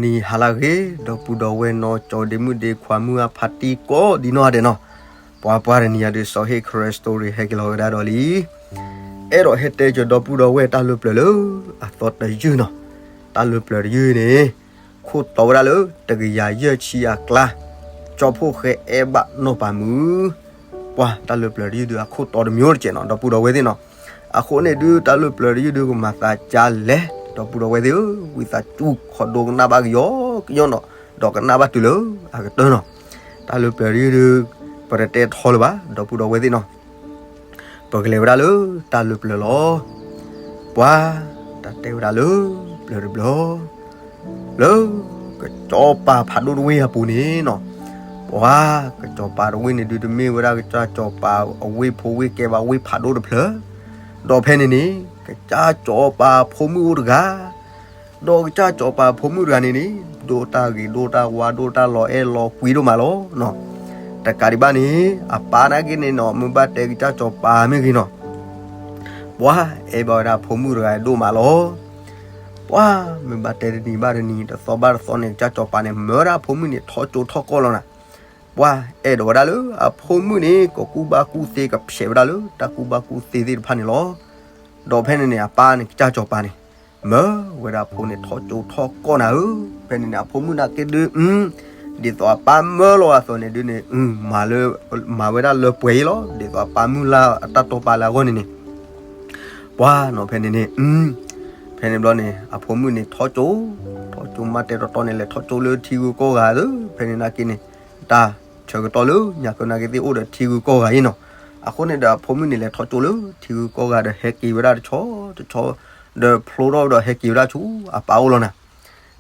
နံၤဟါလၢအဂ့ၤ ဒီပုၢ်ဒီဝဲၢ်နီၢ်ကၠီဒ့မုၣ်ဒ့ခွါမုၢ်အဖါတံၢ်ကိးဒံနီၢ်ဂၤဒဲးနီၤ, ပှၤပှၤတနံၤအံၤဒုး စီၤဟ့ၣ် Karen Story ဟဲက့ၤလီၤဝဲဒၣ်ဒီးလံ. အဲၣ်ဒိးဟဲတဲကဒီပုၢ်ဒီဝဲၢ်တၢ်လၢပျၢၤလၢအသီတယုၢ်နီၤ. တၢ်လၢပျၢၤတယုၢ်န့ၣ် ခိၣ်တီဝဲဒၣ်လၢတကယၤယဲၢ်ဆံအကျါ, ကၠီဖှိၣ်ဃဲအဲၣ်ဘၣ်နီၢ်ပၤမုၣ်. ပှၤတၢ်လၢပျၢၤတယုၢ်ဒုး အခိၣ်တီတမံၤအိၣ်တကဲးနီၤ ဒီပုၢ်ဒီဝဲၢ်သ့ၣ်နီၤ. အဃိန့ၣ်ဒုး တၢ်လၢပျၢၤတယုၢ်ဒုး ကမၤသးကါလဲၣ် ဒီပုၢ်ဒီဝဲၢ်သ့ၣ်ဧၢ, ဝံသးစူၤခီဒိကနၣ်ဘၣ်ကယီကယီနီၤ, ဒီးကနၣ်ဘၣ်တုၤလၢအကတၢၢ်နီၤ. တၢ်လၢပျၢၤတယုၢ်ဒုး ပတတဲထီလၢၤဘၣ် ဒီပုၢ်ဒီဝဲၢ်သ့ၣ်နီၤ. ပကလဲၤဝဲဒၣ်လၢတၢ်လၢပျၢၤလီၤ. ပှၤတၢ်တဲဝဲဒၣ်လၢပျၢၤတဘျီ လၢကစီၤပၤဖးဒိၣ်တဝ့ၢ်အပူၤန့ၣ်နီၤ, ပှၤကစီၤပၤတဝ့ၢ်န့ၣ်ဒုး တမ့ၢ်ဝဲဒၣ်ကစၢ်စီၤပၤအဝ့ၢ်ဖိဝ့ၢ်ကဲဘၣ် ဝ့ၢ်ဖးဒိၣ်တဖျၢၣ်, ဒီးဖဲန့ၣ်န့ၣ် ကစၢ်စီၤပၤဖိမုၣ်အိၣ်တဂၤ, ဒီးကစၢ်စီၤပၤဖိမုၣ်တဂၤန့ၣ်န့ၣ် ဒိၣ်တၢ်ဂ့ၤဒိၣ်တၢ်ဝါ ဒိၣ်တၢ်လီၤအဲၣ်လီၤကွံဒိၣ်မးလီၤ. တကးဒံးဘၣ်န့ၣ် အပၢ်နာ်က့န့ၣ်နီၤ မ့ၢ်ဘၣ်တဲကစၢ်စီၤပၤမ့ၢ်ဂ့ၤနီၤ ပှၤအဲၣ်ဘၣ်ဝဲဒၣ်ဖိမုၣ်တဂၤဒိၣ်မးလီၤ. ပှၤမ့ၢ်ဘၣ်တဲတနံၤဘၣ်တနံၤ တသီဘၣ်တသီန့ၣ် ကစၢ်စီၤပၤန့ၣ် မၢဝဲဒၣ်ဖိမုၣ်န့ၣ် ထီၣ်ကၠိထီၣ်ကီၢ်လီၤနၤ. ပှၤအဲၣ်ဒိးဝဲဒၣ်လၢအဖိမုၣ်န့ၣ် ကကူၣ်ဘၣ်ကူၣ်သ့ ကဖျဲးဝဲဒၣ်လၢတၢ်ကူၣ်ဘၣ်ကူၣ်သ့သ့ၣ်တဖၣ်န့ၣ်လီၤ. ဒီးဖဲန့ၣ်န့ၣ် အပၢ်န့ၣ် ကစၢ်စီၤပၤန့ၣ် မၢဝဲဒၣ်ဖိန့ၣ် ထီၣ်ကၠိထီၣ်ကီၢ်နၤဧၢ. ဖဲန့ၣ်န့ၣ် အဖိမုၣ်နာ်က့ဒုး ဒ်သိးအပၢ်မၢလီၤအသိးန့ၣ်ဒုးန့ၣ် မၤဝဲဒၣ်လၢပှဲၤအံၤလီၤ. ဒ်သိးအပၢ်မုၢ်လၢ်အတၢ်တိာ်ပာ်လၢအဂီၢ်န့ၣ်န့ၣ် ပှၤနီၤဖဲန့ၣ်န့ၣ် ဖဲန့ၣ်ဘျီန့ၣ် အဖိမုၣ်န့ၣ်ထီၣ်ကၠိ, ထီၣ်ကၠိမးတဲတီတီန့ၣ် လဲၤထီၣ်ကၠိလၢထံဂုၤကီၢ်ဂၤဧၢ. ဖဲန့ၣ်နာ်က့န့ၣ် တၢ်ဆၢကတီၢ်လၢညါကနာ်က့သ့ၣ်အိၣ်ဒီးထံဂုၤကီၢ်ဂၤအံၤနီၤ. အဃိန့ၣ်ဒီးအဖိမုၣ်န့ၣ်လဲၤထီၣ်ကၠိလၢထံဂုၤကီၢ်ဂၤဒီးဟဲက့ၤဝဲဒၣ်တဆီတဆီ ဒီးဖျိထီၣ်ဒီးဟဲက့ၤဝဲဒၣ်ဆူအပၢ်အိၣ်လီၤနၤ.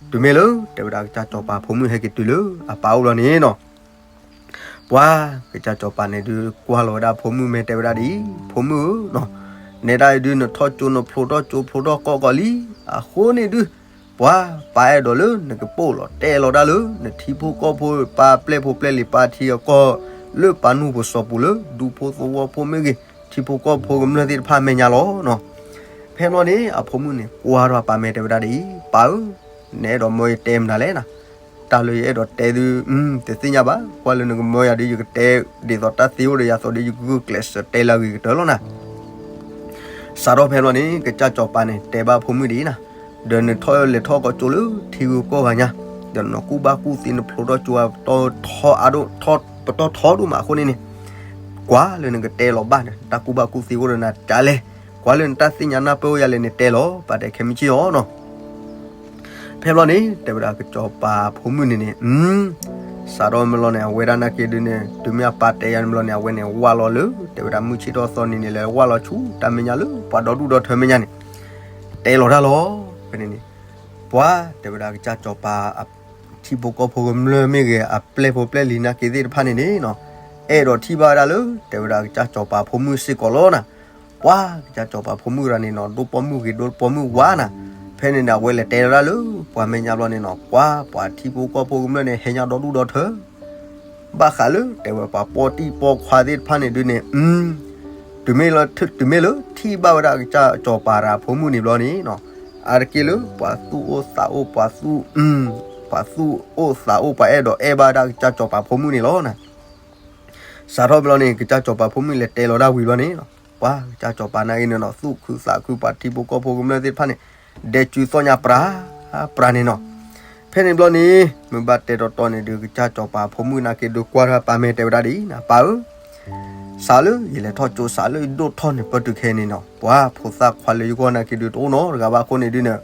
တုၤမ့ၢ်လၢတဲဝဲဒၣ်ကစၢ်စီၤပၤဖိမုၣ်ဟဲက့ၤတုၤလၢအပၢ်အိၣ်လီၤန့ၣ်နီၤ ပှၤကစၢ်စီၤပၤန့ၣ်ဒုးကွၢ်လီၤဝဲဒၣ်ဖိမုၣ်မ့ၢ်တဲဝဲဒၣ်ဒ်အံၤ, ဖိမုၣ်ဧၢ, နဲဒၣ်အံၤဒုး နထီၣ်ကၠိနဖျိထီၣ်ကၠိဖျိထီၣ်ကီၢ်ကီၢ်လံ. အဃိန့ၣ်ဒုး ပှၤပၢ်အဲၣ်ဒိးလၢနကပိာ်လီၤတဲလီၤတၢ်လၢ နထံဖိကီၢ်ဖိပၢ်ပျဲၢ်ဖိပျဲၢ်လံၤပၢ်ထံအကီၢ် လၢပၢ်နူၢ်ပစီၤပူၤလၢ ဒူဖိသဝီဖိမ့ၢ်ဂ့ၤ ထံဖိကီၢ်ဖိကမျၢၢ်သ့ၣ်တဖၣ်အမဲာ်ညါလီၤနီၤ. ဖဲဘျီန့ၣ် အဖိမုၣ်န့ၣ် ကွၢ်ထီၣ်အပၢ်မ့ၢ်တဲဝဲဒၣ်ဒ်အံၤ, ပၢ်ဧၢ, နအဲၣ်ဒိးမၢယတဲမနုၤလဲၣ်နၤ. တၢ်လၢယအဲၣ်ဒိးတဲဒုး တသ့ၣ်ညါဘၣ်, ကွၢ်လၢနကမၢယၤဒုး ယကတဲ ဒ်သိးတၢ်သ့အိၣ်ဒီးယၤသိးဒီး ယကဂုာ်ကျဲးစၢးတဲလၢအဂ့ၤကတၢၢ်လီၤနၤ. စးထီၣ်ဖဲဘျီန့ၣ် ကစၢ်စီၤပၤန့ၣ် တဲဘၣ်ဖိမုၣ်ဒ်အံၤနၤ, ဒီးနထီၣ်လဲၤထီၣ်ကီၢ်ကၠိလၢထံဂုၤကီၢ်ဂၤညါ, ဒီးနကူၣ်ဘၣ်ကူၣ်သ့နဖျိထီၣ်ကၠိ ပတီၢ်ထီအါဒိၣ် ပတီၢ်ထီဒိၣ်မးအဃိန့ၣ်န့ၣ်, ကွၢ်လၢနကတဲလီၤဘၣ်ဒီး တၢ်ကူၣ်ဘၣ်ကူၣ်သ့အိၣ်ဒီးနၤဒ်လဲၣ်, ကွၢ်လၢနတၢ်သ့ၣ်ညါနၢ်ပၢၢ်အိၣ်ယၤလဲၣ်န့ၣ်တဲလီၤ, ပၢ်တဲခဲမုၢ်ဆ့ၣ်အီၤနီၤ. ဖဲဘျီန့ၣ် တဲဝဲဒၣ်ကစၢ်စီၤပၤဖိမုၣ်န့ၣ်န့ၣ်, စးထီၣ်မ့ၢ်လီၤန့ၣ် အဝဲဒၣ်နာ်က့ဒုးန့ၣ် တုၤမ့ၢ်အပၢ်တဲယၤန့ၣ်ဘျီန့ၣ် အဝဲန့ၣ်ဝၢ်လီၤလၢ တဲဝဲဒၣ်မုၢ်ဆ့ၣ်ထီၣ်သီန့ၣ်န့ၣ် လဲၤဝၢ်လီၤဆူတၢ်မဲာ်ညါလၢပှၤဒီဒူၣ်ဒီထၢမဲာ်ညါန့ၣ် တဲလီၤတၢ်လီၤ. ဖဲန့ၣ်န့ၣ် ပှၤတဲဝဲဒၣ်ကစၢ်စီၤပၤ ထံဖိကီၢ်ဖိကမျၢၢ်မ့ၢ်ဂ့ၤ အပျဲၢ်ဖိပျဲၢ်လံၤနာ်က့သ့ၣ်တဖၣ်န့ၣ်န့ၣ်နီၤ, အဲၣ်ဒိးထံၣ်ဘၣ်ဝဲဒၣ်လၢ တဲဝဲဒၣ်ကစၢ်စီၤပၤဖိမုၣ်စ့ၢ်ကီးလီၤနၤ. ပှၤကစၢ်စီၤပၤဖိမုၣ်တဂၤန့ၣ်နီၤ ဒိၣ်ပိာ်မုၣ်ဂ့ၤဒိၣ်ပိာ်မုၣ်ဝါနၤ. ဖဲန့ၣ်န့ၣ် အဝဲလဲၤတဲလီၤတၢ်လၢပှၤမဲာ်ညါဘျီန့ၣ်နီၤ, ပှၤပှၤထံဖိကီၢ်ဖိကမျၢၢ်န့ၣ် ဟဲညါဒီဒူၣ်ဒီထၢ ဘၣ်ဃးလၢ တဲဝဲပှၤပိာ်တံၢ်ပိာ်ခွါသ့ၣ်တဖၣ်န့ၣ်ဒုးန့ၣ်, တုၤမ့ၢ်လၢ တုၤမ့ၢ်လၢထံၣ်ဘၣ်ဝဲဒၣ်ကစၢ်စီၤပၤတဂၤဖိမုၣ်န့ၣ်ဘျီန့ၣ်နီၤ, အါတက့ၢ်လၢပှၤသူၣ်အိၣ်သးအိၣ် ပှၤသူၣ် ပှၤသူၣ်အိၣ်သးအိၣ် ပှၤအဲၣ်ဒိးအဲၣ်ဘၣ်ဝဲဒၣ်ကစၢ်စီၤပၤဖိမုၣ်န့ၣ်လီၤနၤ. စးထီၣ်ဘျီန့ၣ် ကစၢ်စီၤပၤဖိမုၣ်လဲၤတဲလီၤဒၣ်ဝံၤဘျီန့ၣ်နီၤ, ပှၤကစၢ်စီၤပၤနာ်က့န့ၣ်နီၤ သူၣ်ခုသးခု ပှၤထံဖိကီၢ်ဖိကမျၢၢ်သ့ၣ်တဖၣ်န့ၣ် ဒဲစုသီၣ်ညါပြၤ ပြၤန့ၣ်နီၤ. ဖဲန့ၣ်ဘျီန့ၣ် မ့ၢ်ဘၣ်တဲတီတီန့ၣ်ဒုး ကစၢ်စီၤပၤဖိမုၣ်နာ်က့ဒုးကွၢ်ထီၣ်ပၢ်မ့ၢ်တဲဝဲဒၣ်ဒ်အံၤနၤ, ပၢ်ဧၢ, စးလၢယလဲၤထီၣ်ကၠိ စးလၢယဒိၣ်ထီၣ်န့ၣ် ပတုၤခဲအံၤန့ၣ်နီၤ ပှၤဖိသၣ်ခွါလၢယဂီၢ်နာ်က့ဒုးတအိၣ်နီတဂၤဘၣ်အဃိန့ၣ်ဒုးန့ၣ်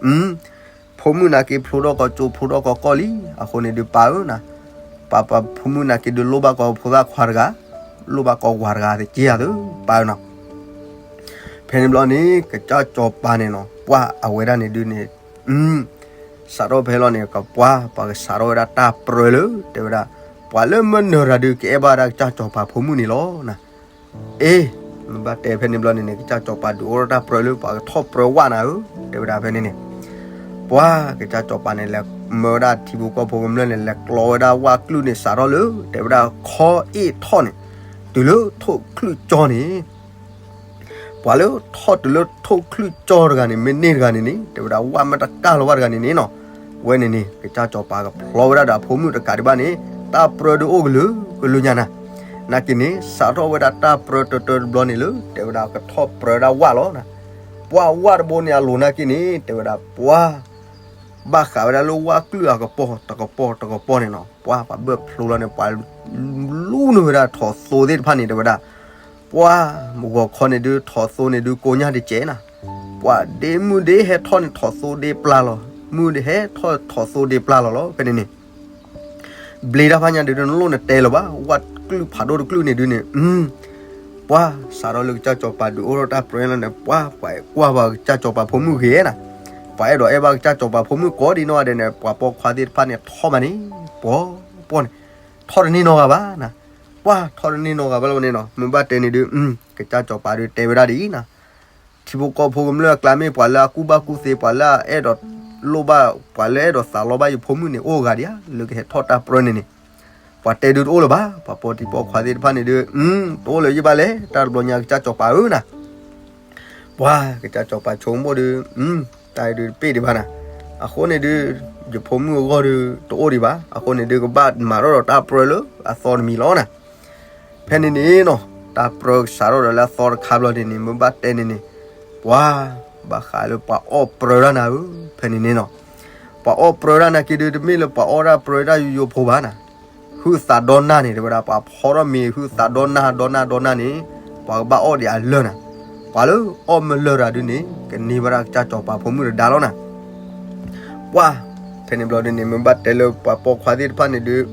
ဖိမုၣ်နာ်က့ဖျိထီၣ်ကီးကၠိ ဖျိထီၣ်ကီးကီၢ်လံ. အဃိန့ၣ်ဒုးပၢ်ဧၢနၤ, ပၢ်ပၢ်ဖိမုၣ်နာ်က့ဒုး လိၣ်ဘၣ်ကီးဖိသၣ်ခွါတဂၤ, လိၣ်ဘၣ်ကီးဝၤတဂၤ တက့ၢ်ဧါသ့ ပၢ်ဧၢနၤ. ဖဲန့ၣ်ဘျီန့ၣ် ကစၢ်စီၤပၤန့ၣ်နီၤ ပှၤအဝဲဒၣ်န့ၣ်ဒုးန့ၣ် စးထီၣ်ဖဲလီၤန့ၣ် ကပှၤ ပှၤကစးထီၣ်ဝဲဒၣ်တၢ်ပြၢလၢ တဲဝဲဒၣ် ပှၤလၢမၢနၢၤတၢ်ဒုး ကအဲၣ်ဘၣ်ဝဲဒၣ်ကစၢ်စီၤပၤဖိမုၣ်န့ၣ်လီၤနၤ. အ့ မ့ၢ်ဘၣ်တဲဖဲန့ၣ်ဘျီန့ၣ်န့ၣ် ကစၢ်စီၤပၤဒုးအိၣ်ထီၣ်တၢ်ပြၢလၢပှၤကထီၣ်ပြၢဝၣ်နၤဧၢ တဲဝဲဒၣ်ဖဲန့ၣ်န့ၣ် ပှၤကစၢ်စီၤပၤန့ၣ် လဲၤမၢဝဲဒၣ်ထံဖိကီၢ်ဖိကမျၢၢ်န့ၣ် လဲၤကျီဝဲဒၣ်ဝၣ်ကျုၢ်န့ၣ် စးထီၣ်လၢ တဲဝဲဒၣ်ခီအ့ၣ်ထီၣ်န့ၣ် တုၤလၢထိၣ်ချုးကၠီန့ၣ် ပှၤလၢထီၣ်တုၤလၢထိၣ်ချုးကၠီတဂၤန့ၣ် မ့ၢ်န့ၢ်တဂၤန့ၣ်န့ၣ် တဲဝဲဒၣ်ဝၣ်မ့ၢ်တကၢ်လီၤဝဲတဂၤန့ၣ်န့ၣ်နီၤ, ဝဲန့ၣ်န့ၣ် ကစၢ်စီၤပၤကဖျီဝဲဒၣ်ဒီးအဖိမုၣ်တကးဒံးဘၣ်န့ၣ် တၢ်ပြၢဒုးအိၣ်ကလုာ်ကလုာ်ညါနၤ. နာ်က့န့ၣ် စးထီၣ်ဝဲဒၣ်တၢ်ပြၢတၢတၢတဘျီန့ၣ်လၢ တဲဝဲဒၣ်ကထီၣ်ပြၢဒၣ်ဝၣ်လီၤနၤ. ပှၢ်ဝၣ်တဘိန့ၣ်အလိၤနာ်က့န့ၣ် တဲဝဲဒၣ်ပှၢ် ဘၣ်ဃးဝဲဒၣ်လၢဝၣ်ကလုာ်အကပီၤတကပီၤတကပီၤန့ၣ်နီၤ ပှၢ်ပှၤဘၢၣ်ဖျိလီၤန့ၣ် ပှၤလူန့ၢ်ဝဲဒၣ်ထိးသိသ့ၣ်တဖၣ်န့ၣ် တဲဝဲဒၣ် ပှၢ်ဂီၤခီန့ၣ်ဒုး ထိးသိန့ၣ်ဒုး ကိညၢ်တကဲနၤ. ပှၤဒ့မုၢ်ဒ့ဟဲထီၣ်န့ၣ် ထိးသိဒ့ပျၢ်လီၤ, မုၢ်ဒ့ဟဲထီၣ်ထိးသိဒ့ပျၢ်လီၤလီၤ ဖဲန့ၣ်န့ၣ် ဘျ့တၢ်ဖးညါဒုး တလိၣ်နတဲလၢၤဘၣ်, ဝၣ်ကလုာ်ဖးဒိၣ်တကလုာ်န့ၣ်ဒုးန့ၣ် ပှၢ်စးထီၣ်လၢကစၢ်စီၤပၤဒုးအိၣ်ထီၣ်တၢ်ပြၢလီၤန့ၣ် ပှၢ်ပှၤကွၢ်ပှၤကစၢ်စီၤပၤဖိမုၣ်ဂ့ၤနၤ. ပှၤအဲၣ်ဒိးအဲၣ်ဘၣ်ကစၢ်စီၤပၤဖိမုၣ်ကိးဒံနီၢ်ဂၤဒဲးန့ၣ် ပှၤပိာ်ခွါသ့ၣ်တဖၣ်န့ၣ် ထီၣ်မးန့ၣ် ပှီၤပှီၢ်န့ၣ် ထီၣ်တန့ၢ်နီၢ်ဂၤဘၣ်နၤ. ပှၢ်ထီၣ်တန့ၢ်နီၢ်ဂၤဘၣ်လီၤန့ၣ်နီၤ မ့ၢ်ဘၣ်တဲန့ၣ်ဒုး ကစၢ်စီၤပၤဒုးတဲဝဲဒၣ်ဒ်အံၤနၤ ထံဖိကီၢ်ဖိကမျၢၢ်အကျါမ့ၢ်ပှၤလၢအကူၣ်ဘၣ်ကူၣ်သ့ ပှၤလၢအအဲၣ်ဒိးလိၣ်ဘၣ် ပှၤလၢအအဲၣ်ဒိးသးလီဘၣ်ယဖိမုၣ်န့ၣ် အိၣ်ဂၤဒံးဧါ လၢကဟဲထီၣ်တၢ်ပြၢန့ၣ်န့ၣ် ပှၤတဲဒုးတအိၣ်လၢၤဘၣ်, ပှၤပိာ်တံၤပိာ်ခွါသ့ၣ်တဖၣ်န့ၣ်ဒုး တအိၣ်လၢၤယဘၣ်လဲၣ် တၢ်တဘျီညါကစၢ်စီၤပၤဧၢနၤ ပှၢ်ကစၢ်စီၤပၤဆိကမိၣ်ဒုး တၢ်အံၤဒုးတပ့ၢ်ဒံးဘၣ်နၤ. အဃိန့ၣ်ဒုး ယဖိမုၣ်အဂီၢ်ဒုးတအိၣ်ဒံးဘၣ်, အဃိန့ၣ်ဒုး ကဘၣ်မၤထီၣ်ဒီးတၢ်ပြၢလၢအသီတမံၤလီၤနၤ. ဖဲန့ၣ်န့ၣ်နီၤ တၢ်ပြၢကစးထီၣ်ဒီးလၢအသီတခါဘျီန့ၣ်န့ၣ် မ့ၢ်ဘၣ်တဲန့ၣ်န့ၣ် ပှၤ ဘၣ်ဃးလၢပှၤအီၣ်ပြၢတၢ်နၤဧၢ, ဖဲန့ၣ်န့ၣ်နီၤ ပှၤအီၣ်ပြၢတၢ်နာ်က့ဒုး တမ့ၢ်လၢပှၤအီၣ်တၢ်ပြၢတၢ်ယိယိဖိဘၣ်နၤ. ဟုးသးဒီနၢ်န့ၣ် တဲဝဲဒၣ် ပှၤဖီထီၣ်မ့ၤဟုးသးဒီနၢ်ဒီနၢ်ဒီနၢ်န့ၣ် ပှၤကဘၣ်အီၣ်ဒံးအလၢၢ်နၤ. ပှၤလၢအီၣ်မ့ၤလၢၢ်တၢ်ဒုးန့ၣ် ကန့ၢ်ဘၣ်ဒၣ်ကစၢ်စီၤပၤဖိမုၣ်တဒါလီၤနၤ ပှၢ် ဖဲန့ၣ်ဘျီဒုးန့ၣ် မ့ၢ်ဘၣ်တဲလၢပှၤပိာ်ခွါသ့ၣ်တဖၣ်န့ၣ်ဒုး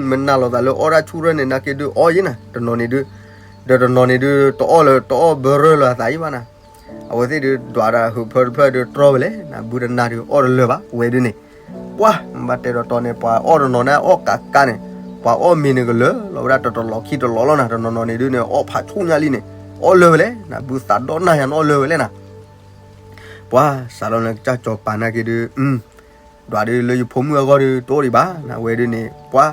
မ့ၢ်နာ်လိာ်သးလၢအီၣ်တၢ်ဆူၣ်ရၢၢ်န့ၣ် နာ်က့ဒုးအီၣ်ယံၤနၤ, တနီၤန့ၣ်ဒုး ဒီးတနီၤန့ၣ်ဒုး တအီၣ်လၢ တအီၣ်ဘၢရၢၢ်လၢအသးယံၤဘၣ်နၤ. အဝဲသ့ၣ်ဒုး ဒွးတၢ်ဟုးဖၢတဖျၢၣ်ဒုးတြီဝဲလဲၣ်နၤ, ဘုတနၤဒုးအီၣ်တလၢာ်ဘၣ် ဝဲဒုးန့ၣ် ပှၢ် မ့ၢ်ဘၣ်တဲဒီးတီၤန့ၣ် ပှၤအီၣ်တနီၤန့ၣ် အီၣ်ကးကးန့ၣ် ပှၤအီၣ်မ့ၤန့ၣ်ကလၢာ်လီၤဝဲဒၣ်တလီၢ်ခံတလီၢ်လီၤနၤ, တနီၤနီၤန့ၣ်ဒုးန့ၣ် အီၣ်ဖးဆူၣ်ညါလံန့ၣ် အီၣ်လၢာ်ဝဲလဲၣ်နၤ, ဘုသးဒီနၢ်ယၤန့ၣ်အီၣ်လၢာ်ဝဲလဲၣ်နၤ ပှၢ် စးထီၣ်လၢကစၢ်စီၤပၤနာ်က့ဒုး ဒွးဒုးလၢယဖိမုၣ်အဂီၢ်ဒုးတအိၣ်ဒံးဘၣ်နၤ, ဝဲဒုးန့ၣ် ပှၢ်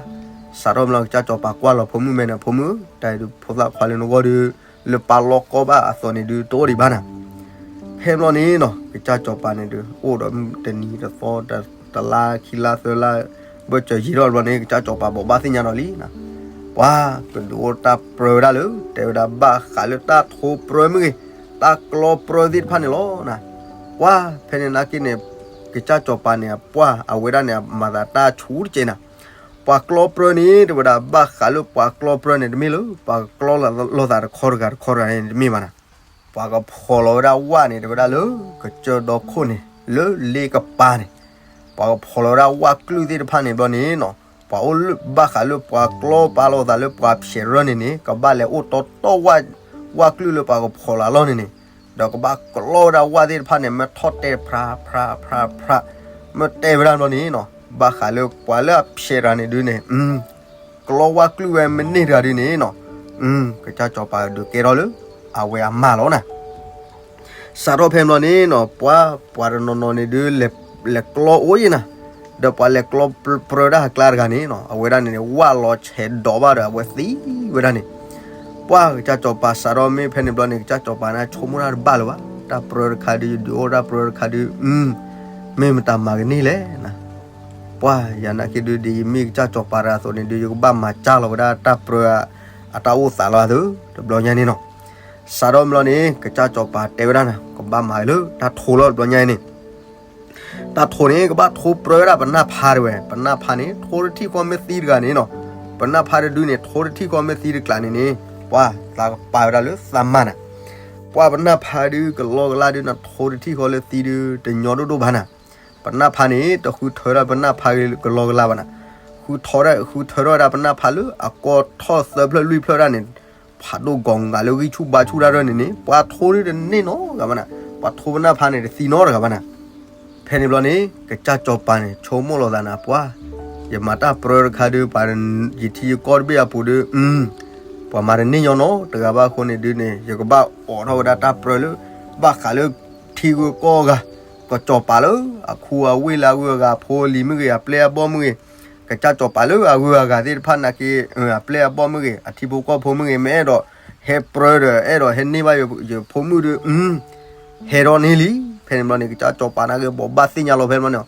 စးထီၣ်ဘျီကစၢ်စီၤပၤကွၢ်လီၤဖိမုၣ်မဲာ်န့ၣ် ဖိမုၣ် တၢ်ဒုးဖိသၣ်ခွါလၢနဂီၢ်ဒုး လၢပာ်လီၤကီဘၣ်အသိးန့ၣ်ဒုးတအိၣ်ဒံးဘၣ်နၤ. ဖဲဘျီန့ၣ်နီၤ ကစၢ်စီၤပၤန့ၣ်ဒုး အိၣ်ဒီးတနံၤတသီ တလါခံလါသၢလါ ဘၢၣ်စၢၤယံာ်ထီၣ်ဘျီန့ၣ် ကစၢ်စီၤပၤဘိးဘၣ်သ့ၣ်ညါဒီးလံနၤ ပှၤကဒုးအိၣ်တၢ်ပြၢဝဲဒၣ်လၢ တဲဝဲဒၣ်ဘၣ်ဃးလၢတၢ်ထိပြၢမ့ၢ်ဂ့ၤ, တၢ်ကျီပြၢသ့ၣ်တဖၣ်န့ၣ်လီၤနၤ. ပှၤဖဲန့ၣ်နာ်က့န့ၣ် ကစၢ်စီၤပၤန့ၣ် ပှၤအဝဲဒၣ်န့ၣ် မၤသးတၢ်ဆူၣ်တကဲးနၤ. ပှၤကျီပြၢန့ၣ် တဲဝဲဒၣ်ဘၣ်ဃးလၢပှၤကျီပြၢန့ၣ် တမ့ၢ်လၢ ပှၤကကျီလိာ်သးတခီတဂၤတခီတဂၤန့ၣ် တမ့ၢ်ဘၣ်နၤ. ပှၤကဖီၣ်လီၤဝဲဒၣ်ဝၣ်န့ၣ် တဲဝဲဒၣ်လၢ ကစၢၢ်ဒီခိၣ်န့ၣ် လၢလ့ကပၤန့ၣ် ပှၤကဖီၣ်လီၤဝဲဒၣ်ဝၣ်ကလုာ်သ့ၣ်တဖၣ်န့ၣ်ဘျီန့ၣ်နီၤ ပှၤအိၣ်လၢဘၣ်ဃးလၢပှၤကျီပာ်လီၤသးလၢပှၤဖျဲးရၢၢ်န့ၣ်န့ၣ် ကဘၣ်လဲၤအိၣ်တီတီဝၣ် ဝၣ်ကလုာ်လၢပှၤကဖီၣ်လီၤလီၤန့ၣ်န့ၣ် ဒီးကဘၣ်ကျီဝဲဒၣ်ဝၣ်သ့ၣ်တဖၣ်န့ၣ် မ့ၢ်ထီၣ်တဲဖျါဖျါဖျါဖျါ မ့ၢ်တဲဝဲဒၣ်ဘျီန့ၣ်နီၤ ဘၣ်ဃးလၢပှၤလၢအဖျဲးတဂၤန့ၣ်ဒုးန့ၣ် ကျီဝၣ်ကလုာ်ဝဲမ့ၢ်န့ၢ်တဂၤဒုးန့ၣ်နီၤ ကစၢ်စီၤပၤကဒုးကဲထီၣ်လၢ အဝဲအမါလီၤနၤ. စးထီၣ်ဖဲဘျီန့ၣ်နီၤ ပှၤ ပှၤတနီၤနီၤန့ၣ်ဒုး လဲၤကျီအိၣ်ယံၤနၤ, ဒီးပှၤလဲၤကျီပြၢဒၣ်အကျါတဂၤန့ၣ်နီၤ အဝဲဒၣ်န့ၣ် ဝၣ်လီၤဆဲးဒီးဘၣ်ဒီးအဝဲသံဝဲဒၣ်န့ၣ် ပှၤကစၢ်စီၤပၤစးထီၣ်မ့ၢ်ဖဲန့ၣ်ဘျီန့ၣ် ကစၢ်စီၤပၤန့ၣ်ဆိကမိၣ်တၢ်တဘၣ်လၢၤဘၣ်, တၢ်ပြၢတခါဒုး ယဒုးအိၣ်တၢ်ပြၢတခါဒုး မ့ၢ်မတၤမၤကန့ၢ်လဲၣ်နၤ ပှၤယၤနာ်က့ဒုး ဒ်ယမ့ၢ်ကစၢ်စီၤပၤတဂၤအသိးန့ၣ်ဒုး ယကဘၣ်မၤစၢ်လီၤဝဲဒၣ်တၢ်ပြၢအတၢ်အိၣ်သးလီၤအသိး တဘျီညါန့ၣ်နီၤ. စးထီၣ်ဘျီန့ၣ် ကစၢ်စီၤပၤတဲဝဲဒၣ်နၤ ကဘၣ်မၤလၢတၢ်ထိလီၤတဘျီညါအံၤန့ၣ် တၢ်ထိန့ၣ် ကဘၣ်ထိပြၢဝဲဒၣ်ပနၢ်ဖးတဝဲ, ပနၢ်ဖးန့ၣ် ထိတထံၣ်ဃီမ့ၢ်သံတဂၤန့ၣ်နီၤ, ပနၢ်ဖးတဒုန့ၣ် ထိတထံၣ်ဃီမ့ၢ်သံတကျးန့ၣ်န့ၣ် ပှၤသးကပာ်ဝဲဒၣ်လၢသးမါနၤ. ပှၤပနၢ်ဖးဒုးကလီကလါဒုးနၤ ထိတထံၣ်ဃီလၢသံဒုး တညီဒိၣ်ဒိၣ်ဘၣ်နၤ. ပနၢ်ဖးန့ၣ် တဃုထၢဒၣ်ပနၢ်ဖးကလီကလါဘၣ်နၤ. ဃုထီၣ်ဒၣ် ဃုထၢထီၣ်ဝဲဒၣ်ပနၢ်ဖးလၢအကီထီၣ်သၢဖျၢၣ်လွံၢ်ဖျၢၣ်ဒၣ်န့ၣ် ဖးဒိၣ်ကီၤဂၤလၢဂံၢ်ဆူၣ်ဘါဆူၣ်တၢ်ဒၢန့ၣ်န့ၣ် ပှၤထိဒုးတန့ၢ်နီတဂၤဘၣ်နၤ. ပှၤထိပနၢ်ဖးန့ၣ် တသံနီတဂၤဘၣ်နၤ. ဖဲန့ၣ်ဘျီန့ၣ် ကစၢ်စီၤပၤန့ၣ် ဆိကမိၣ်လီၤသးနၤ ပှၤ ယမၤတၢ်ပြၢတခါဒုး ပှၤယထံယကီၢ်တဘ့ၣ်အပူၤဒုး ပှၤမၤတန့ၢ်ညီနီတဂၤဘၣ်အဃိန့ၣ်ဒုးန့ၣ် ယကဘၣ်အိးထီၣ်ဝဲဒၣ်တၢ်ပြၢလၢ ဘၣ်ဃးလၢထံဂုၤကီၢ်ဂၤ ကစီၤပၤလၢ အခူအဝ့ၢ်လၢအဂုၤအဂၤ အဖိအလံၤမ့ၢ်ဂ့ၤ အပျဲၢ်အဘီၣ်မ့ၢ်ဂ့ၤ ကစၢ်စီၤပၤလၢအဂုၤအဂၤသ့ၣ်တဖၣ်နာ်က့ အပျဲၢ်အဘီၣ်မ့ၢ်ဂ့ၤ အထံဖိကီၢ်ဖိမ့ၢ်ဂ့ၤ မ့ၢ်အဲၣ်ဒိးဟဲပြၢဒီး အဲၣ်ဒိးဟဲန့ၢ်ဘၣ်ယဖိမုၣ်ဒုး ဟဲထီၣ်န့ၢ်လံ. ဖဲန့ၣ်ဘျီန့ၣ် ကစၢ်စီၤပၤနာ်က့ ဘိးဘၣ်သ့ၣ်ညါလီၤဖဲန့ၣ်ဘျီန့ၣ်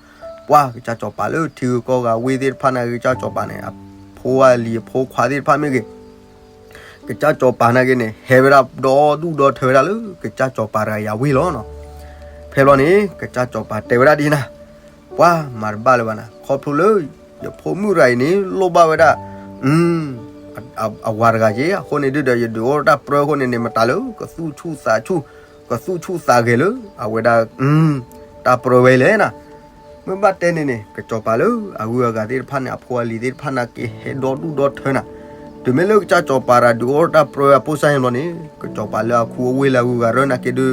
ပှၤကစၢ်စီၤပၤလၢထံဂုၤကီၢ်ဂၤဝ့ၢ်သ့ၣ်တဖၣ်နာ်က့ ကစၢ်စီၤပၤန့ၣ် အဖိအလံၤအဖိခွါသ့ၣ်တဖၣ်မ့ၢ်ဂ့ၤ, ကစၢ်စီၤပၤနာ်က့န့ၣ် ဟဲဝဲဒၣ်ဒီဒူၣ်ဒီထၢဝဲဒၣ်လၢ ကစၢ်စီၤပၤတဂၤအံၤအဝ့ၢ်လီၤနီၤ. ဖဲဘျီန့ၣ် ကစၢ်စီၤပၤတဲဝဲဒၣ်ဒ်နၤ, ပှၤမၤတဘၣ်လၢၤဘၣ်နၤ, ခီဖျိလၢ ယဖိမုၣ်တဂၤအံၤန့ၣ် လိၣ်ဘၣ်ဝဲဒၣ် အဝၤတဂၤက့, အဃိန့ၣ်ဒုဒီး ယဒုးအိၣ်တၢ်ပြၢအဃိန့ၣ်န့ၣ် မတၤလၢ ကသူၣ်ဆူၣ်သးဆူၣ်, ကသူၣ်ဆူၣ်သးဂဲၤလၢ အဝဲဒၣ် တၢ်ပြၢဝဲလဲၣ်နၤ. မ့ၢ်ဘၣ်တဲန့ၣ်န့ၣ် ကစၢ်စီၤပၤလၢအဂုၤအဂၤသ့ၣ်တဖၣ်န့ၣ် အဖိအလံၤသ့ၣ်တဖၣ်နာ်က့ ဟဲဒီဒူၣ်ဒီထၢနၤ. တုၤမ့ၢ်လၢကစၢ်စီၤပၤတဂၤဒုးအိၣ်တၢ်ပြၢအဖိစၢ်ဟဲဘျီန့ၣ် ကစၢ်စီၤပၤလၢအခုအဝ့ၢ်လၢအဂုၤအဂၤရၢနာ်က့ဒု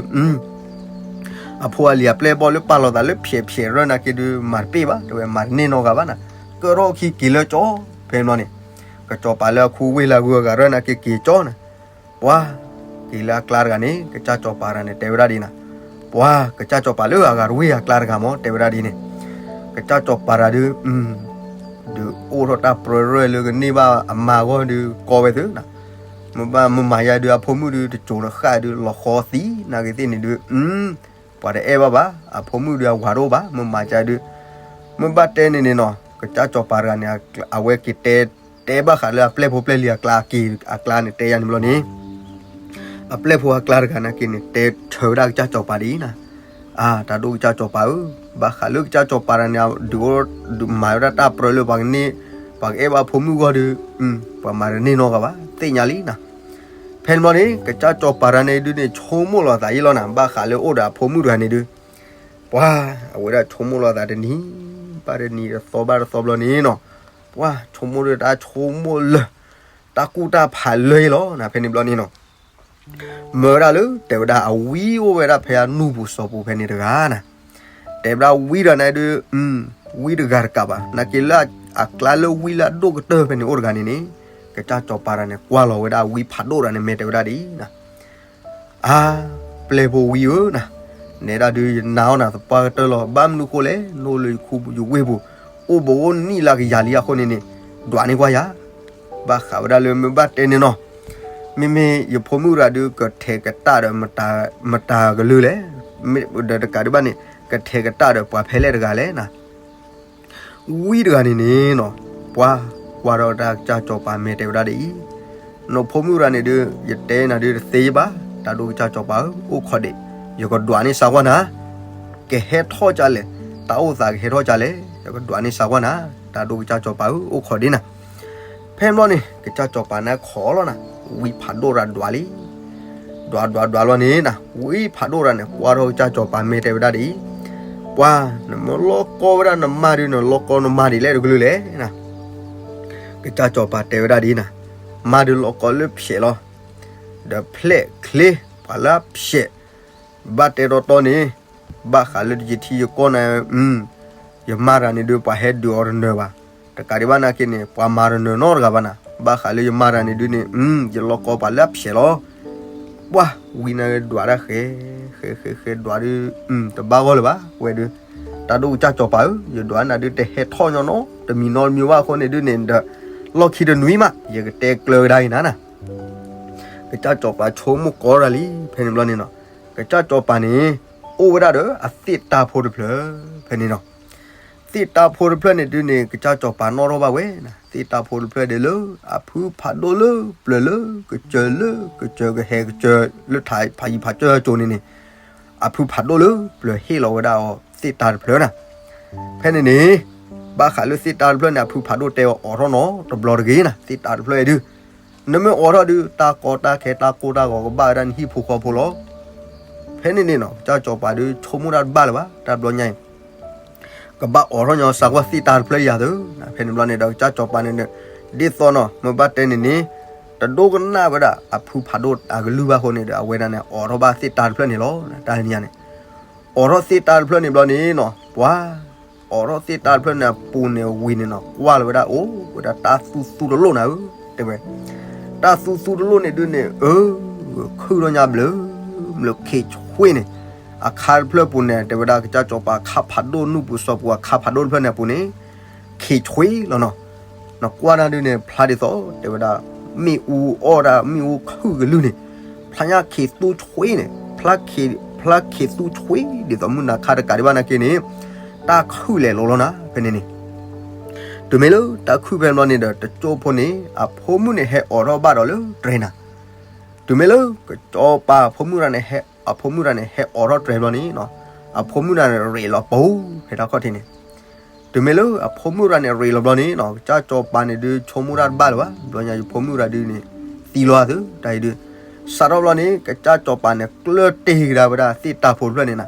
အဖိအလံၤအပျဲၢ်အဘီၣ်လၢပာ်လီၤသးလၢဖျဲးဖျဲးရၢနာ်က့ဒု မၤတပ့ၢ်ဘၣ်, တဲဝဲမၤတန့ၢ်နီတဂၤဘၣ်နၤ, ကၢထီၣ်ခံက့ၤလၢကၠီ, ဖဲန့ၣ်ဘျီန့ၣ် ကစၢ်စီၤပၤလၢအခုဝ့ၢ်လၢအဂုၤအဂၤရၢနာ်က့က့ၤကၠီနၤ. ပှၤက့ၤလၢအကျါတဂၤန့ၣ် ကစၢ်စီၤပၤတဂၤန့ၣ် တဲဝဲဒၣ်ဒ်နၤ, ပှၤကစၢ်စီၤပၤလၢအဂၤတဝ့ၢ်အကျါတဂၤမ့ၢ် တဲဝဲဒၣ်ဒ်န့ၣ်, ကစၢ်စီၤပၤတဂၤဒု ဒုးအိၣ်ထီၣ်တၢ်ပြၢရၢၢ်လၢကန့ၢ်ဘၣ်အမါအဂီၢ်ဒု ကီဝဲသ့နၤ. မ့ၢ်ဘၣ်မ့ၢ်မၤယါဒု အဖိမုၣ်ဒု တစိၤနဃၣ်ဒု လီၤဃီသံနာ်က့သ့ၣ်န့ၣ်ဒု ပှၤတအဲၣ်ဘၣ်ဘၣ်, အဖိမုၣ်ဒု အဝၤတအိၣ်ဘၣ်, မ့ၢ်မၤယါဒု, မ့ၢ်ဘၣ်တဲန့ၣ်န့ၣ်နီၤ ကစၢ်စီၤပၤတဂၤန့ၣ် အဝဲက့ၤတဲ တဲဘၣ်ဃးလၢအပျဲၢ်ဖိပျဲၢ်လံၤအကျါက့ၤအကျါန့ၣ် တဲယါန့ၣ်ဘျီန့ၣ် အပျဲၢ်ဖိအကျါတဂၤနာ်က့န့ၣ် တဲဆၢဝဲဒၣ်ကစၢ်စီၤပၤဒ်အံၤနၤ, အါ တၢ်ဒိၣ်ကစၢ်စီၤပၤဧၢ, ဘၣ်ဃးလၢကစၢ်စီၤပၤတဂၤန့ၣ် ဒုးအိၣ်ဒုးမၤဝဲဒၣ်တၢ်ပြၢလၢပှၤကန့ၢ် ပှၤကအဲၣ်ဘၣ်အဖိမုၣ်အဂီၢ်ဒု ပှၤမၤတန့ၢ်နီတဂၤဘၣ် သ့ၣ်ညါလံနၤ. ဖဲန့ၣ်ဘျီန့ၣ် ကစၢ်စီၤပၤတဂၤန့ၣ်ဒုန့ၣ် ဆိကမိၣ်လီၤသးအံၤလီၤနၤ, ဘၣ်ဃးလၢအိၣ်ဒီးအဖိမုၣ်တဂၤန့ၣ်ဒု ပှၤ အဝဲဒၣ်ဆိကမိၣ်လီၤသးတနံၤဘၣ်တနံၤ တသီဘၣ်တသီဘျီန့ၣ်နီၤ, ပှၤဆိကမိၣ်ဒုတၢ်ဆိကမိၣ်လၢ တၢ်ကူၣ်တၢ်ဖးလၢအံၤလီၤနၤ. ဖဲန့ၣ်ဘျီန့ၣ်နီၤ မၢဝဲဒၣ်လၢ တဲဝဲဒၣ်အဝံအိၣ်ဝဲဒၣ်ဖဲအနူၢ်ပူၤစီၤပူၤဖဲန့ၣ်တဂၤနၤ, တဲဝဲဒၣ်ဝံတဂၤန့ၣ်ဒု ဝံတဂၤတကးဘၣ် နာ်က့လၢအကျါလၢဝံလၢအဒိၣ်ကတၢၢ်ဖဲန့ၣ်အိၣ်တဂၤန့ၣ်န့ၣ်, ကစၢ်စီၤပၤတဂၤန့ၣ် ကွၢ်လီၤဝဲဒၣ်ဝံဖးဒိၣ်တဂၤန့ၣ် မဲာ်တဲဝဲဒၣ်ဒ်အံၤနၤ အါ ပျဲၢ်ဖိဝံဧၢနၤ, နဲဒၣ်ဒုးယနာ်အီၤနၤသပှၢ်ကတၢၢ်လီၤ. ဘၣ်မနုၤဃိလဲၣ်, နအိၣ်လၢယခူယဝ့ၢ်ပူၤ အိၣ်ဘိးအိၣ်နံၣ်လၢကယၤလံအဃိန့ၣ်န့ၣ် ဒွးန့ၢ်ကွၢ်ယၤ, ဘၣ်ဃးဝဲဒၣ်လၢမ့ၢ်ဘၣ်တဲန့ၣ်နီၤ, မ့မ့ၢ်ယဖိမုၣ်တဂၤဒုး ကထဲးကတၢၢ်ဒီး မတၤကလုာ်လဲၣ်, ဒီးတကးဒံးဘၣ်န့ၣ် ကထဲးကတၢၢ်ဒီးပှၤဖဲလဲၣ်တဂၤလဲၣ်နၤ ဝံတဂၤန့ၣ်န့ၣ်နီၤ, ပှၤကွၢ်ထီၣ်တၢ်ကစၢ်စီၤပၤမဲာ်တဲဝဲဒၣ်ဒ်အံၤ, နဖိမုၣ်တဂၤန့ၣ်ဒုး ယတဲနၤဒုးတသ့ဘၣ်, တၢ်ဒိၣ်ကစၢ်စီၤပၤဧၢ အိၣ်ခိးဒံး, ယကဒွးန့ၢ်စၢ်ကွၢ်နၤ, ကဟဲထီၣ်ကလဲၣ်, တၢ်အိၣ်သးကဟဲထီၣ်ကလဲၣ်, ယကဒွးန့ၢ်စၢ်ကွၢ်နၤ, တၢ်ဒိၣ်ကစၢ်စီၤပၤဧၢ အိၣ်ခိးဒံးနၤ. ဖဲန့ၣ်ဘျီန့ၣ် ကစၢ်စီၤပၤန့ၣ်ခိးလီၤနၤ, ဝံဖးဒိၣ်တဂၤဒွးလံ ဒွးဒွးဒွးလီၤန့ၣ်နၤ, ဝံဖးဒိၣ်တဂၤန့ၣ် ကွၢ်ထီၣ်ကစၢ်စီၤပၤမဲာ်တဲဝဲဒၣ်ဒ်အံၤ, ပှၤ နမ့ၢ်လီၢ်ကီဝဲဒၣ်နမါဒုး နလီၢ်ကီနမါဒ်လဲၣ်တကလုာ်လဲၣ်နၤ. ကစၢ်စီၤပၤတဲဝဲဒၣ်ဒ်အံၤနၤ, မါဒုးလီၢ်ကီလၢဖျဲးလီၤ, ဒီးဖျဲးချ့ ပှၤလၢအဖျဲး ဘၣ်တဲတီတီန့ၣ်, ဘၣ်ဃးလၢယထံယကီၢ်န့ၣ်, ယမါတဂၤန့ၣ်ဒုး ပှၤဟဲဒုးအီၤတနၢၤဘၣ်, တကးဒံးဘၣ်နာ်က့န့ၣ် ပှၤမၤတနၢၤနီတဂၤဘၣ်နၤ, ဘၣ်ဃးလၢယမါတဂၤန့ၣ်ဒုးန့ၣ်, ယလီၢ်ကီပှၤလၢအဖျဲးလီၤ. ပှၤဝံန့ၣ်ဒွးဒၣ်ဃဲ, ဃဲဃဲဃဲဒွးဒုး, တဘၣ်ဂီၢ်လၢၤဘၣ်, ဝဲဒုး, တၢ်ဒိၣ်ကစၢ်စီၤပၤဧၢ, ယဒွးနၤဒုးတဟဲထီၣ်ညီနီတမံၤနီတမံၤဘၣ်အဃိန့ၣ်ဒုးန့ၣ်ဒီး, လီၢ်ခံတနွံမး ယကတဲကျၢၤကဒါအံၤနၤနၤ. ကစၢ်စီၤပၤဆိကမိၣ်ကီတၢ်လံ, ဖဲန့ၣ်ဘျီန့ၣ်နီၤ, ကစၢ်စီၤပၤန့ၣ် အိၣ်ဝဲဒၣ်ဒီးအသ့ၣ်တၢ်ဖိတဖျၢၣ်, ဖဲန့ၣ်နီၤ, သ့ၣ်တၢ်ဖိတဖျၢၣ်န့ၣ်ဒုးန့ၣ် ကစၢ်စီၤပၤနီၣ်ထီၣ်ဘၣ်ဝဲ, သ့ၣ်တၢ်ဖိတဖျၢၣ်ဒ်လၢ အဖုဖးဒိၣ်လၢပျၢၤလၢကစၢၤလၢကစၢၤကဟဲကစၢၤလၢထးဖးယံၤဖးကၠၢၢ်ကၠိန့ၣ်န့ၣ်, အဖုဖးဒိၣ်လၢပျၢၤဟ့ၣ်လီၤဝဲဒၣ်အီၤသ့ၣ်တၢ်တဖျၢၣ်နၤ. ဖဲန့ၣ်န့ၣ်, ဘၣ်ဃးလၢသ့ၣ်တၢ်တဖျၢၣ်န့ၣ် အဖုဖးဒိၣ်တဲအီၤအိးထီၣ်နီတဘျီတဂ့ၤနၤ, သ့ၣ်တၢ်တဖျၢၣ်အံၤဒုး, နမ့ၢ်အိးထီၣ်ဒုး တၢ်ကီတၢ်ခဲတၢ်ကိၢ်တၢ်ဂီၤကဘၣ်ဝဲဒၣ်နဟံၣ်ဖိဃီဖိလီၤ. ဖဲန့ၣ်န့ၣ်နီၤ ကစၢ်စီၤပၤဒုးဆိကမိၣ်တၢ်တဘၣ်လၢၤဘၣ် တၢ်ဘျီညါအံၤ ကဘၣ်အိးထီၣ်ညီစၢ်ကွၢ်သ့ၣ်တၢ်တဖျၢၣ်ယၤသၢ, ဖဲန့ၣ်ဘျီန့ၣ်ဒီးကစၢ်စီၤပၤန့ၣ်ဒီး, ဒ်သိးနီၤ မ့ၢ်ဘၣ်တဲန့ၣ်န့ၣ်, တဒိကနၣ်ဝဲဒၣ်အဖုဖးဒိၣ်အကလုၢ်ဘၣ်အဃိန့ၣ်ဒီး အဝဲဒၣ်န့ၣ် အိးထီၣ်ဘၣ်သ့ၣ်တၢ်တဖျၢၣ်န့ၣ်လီၤ. တၢ်န့ၣ်ညါန့ၣ်, အိးထီၣ်သ့ၣ်တၢ်တဖျၢၣ်န့ၣ်ဘျီန့ၣ်နီၤ ပှၤ အိးထီၣ်သ့ၣ်တၢ်တဖျၢၣ်န့ၣ်အပူၤန့ၣ်ဝံၤန့ၣ်နီၤ ကွၢ်လီၤဝဲဒၣ်အိၣ်ဝဲဒၣ်တၢ်သူသူတလိၣ်နၤဧၢ, တဲဝဲ, တၢ်သူသူတလိၣ်န့ၣ်ဒုးန့ၣ် အၢ, ခုၣ်ထီၣ်ညါဘျၢ, ဘျၢခ့ဆွ့န့ၣ်, အခါတဖျၢၣ်ပူၤန့ၣ် တဲဝဲဒၣ်ကစၢ်စီၤပၤအခါဖးဒိၣ်နူၢ်ပူၤစီၤပူၤအခါဖးဒိၣ်တဖျၢၣ်န့ၣ်အပူၤန့ၣ်, ခ့ဆွ့လီၤနီၤ. နကွၢ်နၤဒုးန့ၣ် ဖျါဒ်သိး တဲဝဲဒၣ်, မ့ၣ်အူအီၣ်ဒၣ်မ့ၣ်အူခုၣ်ကလုၢ်န့ၣ်, ဖျါညါခ့သူဆွ့န့ၣ်, ဖျါခ့သူဆွ့ဒ်သိးမုၢ်နၤခါတကးဒံးဘၣ်နာ်က့န့ၣ်, တၢ်ခုၣ်လဲၤလိာ်လီၤနၤ ဖဲန့ၣ်န့ၣ်. တုၤမ့ၢ်လၢတၢ်ခုၣ်ဖဲန့ၣ်ဘျီန့ၣ်ဒီး တကၠိဖိန့ၣ် အဖိမုၣ်န့ၣ်ဟဲအိးထီၣ်ဘၣ်ဒီးလၢတြဲၤနၤ. တုၤမ့ၢ်လၢကစီၤပၤအဖိမုၣ်ရၤန့ၣ် အဖိမုၣ်ရၤန့ၣ် ဟဲအိးထီၣ်တြဲၤဘျီန့ၣ်နီၤ, အဖိမုၣ်ရၤန့ၣ်ရ့းလီၤပူၤ ဖဲတၢ်ခီၣ်ထံးန့ၣ်. တုၤမ့ၢ်လၢအဖိမုၣ်ရၤန့ၣ်ရ့းလီၤဘျီန့ၣ်နီၤ, ကစၢ်စီၤပၤန့ၣ်ဒုး ဆိကမိၣ်တၢ်တဘၣ်လၢၤဘၣ်, ဘျီညါယဖိမုၣ်ရၤဒုးန့ၣ် သံလီၤအသး တၢ်အံၤဒုး. စးထီၣ်ဘျီန့ၣ် ကစၢ်စီၤပၤန့ၣ် ကျၢၢ်တ့ၢ်ကဒါဝဲဒၣ်သ့ၣ်တၢ်ဖိတဖျၢၣ်န့ၣ်နၤ,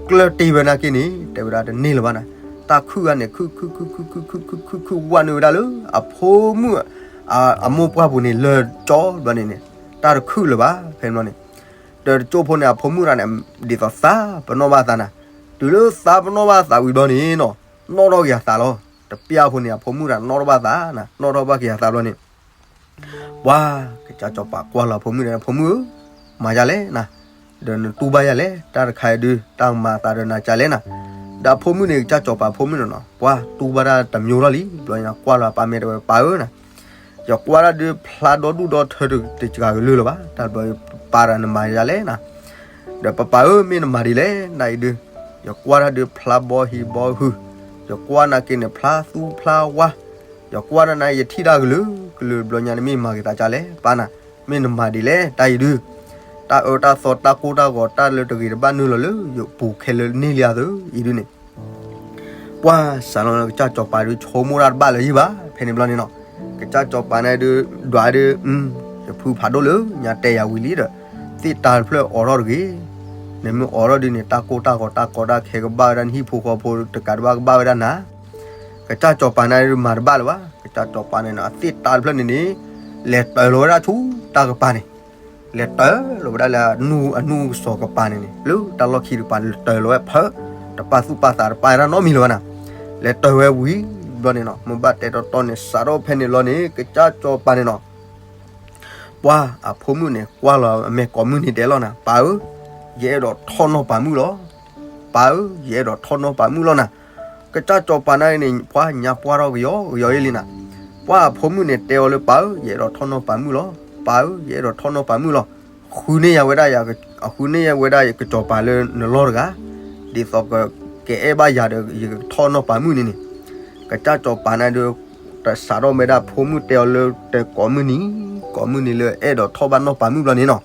ကျၢၢ်တ့ၢ်ဝဲနာ်က့န့ၣ် တဲဝဲဒၣ်တန့ၢ်လၢၤဘၣ်နၤ. တၢ်ခုၣ်ဂၤန့ၣ် ခုၣ်ခုၣ်ခုၣ်ခုၣ်ခုၣ်ခုၣ်ခုၣ်ခုၣ်ခုၣ်ဝဲနုာ်ဝဲဒၣ်လၢ အဖိမုၣ် အမိၢ်ပှၢ်ပူၤန့ၣ် လၢကၠီဘျီန့ၣ်န့ၣ် တၢ်တခုၣ်လၢၤဘၣ် ဖဲန့ၣ်ဘျီန့ၣ်. ဒီးတကၠိဖိန့ၣ် အဖိမုၣ်ရၤန့ၣ် ဒ်သိးသးပနီၣ်ဘၣ်သးနၤ, တုၤလၢသးပနီၣ်ဘၣ်သးဝံၤဘျီန့ၣ်နီၤ, နီၣ်ထီၣ်က့ၤအသးလီၤ. တပျၢ်ဖိန့ၣ် အဖိမုၣ်ရၤနီၣ်ထီၣ်ဘၣ်သးနၤ, နီၣ်ထီၣ်ဘၣ်က့ၤအသးဘျီန့ၣ် ပှၤ ကစၢ်စီၤပၤကွၢ်လီၤအဖိမုၣ်န့ၣ် အဖိမုၣ်ဧၢ, မၤယၤလဲၣ်နၤ, ဒီးနတူၢ်ဘၣ်ယၤလဲၣ်, တၢ်တခါအံၤဒုး တၢ်မၤအသးဒီးနၤကလဲၣ်နၤ. ဒီးအဖိမုၣ်န့ၣ် ကစၢ်စီၤပၤအဖိမုၣ်န့ၣ်နီၤ, ပှၤတူၢ်ဘၣ်တၢ်တမျိုးထီၣ်လံ, ဘျီညါကွၢ်လီၤအပၢ်မ့ၢ်တဲဝဲ ပၢ်ဧၢနၤ, ယကွၢ်တၢ်ဒုးဖျါဒီဒူၣ်ဒီထၢတစှၤကလုာ်လၢၤဘၣ်, တၢ်ဘျီ ပၢ်ဒီးနမၤယၤလဲၣ်နၤ. ဒီးပၢ်ပၢ်ဧၢ မ့ၢ်နမၤဒ်လဲၣ်နၤအံၤဒုး, ယကွၢ်တၢ်ဒုးဖျါဘီဟံၣ်ဘီဟု, ယကွၢ်နာ်က့န့ၣ် ဖျါသူဖျါဝါ, ယကွၢ်တၢ်န့ၣ် ယထံၣ်တၢ်ကလုာ်ကလုာ် ဘျီညါန့ၣ် မ့ၢ်မၤက့ၤသးကလဲၣ် ပၢ်နၤ, မ့ၢ်နမၤဒ်လဲၣ် တၢ်အံၤဒုး, တၢ်အၢတၢ်သီတၢ်ကိၢ်တၢ်ဂီၤ တၢ်လၢတဂ့ၤတဘၣ်နုာ်လီၤလၢယပူၤခဲလၢာ်န့ၢ်လံအသးအံၤဒုးန့ၣ် ပှၤစးလီၤ ကစၢ်စီၤပၤဒုး ဆိကမိၣ်တၢ်တဘၣ်လၢၤယံၤဘၣ် ဖဲန့ၣ်ဘျီန့ၣ်နီၤ, ကစၢ်စီၤပၤန့ၣ်ဒုး ဒွးဒုး, ယဖုဖးဒိၣ်လၢ ညါတဲယၤဝံၤလံဒီး, သ့ၣ်တၢ်တဖျၢၣ်အိးထီၣ်တဂ့ၤ, နမ့ၢ်အိးထီၣ်ဒုးန့ၣ် တၢ်ကိၢ်တၢ်ဂီၤတၢ်ကီတၢ်ခဲကဘၣ်ဝဲဒၣ် နဟံၣ်ဖိဃီဖိတကးတဘၣ်ကဘၣ်ဝဲဒၣ်နၤ ကစၢ်စီၤပၤန့ၣ်ဒုးမၤတဘၣ်လၢၤဘၣ်, ကစၢ်စီၤပၤန့ၣ်နီၤ အသ့ၣ်တၢ်တဖျၢၣ်န့ၣ်န့ၣ်, လဲၤတၢၤလီၤဝဲဒၣ်ဆူတၢ်ကပၤန့ၣ်, လဲၤတၢၤလီၤဝဲဒၣ်လၢ အနူၢ်ကစီၤကပၤန့ၣ်န့ၣ် လၢတၢ်လီၢ်ခံတကပၤ လဲၤတၢၤလီၤဝဲဖၢ, တပာ်သူၣ်ပာ်သးတပာ်ဝဲဒၣ်နီတမံၤလၢၤဘၣ်နၤ, လဲၤတၢၤဝဲဝံၤဘျီန့ၣ်နီၤ မ့ၢ်ဘၣ်တဲတီတီန့ၣ် စးထီၣ်ဖဲန့ၣ်လီၤန့ၣ် ကစၢ်စီၤပၤန့ၣ်နီၤ ပှၤအဖိမုၣ်န့ၣ် ကွၢ်လီၤအမဲာ်ကိးမုၢ်နံၤဒဲးလီၤနၤ, ပၢ်ဧၢ, ယအဲၣ်ဒိးထီၣ်နီၢ်ပၤမုၣ်လီၤ. ပၢ်ဧၢ, ယအဲၣ်ဒိးထီၣ်နီၢ်ပၤမုၣ်လီၤနၤ. ကစၢ်စီၤပၤန့ၣ်န့ၣ် ပှၤညါပှၢ်ထီၣ်ကယီကယီအံၤလံနၤ. ပှၤအဖိမုၣ်န့ၣ်တဲအီၤလၢ ပၢ်ဧၢ, ယအဲၣ်ဒိးထီၣ်နီၢ်ပၤမုၣ်လီၤ. ပၢ်ဧၢ, ယအဲၣ်ဒိးထီၣ်နီၢ်ပၤမုၣ်လီၤ. ဃုန့ၢ်ယၤဝဲဒၣ်ယၤ, ဃုန့ၢ်ယၤဝဲဒၣ်ယကစီၤပၤလၢနလီၢ်တဂၤ, ဒ်သိးကအဲၣ်ဘၣ်ယၤဒီး ယကထီၣ်နီၢ်ပၤမုၣ်န့ၣ်န့ၣ်. ကစၢ်စီၤပၤန့ၣ်ဒီး တစးထီၣ်ဝဲဒၣ်ဖိမုၣ်တဲအီၤလၢတကိးမုၢ်နံၤ, ကိးမုၢ်နံၤလၢအဲၣ်ဒိးထီၣ်ဘၣ်နီၢ်ပၤမုၣ်ဘျီန့ၣ်နီၤ.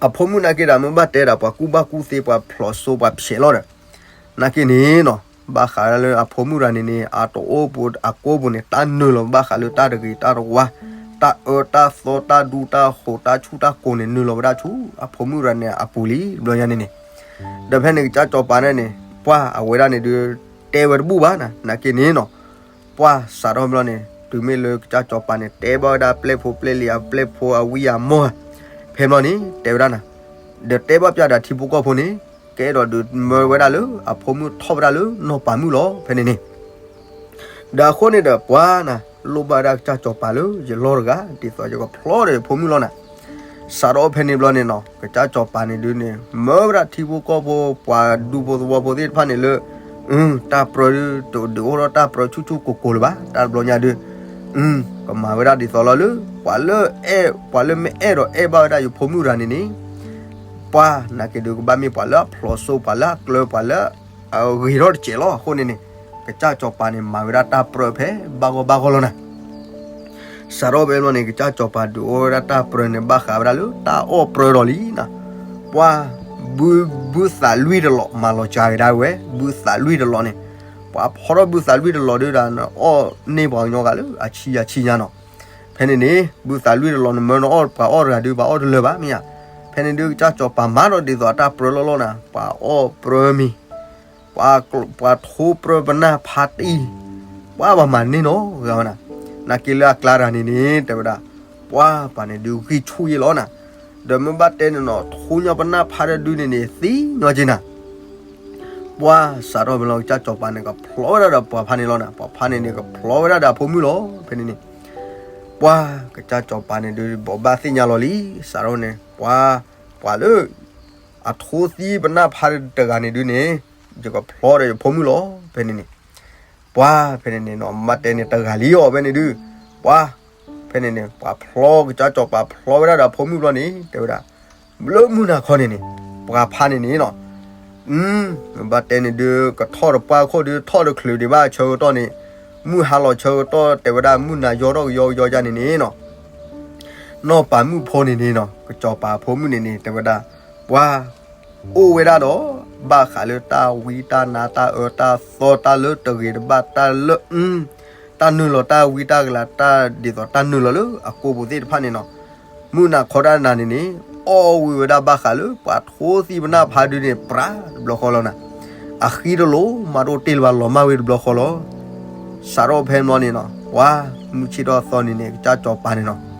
အဖိမုၣ်နာ်က့ဒီး မ့ၢ်ဘၣ်တဲဒီး ပှၤကူၣ်ဘၣ်ကူၣ်သ့ ပှၤဖျိးစိ ပှၤဖျဲးလီၤဒီး နာ်က့န့ၣ်နီၤ, ဘၣ်ဃးလၢအဖိမုၣ်တဂၤန့ၣ်န့ၣ် အတအိၣ်ပူၤအကိပူၤန့ၣ် တၢ်နုာ်လီၤဘၣ်ဃးလၢတၢ်တဂ့ၤတၢ်တဝါ, တၢ်အၢတၢ်သီ တၢ်ဒူတၢ်ဃိၤ တၢ်ဆူၣ်တၢ်ကိၤန့ၣ် နုာ်လီၤဝဲဒၣ်ဆူအဖိမုၣ်တဂၤန့ၣ်အပူၤလံ ဘျီညါန့ၣ်န့ၣ်. ဒီးဖဲန့ၣ်ကစၢ်စီၤပၤန့ၣ်န့ၣ် ပှၤအဝဲဒၣ်န့ၣ်ဒုး တဲဝဲတဘူၣ်ဘၣ်နၤ, နာ်က့န့ၣ်နီၤ. ပှၤစးထီၣ်ဘျီန့ၣ် တုၤမ့ၢ်လၢကစၢ်စီၤပၤန့ၣ် တဲဘၣ်ဝဲဒၣ်ပျဲၢ်ဖိပျဲၢ်လံၤ အပျဲၢ်ဖိအဝံအမီၢ်ဧါ, ဖဲဘျီန့ၣ် တဲဝဲဒၣ်နၤ, ဒီးတဲဘၣ်ပျၢ်ဒီးထံဖိကီၢ်ဖိန့ၣ် ကအဲၣ်ဒိးဒုးမၢဝဲဒၣ်လၢအဖိမုၣ်ထီၣ်ဝဲဒၣ်လၢနီၢ်ပၤမုၣ်လီၤ ဖဲန့ၣ်န့ၣ်. ဒီးအဃိန့ၣ်ဒီးပှၤနၤ လိၣ်ဘၣ်ဝဲဒၣ်ကစၢ်စီၤပၤလၢယလီၢ်တဂၤ ဒ်သိးယကဖျီဒီးယဖိမုၣ်လီၤနၤ. စးထီၣ်ဖဲန့ၣ်ဘျီန့ၣ်နီၤ ကစၢ်စီၤပၤန့ၣ်ဒုးန့ၣ် မၢဝဲဒၣ်ထံဖိကီၢ်ဖိ ပှၤဒူဖိသဝီဖိသ့ၣ်တဖၣ်န့ၣ်လၢ တၢ်ပြၢဒုး တဒုးအိၣ်ထီၣ်တၢ်ပြၢဆူၣ်ဆူၣ်ကိၤကိၤလၢၤဘၣ် တၢ်တဘျီညါဒုး ကမၤဝဲဒၣ်ဒ်သိးလီၤလၢ ပှၤလၢအဲၣ် ပှၤလၢမ့ၢ်အဲၣ်ဒိးအဲၣ်ဘၣ်ဝဲဒၣ်ယဖိမုၣ်တဂၤန့ၣ်န့ၣ် ပှၤနာ်က့ဒုးကဘၣ်မ့ၢ်ပှၤလၢအဖျိးစိ ပှၤလၢအကျၢၤ ပှၤလၢအဂ့ၤထီၣ်တစဲးလီၤ. အဃိန့ၣ်န့ၣ် ကစၢ်စီၤပၤန့ၣ် မၤဝဲဒၣ်တၢ်ပြၢဖဲဘၣ်ဂီၢ်ဘၣ်ဂီၢ်လီၤနၤ. စးထီၣ်ဖဲဘျီန့ၣ် ကစၢ်စီၤပၤဒုးအိၣ်ဝဲဒၣ်တၢ်ပြၢန့ၣ် ဘၣ်ဃးဝဲဒၣ်လၢတၢ်အီၣ်ပြၢဒီးလံနၤ. ပှၤ ဘု ဘုသးလွံၢ်တလီး မၤလီၤစှၤကဒါဝဲ ဘုသးလွံၢ်တလီးန့ၣ် ပှၤဖီထီၣ်ဘုသးလွံၢ်တလီးဒုးဒီး နအီၣ်န့ၢ်ပှၤကညီဂၤလၢအဆံယၤဆံညါနီၤ. ဖဲန့ၣ်န့ၣ် ဘုသးလွံၢ်တလီးန့ၣ် မၢနအီၣ်ပှၤအီၣ်တဂၤဒုး ပှၤအီၣ်တလၢာ်ဘၣ်မ့ၢ်ဧါ. ဖဲန့ၣ်ဒုး ကစၢ်စီၤပၤမၤဒီးဒ်သိးအတၢ်ပြၢလီၤလီၤနၤ ပှၤအီၣ်ပြၢမံၤ ပှၤ ပှၤထိပြၢပနၢ်ဖးတံၢ် ပှၤဘၣ်မၤန့ၢ်နီတဂၤဝဲနၤ. နာ်က့လၢအကျါတဂၤန့ၣ်န့ၣ် တဲဝဲဒၣ် ပှၤပှၤန့ၣ်ဒုးဂံၢ်ဆူၣ်ယဲၢ်လီၤနၤ. ဒီးမ့ၢ်ဘၣ်တဲန့ၣ်နီၤ ထိညါပနၢ်ဖးတဒုန့ၣ်န့ၣ် သံညီက့နၤ. ပှၤစးထီၣ်ဖဲလီၤ ကစၢ်စီၤပၤန့ၣ် ကဖျီဝဲဒၣ်ဒီးပှၤဖးန့ၣ်လီၤနၤ. ပှၤဖးန့ၣ်န့ၣ် ကဖျီဝဲဒၣ်ဒီးအဖိမုၣ်လီၤ. ဖဲန့ၣ်န့ၣ် ပှၤကစၢ်စီၤပၤန့ၣ်ဒုး ဘိးဘၣ်သ့ၣ်ညါလီၤလံ. စးထီၣ်န့ၣ် ပှၤ ပှၤလၢ အထိသံပနၢ်ဖးတဂၤန့ၣ်ဒုးန့ၣ် ယကဖျီဒီးယဖိမုၣ်လီၤ. ဖဲန့ၣ်န့ၣ် ပှၤဖဲန့ၣ်န့ၣ်နီၤ မ့ၢ်ဘၣ်တဲန့ၣ် တဂၤလံအီၤဖဲန့ၣ်ဒုး ပှၤ ဖဲန့ၣ်န့ၣ် ပှၤဖျီ ကစၢ်စီၤပၤဖျီဝဲဒၣ်ဒီးအဖိမုၣ်ဘျီန့ၣ် တဲဝဲဒၣ် လၢမုၢ်နၤခီန့ၣ်န့ၣ် ပှၤဖးန့ၣ်န့ၣ်နီၤ မ့ၢ်ဘၣ်တဲန့ၣ်ဒုး ကထီၣ်တပှၢ်ခိၣ်ဒုး ထီၣ်တချုးဒံးဘၣ်ဆၢကတီၢ်န့ၣ်, မုၢ်ဟါလီၤဆၢကတီၢ် တဲဝဲဒၣ်မုၢ်နၤယီထီၣ်ကယီကယီယါန့ၣ်န့ၣ်နီၤ, နီၢ်ပၤမုၣ်ဖိန့ၣ်န့ၣ်နီၤ, ကစီၤပၤဖိမုၣ်န့ၣ်န့ၣ် တဲဝဲဒၣ်, ပှၤ အိၣ်ဝဲဒၣ်ဒီး ဘၣ်ဃးလၢတၢ်ဝံတၢ်နါတၢ်အၢတၢ်သီတၢ်လၢတဂ့ၤတဘၣ် တၢ်လၢ တၢ်နုာ်လီၤတၢ်ဝံတၢ်ကလၤ တၢ်ဒ်သိးတၢ်နုာ်လီၤလၢအကိာ်ပူၤသ့ၣ်တဖၣ်န့ၣ်နီၤ, မုၢ်နၤခီတၢ်နၤန့ၣ်န့ၣ် အီၣ်ဝံၤဝဲဒၣ်ဘၣ်ဃးလၢပှၤထိသံပနၢ်ဖးဒုန့ၣ် ပြးတဘျီဃီလီၤနၤ, အဃံတလိၣ်မးတအိၣ်တ့ၢ်လၢၤဘၣ် လီၤမၢ်ဝဲတဘျီဃီလီၤ. စးထီၣ်ဖဲန့ၣ်ဘျီန့ၣ်နီၤ ပှၤ မုၢ်ဆ့ၣ်ထီၣ်သီန့ၣ်န့ၣ် ကစၢ်စီၤပၤန့ၣ်နီၤ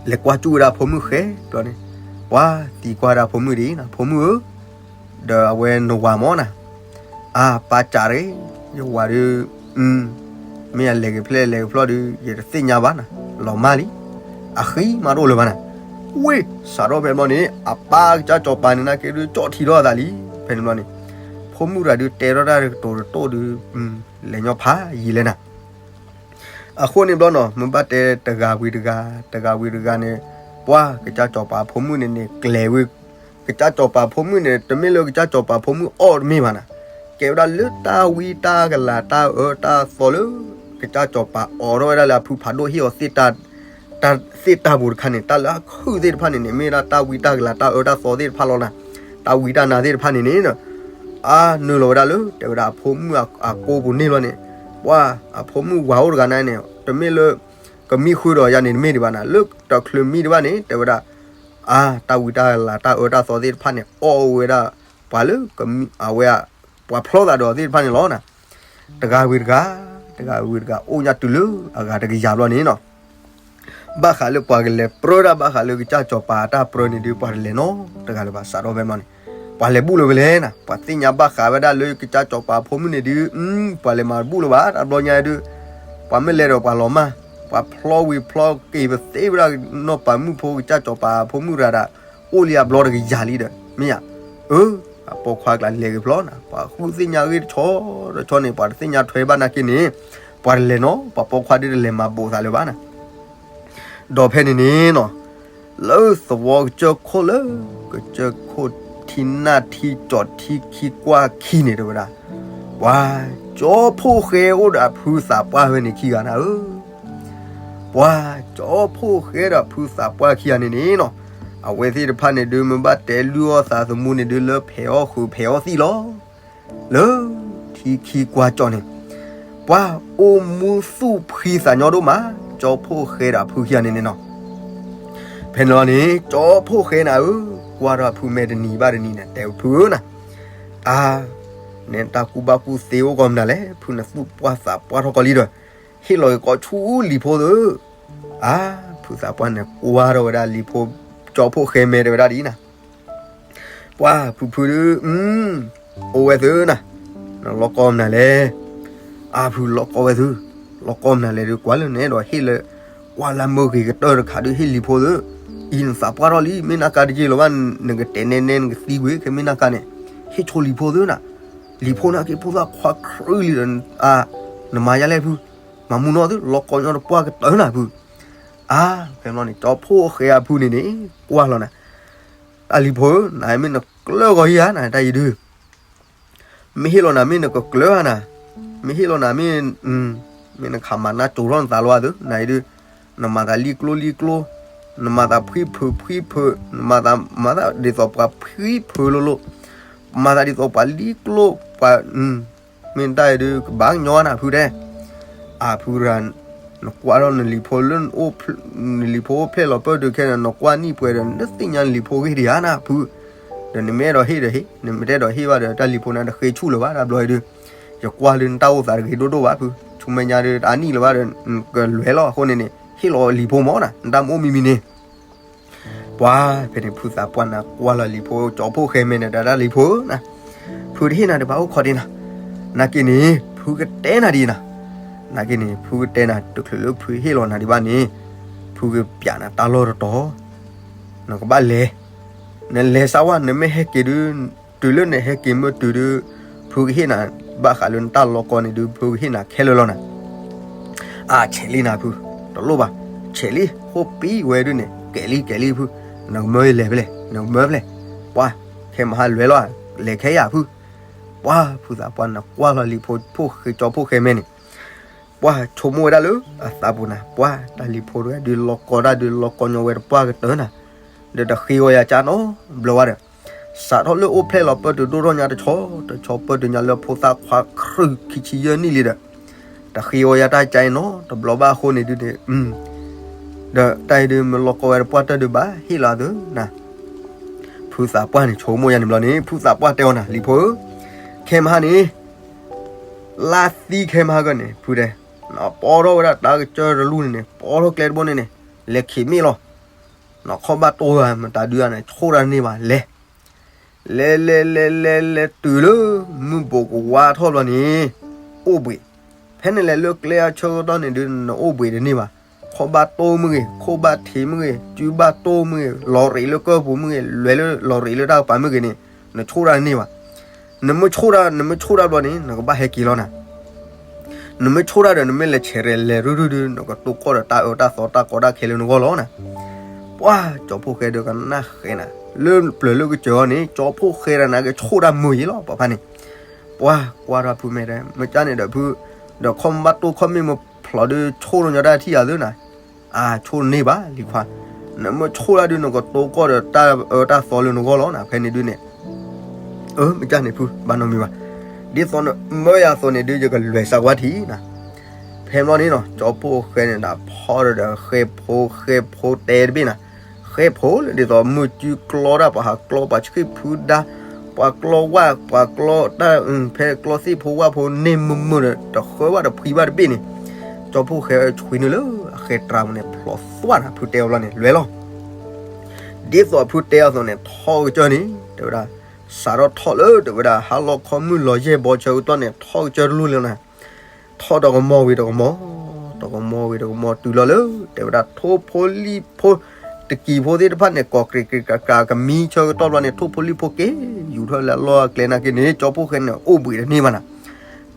လဲၤကွၢ်စူၣ်ဝဲဒၣ်ဖိမုၣ်ဃဲဘျီန့ၣ်, ပှၤသံကွၢ်ဒၣ်ဖိမုၣ်ဒ်အံၤနီၤ, ဖိမုၣ်ဧၢ, ဒီးအဝဲနဝၤမၢ်နၤ, အါ ပၢ်စးရ့, ယဝၤဒုး မ့ၢ်အလဲၤက့ၤဖျဲၣ်လဲၤက့ၤဖျီၣ်ဒုး ယတသ့ၣ်ညါဘၣ်နၤ, လီၤမၢ်လံ, အဃံမးတအိၣ်လၢၤဘၣ်နၤ, ဝ့ၢ် စးထီၣ်ဖဲဘျီန့ၣ် အပၢ်ကစၢ်စီၤပၤန့ၣ် နာ်က့ဒုးကၠီၣ်ထံထီၣ်အသးလံ, ဖဲန့ၣ်ဘျီန့ၣ် ဖိမုၣ်တဂၤဒုးတဲထီၣ်တၢ်တတိၤတတိၣ်ဒုး လဲၤညီဖးယံာ်လဲၣ်နၤ အဃိန့ၣ်ဘျီနီၤ မ့ၢ်ဘၣ်တဲတဂၤဝံၤတဂၤ တဂၤဝံၤတဂၤန့ၣ်, ပှၤကစၢ်စီၤပၤဖိမုၣ်န့ၣ်န့ၣ် ကျဲၤဝဲ, ကစၢ်စီၤပၤဖိမုၣ်န့ၣ် တမ့ၢ်လၢကစၢ်စီၤပၤဖိမုၣ်အီၣ်တမ့ၢ်ဘၣ်နၤ, ကဲဝဲဒၣ်လၢတၢ်ဝံတၢ်ကလၤတၢ်အၢတၢ်သီလၢ ကစၢ်စီၤပၤအိးထီၣ်ဝဲဒၣ်လၢအဖုဖးဒိၣ်ဟ့ၣ်အီၤသ့ၣ် တၢ်သ့ၣ်တၢ်ပူၤတခါန့ၣ် တၢ်လၢအခုၣ်သ့ၣ်တဖၣ်န့ၣ်န့ၣ် မ့ၢ်ဒၣ်တၢ်ဝံတၢ်ကလၤတၢ်အၢတၢ်သီသ့ၣ်တဖၣ်လီၤနၤ, တၢ်ဝံတၢ်နါသ့ၣ်တဖၣ်န့ၣ်န့ၣ်, အါ နုာ်လီၤဝဲဒၣ်လၢ တဲဝဲဒၣ်အဖိမုၣ်အကိာ်ပူၤန့ၣ်လီၤန့ၣ်, ပှၤ အဖိမုၣ်ဝၤအိၣ်တဂၤန့ၣ်န့ၣ် တမ့ၢ်လၢ ကမံဃုဒီးယၤန့ၣ်တမ့ၢ်ဒံးဘၣ်နၤ, လၢတချုးမံတဘၣ်န့ၣ် တဲဝဲဒၣ် အါ တၢ်ဝံတၢ်ကလၤတၢ်အၢတၢ်သီသ့ၣ်တဖၣ်န့ၣ် အီၣ်ဝဲဒၣ် ပှၤလၢ အဝဲ ပှၤဖျီသးဒီးသ့ၣ်တဖၣ်န့ၣ်လီၤနၤ, တဂၤဝံၤတဂၤ, တဂၤဝံၤတဂၤ အိၣ်ညါတုၤလၢအဂၤတကယၤဘျီန့ၣ်နီၤ ဘၣ်ဃးလၢပှၤကလဲၤပြၢတၢ်ဘၣ်ဃးလၢကစၢ်စီၤပၤအတၢ်ပြၢန့ၣ်ဒုး ပှၤတလဲၤနီတဂၤလၢၤဘၣ် စးထီၣ်ဖဲဘျီန့ၣ်, ပှၤလဲၤဘူၣ်လၢၤဝဲလဲၣ်နၤ, ပှၤသ့ၣ်ညါဘၣ်ဃးဝဲဒၣ်လၢကစၢ်စီၤပၤဖိမုၣ်န့ၣ်ဒုး, ပှၤလဲၤမၤဘူၣ်လၢၤဘၣ် တဘျီညါဒုး, ပှၤမ့ၢ်လဲၤဒီးပှၤလီၤမၢ်, ပှၤဖျီဝံၤဖျီက့ၤပသ့ဝဲဒၣ်နီၢ်ပၤမုၣ်ဖိကစၢ်စီၤပၤဖိမုၣ်တဂၤဒၣ်, အိၣ်လံအဘျီတကယၤလံဒီး မ့ၢ်ဧါ, အၢ အပိာ်ခွါကျါလဲၤက့ၤဖျီနၤ, ပှၤဃုသ့ၣ်ညါဂ့ၢ်တဆီတဆီန့ၣ် ပှၤတသ့ၣ်ညါထွဲဘၣ်နာ်က့န့ၣ်, ပှၤတလဲၤနီၤ ပှၤပိာ်ခွါဒုးတလဲၤမၤဘူးသးလၢၤဘၣ်နၤ ဒီးဖဲန့ၣ်န့ၣ်နီၤ, လၢသဝီကစၢၢ်ခိၣ်လၢ ကစၢၢ်ခိၣ်ထံနၢ်ထံကၠီၤထံခံကွၢ်ခံန့ၣ်တဲဝဲဒၣ်, ပှၤကၠီဖှိၣ်ဃဲအိၣ်ဒီးအဖုသးပှၢ်ဝဲန့ၣ်ခံဂၤနၤဧၢ, ပှၤကၠီဖှိၣ်ဃဲဒီးအဖုသးပှၢ်ခံဂၤန့ၣ်န့ၣ်နီၤ, အဝဲသ့ၣ်တဖၣ်န့ၣ်ဒုး မ့ၢ်ဘၣ်တဲလုၢ်အီၣ်သးသမူန့ၣ်ဒုး လၢဖဲးအီၣ်ဃုာ်ဖဲးအီၣ်သံၣ်လီၤ. လၢထံခံကွၢ်ကၠီန့ၣ်, ပှၤအိၣ်မူသူၣ်ဖှံသးညီဒိၣ်မး, ကၠီဖှိၣ်ဃဲဒီးအဖုခံဂၤန့ၣ်န့ၣ်နီၤ. ဖဲန့ၣ်လီၤန့ၣ် ကၠီဖှိၣ်ဃဲနၤဧၢ, ကွၢ်ထီၣ်အဖုမဲာ်တနံၤဘၣ်တနံၤန့ၣ် တဲဖုဧၢနၤ, အါ, နတၢ်ကူၣ်ဘၣ်ကူၣ်သ့အိၣ်ကီးမနုၤလဲၣ်, ဖုနသူၣ်ပှၢ်သးပှၢ်ထီၣ်ကီးလံဒီး, ဟ့ၣ်လီၤက့ၤကီးဆူလံၤဖိသၢ, အါ, ဖုသးပှၢ်န့ၣ်ကွၢ်ထီၣ်ဝဲဒၣ်လံၤဖိ, ကၠီဖှိၣ်ဃဲမဲာ်တဲဝဲဒၣ်ဒ်အံၤနၤ ပှၤဖုဖုဒုး, အိၣ်ဝဲသုနၤ, နလီၢ်ကီမနုၤလဲၣ်, အါဖုလီၢ်ကီဝဲသု, လီၢ်ကီမနုၤလဲၣ်ဒုး ကွၢ်လၢနအဲၣ်ဒိးဟ့ၣ်လၢ, ကွၢ်လၢမုၢ်ဂ့ၤကတၢၢ်တခါဒုး ဟ့ၣ်လံၤဖိသု, အံၤနသးပှၢ်ထီၣ်လံ မ့ၢ်နၤကါတယ့ၢ်လီၤဘၣ်, နကတဲနဲနဲနကသံကွံာ် ခဲမ့ၢ်နၤကါန့ၣ်, ဟ့ၣ်ဆိလံၤဖိသုနၤ, လံၤဖိန့ၣ်က့ၤဖိသၣ်ခွါခရံာ်လံဒီး, နမၤယါလဲၣ်ဖု, မၤမူနီၢ်သု လီၢ်ကီညီတပှၢ်ကတၢၢ်နၤဖု, အါ, ဖဲန့ၣ် ကၠီဖှိၣ်ဃဲအဖုန့ၣ်န့ၣ်, ကွၢ်လီၤနၤ, တၢ်လံၤဖိဧၢ, နမ့ၢ်နကျၢၢ်ဂီၤဟံၣ်ဧါနၤ တၢ်အံၤဒုး မ့ၢ်ဟ့ၣ်လီၤနၤမ့ၢ်နကကျၢၤဧါနၤ, မ့ၢ်ဟ့ၣ်လီၤနၤမ့ၢ်, မ့ၢ်နခးမၤနၢ်ကၠိထီၣ်နသးလီၤသု, နအံၤဒုး, နမၤသးလံကျိလံကျိ, နမၤသးဖှံဖုးဖှံဖုး, နမၤသးမၤသးဒ်သိးပှၤဖှံဖုးလိၤလိၤ, မၤသးဒ်သိးပှၤလံကျိ, ပှၤ, မ့ၢ်တၢ်အံၤဒုး ကဘၣ်ကညီနၤဖုတဲ, အဖုရၤ, နကွၢ်ထီၣ်နလံၤဖိလၢ, နလံၤဖိအိၣ်ဖျဲၣ်လီၤပၢၢ်ဒုးခဲန့ၣ် နကွၢ်နံၣ်ပှဲၤဒီး နတသ့ၣ်ညါနလံၤဖိဂ့ၢ်ဒံးဧါနၤဖု, ဒီးနမ့ၢ်အဲၣ်ဒိးဟ့ၣ်ဒီးဟ့ၣ်, နမ့ၢ်တအဲၣ်ဒိးဟ့ၣ်ဘၣ်ဒီး တၢ်လံၤဖိန့ၣ်တဃ့ဆူၣ်လၢၤဘၣ် တၢ်ဘျီအံၤဒုး, ယကွၢ်လၢနတၢ်အိၣ်သးတဂ့ၤဒိၣ်ဒိၣ်ဘၣ်ဖု, ဆူမဲာ်ညါဒုး တအါနံၣ်လၢၤဘၣ်ဒီး, ကလွဲၤလီၤအဃိန့ၣ်န့ၣ် ဟ့ၣ်လီၤလံၤဖိမၢ်နၤ နတၢ်မ့ၢ်အိၣ်မံၤမံၤန့ၣ် ပှၤဖဲန့ၣ် ဖုသးပှၢ်န့ၣ် ကွၢ်လီၤလံၤဖိ ကၠီဖှိၣ်ဃဲမဲာ်န့ၣ် တၢ်လံၤဖိဧၢနၤ, ဖုတဟ့ၣ်နၤဒံးဘၣ်အိၣ်ခိးဒံးနၤ, နာ်က့န့ၣ် ဖုကတဲနၤဒံးနၤ, နာ်က့န့ၣ် ဖုကတဲနၤ တချုးလၢဖုဟ့ၣ်လီၤနၤဒံးဘၣ်န့ၣ်, ဖုကပျးနၤတၢ်လီၢ်တတီၤ, နကဘၣ်လဲၤ, နလဲၤစၢ်ဝဲ နမ့ၢ်ဟဲက့ၤဒုး, တုၤလၢနဟဲက့ၤမ့ၢ်တုၤဒုး, ဖုကဟ့ၣ်နၤ, ဘၣ်ဃးလၢနတၢ်လီၢ်ကီန့ၣ်ဒုး ဖုကဟ့ၣ်နၤခဲလၢာ်လီၤနၤ အါ ဆဲးလံနၤဖု, တလိၣ်ဘၣ်, ဆဲးလံ ဃိပံဝဲဒုးန့ၣ် ကဲးလံကဲးလံဖု, နကမၢလဲၤဖဲလဲၣ် နကမၢဖဲလဲၣ်, ပှၤ, ခဲမဟါလွဲလီၤဧါ လဲၤခဲယၤဖု. ပှၢ်ဖုသးပှၢ်န့ၣ် ကွၢ်လီၤလံၤဖိ ဖိၣ်ဃဲ ကၠီဖိၣ်ဃဲမဲန့ၣ် ပှၢ်ဆိကမိၣ်ဝဲဒၣ်လၢအသးပူၤနၤ, ပှၢ်တၢ်လံၤဖိတဂၤဒုး လီၤကီတၢ်ဒုး လီၤကီညီဝဲတပှၢ်ကတၢၢ်နၤ, ဒီးတဃ့အီယၤကၢ်နီတဘျီဘၣ်ဒီး စးထီၣ်လၢအိၣ်ဖျဲၣ်လီၤပၢၢ်တုၤဒိၣ်ထီၣ်ညါတဆီ တဆီပၢၢ်တုၤညါလၢဖိသၣ်ခွါ ခရုၣ်ခံဆံယဲၢ်နံၣ်လံဒီး တဃ့အီယၤတၢ်ကၢ်နီတဘျီဘၣ်အဃိန့ၣ်ဒုးန့ၣ် ဒီးတၢ်အံၤဒုး မ့ၢ်လီၤကီဝဲတပှၢ်တၢၢ်ဒုး ဘၣ်ဟ့ၣ်လီၤအသးနၤ. ဖုသးပှၢ်န့ၣ် ဆိကမိၣ်ယါန့ၣ်ဘျီန့ၣ် ဖုသးပှၢ်တဲအီၤနၤ လံၤဖိဧၢ, ခဲမဟါန့ၣ် လါသံခဲမဟါကီၢ်န့ၣ် ဖုတဲ, ပီထီၣ်ဝဲဒၣ်တၢ်ကစၢၢ်တလူၢ်န့ၣ်န့ၣ် ပီထီၣ်ကျဲတဘိန့ၣ်န့ၣ် လဲၤခံးမ့ၣ်လီၤ. နခီၣ်ဘၣ်တိၢ်ဧါ မတၤဒုဧါန့ၣ် ဆိၣ်တၢ်တန့ၢ်ဘၣ်လဲၤ လဲၤလဲၤလဲၤလဲၤလဲၤတုၤလၢ မုၢ်ဘူးကဝါထီၣ်ဘျီန့ၣ် အိၣ်ဘှံး, ဖဲနလဲၤလၢကျဲအဆၢကတီၢ်န့ၣ်ဒုး နအိၣ်ဘှံးတန့ၢ်ဘၣ်. ခီၣ်ဘၣ်တိၢ်မ့ၢ်ဂ့ၤ, ခိၣ်ဘၣ်ထံးမ့ၢ်ဂ့ၤ, စုဘၣ်တိၢ်မ့ၢ်ဂ့ၤ, လီၤရံးလၢကၢၢ်ပူၤမ့ၢ်ဂ့ၤ, လဲၤလၢလီၤရံးလၢတၢ်ကပၤမ့ၢ်ဂ့ၤန့ၣ် နဆိၣ်တၢ်တန့ၢ်ဘၣ်. နမ့ၢ်ဆိၣ်တၢ်, နမ့ၢ်ဆိၣ်တၢ်ဘျီန့ၣ် နကဘၣ်ဟဲက့ၤလီၤနၤ. နမ့ၢ်ဆိၣ်တၢ်ဒီး နမ့ၢ်လဲၤဆဲးရဲၣ်လဲၤရုၢ်ရုၢ်ဒုး နကတိၢ်ကီၢ်ဒီးတၢ်အၢတၢ်သီတၢ်ကီတၢ်ခဲလၢနဂီၢ်လီၤနၤ. ပှၢ်ကၠီဖိၣ်ဃဲဒီးကနၣ်ဃဲနၤ, လၢပျၢၤလၢကစၢၤအီၤန့ၣ် ကၠီဖိၣ်ဃဲဒီးနၤကဆိၣ်တၢ်မုာ်ယံၤလီၤ ပှၤဖါန့ၣ်. ပှၢ်ကွၢ်ထီၣ်ဖုမဲတဲ မ့ၢ်ကၢ်န့ၣ်ဒီးဖု, ဒီးခီၣ်မ့ၢ်ဘၣ်တိၢ်ခီၣ်မ့ၢ်မဖျိးဒုး ဆိၣ်လီၤညီတၢ်ထံၣ်ယၤသုနၤ. အါ ဆိၣ်တန့ၢ်ဘၣ်လံၤခွါ, နမ့ၢ်ဆိၣ်တၢ်ဒုး နကတိၢ်ကီၢ်ဒီးတၢ်အၢတၢ်သီလၢနဂီၢ်လီၤနၤ ဖဲန့ၣ်ဒုးန့ၣ် အၢ မ့ၢ်ကၢ်န့ၣ်ဖု ဘၣ်နီတမံၤဘၣ်. ဒ်သိးနမၢယၤအသိးန့ၣ်ဒုး ယကလဲၤစးကွၢ်ထံနၤ. ဖဲဘျီန့ၣ်နီၤ ကၠီဖိၣ်ဃဲန့ၣ် ဒၣ်ဖီဒီးဒီးဃဲဖိဃဲဖိတဲတဘ့ၣ်နၤ. ဃဲဖိလၢဒ်သိးမုၢ်ကုကျီတၢ် ပှၤဟးကျီ ပှၤဆှံဖုဒါ ပှၤကျီဝၣ် ပှၤကျီတၢ် ဖဲကျီသ့ၣ်ဖိဝၣ်ဖိန့ၢ်မုာ်မုာ်ဒီး တဃၢဘၣ်တဖှံဘၣ်တဘ့ၣ်န့ၣ် ကၠီဖိၣ်ဃဲဆွံနုာ်လၢအဃဲတြၤပူၤန့ၣ် ဖျိးသွၣ်နၤ ဖုတဲအီၤဘျီန့ၣ် လဲၤလီၤ. ဒ်သိးဖုတဲအီၤအသိးန့ၣ် ထီၣ်ကစၢၢ်န့ၣ် တဲဝဲဒၣ် စးထီၣ်ထီၣ်လၢ တဲဝဲဒၣ် ဟါလီၤခီမုၢ်လီၤယဲၢ်ဘီဆၢကတီၢ်န့ၣ် ထီၣ်ကစၢၢ်တလူၢ်လၢနၤ. ထီၣ်တကမီဝံၤတကမီ, တကမီဝံၤတကမီတုၤလီၤလၢ တဲဝဲဒၣ် ထိၣ်ဖိလံၣ်ဖိ တကံၤဖိသ့ၣ်တဖၣ်န့ၣ် ကိးကြံးကြံးကြၤကြၤကမံဆၢကတီၢ်ဘျီန့ၣ် ထိၣ်ဖိလံၣ်ဖိက့ၤ ယူၤထီၣ်လၢအလီၢ်အကျဲနာ်က့န့ၣ် ကၠီဖိၣ်ဃဲန့ၣ် အိၣ်ဘှံးတန့ၢ်ဘၣ်နၤ.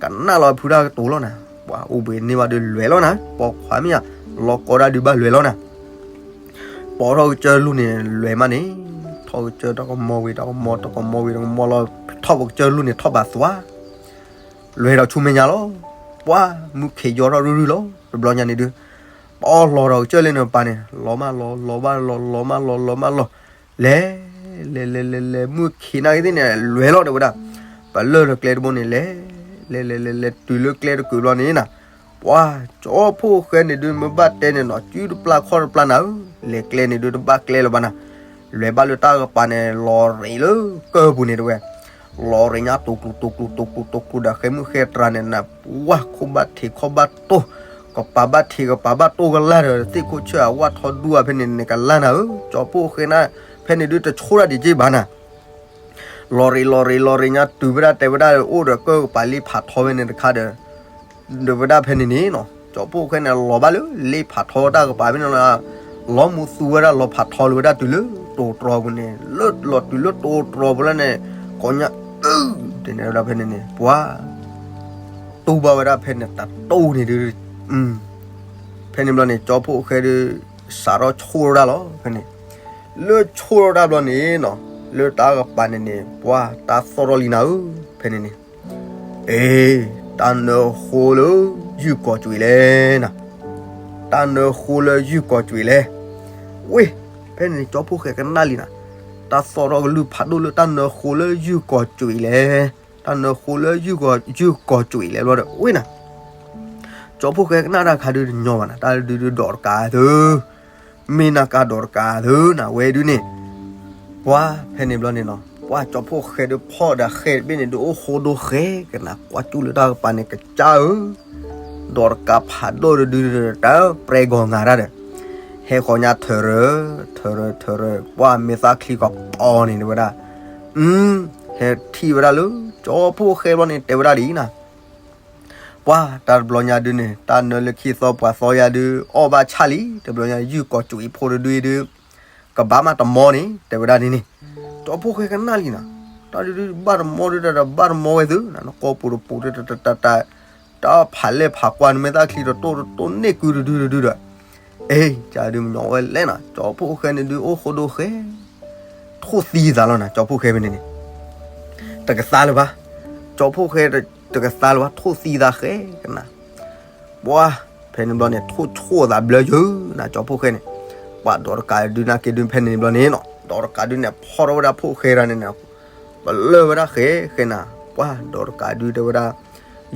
ကနၣ်လီၤဖုတၢ်ကတိၤလီၤနၤ. ပှၤအိၣ်ဘှံးတန့ၢ်ဘၣ်ဒီးလဲၤလီၤနၤ. ပိာ်ခွါမ့ၢ်ဧါ လီၤကီတၢ်ဒုးဘၣ်လဲၤလီၤနၤ. ပိာ်ထီၣ်ကစၢၢ်တလူၢ်န့ၣ် လဲၤမးန့ၣ် ထီၣ်ကစၢၢ်တကမီဝံၤတကမီ တကမီဝံၤတကမီလီၤ. ထီၣ်ပကစၢၢ်တလူၢ်န့ၣ် ထီၣ်ဘးသွါ လဲၤဒီးဆူမဲာ်ညါလီၤ. ပှၢ်မုၢ်ခံးယီၤထီၣ်ရုၢ်ရုၢ်လီၤ. တဘျီညါန့ၣ်ဒုး ပအီၣ်လီၤဒီးကစၢၢ်လၢနပၤန့ၣ် လီၤမးလီၤ လီၤမးလီၤ လီၤမးလီၤ လီၤမးလီၤ လဲၤ လဲၤလဲၤလဲၤလဲၤ မုၢ်ခံးနာ်က့သ့ၣ်န့ၣ် လဲၤလီၤ တဲဝဲဒၣ်. ပလၢၢ်လၢကျဲတဘိန့ၣ် လဲၤ လဲၤလဲၤလဲၤလဲၤ တုၤလၢကျဲတကုာ်ဘျီန့ၣ်နၤ. ပှၢ်ကၠီဖိၣ်ဃဲန့ၣ်ဒုး မ့ၢ်ဘၣ်တဲန့ၣ်နီၤ စုတပျၢ်ခီၣ်တပျၢ်နၤဧၢ, လဲၤကျဲန့ၣ်ဒုး တဘၣ်ကျဲလၢၤဘၣ်နၤ. လဲၤဘၣ်လၢတၢ်ကပၤန့ၣ် လီၤရံးလၢကၢၢ်ပူၤန့ၣ်တဲဝဲ. လီၤရံးညါ တိၤကျူၤ တိၤကျူၤ တိၤကျူၤ တိၤကျူၤဒီး ဃဲမုၢ်ဃဲတြၤန့ၣ်နၤ ပှၢ်ခိၣ်ဘၣ်ထံး ခီၣ်ဘၣ်တိၢ် ကပၤဘၣ်ထံး ကပၤဘၣ်တိၢ်ကလၢ်ဒီး သ့ၣ်ခိၣ်ဆၢအဝၣ်ထီဒူအဖဲန့ၣ်န့ၣ် ကလၢ်နၤဧၢ, ကၠီဖိၣ်ဃဲနၤ ဖဲန့ၣ်ဒုး တဆိၣ်တၢ်ဒံးက့ဘၣ်နၤ. လီၤရံး လီၤရံး လီၤရံးညါ တုၤဝဲဒၣ်တဲဝဲဒၣ် အိၣ်ဒီးကၢၢ်ကပၤလ့ဖးထီဝဲန့ၣ်တခါဒီး ဒီးဝဲဒၣ်ဖဲန့ၣ်န့ၣ်နီၤ ကၠီဖိၣ်ဃဲန့ၣ် လီၤဘၣ်လၢလ့ဖးထီတၢ်ကပၤဖဲန့ၣ်လီၤ. လီၤမူသူဝဲဒၣ် လီၤဖးထီလၢၤဝဲဒၣ်တုၤလၢတိၤတြီပူၤန့ၣ် လၢလီၤတုၤလၢတိၤတြီပူၤလၢန့ၣ် ကိးညါ အု တဲန့ၣ်ဝဲဒၣ်ဖဲန့ၣ်န့ၣ် ပှၤ တူၢ်ဘၣ်ဝဲဒၣ်ဖဲန့ၣ် တတိၢ်န့ၣ်ဒုး ဖဲန့ၣ်ဘျီန့ၣ် ကၠီဖိၣ်ဃဲဒုး စးထီၣ်ဆိၣ်ထီၣ်တၢ်လီၤ ဖဲန့ၣ်. လၢဆိၣ်ထီၣ်တၢ်ဘျီန့ၣ်နီၤ လၢတၢ်ကပၤန့ၣ်န့ၣ် ပှၤတၢ်သီၣ်ထီၣ်လံနၤဧၢ, ဖဲန့ၣ်န့ၣ် အ့ တၢ်နၢဃိလၢ ယုၢ်ကီၤကွံာ်လဲၣ်နၤ, တၢ်နၢဃိလၢယုၢ်ကီၤကွံာ်လဲၣ်. ဝ့ၢ် ဖဲန့ၣ်န့ၣ် ကၠီဖိၣ်ဃဲကနၣ်လံနၤ, တၢ်သီၣ်ထီၣ်ကလုၢ်ဖးဒိၣ်လၢတၢ်နၢဃိလၢယုၢ်ကီၤကွံာ်လဲၣ်, တၢ်နၢဃိလၢယုၢ်ကီၤကွံာ်လဲၣ်ဘျီဒီး ဝ့ၢ်နၤ ကၠီဖိၣ်ဃဲကနၣ်တၢ်ခါဒုးတညီဘၣ်နၤ, တၢ်ဒုးဒုးဒိးတကးသု, မ့ၢ်နၤကါဒိးတကးသုနၤ ဝဲဒုးန့ၣ် ပှၤဖဲန့ၣ်ဘျီန့ၣ်နီၤ ပှၤကၠီဖိၣ်ဃဲဒုးဖီၣ်ဒီးဃဲတဘ့ၣ်န့ၣ် ဒုးအိၣ်ဃိဒိဃဲ ကနၣ်ကွၢ်ကၠူၣ်လၢတၢ်ကပၤန့ၣ် ကစၢ်ဧၢ, ဒိးတကးဖးဒိၣ်တဒုဒီး တၢ်ပြဲဂီၤငါတၢ်ဒီး ဟဲဃီၤညါထၢၣ်ရၢၢ် ထၢၣ်ရၢၢ် ထၢၣ်ရၢၢ် ပှၤမ့ၢ်သၣ်ချံကပီၤန့ၣ်တဲဝဲဒၣ်, ဟဲထံၣ်ဝဲဒၣ်လၢ ကၠီဖိၣ်ဃဲဘျီန့ၣ် တဲဝဲဒၣ်ဒ်အံၤနၤ ပှၤတၢ်တဘျီညါဒုးန့ၣ် တၢ်နၢလၢခံသီပှၤသီယၤဒုး အီၣ်ဘၣ်ဆၣ်လံ, တဘျီညါ ယုၢ်ကီၤကွံာ်ဖိတဒုအံၤဒုး ကဘၣ်မးတမီန့ၣ် တဲဝဲဒၣ်ဒ်န့ၣ်, ကၠီဖိၣ်ဃဲကနၣ်လံနၤ, တၢ်ဒုးဒုးဘၣ်တမီဒုး တၢ်တဘၣ်တမီဝဲသုနၤ နကိာ်ပူၤတပူၤတတတတ တၢ်ဖးလဲၢ်ဖးကွၢ်နမ့ၢ်သၣ်ချံတတိၢ်တတိၢ်န့ၢ်ကုတဒုတဒုဒီး, အ့ ကၢ်ဒုးမညီဝဲလဲၣ်နၤ, ကၠီဖိၣ်ဃဲန့ၣ်ဒုးအိၣ်ဃိဒိဃဲ ထိၣ်သံသးလီၤနၤ ကၠီဖိၣ်ဃဲဖဲန့ၣ်န့ၣ် တကသါလၢၤဘၣ်. ကၠီဖှိၣ်ဃဲတကသါလၢၤဘၣ်, ထိၣ်သံသးဃဲကနၤ. ပှၤ ဖဲန့ၣ်ဘျီန့ၣ် ထိၣ်ဆိၣ်သးဘျၢယၢၤနၤ ကၠီဖှိၣ်ဃဲန့ၣ်. ပှၤဒီးတကးဒုး နာ်က့ဒုး ဖဲန့ၣ်ဘျီန့ၣ်နီၤ, ဒီးတကးဒုးန့ၣ် ဖီထီၣ်ဝဲဒၣ်ဖှိၣ်ဃဲတဂၤန့ၣ်န့ၣ်, ပလၢၢ်ဝဲဒၣ်ဃဲဃဲနၤ. ပှၤဒီးတကးဒုးတဲဝဲဒၣ်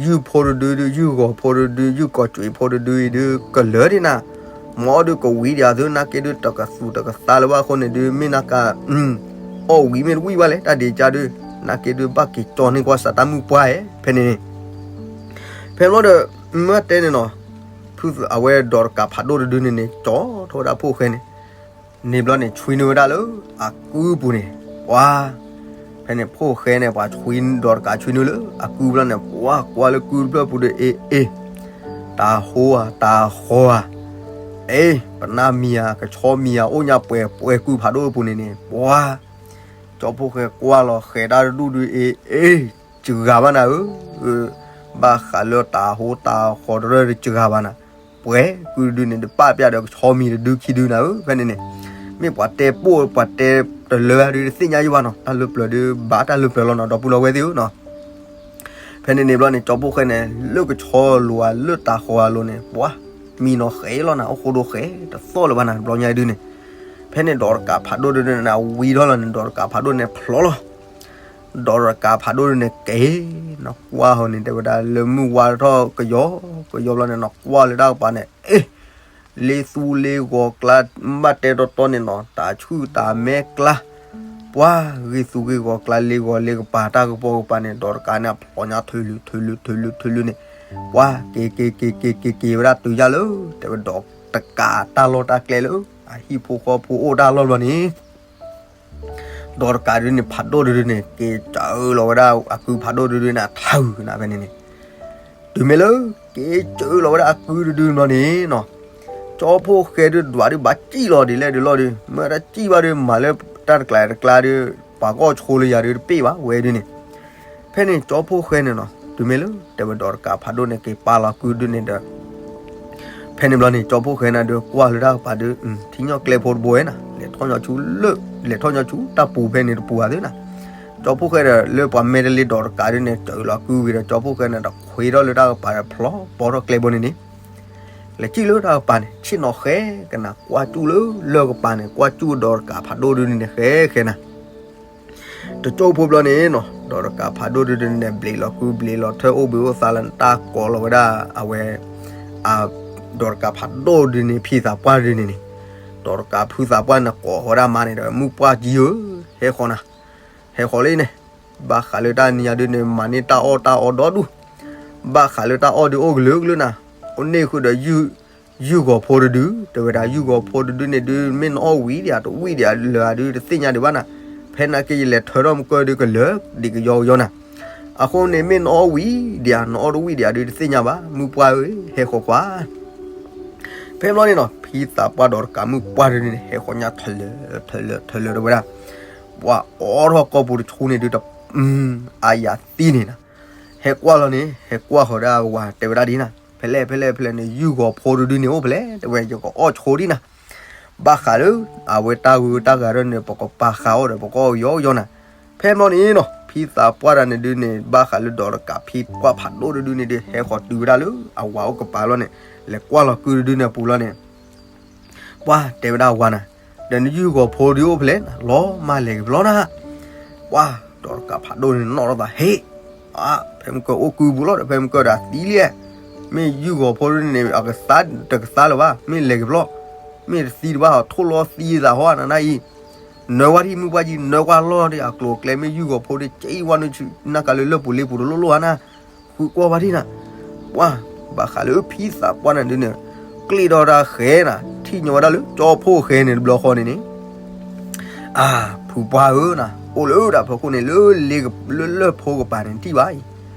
ယုၢ်ဖိတဒုဒု ယုၢ်ဂီၤဖိတဒု ယုၢ်ကီၤကွံာ်ဖိတဒုအံၤဒုး ကလၢာ်ဒံးနၤ, မ်အီၣ်ဒုးကဝံၤဒံးအသု နာ်က့ဒုး တကသူးတကသါလၢၤဘၣ်အဃိန့ၣ်ဒုး မ့ၢ်နာ်က့ အီၣ်ဝံၤမ့ၢ်တဝံၣ်ဘၣ်လဲၣ် တၢ်ဒံးကါဒုး, နာ်က့ဒုး ဘၣ်က့ၤကၠီန့ၢ်ကွၢ်စးတၢ်မုၢ်ပှၢ်ဧဲ ဖဲန့ၣ်န့ၣ်. ဖဲဘျီဒီး မ့ၢ်တဲန့ၣ်နီၤ, ဖုအဝဲဒီးတကးဖးဒိၣ်တဒုန့ၣ်န့ၣ် ကၠီထီၣ်ဝဲဒၣ်ဖှိၣ်ဃဲန့ၣ် န့ၣ်ဘျီန့ၣ် ဆွံနုာ်ဝဲဒၣ်လၢအကုပူၤန့ၣ်, ပှၤ ဖဲန့ၣ်ဖှိၣ်ဃဲန့ၣ် ပှၤဆွံဒီးတကးဆွံနုာ်လၢအကုဘျီန့ၣ် ပှၤကွၢ်လၢကုတဖျၢၣ်ပူၤဒီး အ့ အ့ တၤဟိဧါ တၤဃီဧါ, အ့ ပနၢ်မံၤဧါ ကဆီမံၤဧါ အိၣ်ညါပှဲၤပှဲၤကုဖးဒိၣ်ပူၤန့ၣ်န့ၣ် ပှၤ ကၠီဖှိၣ်ဃဲကွၢ်လီၤ ဃဲးတၢ်တဒူၣ်ဒုး အ့ အ့ စှၤဘၣ်နၤဧၢ, ဘၣ်ဃးလၢတၤဟိတၤဃီတရၢၣ်ဒုး စှၤဘၣ်နၤ, ပှဲၤကုတဒုန့ၣ် တပာ်ပျးဒီးကဆီမံၤတဒုခံဒုနၤဧၢ ဖဲန့ၣ်န့ၣ်. မ့ၢ်ပှၤတဲပိၢ်ပှၤတဲတလၢဒုး တသ့ၣ်ညါယံဘၣ်နီၤ, တၢ်လၢပျၢၤဒုး ဘၣ်တၢ်လၢပျၢၤလီၤနီၤ ဒီပုၢ်ဝဲၢ်သ့ၣ်ဧၢနီၤ. ဖဲန့ၣ်န့ၣ်ဘျီန့ၣ် ကၠီဖှိၣ်ဃဲန့ၣ် လၢကဆီလိၤဧါ လၢတၤဃီအလိၤန့ၣ် ပှၤ မံနီၤဃဲလီၤနၤ, အိၣ်ဃိဒိဃဲတသီၣ်လၢၤဘၣ်နၤ တဘျီညါဒုးန့ၣ်. ဖဲန့ၣ်ဒီးတကးဖးဒိၣ်ဒုးန့ၣ် ဝံၤထီၣ်လီၤန့ၣ် ဒီးတကးဖးဒိၣ်န့ၣ်ဖျိလီၤ. ဒီးတကးဖးဒိၣ်ဒုးန့ၣ် က့ၤ နကွၢ်ဟီန့ၣ် တဲဝဲဒၣ်လၢမုၢ်ဝါထီၣ်ကယီကယီဘျီန့ၣ် နကွၢ်လၢတၢ်ကပၤန့ၣ် အ့ လ့သူလ့ဂီၤကျါ ဘၣ်တဲတီတီန့ၣ်နီၤ တၢ်ဆူၣ်တၢ်မဲကျါ, ပှၤဂ့ၤသူဂ့ၤဂီၤကျါ လ့ဂီၤလ့ကပၤ တၢ်ကပီၤကပၤန့ၣ် ဒီးတကးန့ၣ် အဖျိညါထုးလုာ်ထုးလုာ်ထုးလုာ်ထုးလုာ်န့ၣ်, ပှၤက့ၤက့ၤက့ၤက့ၤက့ၤက့ၤဝဲဒၣ်တုၤယါလၢ တဲဝဲဒီးတကးတၢ်လီၢ်တၢ်ကျဲလၢ အဟံၣ်ဖိဃီဖိအိၣ်တၢ်လီၢ်ဘျီန့ၣ် ဒီးတကးဒုးန့ၣ် ဖးဒိၣ်တဒုန့ၣ် က့ၤစၢလီၤဝဲဒၣ်အကုဖးဒိၣ်တဒုန့ၣ် အထါဂုာ်ကနၤဖဲန့ၣ်န့ၣ်, တုၤမ့ၢ်လၢ က့ၤစၢလီၤဝဲဒၣ်အကုတဒုဘျီန့ၣ်နီၤ, ကၠီဖှိၣ်ဃဲဒုး ဒွးဒုးဘၣ်စံၣ်လီၤဒ်လဲၣ်ဒ်လဲၣ်ဒုး မ့ၢ်တၢ်စံၣ်ဘၣ်ဒုး မၤလၢတၢ်တကျါတကျါဒုး ပှၤကအိၣ်ဆိလၢယၤဒုးတပ့ၢ်ဘၣ်ဝဲဒုးန့ၣ်. ဖဲန့ၣ်ကၠီဖှိၣ်ဃဲန့ၣ်နီၤ တုၤမ့ၢ်လၢ တဲဝဲဒီးတကးဖးဒိၣ်န့ၣ် က့ၤပာ်လီၤကုဒုန့ၣ်ဒီး ဖဲန့ၣ်ဘျီန့ၣ် ကၠီဖှိၣ်ဃဲန့ၣ်ဒုး ကွၢ်လၢတၢ်ကပၤဒုး ထံၣ်ညီၣ်ကျဲဖိတဘိဝဲနၤ လဲၤထီၣ်ညီဆူလၢ လဲၤထီၣ်ညီဆူတၢ်ပူၤဖဲန့ၣ်တပူၤဧါသ့နၤ, ကၠီဖှိၣ်ဃဲဒီး လၢပှၤမဲာ်တလ့ဒီးတကးဒုးန့ၣ် စၢလီၤကုဝံၤဒီး ကၠီဖှိၣ်ဃဲန့ၣ်ဒီး ခွ့ထီၣ်လၢတၢ်ကပၤဒီး ဖျီပိာ်ထီၣ်ကျဲဘိန့ၣ်န့ၣ် လဲၤစံၣ်လၢတၢ်ကပၤန့ၣ် ဆ့ၣ်နီၤဃဲကနၤ ကွၢ်စူၣ်လၢလၢၢ်ကပၤန့ၣ် ကွၢ်စူၣ်ဒီးတကးဖးဒိၣ်ဒုးန့ၣ် ဃဲဃဲနၤ တကၠိဖိဘျီန့ၣ်နီၤ ဒီးတကးဖးဒိၣ်ဒုးန့ၣ် ဘျ့းလီၤကုဘျ့းလီၤထၢၣ်အိၣ်ဘှံးအိၣ်သါလၢနတၢ်ကိးလီၤဝဲဒၣ် အဝဲ အ ဒီးတကးဖးဒိၣ်ဒုးန့ၣ် ဖံသးပှၢ်ဒုးန့ၣ်န့ၣ် ဒီးတကးဖုသးပှၢ်န့ၣ်ကိးဃီဒၣ်မါန့ၣ်ဒီး မုၢ်ပှၢ်ကံဧၢ ဟဲဃီၤနၤ ဟဲဃီၤလံန့ၣ် ဘၣ်ဃးလၢတၢ်နံၤညါဒုးန့ၣ် မၤန့ၢ်တၢ်အီၣ်တၢ်အီဒီဒူၣ် ဘၣ်ဃးလၢတၢ်အီၣ်ဒုးအိၣ်ကလုာ်ကလုာ်နၤ အိၣ်န့ၢ်ဃုာ်ဒီး ယုၢ်ဂီၤဖိတဒု တဲဝဲဒၣ် ယုၢ်ဂီၤဖိတဒုန့ၣ်ဒုး မ့ၢ်နအီၣ်ဝံၤဒံးဧါ တဝံၣ်ဒံးဧါ လၢာ်ဧါဒုး တသ့ၣ်ညါဒံးဘၣ်နၤ ဖဲနာ်က့ယလဲၤထၢထီၣ်မုၢ်ကၢၢ်ဒုးကလၢာ်ဒံးကယီကယီနၤ အဃိန့ၣ် မ့ၢ်နအီၣ်ဝံၤဒံးဧါ နအီၣ်တဝံၣ်ဒံးဧါဒုး တသ့ၣ်ညါဘၣ် မုၢ်ပှၢ်ဧၢ ဟဲဃီၤကွၢ် ဖဲဘျီန့ၣ်နီၤ ဖံသးပှၢ်ဒီးတကးမုၢ်ပှၢ်ဒုးန့ၣ် ဟဲဃီၤညါထလၢာ်ထလၢာ်ထလၢာ်တဝဲဒၣ် ပှၤအိးထီၣ်ကီၢ်ပူၤတဆူန့ၣ်ဒုး အါယၤသံန့ၣ်နၤ ဟဲကွၢ်လီၤန့ၣ် ဟဲကွၢ်ဃီၤဒၣ်ဝၤ တဲဝဲဒၣ်ဒ်နၤ ဖဲလဲၣ်ဖဲလဲၣ်ဖဲလဲၣ်န့ၣ် ယုၢ်ဂီၤဖိတဒုန့ၣ်အိၣ်ဖဲလဲၣ် တဲဝဲ ယကအီၣ်ဆိဒ်နၤ ဘၣ်ဃးလၢ အဝဲတၢ်ဂုၤတၢ်ဂၤဒၣ်န့ၣ် ပကပာ်ဃာ်အီၤဒီး ပကအီၣ်ယီယီနၤ ဖဲဘျီန့ၣ်နီၤ ဖံသးပှၢ်တဂၤန့ၣ်ဒုးန့ၣ် ဘၣ်ဃးလၢဒီးတကးဖံကွၢ်ဖးဒိၣ်တဒုန့ၣ်ဒုး ဟဲဃီၤတုၤဝဲဒၣ်လၢအဝၤအိၣ်ကပၤလီၤန့ၣ် လဲၤကွၢ်လီၤကုတဒုန့ၣ်အပူၤလီၤန့ၣ် ပှၤတဲဝဲဒၣ်ဝၤနၤ ဒီးနယုၢ်ဂီၤဖိဒုးအိၣ်ဖဲလဲၣ် လီၤမၢ်လဲၤက့ၤဘျီနၤ ပှၤဒီးတကးဖးဒိၣ်န့ၣ်နီၣ်ထီၣ်သး ဟ့ၣ် အါ ဖဲမုၢ်ကၢၢ်အိၣ်ကုပူၤလီၤဒီး ဖဲမုၢ်ကၢၢ်ဒီးအသံလံ မ့ၢ်ယုၢ်ဂီၤဖိဒုးန့ၣ် အကသါတကသါလၢၤဘၣ် မ့ၢ်လဲၤက့ၤဘျီ မ့ၢ်တသံတဘၣ် ထိၣ်လီၤသံသးဟီနၤနၤအံၤ နၢကွၢ်ထံၣ်မုၢ်ပှၢ်ကံ နၢကွၢ်လီၢ်ဒံး အကျိၤအကျဲ မ့ၢ်ယုၢ်ဂီၤဖိဒုး ကဲအံၤဝဲနုၤဆူ နၢ်ကးလၢလၢၢ်ပူၤလ့ပူၤတလိၣ်လိၣ်ဧါနၤ ဃုကွၢ်ဘၣ်ထံၣ်နၤ ပှၤဘၣ်ဃးလၢဖံသးပှၢ်န့ၣ်ဒုးန့ၣ် ကျ့ၣ်ထီၣ်တၢ်ဃဲနၤ ထံၣ်ညီဝဲဒၣ်လၢကၠီဖှိၣ်ဃဲန့ၣ်တဘျီဃီန့ၣ်န့ၣ် အါ ဖုပှၢ်ဧၢနၤ အိၣ်လၢတၢ်ဖီခိၣ်န့ၣ် လၢ လၢလၢၢ်ဖိကပၤန့ၣ်ထံၣ်ဘၣ်အံၤ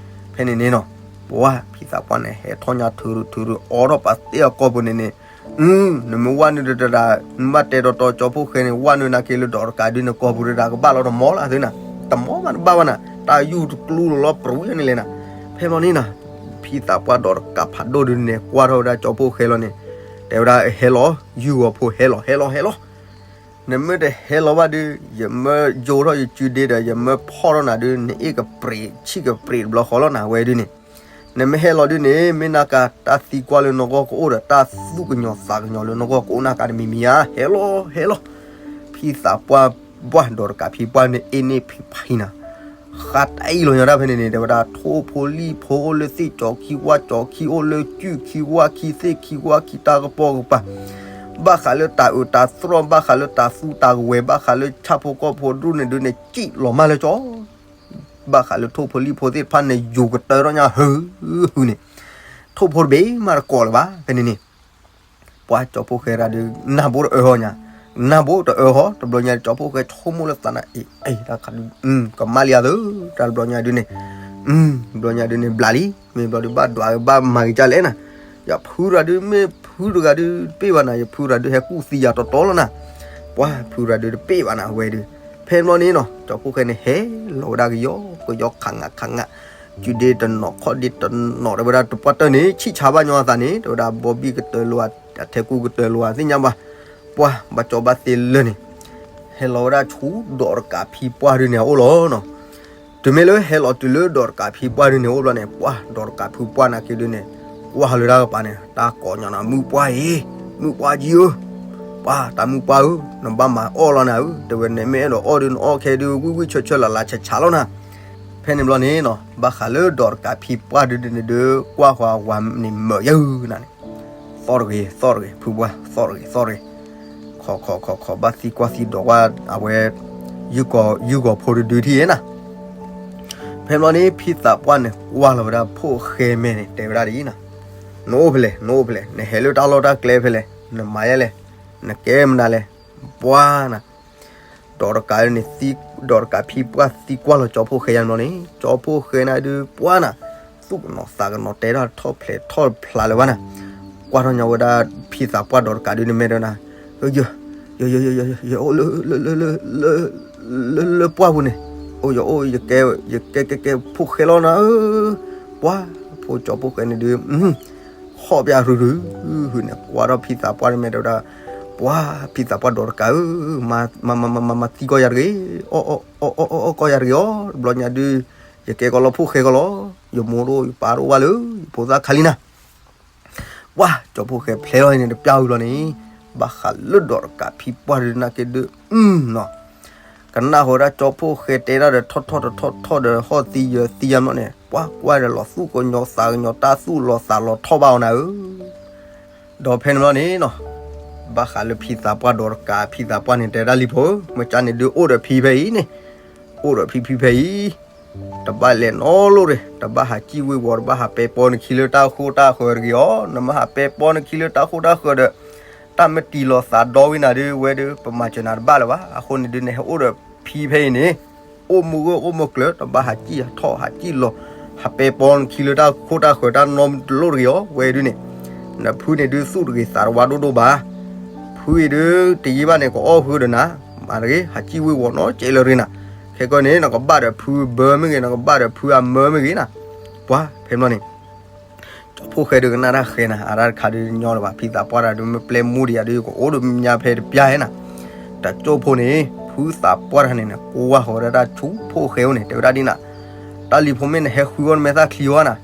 ဖဲန့ၣ်န့ၣ်နီၤ ပှၤဖံသးပှၢ်န့ၣ် ဟဲထီၣ်ညါထုးထုးထုး အိးထီၣ်ပာ်သ့အကီၢ်ပူၤန့ၣ်န့ၣ် နမ့ၢ်ဝဲနုၤတတး နဘၣ်တဲတီတီကၠီဖှိၣ်ဃဲန့ၣ် ဝဲနုၤနာ်က့လၢဒီးတကးဒုးန့ၣ် ကီၢ်ပူၤတတးကဘၣ်လီၤတမီၤလၢ်သုနၤ တမီၤမးတဘၣ်ဘၣ်နၤ တၢ်ယူၢ်တကျူလီၤလီၤပြူၤယဲန့ၣ်လဲၣ်နၤ ဖဲဘျီန့ၣ်နၤ ဖံသးပှၢ်ဒီးတကးဖးဒိၣ်ဒုးန့ၣ် ကွၢ်ထီၣ်ဝဲဒၣ်ကၠီဖှိၣ်ဃဲလီၤန့ၣ် တဲဝဲဒၣ်ဟဲလီၤ ယုၢ်ဂီၤဖိဟဲလီၤ ဟဲလီၤ ဟဲလီၤ နမ့ၢ်တဟဲလီၤဘၣ်ဒုး ယမၢယိထီၣ်ယစုဒ့ဒီး ယမၢဖီၣ်ထီၣ်နၤဒုး နအ့ၣ်ကပြံးဆံၣ်ကပြံးတဘျီဃီလီၤနၤ ဝဲဒုးန့ၣ်. နမ့ၢ်ဟဲလီၤဒုးန့ၣ် မ့ၢ်နၤကၤတၢ်သံကွၢ်လၢနဂီၢ်ကအိၣ်ဒီး တၢ်သူၣ်ကညီၤသးကညီၤလၢနဂီၢ်ကအိၣ်နၤကၤတမံၤမံၤဧါ, ဟဲလီၤ ဟဲလီၤ. ဖံသးပှၢ် ပှၢ်ဒီးတကးဖံပှၢ်န့ၣ် အ့ၣ်န့ၢ်ဖံဖံနၤ ဃါတၢ်အံၣ်လီၤညါဒၣ်ဖဲန့ၣ်န့ၣ် တဲဝဲဒၣ် ထိၣ်ဖိလံၣ်ဖိအိၣ်လၢသ့ၣ်ကၠီခံဝၣ်ကၠီခံ အိၣ်လၢကုၢ်ခံဝၣ်ခံသ့ၣ်ခံဝၣ်ခံ တၢ်ကပိာ်ကပၤ ဘၣ်ဃးလၢတၢ်အုးတၢ်သြီၣ် ဘၣ်ဃးလၢတၢ်သူတၢ်ကဝဲၤ ဘၣ်ဃးလၢဆၣ်ဖိကီၢ်ဖိဒူၣ်န့ၣ်ဒုးန့ၣ် စံၣ်လီၤမၢ်လၢကၠီ ဘၣ်ဃးလၢထိၣ်ဖိလံၣ်ဖိသ့ၣ်တဖၣ်န့ၣ် ယူၤကတၢၢ်ထီၣ်ညါဟုဟုန့ၣ် ထိၣ်ဖိတဘ့ၣ်မးတကိးလၢၤဘၣ် ဖဲန့ၣ်န့ၣ် ပှၤကၠီဖိဃဲရၤဒုး နၢ်ဘိတအၢဟီညါ, နၢ်ဘိတအၢဟီ တဘျီညါ ကၠီဖိဃဲဆိကမိၣ်လၢသးနၤ အ့ၣ် အ့ၣ် တၢ်ခးဒုး ကမၣ်လံဧါသၢ, တၢ်တဘျီညါဒုးန့ၣ် တဘျီညါဒုးန့ၣ် ဘျးလံ, မ့ၢ်ဘျီဒုးဘၣ်ဒွးဘၣ်မၤက့ၤကၢ်လဲၣ်နၤ, ယဖုရၤဒုး မ့ၢ်ဖုတဂၤဒုး တပ့ၢ်ဘၣ်နၤ, ယဖုရၤဒုး ဟဲကူၣ်သံယၤတီတီလီၤနၤ, ပှၤဖုရၤဒုးတပ့ၢ်ဘၣ်နၤ ဝဲဒုး, ဖဲဘျီန့ၣ်နီၤ ကၠီဖိဃဲန့ၣ် ဟဲလီၤဝဲဒၣ်ကယီကယီ ခးငးခးငး စုဒ့တနီၤ ခီၣ်ဒ့တနီၤ တဲဝဲဒၣ် တပှၢ်တၢၢ်န့ၣ် ဆံၣ်ဆါဘၣ်ညီအသးန့ၣ် တဲဝဲဒၣ် ဘီဘံၣ်ကတၢၢ်လိာ်ဧါ အထဲကူကတၢၢ်လိာ်ဧါ သ့ၣ်ညါဘၣ်, ပှၤဘၣ်ကၠီဘၣ်သ့လၢာ်န့ၣ် ဟဲလီၤဝဲဒၣ်ဆူဒီးတကးဖံပှၢ်ဒုးန့ၣ် အအိၣ်လီၤနီၤ, တုၤမ့ၢ်လၢဟဲလီၤတုၤလၢဒီးတကးဖံပှၢ်ဒုးန့ၣ် အအိၣ်ဘျီန့ၣ် ပှၤဒီးတကးဖံပှၢ်နာ်က့ဒုးန့ၣ် ကွၢ်လၢတၢ်ကပၤန့ၣ် တၢ်ကိးညီနၤ မုၣ်ပှၢ်အံၤ, မုၣ်ပှၢ်ကံဧၢ, ပှၤတၢ်မုၣ်ပှၢ်ဧၢ, နဘၣ်မၤအီၣ်လီၤနၤဧၢ, တဲဝဲ နမ့ၢ်အဲၣ်ဒိးအီၣ်ဒုး နအီၣ်ခဲဒုး ဝံၣ်ဝံၣ်ဆၢဆၢလၢ်လၢ်ဆးဆးလီၤနၤ, ဖဲန့ၣ်ဘျီန့ၣ်နီၤ ဘၣ်ဃးလၢဒီးတကးဖံပှၢ်ဒုးန့ၣ်ဒုး ကွၢ်ဃီၤဝၤန့ၣ်မၢာ်ယၢနၤန့ၣ်, သီၣ်တဂ့ၤ သီၣ်တဂ့ၤ ဖုပှၢ် သီၣ်တဂ့ၤ သီၣ်တဂ့ၤ, ခီခီခီခီ ဘၣ်သံကွၢ်သံဒိးကွၢ် အဝဲ ယုၢ်ကီၤ ယုၢ်ကီၤဖိတဒုထံၣ်နၤ, ဖဲဘျီန့ၣ် ဖံသးပှၢ်န့ၣ် ကွၢ်လီၤဝဲဒၣ်ဖိၣ်ဃဲမဲာ်န့ၣ် တဲဝဲဒၣ်ဒ်အံၤနီၤ, နအိၣ်ဖဲလဲၣ် နအိၣ်ဖဲလဲၣ် နဟဲလၢတၢ်လီၢ်တၢ်ကျဲဖဲလဲၣ် နမၤယဲလဲၣ် နကဲမနုၤလဲၣ်, ပှၤနၤ ဒီးတကးန့ၣ် ဒီးတကးဖံပှၢ်သံကွၢ်လီၤကၠီဖိဃဲယါန့ၣ်ဘျီန့ၣ် ကၠီဖိဃဲနၤဒုး ပှၤနၤ သူၣ်ကနီၤသးကနီၤတဲတၢ်ထီၣ်ဖျဲးထီၣ်ဖျါလၢၤဘၣ်နၤ, ကွၢ်ထီၣ်ညီဝဲဒၣ်ဖံသးပှၢ်ဒီးတကးဒုးန့ၣ် မ့ၢ်တဲနၤ, ယ ယ ယ ယအိၣ်လၢ လၢ လၢ လၢ လၢပှၢ်ပူၤန့ၣ်, အိၣ်ယအိၣ် ယကဲ ယကဲကဲကဲဖိၣ်ဃဲလီၤနၤဧၢ, ပှၤဖိကၠီဖိဃဲန့ၣ်ဒုး ဟီၣ်ပၠးရုရု ဟုန့ၣ် ကွၢ်ထီၣ်ဖံသးပှၢ်န့ၣ် မ့ၢ်တဲဝဲဒၣ်, ပှၤဖံသးပှၢ်ဒီးတကးဧၢ, မၤ မၤ မၤ မၤသံကီၢ်ယၤတဂ့ၤ, အီၣ် အီၣ် အီၣ် အီၣ် အီၣ်ကီၢ်ယၤတဂ့ၤအီၤ, တဘျီညါဒုး ယကဲကီးလီၤဖိၣ်ဃဲကီးလီၤ, ယမိၢ်တအိၣ် ယပၢ်တအိၣ်ဘၣ်လၢ ယဖိသၣ်ခါလံနၤ ပှၤကၠီဖိၣ်ဃဲဖျဲးလီၤန့ၣ် တပျၢ်ဝံၤလီၤန့ၣ်, ဘၣ်ဃးလၢဒီးတကးဖံပှၢ်ဒုးနာ်က့ဒုး နီၤ, ကနၣ်ဃီဝဲဒၣ်ကၠီဖိၣ်ဃဲတဲဒၣ်ဒီးထီၣ်ထီၣ်တထီၣ်ထီၣ်ဒီးဟီၣ်သံယၢၤသံယါမ့ၢ်န့ၣ် ပှၤကွၢ်ဒီးလီၤသူၣ်ကညီၤသးကညီၤ တၢ်သူၣ်လီၤသးလီၤထီၣ်ဘၣ်အီၤနၤဧၢ, ဒီးဖဲန့ၣ်ဘျီန့ၣ်နီၤ, ဘၣ်ဃးလၢဖံသးပှၢ်ဒီးတကးဖံသးပှၢ်န့ၣ် တဲဒၣ်လံဖိဧၢ, မ့ၢ်ကၢ်န့ၣ်ဒုးအိၣ်ဒီးဖံဖဲအံၤန့ၣ်, အိၣ်ဒီးဖံဖံဖဲအံၤ တဘၣ်လဲၤနီတလိၣ်တဂ့ၤ, တဘၣ်ဟးစံၣ်ဝ့ၤဝီၤ, တဘၣ်ဟးပဲပီနခံလၢတၢ်ဃိတၢ်ဃၢၤတဂ့ၤအီၤ, နမ့ၢ်ဟးပဲပီနခံလၢတၢ်ဃိတၢ်ဃၢၤဒီး တၢ်မ့ၢ်တံၢ်လီၤသးဒီဝံၤနၤဒုး ဝဲဒုး ပမၤစၢၤနၤတဘၣ်လၢၤဘၣ်, အဃိန့ၣ်ဒုး နဟဲအိၣ်ဒီးဖံဖဲအံၤန့ၣ်, အိၣ်မူဂၢၢ်အိၣ်မူကျၢၤ တဘၣ်ဟးစံၣ်ဟးထီၣ်ဟးစံၣ်လီၤ, ဟးပဲပီနခံလၢတၢ်ဃိတၢ်ဃၢၤတၢ်နီတလိၣ်တဂ့ၤအီၤ, ဝဲဒုးန့ၣ်, နဖုန့ၣ်ဒုးသူၣ်တဂ့ၤသးတဝါဒိၣ်ဒိၣ်ဘၣ် ဖုအံၤဒုး တယံာ်ဘၣ်န့ၣ် ကအီၣ်ဃုာ်ဒီးနၤ, မၤတဂ့ၤ ဟးစံၣ်ဝ့ၤဝီၤနီတစဲးလၢၤတဂ့ၤနၤ, ခဲကီန့ၣ် နကဘၣ်ဒီးဖုဘၢမ့ၢ်ဂ့ၤ နကဘၣ်ဒီးဖုအမၢမ့ၢ်ဂ့ၤနၤ, ပှၤဖဲဘျီန့ၣ်, ကၠီဖိၣ်ဃဲဒုးကနၣ်တၢ်ဃဲနၤ, အတၢ်တခါဒုးညီလၢၤဘၣ်, ဖံသးပှၢ်တၢ်ဒုးမ့ၢ်ပျဲမူဒံးယၤဒုး ကအိၣ်ဒီးမညါဖဲတပျၢ်ဟဲနၤ, တကၠိၢ်ဖိန့ၣ် ဖုသးပှၢ်တခါန့ၣ်န့ၣ် ကွၢ်ဃီၤဝဲဒၣ်တၢ်ဆူဖိၣ်ဃဲအိၣ်န့ၣ် တဲဝဲဒၣ်ဒ်နၤ, တၢ်လံၤဖိမ့ၢ်နဟဲဃုအီၣ်နမဲာ်သၣ်ချံဝဲနၤ,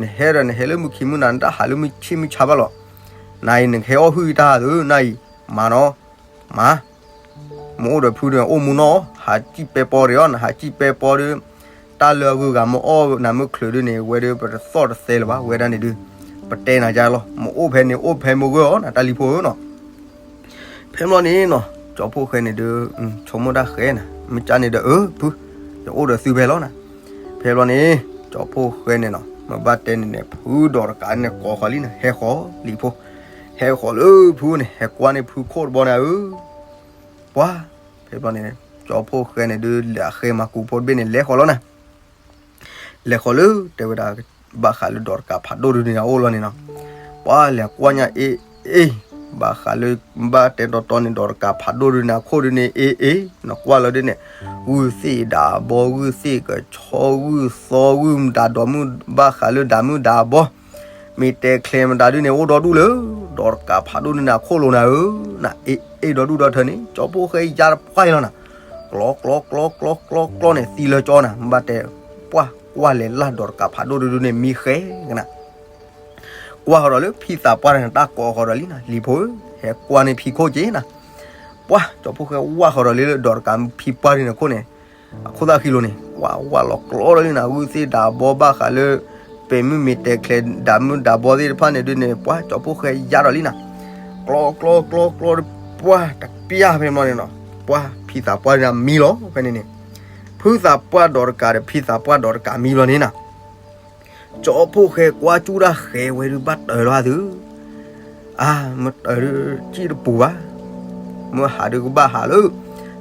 နဟဲဒီးနဟဲလၢမုၢ်ခံမုၢ်နၤ နတၢ်ဟးလၢမုၢ်ဆ့ၣ်မုၢ်ဆါဘၣ်လီၤ, နအံၤနကဟဲအီၣ်ဟုၣ်တၢ်သၢနၤအံၤ, မၤနီၤ မၤ, မ့ၢ်အိၣ်ဒီးဖုဒုး အိၣ်မူနီၤ, ဟးစံၣ်ပဲပီတဂ့ၤအီၤ, နဟးစံၣ်ပဲပီဒုး, တၢ်လၢအဂုၤအဂၤမ့ၢ်အီၣ်နၤမ့ၢ်ချုးဒုးန့ၣ် ဝဲဒုး ပတသီၣ်တသဲလၢၤဘၣ်, ဝဲဒၣ်န့ၣ်ဒုး, ပတဲနၤယါလီၤ, မ့ၢ်အိၣ်ဖဲန့ၣ် အိၣ်ဖဲမ့ၢ်ဂၢၢ်အီၤနၤ တၢ်လံၤဖိဧၢနီၤ ဖဲဘျီန့ၣ်နီၤ ကၠီဖိၣ်ဃဲန့ၣ်ဒုး ဆိကမိၣ်တၢ်ဃဲနၤ, မ့ၢ်ကၢ်န့ၣ်ဒီး အၢ ဖု, ယအိၣ်ဒီးသုဖဲလီၤနၤ, ဖဲဘျီန့ၣ် ကၠီဖိၣ်ဃဲန့ၣ်နီၤ မ့ၢ်ဘၣ်တဲန့ၣ်န့ၣ် ဖုဒီးတကးန့ၣ်ကိးဃီလံနၤ ဟဲဃီၤလံၤဖိ, ဟဲဃီၤလၢဖုန့ၣ် ဟဲကွၢ်န့ၢ်ဖုခိၣ်တဘီနၤဧၢ, ပှၤ, ဖဲဘျီန့ၣ် ကၠီဖိၣ်ဃဲန့ၣ်ဒုး လဲၤအဃဲမၤကူးဖိတဘ့ၣ်န့ၣ် လဲၤဃီၤလီၤနၤ လဲၤဃီၤလၢ တဲဝဲဒၣ် ဘၣ်ဃးလၢဒီးတကးဖးဒိၣ်ဒုးန့ၣ် အအိၣ်လီၤန့ၣ်နီၤ, ပှၤလဲၤကွၢ်ညါအ့ၣ်အ့ၣ်, ဘၣ်ဃးလၢ ဘၣ်တဲတီတီန့ၣ် ဒီးတကးဖးဒိၣ်ဒုးန့ၣ် အခိၣ်ဒုးန့ၣ် အ့ၣ်အ့ၣ်, နကွၢ်လီၤဒုးန့ၣ် ဂုၢ်သ့ၣ်ဒၣ်ဘီ ဂုၢ်သ့ၣ်ကဆီ ဂုၢ်သီ ဂုၢ်မတၤဒီးမုၢ် ဘၣ်ဃးလၢဒၣ်မုၢ်ဒၣ်ဘီ မ့ၢ်တဲချဲမတၤဒုးန့ၣ် အိၣ်ဒီဒူၣ်လၢ ဒီးတကးဖးဒိၣ်ဒုးန့ၣ် အခိၣ်လိၤနၤဧၢ, နအ့ၣ် ဒီဒူၣ်ဒီထၢန့ၣ် ကၠီဖှိၣ်ဃဲယါတပှၢ်အံၤလီၤနၤ. ကျီကျီကျီကျီကျီကျီန့ၣ် သံလၢကၠီနၤ ဘၣ်တဲ, ပှၢ်ကွၢ်လဲၤလၢ်ဒီးတကးဖးဒိၣ်ဒုဒုန့ၣ် မံဃဲကနၤ ကွၢ်ဃီၤဒီးလၢဖံသးပှၢ်န့ၣ် တၢ်ကိးဃီၤဒီးလံနၤ, လံၤဖိဧၢ, ဟဲကွၢ်န့ၢ်ဖံခိၣ်က့ၤနၤ. ပှၢ်ကၠီဖှိၣ်ဃဲဝၢ်ဃီၤဒီးလၢဒီးတကးဖံပှၢ်န့ၣ်ခိၣ်န့ၣ်, အခိၣ်သၣ်ဃံလိၤန့ၣ် ပှၢ်ဝၢ်လီၤကျီဒီးလံနၤ, ဂုၢ်သ့ၣ်ဒးဘီဘၣ်ဃးလၢ ပဲာ်မုၢ်မ့ၢ်တဲာ်ချဲ ဒးမုၢ်ဒးဘီသ့ၣ်တဖၣ်န့ၣ်ဒုန့ၣ် ပှၢ်ကၠီဖှိၣ်ဃဲယါဒီးလံနၤ. ကျီကျီကျီကျီဒီး ပှၢ်တပျၢ်ဖဲန့ၣ်ဘျီန့ၣ်နီၤ, ပှၢ်ဖံသးပှၢ်န့ၣ်မံလီၤဖဲန့ၣ်န့ၣ်, ဖုသးပှၢ်ဒီးတကးဒီးဖံသးပှၢ်ဒီးတကးမံဘျီန့ၣ်နၤ. ကၠီဖှိၣ်ဃဲကွၢ်ကၠူၣ်တၢ်ဃဲဝဲဒုးဘၣ်တၢၤလီၤသု, အါ မ့ၢ်တၢၤဒုး စံၣ်တပူၤဘၣ်, မ့ၢ်ဟးဒုးကဘၣ်ဟးလၢ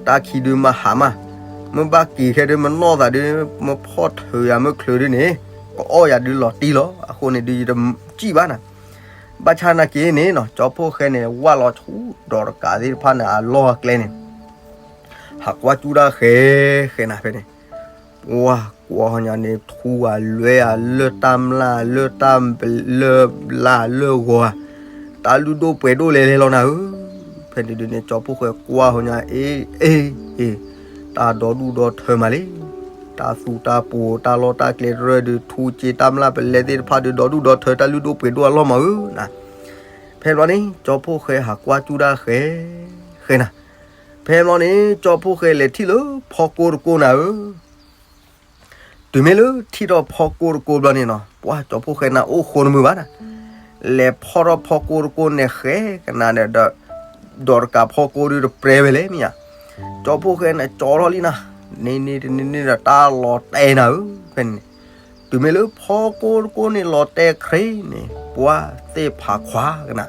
တၢ်ခံဒုးမၤဟးမး, မ့ၢ်ဘၣ်က့ၤခဲဒုး မ့ၢ်နီၢ်သးဒုး မ့ၢ်ဖီၣ်ထုးယၤ မ့ၢ်ချုးဒုးန့ၣ် ကအီၣ်ယၤဒုးလီၤတံၢ်လီၤ. အဃိန့ၣ်ဒုး ယတစံၣ်ဘၣ်နၤ. ဘၣ်ဆၣ်နာ်က့န့ၣ်နီၤ ကၠီဖှိၣ်ဃဲန့ၣ် ဝၢ်လီၤဆူဒီးတကးသ့ၣ်တဖၣ်န့ၣ် အလီၢ်အကျဲန့ၣ် ဟးကွၢ်ကၠူၣ်တၢ်ဃဲ ဃဲနၤဖဲန့ၣ်, ပှၢ်ကွၢ်ဟီညါန့ၣ် ထူဂၤလွဲဧါ လၢတၢ်မျၢ် လၢတၢ် လၢလၢဂီၤဧါ, တၢ်လုၢ်ဒိၣ်ပှ့ၤဒိၣ်လဲၤလဲၤလီၤနၤဧၢ. ဖဲန့ၣ်ဒုးန့ၣ် ကၠီဖှိၣ်ဃဲကွၢ်ဟီညါ အ့ အ့ အ့ တၢ်ဒီဒူၣ်ဒီထၢမးလံ. တၢ်သူတၢ်ပှိၤ တၢ်လီၢ်တၢ်ကျဲတရၢၢ်ဒုး ထူစ့တၢ်မျၢ်ပလဲသ့ၣ်တဖၣ်ဒုး ဒီဒူၣ်ဒီထၢ တၢ်လုၢ်ဒိၣ်ပှ့ၤဒိၣ်အလီၢ်မးဧၢနၤ. ဖဲဘျီန့ၣ် ကၠီဖှိၣ်ဃဲဟးကွၢ်ကၠူၣ်တၢ်ဃဲ ဃဲနၤ. ဖဲဘျီန့ၣ် ကၠီဖှိၣ်ဃဲလဲၤထံၣ်လၢဖီကိတကိနၤဧၢ. တုၤမ့ၢ်လၢထံၣ်ထီၣ်ဖီကိတကိဘျီန့ၣ်နီၤ ပှၢ်ကၠီဖှိၣ်ဃဲန့ၣ်အိၣ်ဃိနမုာ်ဘၣ်နၤ. လဲၤဖီၣ်ထီၣ်ဖီကိတကိန့ၣ်ဃဲကနၤဒီး ဒီးတကးဖီကိဒုးတပြဲဝဲလဲၣ်မ့ၢ်ဧါ. ကၠီဖှိၣ်ဃဲန့ၣ်ကၠီထီၣ်လံနၤ, န့ၣ်န့ၣ်တန့ၣ်န့ၣ်ဒီး တၢ်လီၤတဲာ်နၤဧၢ ဖဲန့ၣ်. တုၤမ့ၢ်လၢဖီကိတကိန့ၣ်လီၤတဲာ်ခရံာ်န့ၣ် ပှၢ်သ့ၣ်ဖးခွါကနၤ.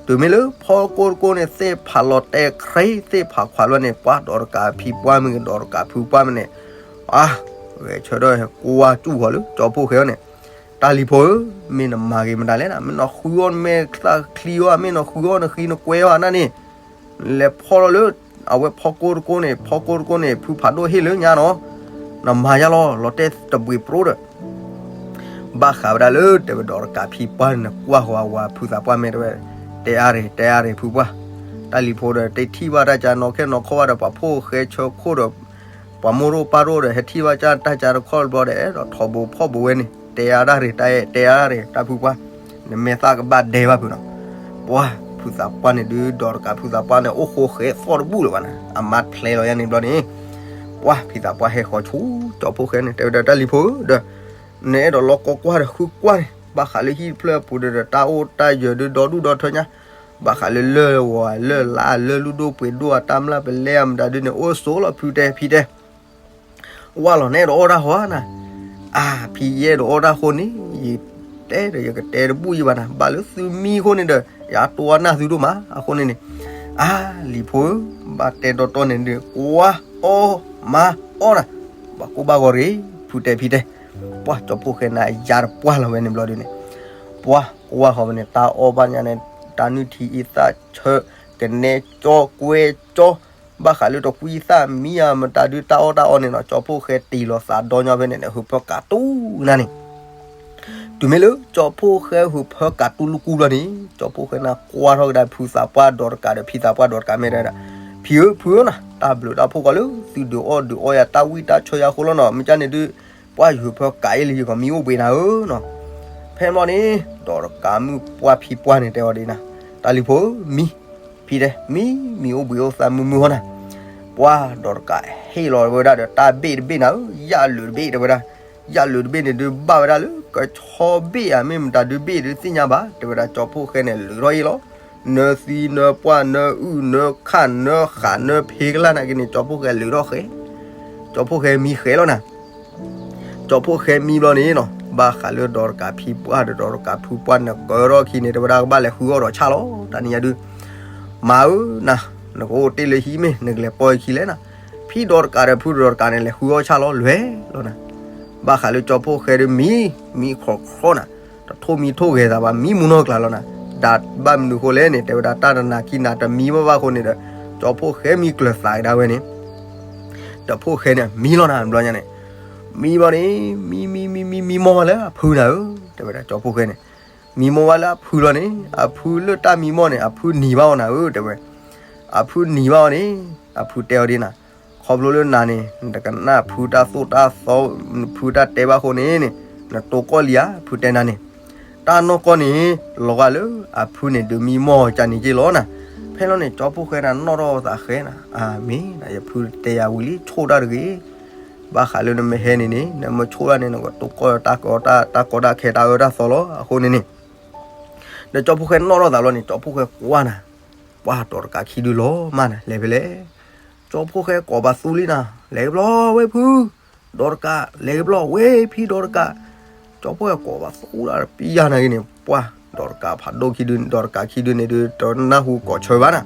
တုၤမ့ၢ်လၢဖီကိတကိန့ၣ် သ့ၣ်ဖးလီၤတဲာ်ခရံာ် သ့ၣ်ဖးခွါလီၤန့ၣ် ပှၢ်ဒီးတကးဖံပှၢ်မ့ၢ်ဂ့ၤ ဒီးတကးဖုပှၢ်မ့ၢ်န့ၣ်, အါ ဂဲၤဆၢထၢၣ်ဟဲကွၢ်ကၠူၣ်ဃီၤလၢကၠီဖှိၣ်ဃဲအီၤန့ၣ်, တၢ်လံၤဖိဧၢ, မ့ၢ်နမၤဂ့ၤမတၤလဲၣ်နၤ, မ့ၢ်နဃုအီၣ်နမဲာ်ချံအီၤ, မ့ၢ်နဃုအီၣ်နဃံနကွဲအီၤနၤန့ၣ် လဲၤဖီၣ်လီၤလၢ အဝဲဖီကိတကိန့ၣ်, ဖီကိတကိန့ၣ် ဖုဖးဒိၣ်ဟ့ၣ်လၢညါနီၤ, နမၤယါလီၤ လီၤတဲာ်တဘှ့းပြိဒီး ဘၣ်ဃးဝဲဒၣ်လၢတဲဝဲဒီးတကးဖံပှၢ်န့ၣ် ကွၢ်ဃီၤဝဲဖုသးပှၢ်မ့ၢ်တဲဝဲ, တဲအါရ့ၣ် တဲအါရ့ၣ်ဖုပှၢ်, တၢ်လံၤဖိဒီး တထံၣ်ဘၣ်တၢ်ကါနီၢ်ခဲနီၢ်ခီဘၣ်ဒီး ပှၤဖိၣ်ဃဲဆၢခိၣ်ဒီး ပှၤမိၢ်ရိၣ်ပၢ်ရိၣ်ဒီး ဟဲထံၣ်ဘၣ်ကၢ်တၢ်ကါတခီတဘျီဒီး အဲၣ်ဒိးထီဘိဖီၣ်ဘိဝဲန့ၣ် တဲအါဒၣ်ရ့ၣ် တၢ်အဲၣ် တဲအါဒၣ်ရ့ၣ် တၢ်ဖုပှၢ်, နမဲာ်သၣ်ကဘၣ်ဒဲဘၣ်ဖုနီၤ, ပှၢ်ဖုသးပှၢ်န့ၣ်ဒုး ဒီးတကးဖုသးပှၢ်န့ၣ် အိၣ်ဃိဃဲသီၣ်တဘူၣ်လၢၤဘၣ်နၤ, အမါဖျဲလီၤယါန့ၣ်ဘျီန့ၣ် ပှၢ်ဖံသးပှၢ်ဟဲဃီၤဆူ ကၠီဖှိၣ်ဃဲန့ၣ် တဲဝဲဒၣ်တၢ်လံၤဖိဧၢဒီး နအဲၣ်ဒိးလီၤကီကွၢ်ဒီးဃုကွၢ်န့ၣ် ဘၣ်ဃးလၢဟံၣ်တဖျၢၣ်အပူၤဒီး တၢ်အိၣ်တၢ်ယၢၤဒုးဒီဒူၣ်ဒီထၢညါ, ဘၣ်ဃးလၢလၢၢ်ဝီၤလၢၢ်လါလၢလုၢ်ဒိၣ်ပှ့ၤဒိၣ်အတၢ်မျၢ်ပလဲအမတၤဒုးန့ၣ် အိၣ်ဆိးလီၤဖုတဲဖံတဲ ဝၢ်လီၤ နအဲၣ်ဒိးအီၣ်တၢ်ဃီဧါနၤ, အါ ဖံယအဲၣ်ဒိးအီၣ်တၢ်ဃိန့ၣ် ယတဲဒီးယကတဲတဘူၣ်ယံၤဘၣ်နၤ, ဘၣ်လၢသုမံဃိန့ၣ်ဒီး ယအတိအနၢ်သုဒိၣ်မး, အဃိန့ၣ်န့ၣ် အါ လံၤဖိဧၢ, ဘၣ်တဲတီတီန့ၣ်ဒီး ကွၢ်အီၣ်မၤအီၣ်နၤ, ဘၣ်ကိၢ်ဘၣ်ဂီၤရ့ၣ် ဖုတဲဖံတဲ, ပှၢ်ကၠီဖှိၣ်ဃဲန့ၣ် အယါတပှၢ်လီၤဝဲန့ၣ်ဘျီဒုးန့ၣ်, ပှၢ်ကွၢ်ဃီၤဝဲန့ၣ် တၢ်အီၣ်ဘၣ်ညါန့ၣ် တၢ်နုၢ်ထံအံသၣ်ဆၢ ကနဲကၠီကွဲကၠီ ဘၣ်ဃးလၢတကွံသၣ်မံဧါမတၤဒုး တၢ်အီၣ်တၢ်အီန့ၣ်နီၤ, ကၠီဖှိၣ်ဃဲတ့ၢ်လီၤသးဒီညီဖဲန့ၣ်န့ၣ် ဟုးဖၢကးတူၢ်နၤန့ၣ်, တုၤမ့ၢ်လၢကၠီဖှိၣ်ဃဲဟုးဖၢကးတူၢ်လူၢ်ကူဘျီန့ၣ် ကၠီဖှိၣ်ဃဲန့ၣ်ကွၢ်ထီၣ်ကဒါဖုသးပှၢ်ဒီးတကးဒီး ဖံသးပှၢ်ဒီးတကးမ့ၢ်တဲဝဲဒၣ်, ဖံဧၢ ဖုဧၢနၤ, တၢ်ဘျုးတၢ်ဖှိၣ်ဃီလၢ သုဒုးအီၣ်ဒုးအီယၤတၢ်ဝံၣ်တၢ်ဆၢယၤဃိလီၤနီၤ, မ့ၢ်ကန့ၣ်ဒုး ပှၢ်ယဟုးဖၢကးအ့ၣ်လၢယကမံအိၣ်ဘှံးနၤဧၢနီၤ, ဖဲဘျီန့ၣ် ဒီးတကးမုၣ်ပှၢ်ဖံပှၢ်န့ၣ်တဲအီၤဒ်နၤ, တၢ်လံၤဖိဧၢ မံ ဖံတဲ မံ မံအိၣ်ဘှံးအိၣ်သါမုာ်မုာ်ဃီနၤ, ပှၢ်ဒီးတကးဟ့ၣ်လီၤဝဲဒၣ်ဒီးတၢ်ဘ့ၣ်တဘ့ၣ်နၤဧၢ, ယၣ်လုာ်တဘ့ၣ်တဲဝဲဒၣ်, ယၣ်လုာ်တဘ့ၣ်န့ၣ်ဒုးဘၣ်ဝဲဒၣ်လၢ ကဆီဘ့ၣ်ဧါ မ့ၢ်မတၤဒုးဘ့ၣ်ဒုးသ့ၣ်ညါဘၣ် တဲဝဲဒၣ်, ကၠီဖှိၣ်ဃဲန့ၣ် လုာ်ထီၣ်အ့ၣ်လီၤ, နၢသံနၢပှၢ်နၢအုၣ်နၢခၣ်နၢဃာ်နၢဖံကလၢ်နာ်က့န့ၣ် ကၠီဖှိၣ်ဃဲလုာ်ထီၣ်ဃဲ, ကၠီဖှိၣ်ဃဲမံဃဲလီၤနၤ ကၠီဖှိၣ်ဃဲမံဘျီန့ၣ်နီၤ, ဘၣ်ဃးလၢဒီးတကးဖံပှၢ်ဒီးဒီးတကးဖုပှၢ်န့ၣ် ကၢထီၣ်ခံန့ၣ် တဲဝဲဒၣ်ကဘၣ်လဲၤဃုအီၣ်ဒီးဆၣ်လီၤ, တၢ်နံၤညါဒုး, မၤဧၢ, နၤ, နကအိၣ်တ့ၢ်လၢဟံၣ်မ့ၢ် နကလဲၤပိာ်ယခံလဲၣ်နၤ, ဖံဒီးတကးဒီးဖုဒီးတကးန့ၣ် လဲၤဃုအီၣ်ဆၣ်လီၤ လဲၤလီၤနၤ, ဘၣ်ဃးလၢကၠီဖှိၣ်ဃဲဒုးမံ, မံခီၣ်ခီၣ်နၤ, တထိၣ်မံထိၣ်ဂဲၤသးဘၣ် မံမူနီၢ်ကျါလီၤနၤ, ဒ်ဘၣ်မနုၤဃိလဲၣ်န့ၣ် တဲဝဲဒၣ်တၢ်တနၤခံနၤတမံဘၣ်ဘၣ်ဃိန့ၣ်ဒီး, ကၠီဖှိၣ်ဃဲမံကျၢၤသးကဒါဝဲန့ၣ် ကၠီဖှိၣ်ဃဲန့ၣ်မံလီၤနၤဘျီညါန့ၣ်, မံဘျီန့ၣ် မံမံမံမံမံမီၢ်ဝဲလၢအဖုနၤဧၢ, တဲဝဲဒၣ်ကၠီဖှိၣ်ဃဲန့ၣ်, မံမီၢ်ဝဲလၢအဖုလီၤန့ၣ် အဖုလၢတၢ်မံမီၢ်န့ၣ် အဖုနံၤဘၣ်အီၤနၤဧၢ တဲဝဲ, အဖုနံၤဘၣ်အီၤန့ၣ်, အဖုတဲအီၤဒ်နၤ, ခီဖျိလၢနၤန့ၣ် နတကနၣ်ဖုတၢ်သိၣ်တၢ်သီ, ဖုတၢ်တဲဘၣ်အဃိန့ၣ်န့ၣ်, နတိၢ်ကီၢ်လံဧါ, ဖုတဲနၤန့ၣ်, တၢ်နီၢ်ကီၢ်န့ၣ် လီၤဂာ်လၢအဖုန့ၣ်ဒုးမံမီၢ်ကန့ၣ်က့လီၤနၤ. ဖဲလီၤန့ၣ် ကၠီဖှိၣ်ဃဲန့ၣ်နီၣ်ထီၣ်သးဃဲနၤ, အမ့ၢ်နၤ ယဖုတဲယၤဝံၤလံ ဆိၣ်တၢ်တဂ့ၤ, ဘၣ်ဃးလၢနမ့ၢ်ဟဲန့ၣ်န့ၣ် နမ့ၢ်ဆိၣ်တၢ်န့ၣ် နကတိၢ်ကီၢ်တၢ်ကီတၢ်, တၢ်ကီတၢ်ခဲတၢ်အၢတၢ်သီလီၤ. အဃိန့ၣ်န့ၣ် ဒီးကၠီဖှိၣ်ဃဲနီၣ်ထီၣ်သးလီၤန့ၣ် ကၠီဖှိၣ်ဃဲကွၢ်နၤ, ပှၢ်ဒီးတကးခံဒုလီၤမးနၤ လဲၤဖဲလဲၣ်. ကၠီဖှိၣ်ဃဲကိးပသူလံနၤ, လဲၤကဘျီဝဲဖု, ဒီးတကး, လဲၤကဘျီဝဲဖံဒီးတကး, ကၠီဖှိၣ်ဃဲကိးပသူလၢတပံယါနၤက့န့ၣ် ပှၢ်ဒီးတကးဖးဒိၣ်ခံဒု, ဒီးတကးခံဒုန့ၣ်ဒုး တနၢ်ဟူကိးဆၢဘၣ်နၤ.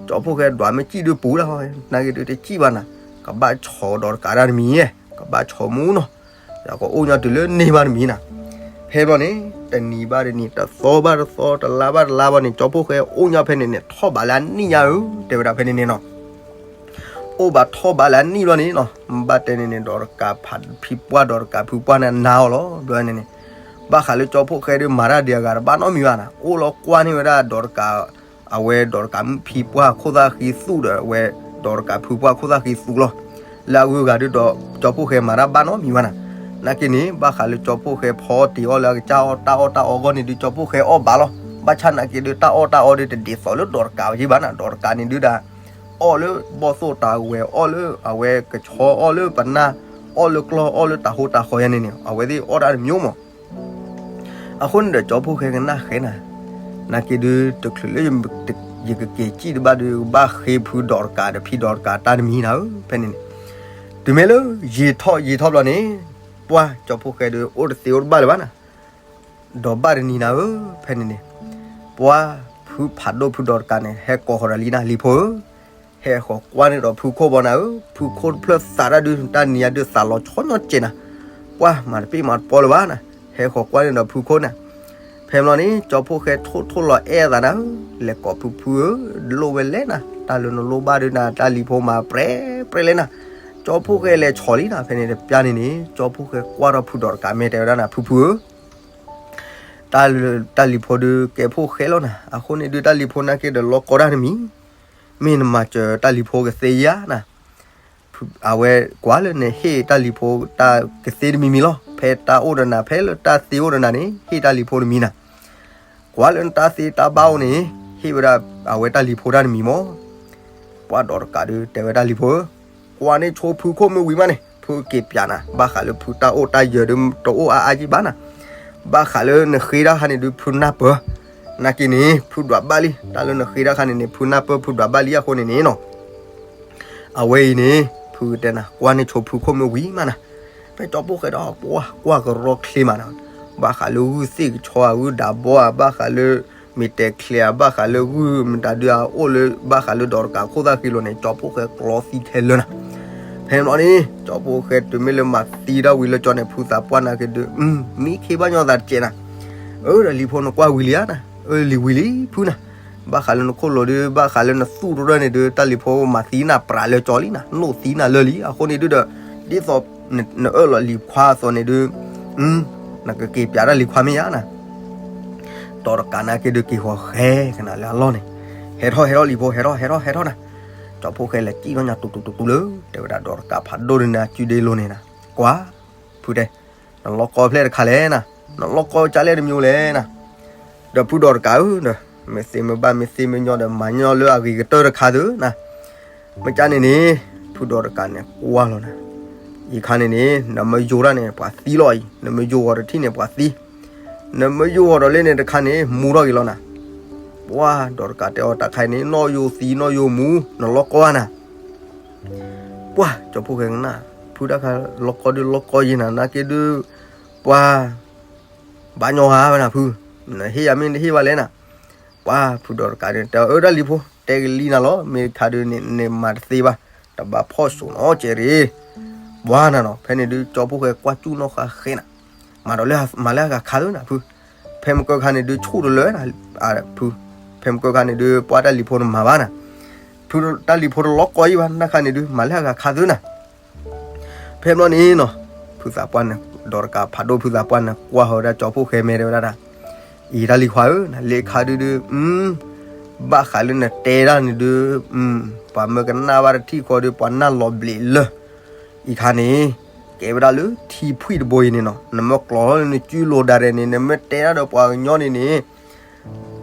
ကၠီဖှိၣ်ဃဲဒွးမ့ၢ်စံၣ်ဒုပူၤလၢ်, နၤက့ဒုးတစံၣ်ဘၣ်နၤ, ကဘၣ်ဆီဒီးတကးတၢ်တမံၤ, ကဘၣ်ဆီမူနီၤ ယကအိၣ်ညီတုၤလၢန့ၢ်ဘၣ်တမံၤနၤ. ဖဲဘျီန့ၣ် တနံၤဘၣ်တနံၤ, တသီဘၣ်တသီ, တလါဘၣ်တလါဘၣ်န့ၣ် ကၠီဖှိၣ်ဃဲအိၣ်ညီဖဲန့ၣ်န့ၣ် ထီၣ်ဘးလၢအနံၣ်ညါဧၢ, တဲဝဲဒၣ်ဖဲန့ၣ်န့ၣ်နီၤ. အိၣ်ဘၣ်ထီၣ်ဘးလၢအနံၣ်ဘျီန့ၣ်နီၤ, ဘၣ်တဲန့ၣ်န့ၣ် ဒီးတကးဖံပှၢ် ဒီးတကးဖုပှၢ်န့ၣ်နၤအီၤလီၤ ဘျီန့ၣ်န့ၣ်. ဘၣ်ဃးလၢကၠီဖှိၣ်ဃဲဒုးမၤတၢ်ဒံးအဂၤတဘၣ်နီတမံၤဘၣ်နၤ, အိၣ်လီၤကွၢ်န့ၢ်ဝဲဒၣ်ဒီးတကး အဝဲဒီးတကးဖံပှၢ်ခိၣ်သၣ်ဃံသူၣ်ဒီး အဝဲဒီးတကးဖုပှၢ်ခိၣ်သၣ်ဃံသူၣ်လီၤ. လၢအဂုၤအဂၤဒုးဒီး ကၠီဖှိၣ်ဃဲမၤတၢ်ဘၣ်နီတမံၤဘၣ်နၤ. နာ်က့န့ၣ် ဘၣ်ဃးလၢကၠီဖှိၣ်ဃဲဖီတ့ၢ်အီၣ်လၢအကစၢ်အီၣ်တၢ်အီၣ်တၢ်အီအဂီၢ်န့ၣ်ဒုး ကၠီဖှိၣ်ဃဲအီၣ်ဘၣ်လီၤ. ဘၣ်ဆၣ်နာ်က့ဒုး တၢ်အီၣ်တၢ်အီဒုးတဒ်သိးလၢဒီးတကးက့ဘၣ်နၤ, ဒီးတကးန့ၣ်ဒုးဒၣ် အီၣ်လၢဘီၣ်သိၣ်တၢ်ဝဲၤ, အီၣ်လၢအဝဲကဆီ, အီၣ်လၢပနၢ်, အီၣ်လၢကျီၢ်, အီၣ်လၢတၢ်ဟိတၢ်ဃီယါန့ၣ်န့ၣ် အဝဲသ့ၣ်အီၣ်တၢ်တမံၤမး. အဃိန့ၣ်ဒီးကၠီဖှိၣ်ဃဲကနၣ်ဃဲနၤ, နာ်က့ဒုး တချုးလၢယကက့ၤစံၣ်တဘၣ်ဒုး ကဘၣ်ဃ့ဖုဒီးတကးဒီးဖံဒီးတကးတၢ်တမံၤနၤဧၢ, ဖဲန့ၣ်န့ၣ်. တုၤမ့ၢ်လၢယံာ်ထီၣ်ယံာ်ထီၣ်ဘျီန့ၣ် ပှၢ်ကၠီဖှိၣ်ဃဲဒုး အိၣ်တသ့အိၣ်တဘၣ်လၢၤဘၣ်နၤ, ဒီးဘၣ်တနံၤနၤဧၢ, ဖဲန့ၣ်န့ၣ် ပှၢ်ဖုဖးဒိၣ်ဖုဒီးတကးန့ၣ် ဟဲကိးဃီၤဒီးလံနၤ လံၤဖိဧၢ, ဟဲဃီၤကွၢ်န့ၢ်ဒီးဖုခိၣ်ဘီနၤဧၢ, ဖုခိၣ်တဖျၢၣ်သးတၢ်ဒုး တၢ်နံၤညါဒုးသးလီၤဆီညီကဲးနၤ, ပှၢ်မၤတပ့ၢ်မၤတပီလၢၤဘၣ်နၤ, ဟဲဃီၤကွၢ်န့ၢ်ဒီးဖုခိၣ်နၤ. ဖဲဘျီန့ၣ် ကၠီဖှိၣ်ဃဲထိၣ်ထိၣ်လီၤအဲၣ်အသးနၤဧၢ, လဲၤကိးဖုဖုဧၢ, လိၣ်ဝဲလဲၣ်နၤ, တၢ်လၢနလိၣ်ဘၣ်ဒုးနၤ တၢ်လံၤဖိမၤပြဲပြဲလဲၣ်နၤ. ကၠီဖှိၣ်ဃဲလဲၤဆီၣ်လံနၤ, ဖဲန့ၣ်တပျၢ်န့ၣ်န့ၣ် ကၠီဖှိၣ်ဃဲကွၢ်ထီၣ်ဖုဒီးတကးမဲာ်တဲဝဲဒၣ်နၤ ဖုဖုဧၢ တၢ်လၢတၢ်လံၤဖိဒုးကဲဖိၣ်ဃဲလီၤနၤ, အဃိန့ၣ်ဒုးတၢ်လံၤဖိနာ်က့ဒီးလီၤကီတၢ်တမံၤ, မ့ၢ်နမၤစၢၤတၢ်လံၤဖိကသ့ဧါနၤ, အဝဲကွၢ်လၢနဟ့ၣ်တၢ်လံၤဖိတၢ်ကသ့တမံၤမံၤလီၤ, ဖဲတၢ်အိၣ်ဒီးနၤ ဖဲလၢတၢ်သ့အိၣ်ဒီးနၤန့ၣ် ဟ့ၣ်တၢ်လံၤဖိတမံၤနၤ, ကွၢ်လၢနတၢ်သ့တၢ်ဘၣ်အိၣ်န့ၣ် ဟ့ၣ်ဝဲဒၣ်အဝဲတၢ်လံၤဖိတၢ်တမံၤမး. ပှၢ်ဒီးတကးဒုးတဲဝဲတၢ်လံၤဖိဧၢ, ကွၢ်န့ၢ်ဆိဖုခိၣ်မ့ၢ်ဝံၤမးန့ၣ် ဖုက့ၤပျးနၤ, ဘၣ်ဃးလၢဖုတၢ်အိၣ်တၢ်ယၢၤဒုးတအိၣ်အါအါက့ဘၣ်နၤ, ဘၣ်ဃးလၢနဃ့တၢ်ခါန့ၣ်ဒုးဖုနၢ်ပၢၢ်, နာ်က့န့ၣ် ဖုဒွးဘၣ်လံ, တၢ်လၢနဃ့တၢ်ခါန့ၣ်န့ၣ် ဖုနၢ်ပၢၢ် ဖုဒွးဘၣ်လံအဃိန့ၣ်န့ၣ်နီၤ အဝဲအံၤန့ၣ် ဖုကတဲနၤ ကွၢ်န့ၢ်ဆိဖုခိၣ်မ့ၢ်ဝံၤမးနၤ, ဖဲကၠီဖှိၣ်ဃဲဒီးပှၢ်ကွၢ်ကရီချ့မးနၤ, ဘၣ်ဃးလၢဂုၢ်သ့ၣ်ကဆီဧါ ဂုၢ်ဒးဘီဧါ ဘၣ်ဃးလၢ မ့ၢ်တဲချ့ဧါ ဘၣ်ဃးလၢဂုၢ်မတၤဒုးအအိၣ်လၢ ဘၣ်ဃးလၢဒီးတကးခိၣ်သၣ်ဃံလိၤန့ၣ် ကၠီဖှိၣ်ဃဲကျီသံခဲလၢာ်နၤ, ဖဲန့ၣ်ဘျီန့ၣ် ကၠီဖှိၣ်ဃဲတုၤမ့ၢ်လၢမၤသံတၢ်ဝံၤလၢကၠီန့ၣ် ဖုသးပှၢ်နာ်က့ဒုး မံခ့ဘၣ်ညီသးတကဲးနၤ, အၢ ဒီးလံၤဖိနကွၢ်ဝံၤလံဧါနၤ, အၢ လံၤဝံၤလံဖုနၤ, ဘၣ်ဃးလၢနခိၣ်လိၤဒုး ဘၣ်ဃးလၢနသူၣ်တရၢၢ်န့ၣ်ဒုး တၢ်လံၤဖိမၤသံနၤပြးလၢကၠီလံနၤ, နိၣ်သံနၤလၢာ်လံ, အဃိန့ၣ်ဒုးဒီး ဒ်သိးနအၢၣ်လီၤလံၤခွါအသိးန့ၣ်ဒုး နကက့ၤပျးတၢ်လံၤခွါမ့ၢ်ဧါနၤ, ဒီးတကးနာ်က့ဒုးက့ၤဃီၤဃဲကနၤလၢအလီၢ်န့ၣ်, ဟဲထီၣ်ဟဲထီၣ်လံၤဖိ ဟဲထီၣ်ဟဲထီၣ်ဟဲထီၣ်နၤ, ကၠီဖှိၣ်ဃဲလဲၤစံၣ်ထီၣ်ညါတူတူတူတူလၢ တဲဝဲဒၣ်ဒီးတကးဖးဒိၣ်ဒုးနၤစုဒ့လိၤန့ၣ်နၤ, ကွၢ် ဖုတဲ နလီၢ်ကီဖျဲၣ်တခါလဲၣ်နၤ, နလီၢ်ကီကၢ်လဲၣ်တမံၤလဲၣ်နၤ, ဒီးဖုဒီးတကးဧၢဒီး မ့ၢ်သ့မ့ၢ်ဘၣ်မ့ၢ်သ့မ့ၢ်ညီဒီး မၤညီလၢအဂ့ၤကတၢၢ်တခါသုနၤ, မ့ၢ်ကန့ၣ်န့ၣ် ဖုဒီးတကးန့ၣ်ကွၢ်လီၤနၤ, အံၤခါန့ၣ်န့ၣ် နမ့ၢ်ယိာ်တၢ်န့ၣ် ပှၤသံလီၤအံၤ, နမ့ၢ်ယိာ်ဂီၤတထံၣ်န့ၣ် ပှၤသံ, နမ့ၢ်ယိာ်ဂီၤဒီးလၢန့ၣ်တခါန့ၣ် မူထီၣ်က့ၤလီၤနၤ, ပှၢ်ဒီးတကးတဲအီၤတၢ်ခါအံၤန့ၣ် နီၣ်ယိာ်သံနီၣ်ယိာ်မူ နလီၢ်ကီဧါနၤ ပှၢ်ကၠီဖှိၣ်ဃဲကနၣ် ဖုတၢ်ခါလီၢ်ကီဒုးလီၢ်ကီယဲနၤ နာ်က့ဒုး ပှၢ် ဘၣ်ညီဧါဝဲနၤဖု, နဟ့ၣ်ယၤမ့ၢ်နဟ့ၣ်ဘၣ်လဲၣ်နၤ, ပှၢ်ဖုဒီးတကးဒုး တဲအီၤအၢတၢ်လံၤဖိ တဲကလံၤနၤလီၤ မ့ၢ်ခါဒုးန့ၣ် နမၤတသ့ဘၣ်, တဘၣ်ဖီၣ်စိးနီတစဲးရ့ၣ်, ပှၢ်နၤနီၤ ဖဲန့ၣ်ဒုး ကၠီဖှိၣ်ဃဲကွၢ်စူၣ်နီၣ်ဃာ်ဃဲနၤ, မၤဒီးလၢ မၤလၢအဂၤခါသုနၤဖု, ဖဲမကၢခါန့ၣ်ဒုး ဆူၣ်တလၢနၤ, ဖု, ဖဲမကၢခါန့ၣ်ဒုး ပှၢ်တၢ်လံၤဖိနမၤဘၣ်နၤ, ဖုတၢ်လံၤဖိတလီၢ်ကီအံၤဘၣ် နခါန့ၣ်ဒုး မၤလၢအဂၤခါသုနၤ, ဖဲဘျီန့ၣ်နီၤ ဖုသးပှၢ်န့ၣ် ဒီးတကးဖးဒိၣ်ဖုသးပှၢ်န့ၣ် ကွၢ်ဃီၤဝဲဒၣ်ကၠီဖှိၣ်ဃဲမဲာ်တဲဝဲဒၣ်, အံၤတၢ်လံၤခွါဧၢ, လၢခါဒုးဒုး, ဘၣ်ဃးလၢနတဲဒၣ်န့ၣ်ဒုး, ပှၤမၢကနၣ်ဘၣ်တထံၣ်ဃီဒီး ပှၤနၢ်လီၤဘျံးလၢ အံၤခါန့ၣ်, ကဲဝဲဒၣ်လၢထံဖှံၣ်တဘိအံၤန့ၣ်နီၤ, နမ့ၢ်ကျီၤထီၣ်လၢနစုလိၤဒၣ်ရဲၣ်န့ၣ်, နမ့ၢ်တဲဒၣ်ဒီးပှၤကညီန့ၣ်န့ၣ်,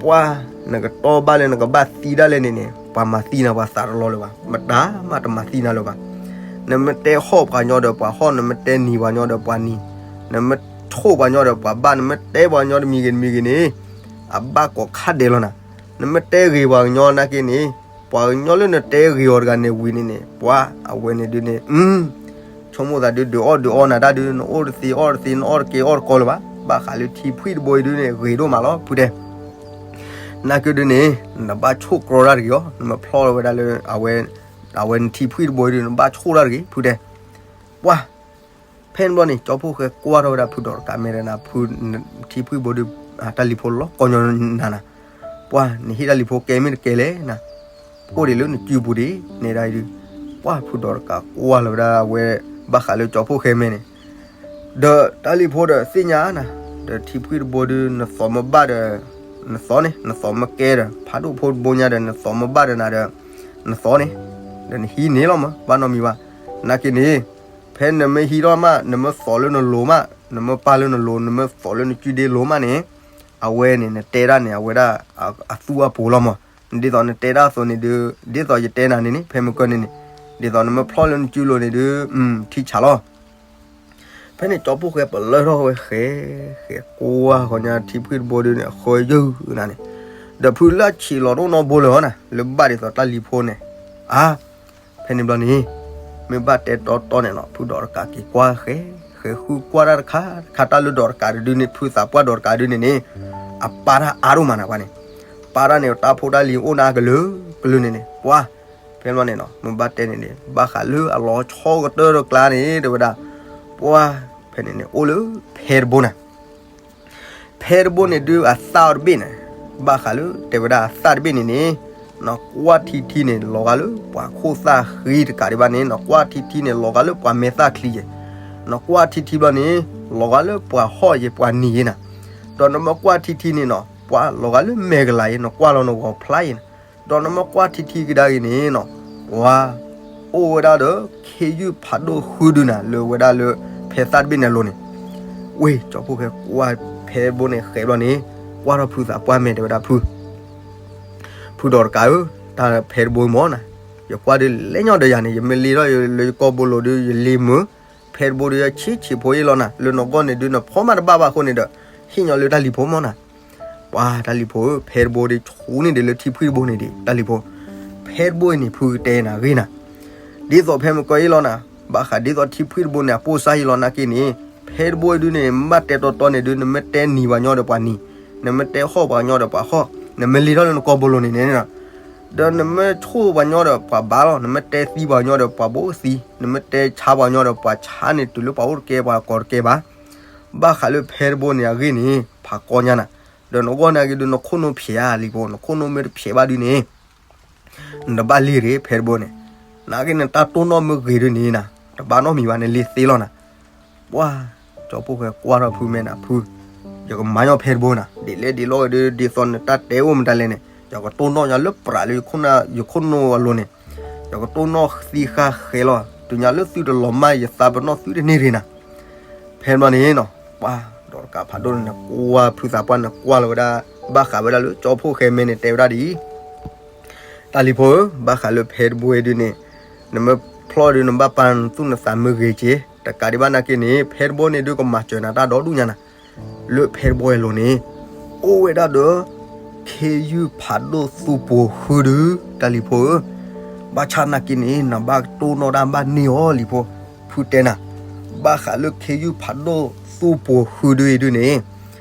ပှၤနကတီဘၣ်လၢနကဘၣ်သံဒၣ်လဲာ်န့ၣ်န့ၣ်, ပှၤမၤသံနၤပှၤသးတလီၤလၢၤဘၣ်, မတၤမးတမၤသံနၤလၢၤဘၣ်. နမ့ၢ်တဲဟီၣ်ပှၤကညီဒီးပှၤဟီၣ်, နမ့ၢ်တဲနံၤပှၤကညီဒီးပှၤနံၤ, နမ့ၢ်ဆိၣ်ပှၤကညီဒီးပှၤဘၣ်, နမ့ၢ်တဲပှၤကညီတမံၤဂ့ၤတမံၤဂ့ၤန့ၣ်, အဘၣ်ကိးခါဒဲးလီၤနၤ. နမ့ၢ်တဲဂ့ၤပှၤကညီနာ်က့န့ၣ်, ပှၤကညီလၢနတဲဂ့ၤအီၤတဂၤန့ၣ်ဝံၤန့ၣ်န့ၣ်, ပှၤအဝဲန့ၣ်ဒုးန့ၣ်, ဆိကမိၣ်သးဒုးဒုးအီၣ်ဒုးအီနၤတၢ်ဒုး, နအိၣ်တသ့အီၣ်တသ့, နအီၣ်တကဲအီၣ်တကီလၢၤဘၣ်. ဘၣ်ဃးလၢထံဖှံၣ်တဘိအံၤဒုးန့ၣ် ဂ့ၤဒိၣ်မးလီၤ ဖုတဲ. နာ်က့ဒုးန့ၣ်, နဘၣ်ဆိၣ်ကြီတၢ်တဂ့ၤအီၤ, နမ့ၢ်ဖျီၣ်ဝဲဒၣ်လၢ အဝဲနထံဖှံၣ်တဘိအံၤဒုး နဘၣ်ဆိၣ်တၢ်တဂ့ၤ ဖုတဲ. ပှၤ ဖဲန့ၣ်ဘျီန့ၣ် ကၠီဖှိၣ်ဃဲကွၢ်ထီၣ်ဝဲဒၣ်ဖုဒီးတကးမဲာ်ဒီးနၤ, ဖု, ထံဖှံၣ်ဘိဒုး, တၢ်လံၤဖိလီၤကီညီနၤနၤ, ပှၤနဟ့ၣ်တၢ်လံၤဖိကဲမ့ၢ်တကဲလဲၣ်နၤ, အိၣ်ဒံးလၢနစုပူၤဒံးန့ၣ်ဒၣ်အံၤဒုး, ပှၤဖုဒီးတကးကွၢ်လီၤဝဲဒၣ်အဝဲ, ဘၣ်ဃးလၢကၠီဖှိၣ်ဃဲမဲာ်န့ၣ် ဒီးတၢ်လံၤဖိဒီးသ့ၣ်ညါနၤ, ဒီးထံဖှံၣ်တဘိဒုး နသီမ့ၢ်ဘၣ်ဒီး, နသီန့ၣ်, နသီမ့ၢ်ကဲဒီး ဖးဒိၣ်ဖိတဘိညါဒီး နသီမ့ၢ်ဘၣ်ဒီးနၤဒီး, နသီန့ၣ်, ဒီးနဟံးန့ၢ်လီၤမး ဘၣ်နီတမံၤဘၣ်. နာ်က့န့ၣ်, ဖဲနမ့ၢ်ဟံးထီၣ်မး နမ့ၢ်သီလၢနလိၤမး, နမ့ၢ်ပာ်လၢနလိၤ, နမ့ၢ်သီလၢနစုဒ့လိၤမးန့ၣ်, အဝဲန့ၣ် နတဲဒၣ်န့ၣ် အဝဲဒၣ်, အသူအပူၤလီၤမး, ဒ်သိးနတဲဒၣ်အသိးန့ၣ်ဒုး, ဒ်သိးယတဲနၤန့ၣ်န့ၣ် ဖဲမုၢ်ကၢန့ၣ်န့ၣ်, ဒ်သိးနမ့ၢ်ဖျီၣ်လၢနစုလိၤန့ၣ်ဒုး, ထံဆးလီၤ ဖဲန့ၣ်ကၠီဖှိၣ်ဃဲပလၢထီၣ်ဝဲဃဲ, ဃဲကွၢ်ဃီညါထံဖှံၣ်တဘိဒုးန့ၣ် အဃၢယုၢ်နၤန့ၣ်, ဒီးဖုလၢဆံးလီၤဒိၣ်နီၢ်ဘိလၢၤနၤ, လၢဘၣ်ဒ်သိးတၢ်လံၤဖိန့ၣ်, အါ, ဖဲန့ၣ်ဘျီန့ၣ်, မ့ၢ်ဘၣ်တဲတီတီန့ၣ်လီၤ ဖုဒီးတကးက့ၤကွၢ်ဃဲ, ဃဲဃုကွၢ်တၢ်တခါတခါ တၢ်လၢဒီးတကးတဒုန့ၣ် ဖုသးပှၢ်ဒီးတကးဒုန့ၣ်န့ၣ်, အပာ်တၢ်အါဒိၣ်မးနၤပှၤန့ၣ်, ပာ်တၢ်န့ၣ် တၢ်ဖိတၢ်လံၤအိၣ်နၤကလုာ်ကလုာ်န့ၣ်န့ၣ်, ပှၤ ဖဲန့ၣ်ဘျီန့ၣ်နီၤ မ့ၢ်ဘၣ်တဲန့ၣ်န့ၣ် ဘၣ်ဃးလၢအလီၤဆီကတၢၢ်တကျါန့ၣ် တဲဝဲဒၣ်, ပှၤ, ဖဲန့ၣ်န့ၣ် အိၣ်လၢဖဲတဘိနၤ, ဖဲတဘိန့ၣ်ဒုးအသၣ်အီၤတဘ့ၣ်န့ၣ်, ဘၣ်ဃးလၢတဲဝဲဒၣ်အသၣ်တဘ့ၣ်န့ၣ်န့ၣ်, နကွၢ်ထံထံန့ၣ် လီၤဂာ်လၢပှၤခိၣ်သၣ်ဃံတကးဒံးဘၣ်န့ၣ်, နကွၢ်ထံထံန့ၣ် လီၤဂာ်လၢပှၤမဲာ်သၣ်ချံယဲၢ်, နကွၢ်ထံထံဘျီန့ၣ် လီၤဂာ်လၢပှၤဟီၣ်ယဲၢ်ပှၤနံၤယဲၢ်နၤ, ဒီးနမ့ၢ်ကွၢ်ထံထံန့ၣ်နီၤ ပှၤလီၤဂာ်လၢမဲာ်ကလၤယဲၢ် နကွၢ်လီၤနဂီၤဖျါယဲၢ်နၤ, ဒီးနမ့ၢ်ကွၢ်ထံထံကဒါက့ၤန့ၣ်နီၤ, ပှၤ, အိၣ်ဝဲဒၣ်ဒီး ခ့ယုၢ်ဖးဒိၣ်ဃုဒုနၤ လၢဝဲဒၣ်လၢ ဖဲသၣ်တဘ့ၣ်န့ၣ်အလိၤန့ၣ်, ဝ့ၢ် ကၠီဖှိၣ်ဃဲကွၢ်ဖဲတဘိန့ၣ်ဃဲဘျီန့ၣ်, ကွၢ်ထီၣ်ဖုသးပှၢ်မဲာ်တဲဝဲဒၣ်ဖု ဖုဒီးတကးဧၢ, တၢ်ဖဲတဘိမ့ၢ်နၤ, ယကွၢ်ဒုးလဲၣ်ညီဒီးယၤန့ၣ် ယမ့ၢ်လ့ထီၣ်လၢယကီၢ်ဘိလိၤဒုး ယလ့မုာ်, ဖဲတဘိဒုးယဆံးဆံးဖိယဲၢ်လီၤနၤ, လၢနဂီၢ်န့ၣ်ဒုးနဖီမးတဘၣ်ဘၣ်အဃိန့ၣ်ဒီး, ဟ့ၣ်ညီလၢတၢ်လံၤဖိမ့ၢ်နၤ, ပှၤတၢ်လံၤဖိဧၢ ဖဲတဘိဒုးဆူန့ၢ်ဒံးလၢထံဖှံတဘိန့ၣ်ဒံး တၢ်လံၤဖိ, ဖဲတဘိအံၤန့ၣ် ဖုကတဲနၤဂ့ၤနၤ ဒ်သိးဖဲမုၢ်ကီၢ်အံၤလီၤနၤ, ဘၣ်ဃးဒ်သိးထံဖှံတဘိန့ၣ် အပိၢ်စါယံၤလီၤနာ်က့န့ၣ်, ဖဲတဘိအံၤဒုန့ၣ် မ့ၢ်ဘၣ်တဲတီတီန့ၣ်ဒု နမ့ၢ်တဲနံၤပှၤကညီဒီးပှၤနံၤ, နမ့ၢ်တဲဟီၣ်ပှၤကညီဒီးပှၤဟီၣ်, နမ့ၢ်လ့ထီၣ်လၢနကီၢ်ဘိလိၤန့ၣ်န့ၣ်, ဒီးနမ့ၢ်ဆိၣ်ပှၤကညီဒီးပှၤဘါလီၤ, နမ့ၢ်တဲသံပှၤကညီဒီးပှၤဘိသံ, နမ့ၢ်တဲဆါပှၤကညီဒီးပှၤဆါန့ၣ် တုၤလၢပှၤအိၣ်တကဲပှၤကိးတကဲဘၣ်, ဘၣ်ဃးလၢဖဲတဘိန့ၣ်အဂ့ၢ်န့ၣ် ဖးကီညါနၤ, ဒီးနဂီၢ်နာ်က့ဒု နခိၣ်နူာ်ဖျဲးဧါလံၤဖိ, နခိၣ်နူာ်မ့ၢ်တဖျဲးဘၣ်ဒုန့ၣ် နတဘၣ်လ့ၤတဂ့ၤ ဖဲတဘိန့ၣ်, နာ်က့နတၢ်တိၢ်နီၣ်မ့ၢ်ဂ့ၤဒုန့ၣ်နၤ, တဘၣ်နီတမံၤဘၣ်န့ၣ်လ့ၤသ့လီၤနၤ, ပှၤ, ကၠီဖှိၣ်ဃဲကွၢ်ထီၣ်ဖုမဲာ်နၤဖု, ယကမၤညီဖဲတဘိနၤ, ဒ်လဲၣ်ဒ်လဲၣ်ဂ့ၤဒု ဒ်သိးနတၢ်တဲအိၣ်မတၤလဲၣ်န့ၣ် ယကတိၢ်နီၣ်ညါလၢပြးလၢယခိၣ်နူာ်အလိၤန့ၣ်, ယကတိၢ်နီၣ်သံဃာ်ဃဲလီၤ, တုၤညါလၢသုတလီၤမၢ်ယသးပနီၣ်သုတန့ၢ်တဂ့ၤနၤ ဖဲန့ၣ်ဘျီန့ၣ်နီၤ, ပှၤဒီးတကးဖးဒိၣ်န့ၣ် နကွၢ်ဖုသးပှၢ်န့ၣ် ကွၢ်လီၤဝဲဒၣ်, ဘၣ်ဃးဝဲဒၣ်လၢကၠီဖှိၣ်ဃဲမဲာ်န့ၣ်တဲဝဲဒၣ်ဒ်အံၤ, တၢ်လံၤဖိဧၢ, ဘၣ်ဃးလၢဖဲတဘိအံၤဒုန့ၣ်, နမ့ၢ်ဖျီၣ်ဒု နဘၣ်ပာ်နသူၣ်နသးမ့ၢ်ဂ့ၤက့ၤ, တကးဒံးဘၣ်နာ်က့န့ၣ် ဖဲတဘိန့ၣ်ဒုကမၤစၢၤနၤတၢ်ဒီဒူၣ်ညါနၤ, လၢဖဲတဘိအလိၤန့ၣ်, အိၣ်ဝဲဒၣ်ဒီး ခ့ယုၢ်ဖးဒိၣ်သူပှိၤဃုဒု, တၢ်လံၤဖိဧၢ, ဘၣ်ဆၣ်နာ်က့န့ၣ် နဘၣ်တိၢ်နီၣ်တၢ်ဘၣ်န့ၢ်အီၤလံၤဖိ, ဖုတဲနၤ, ဘၣ်ဃးလၢခ့ယုၢ်ဖးဒိၣ်သူပှိၤဃုဒုအံၤဒုန့ၣ်,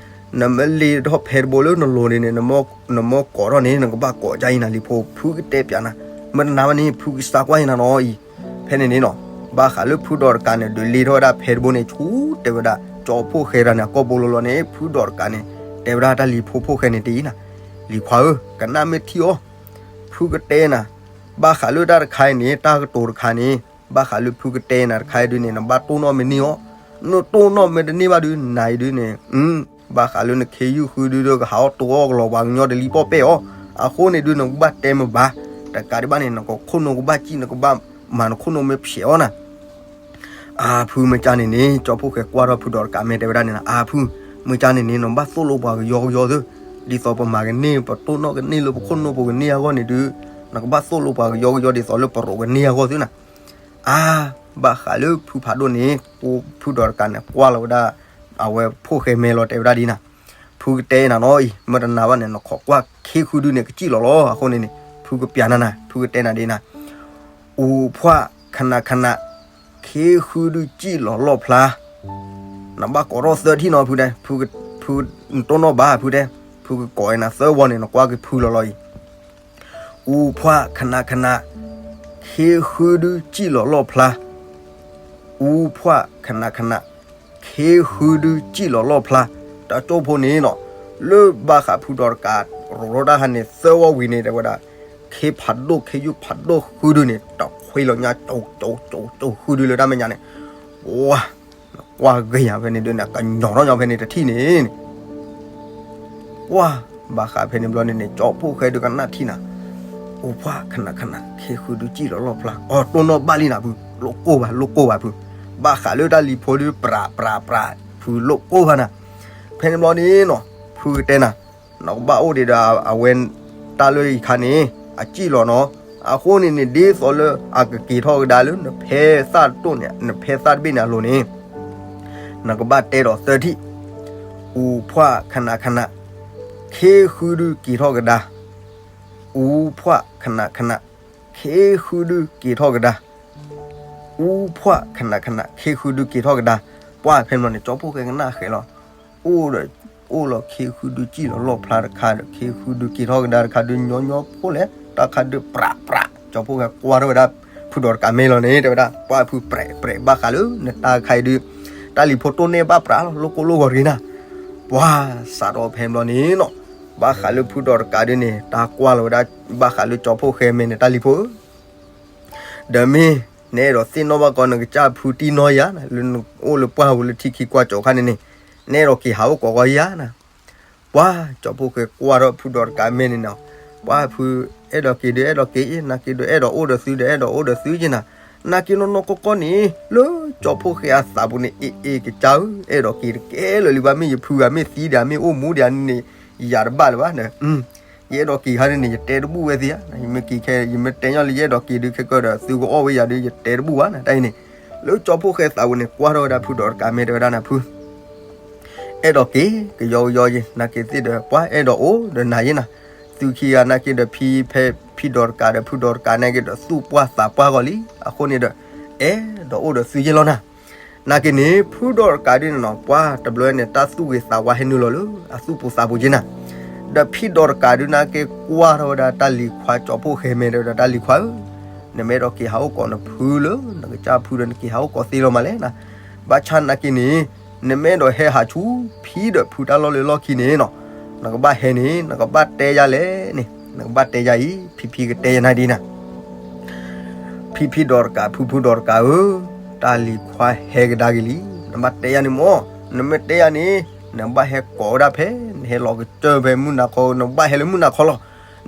နမ့ၢ်လ့ထီၣ်ဖဲတဘိလၢနလိၤန့ၣ်န့ၣ်, နမ့ၢ်ကိးထီၣ်န့ၣ် နကဘၣ်ကိးဒ်အံၤနၤလံၤဖိ, ဖုကတဲပျးနၤ, မ့ၢ်တနာ်ဘၣ်န့ၣ် ဖုကစၢ်ကွၢ်ယနၤနီၤအံၤ, ဖဲန့ၣ်န့ၣ်နီၤ, ဘၣ်ဃးလၢဖုဒီးတကးန့ၣ် ဒုးလ့ထီၣ်ဝဲဒၣ်ဖဲတဘိန့ၣ် ဆူတဲဝဲဒၣ် ကၠီဖှိၣ်ဃဲရၤန့ၣ် အကီၢ်ဘိလိၤလီၤန့ၣ် ဖုဒီးတကးန့ၣ်, တဲဝဲဒၣ်တၢ်လံၤဖိဖှိၣ်ဃဲန့ၣ်တအံၤနၤ, လံၤခွါဧၢ, ကနၣ်မ့ၢ်ထံၣ်အီၤ, ဖုကတဲနၤ, ဘၣ်ဃးလၢတၢ်တခါအံၤန့ၣ် တၢ်ကတိၤတခါန့ၣ်, ဘၣ်ဃးလၢဖုကတဲနၤတခါအံၤဒုန့ၣ် နဘၣ်တိၢ်နီၣ်မ့ၢ်န့ၢ်အီၤ, နတိၢ်နီၣ်မ့ၢ်တန့ၢ်ဘၣ်ဒု နၤအံၤဒုန့ၣ်, ဘၣ်ဃးလၢနခ့ယုၢ်ဃုဒုဒီး ကဟးအီၣ်တိအီၣ်ကလီၤပှၤကညီတလံပီၣ်ပဲၢ်အီၤ အဃိန့ၣ်ဒုး နကဘၣ်တဲမ့ၢ်ဘၣ်, တကးဒံးဘၣ်န့ၣ် နကခိၣ်နူာ်ကဘၣ်စံၣ် နကဘၣ်မၤနခိၣ်နူာ်မ့ၢ်ဖျဲးအီၤနၤ. အါဖုမ့ၢ်ကါန့ၣ်န့ၣ် ကၠီဖီၣ်ဃဲကွၢ်ထီၣ်ဖုဒီးတကးမဲာ်တဲဝဲဒၣ်န့ၣ်နၤ, အါဖု, မ့ၢ်ကါန့ၣ်န့ၣ် နဘၣ်သိၣ်လိပှၤကယီကယီသု, ဒ်သိးပမၤကန့ၢ် ပတိၢ်နီၣ်ကန့ၢ်လၢပခိၣ်နူာ်ပကန့ၢ်အဂီၢ်န့ၣ်ဒုး, နကဘၣ်သိၣ်လိပှၤကယီကယီဒ်သိးလၢပရိးကန့ၢ်အဂီၢ်သုနၤ. အါ, ဘၣ်ဃးလၢဖုဖးဒိၣ်န့ၣ် ဖုဒီးတကးန့ၣ် ကွၢ်လီၤဝဲဒၣ် အဝဲဖီၣ်ဃဲမဲာ်လီၤတဲဝဲဒၣ်ဒ်နၤ, ဖုကတဲနၤနီၤအံၤ မ့ၢ်တနာ်ဘၣ်န့ၣ် နခိးကွၢ်ခ့ဃုဒုန့ၣ် ကစံၣ်လီၤလီၤ. အဃိန့ၣ်န့ၣ် ဖုကပျးနၤနၤ, ဖုကတဲနၤဒ်နၤ, အူဖှၣ်ခနၣ်ခနၣ်, ခ့ဃုဒုစံၣ်လီၤလီၣ်ဖျါ, နဘၣ်ကိးထီၣ်သၢထံၣ်နီၤဖုတဲ, ဖု, ဖုနတိၢ်နီၣ်ဘၣ်ဖုတဲ, ဖုကကိးနၤသၢဝီန့ၣ် နကွၢ်က့ၤဖုလီၤလီၤအံၤ အူဖှၣ်ခနၣ်ခနၣ်, ခ့ဃုဒုစံၣ်လီၤလီၣ်ဖျါ, အူဖှၣ်ခနၣ်ခနၣ်, ခ့ဃုဒုစံၣ်လီၤလီၣ်ဖျါ, တၢ်ကၠိဖိန့ၣ်နီၤ, လၢဘၣ်ဃးဖုဒီးတကးရိးထီၣ်တၢ်ဟါန့ၣ် သၢဝီဝံၤန့ၣ် တဲဝဲဒၣ်, ခ့ဖးဒိၣ်ခ့ယုၢ်ဖးဒိၣ်ဃုဒုန့ၣ် တခွ့လီၤညါ ကၠိကၠိကၠိကၠိဃုဒုလၢတၢ်မဲာ်ညါန့ၣ်, ဝါ ကွၢ်ဂ့ၤညါဖဲန့ၣ်ဒုးန့ၣ် ကညီၤထီၣ်ညီဖဲန့ၣ်တထံၣ်န့ၣ်, ကွၢ်, ဘၣ်ဃးဖဲန့ၣ်ဘျီန့ၣ်န့ၣ် ကၠီဖီၣ်ဃဲဒုးကနၣ်ထံၣ်နၤ, အူဖှၣ်ခနၣ်ခနၣ် ခ့ဃုဒုစံၣ်လီၤလီၣ်ဖျါ, အီတိၢ်နီၣ်ဘၣ်လံနၤဖု, လိၣ်ကိၢ်ဘၣ် လိၣ်ကိၢ်ဘၣ်ဖု, ဘၣ်ဃးလၢတၢ်လံၤဖိဒုး ပြးပြးပြး, ဖုလိၣ်ကိၢ်ဘၣ်နၤ, ဖဲန့ၣ်ဘျီန့ၣ်နီၤ, ဖုကတဲနၤ, နကဘၣ်အိၣ်ဒံးဒီးအဝဲ တၢ်လၢအံၤခါန့ၣ် အစံၣ်လီၤနီၤ, အဃိန့ၣ်န့ၣ် ဒ်သိးလၢအကက့ၤထီၣ်ကဒါလၢနဖဲသၣ်တတိၢ်န့ၣ် နဖဲသၣ်တဘ့ၣ်န့ၣ်အလိၤန့ၣ် နကဘၣ်တဲဒီးသၢထံၣ်, အူဖှၣ်ခနၣ်ခနၣ်, ခ့ဃုဒုက့ၤထီၣ်ကဒါ, အူဖှၣ်ခနၣ်ခနၣ်, ခ့ဃုဒုက့ၤထီၣ်ကဒါ, အူဖှၣ်ခနၣ်ခနၣ် ခ့ဃုဒုက့ၤထီၣ်ကဒါ, ပှၢ်ဖဲန့ၣ်န့ၣ် ကၠီဖီၣ်ဃဲကနၣ်ဃဲလီၤ, အိၣ်ဒီး အိၣ်လီၤခ့ဃုဒုစံၣ်လီၤလီၣ်ဖျါတခါဒီး ခ့ဃုဒုက့ၤထီၣ်ကဒါတခါဒုးညီညီဖိလဲၣ် တၢ်ခါဒုးပြးပြး, ကၠီဖီၣ်ဃဲကွၢ်ထီၣ်ဝဲဒၣ် ဖုဒီးတကးမဲာ်လီၤန့ၣ် တဲဝဲဒၣ် ပှၢ်ဖုပြဲးပြဲးဘၣ်ဃးလၢ နတၢ်ခါအံၤဒုး တၢ်လံၤဖိတိၢ်န့ၢ်ဘၣ်ပြးလီၤ လိၣ်ကိၢ်လိၣ်ဂီၤတဂ့ၤနၤ, ပှၢ်စးထီၣ်ဖဲန့ၣ်ဘျီန့ၣ်နီၤ, ဘၣ်ဃးလၢဖုဒီးတကးဒုးန့ၣ် တၢ်ကွၢ်လီၤဝဲဒၣ် ဘၣ်ဃးလၢကၠီဖီၣ်ဃဲမဲာ်န့ၣ် တၢ်လံၤဖိဧၢ ဒီးမ့ၢ်နအဲၣ်ဒိးသ့ၣ်နီၣ်ဘၣ်ကီး နကစၢ်ဖုတံၢ်နီၢ်ယၤနၤ လၢနအိၣ်လၢပှၢ်ပူၤလၢထံခံကွၢ်ကၠီၤခါန့ၣ်န့ၣ်, နအဲၣ်ဒိးက့ၤဟးအိၣ်ကိးဂီၤယၤနၤ, ပှၢ်ကၠီဖီၣ်ဃဲကွၢ်ထီၣ်ဖုဒီးတကးမဲာ်န့ၣ်နီၤ, ပှၢ်ဖု အဲၣ်ဒိးက့ၤဒုးအဲၣ်ဒိးက့ၤ, နာ်က့ဒုးအဲၣ်ဒိးအိၣ်ဒီးသုဒီးအဲၣ်ဒိးအိၣ်ဒီးသုက့ၤနၤ, နာ်က့နီၢ်နီၢ်ကီၢ်ကီၢ်န့ၣ် လၢကၠီဖီၣ်ဃဲအသးပူၤန့ၣ် အ့ၣ်အ့ၣ်ကစၢ်ဧၢ အဲၣ်ဒိးက့ၤတကဲလၢာ်လံဘၣ်, မ့ၢ်ယဖုဂၤမ့ၢ်သံဒံးဧါ မ့ၢ်အိၣ်မူဒံးဧါန့ၣ် ယၤတဘၣ်လၢၤဘၣ်, ယအဲၣ်ဒိးက့ၤခါန့ၣ်န့ၣ် ယတဲတဘူၣ်ဝဲသ့ဧါ, ယမ့ၢ်က့ၤခဲ ယမ့ၢ်တဲညီလၢယအဲၣ်ဒိးက့ၤဒုးခဲကၢဒီး သုကအိၣ်ဝဲယၤဒုး ယတဲတဘူၣ်ဘၣ်နၤ, တၢ်အံၤန့ၣ် လၢကၠီဖီၣ်ဃဲသးပူၤန့ၣ် ကွၢ်ထီၣ်ဝဲဒၣ်ဖုဒီးတကးမဲာ်တဲဝဲဒၣ်နၤဖု အဲၣ်ဒိးက့ၤ ကယီကယီယ့ၤ နာ်က့သ့ၣ်ဒီး ပှၢ်အဲၣ်ဒိးအိၣ်ဒီးနၤယ့ၤနၤ, သုခံဂၤနာ်က့ဒီး ဖံဖဲ ဖံဒီးတကးဒီး ဖုဒီးတကးနာ်က့ဒီး သူၣ်ပှၢ်သးပှၢ်ဂီၤလံ, အဃိန့ၣ်ဒီး အဲၣ်ဒိးအိၣ်ဒီးသုယ့ၤလီၤနၤ, နာ်က့န့ၣ် ဖုဒီးတကးဒုးန့ၣ်နီၤ ပှၢ်တဘျီန့ၣ် တၢ်သူၣ်ဂ့ၤသးဝါဟဲနုာ်လီၤလၢ အသူၣ်ပူၤသးပူၤက့ၤနၤ, ဒီးဖံဒီးတကးဒုးနာ်က့ကွၢ်ထီၣ်ဝဲဒၣ်တၢ်လံၤခွါကၠီဖီၣ်ဃဲမဲာ်ဒီး တၢ်လံၤခွါဧၢ နမ့ၢ်အဲၣ်ဒိးက့ၤဟးအိၣ်ကိးနဖုလၢ နကစၢ်ဖုဒီး နက့ၤဟးအိၣ်ကိးသ့လီၤမးလဲၣ်နၤ, ဘၣ်ဆၣ်နာ်က့န့ၣ် နမ့ၢ်အဲၣ်ဒိးဟဲဟးဆူ ဖံဒီးဖုတၢ်လီၢ်လၢလီၢ်ခံန့ၣ်နီၤ, နကဘၣ်ဟဲန့ၣ် နကဘၣ်တဲယၤလဲၣ်န့ၣ် နကဘၣ်တဲယၤအံၤ ဖံဖံကတဲယၤနၤဒ်နၤ ဖံဖံဒီးတကး ဖုဖုဒီးတကးဧၢ, တၢ်လံၤခွါဟဲကဒါက့ၤလံ, နဘၣ်တဲယၤန့ၣ်မ့ၢ်, နမ့ၢ်တဲယၤန့ၣ် နဘၣ်ဟဲကိးဝဲဒၣ်ဖဲ နဟဲလီၤကစၢၢ်ဖဲမုၢ်နၤခီ နဘၣ်ဟဲလၢမုၢ်နၤခီလီၤ,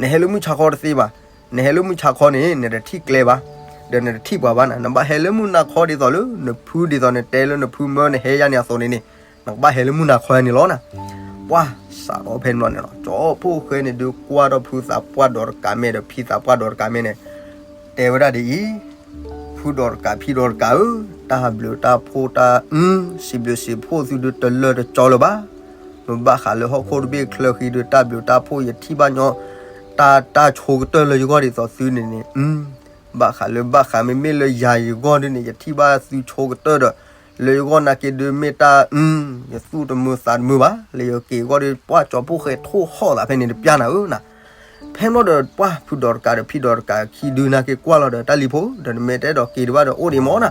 နဟဲလၢမုၢ်ဆါခီတသ့ဘၣ်, နဟဲလၢမုၢ်ဆါခီန့ၣ် နတထံၣ်ကျဲဘၣ်, ဒီးနတထံၣ်ပှၤဘၣ်နၤ, နဘၣ်ဟဲလၢမုၢ်နၤခီဒ်သိးလၢ နဖုဒ်သိးနတဲလၢနဖုမၢနဟဲယၤန့ၣ်အသိးန့ၣ်န့ၣ်, နကဘၣ်ဟဲလၢမုၢ်နၤခီယၤန့ၣ်လီၤနၤ ပှၢ်စးထီၣ်ဖဲန့ၣ်ဘျီန့ၣ်လီၤ, ကၠီဖီၣ်ဃဲန့ၣ်ဒုးကွၢ်ဒီးဖုသးပှၢ်ဒီးတကးမဲာ်ဒီးဖံသးပှၢ်ဒီးတကးမဲာ်န့ၣ်, တဲဝဲဒၣ်ဒ်အံၤ, ဖုဒီးတကးဖံဒီးတကးဧၢ, တၢ်ဘျုးတၢ်ဖှိၣ်တၢ် အု စံးဘျုးစံးဖှိၣ်သုဒုးတလၢတကီလၢၤဘၣ်, မ့ၢ်ဘၣ်ဃးလၢဟီၣ်ခိၣ်တဘ့ၣ်ချၢဃံဒုးတၢ်ဘျုးတၢ်ဖှိၣ်ယထံၣ်ဘၣ်ညီ, တၢ်တၢ်ဆိကတၢၢ်လၢယဂီၢ်ဒ်သိးသုန့ၣ်န့ၣ်, ဘၣ်ဃးလၢဘၣ်ဃးမ့မ့ၢ်လၢယၤယဂီၢ်ဒုးန့ၣ် ယထံၣ်ဘၣ်သုဆိကတၢၢ်ဒီး, လၢယဂီၢ်နာ်က့ဒုးမ့ၢ်တၢ် အု ယသူၣ်တမုာ်သးတမုာ်ဘၣ်, လၢယက့ၤအဂီၢ်ဒုး ပှၢ်ကၠီဖီၣ်ဃဲထိၣ်ဟီၣ်သးဖဲန့ၣ်တပျၢ်နၤဧၢနၤ ဖဲန့ၣ်ဒီးပှၢ်ဖုဒီးတကးဒီးဖံဒီးတကးခံဒုးနာ်က့ကွၢ်လီၤဒီးတၢ်လံၤဖိ, ဒီးနမ့ၢ်တအဲၣ်ဒိးက့ၤဒံးဘၣ်ဒီးအိၣ်ဒံးမ့ၢ်နၤ,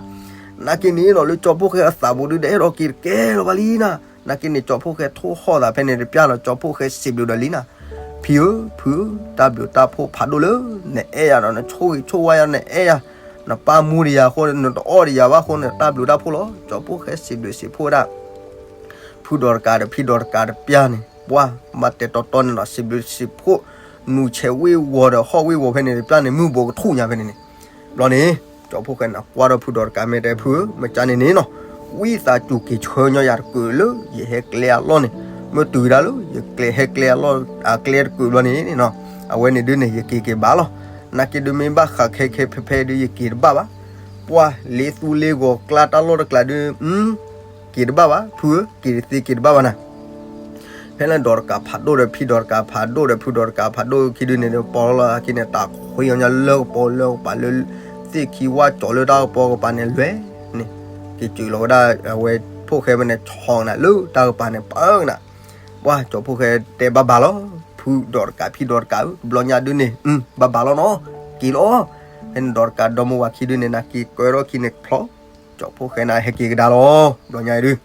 နာ်က့န့ၣ်နီၤလၢကၠီဖီၣ်ဃဲအသးပူၤဒုးဒီးအဲၣ်ဒိးက့ၤတကဲလၢၤဘၣ်လံနၤ, နာ်က့န့ၣ်ကၠီဖီၣ်ဃဲထိၣ်ဟီၣ်သးဖဲန့ၣ်တပျၢ်လီၤ ကၠီဖီၣ်ဃဲစံးဘျုးဒီးလံနၤ, ဖံဧၢ ဖုဧၢ တၢ်ဘျုးတၢ်ဖှိၣ်ဖးဒိၣ်လၢ နအဲၣ်ယၤဒီးနဆိၣ်ဂ့ၤဆိၣ်ဝါယၤ နအဲၣ်ယၤ, နပၢ်မူဒံးယၤအဃိ နတအီၣ်ဒံးယၤဘၣ်အဃိန့ၣ် တၢ်ဘျုးတၢ်ဖှိၣ်လီၤ, ကၠီဖီၣ်ဃဲစံးဘျုးစံးဖှိၣ်ဝဲဒၣ် ဖုဒီးတကးဒီးဖံဒီးတကးတပျၢ်န့ၣ် ပှၢ်ဘၣ်တဲတီတီန့ၣ်နီၤ စံးဘျုးစံးဖှိၣ် နူၤဆဲးဝ့ၢ်ဝီၤဒီးဟီၣ်ဝ့ၢ်ဝီၤဖဲန့ၣ် ပျၢ်န့ၣ်မုၢ်ဘိးကထူၣ်ညါဖဲန့ၣ်န့ၣ်. ဘျီန့ၣ် ကၠီဖှိၣ်ဃဲန့ၣ် ကွၢ်ထီၣ်ဖုဒီးတကးမ့ၢ်တဲဖုဧၢ မ့ၢ်ကန့ၣ်န့ၣ်နီၤ, ဝံသးစူၤက့ၤဆှၢညီယၤတကုးလၢ ယဟဲကျဲအလီၢ်န့ၣ်, မ့ၢ်တုၤကဒါလၢ ယကျဲဟဲကျဲအလီၢ် အကျဲတကုးဘျီန့ၣ်နီၤ, အဝဲန့ၣ်ဒုးန့ၣ် ယက့ၤက့ၤဘၣ်လီၤ. နာ်က့ဒုးမ့ၢ်ဘၣ်ဃးခဲခဲဖဲဖဲဒုး ယက့ၤတဘၣ်ဘၣ်. ပှၢ်လ့သူလ့ဂီၤကျါတၢ်လီၢ်တကျးဒုး က့ၤတဘၣ်ဘၣ် ဖုဧၢ, က့ၤတသ့က့ၤတဘၣ်ဘၣ်နၤ. ဖဲလၢဒီးတကးဖးဒိၣ်ဒီးဖံဒီးတကးဖးဒိၣ်ဒီးဖုဒီးတကးဖးဒိၣ်ခံဒုးန့ၣ်ဒီး ပီလီၤလီၤခံန့ၣ် တၢ်ခွံအီၤညါလၢကပီၤလၢကပၤလၢ သ့ၣ်ခံဝါကၠီၤလၢတၢ်ကပီၤကပၤန့ၣ်လွဲၢ်န့ၣ်, က့ၤစၢးလီၤဝဲဒၣ်အဝဲဖိၣ်ဃဲဖဲန့ၣ် ဆီကနၤလၢတၢ်ကပၤန့ၣ် ပၢကနၤ. ပှၢ်ကၠီဖှိၣ်ဃဲတဲဘၣ်ဘၣ်လီၤ, ဖုဒီးတကးဖံဒီးတကးဧၢ တဘျီညါဒုးန့ၣ် ဘၣ်ဘၣ်လီၤနီၤ, က့ၤလီၤ. ဖဲန့ၣ်ဒီးတကးဒီမါဝၤခံဒုးန့ၣ် နာ်က့ကၢထီၣ်ခံန့ၣ်ဖျီ, ကၠီဖှိၣ်ဃဲန့ၣ် ဟဲက့ၤကဒါလီၤ. ဘျီညါဒုး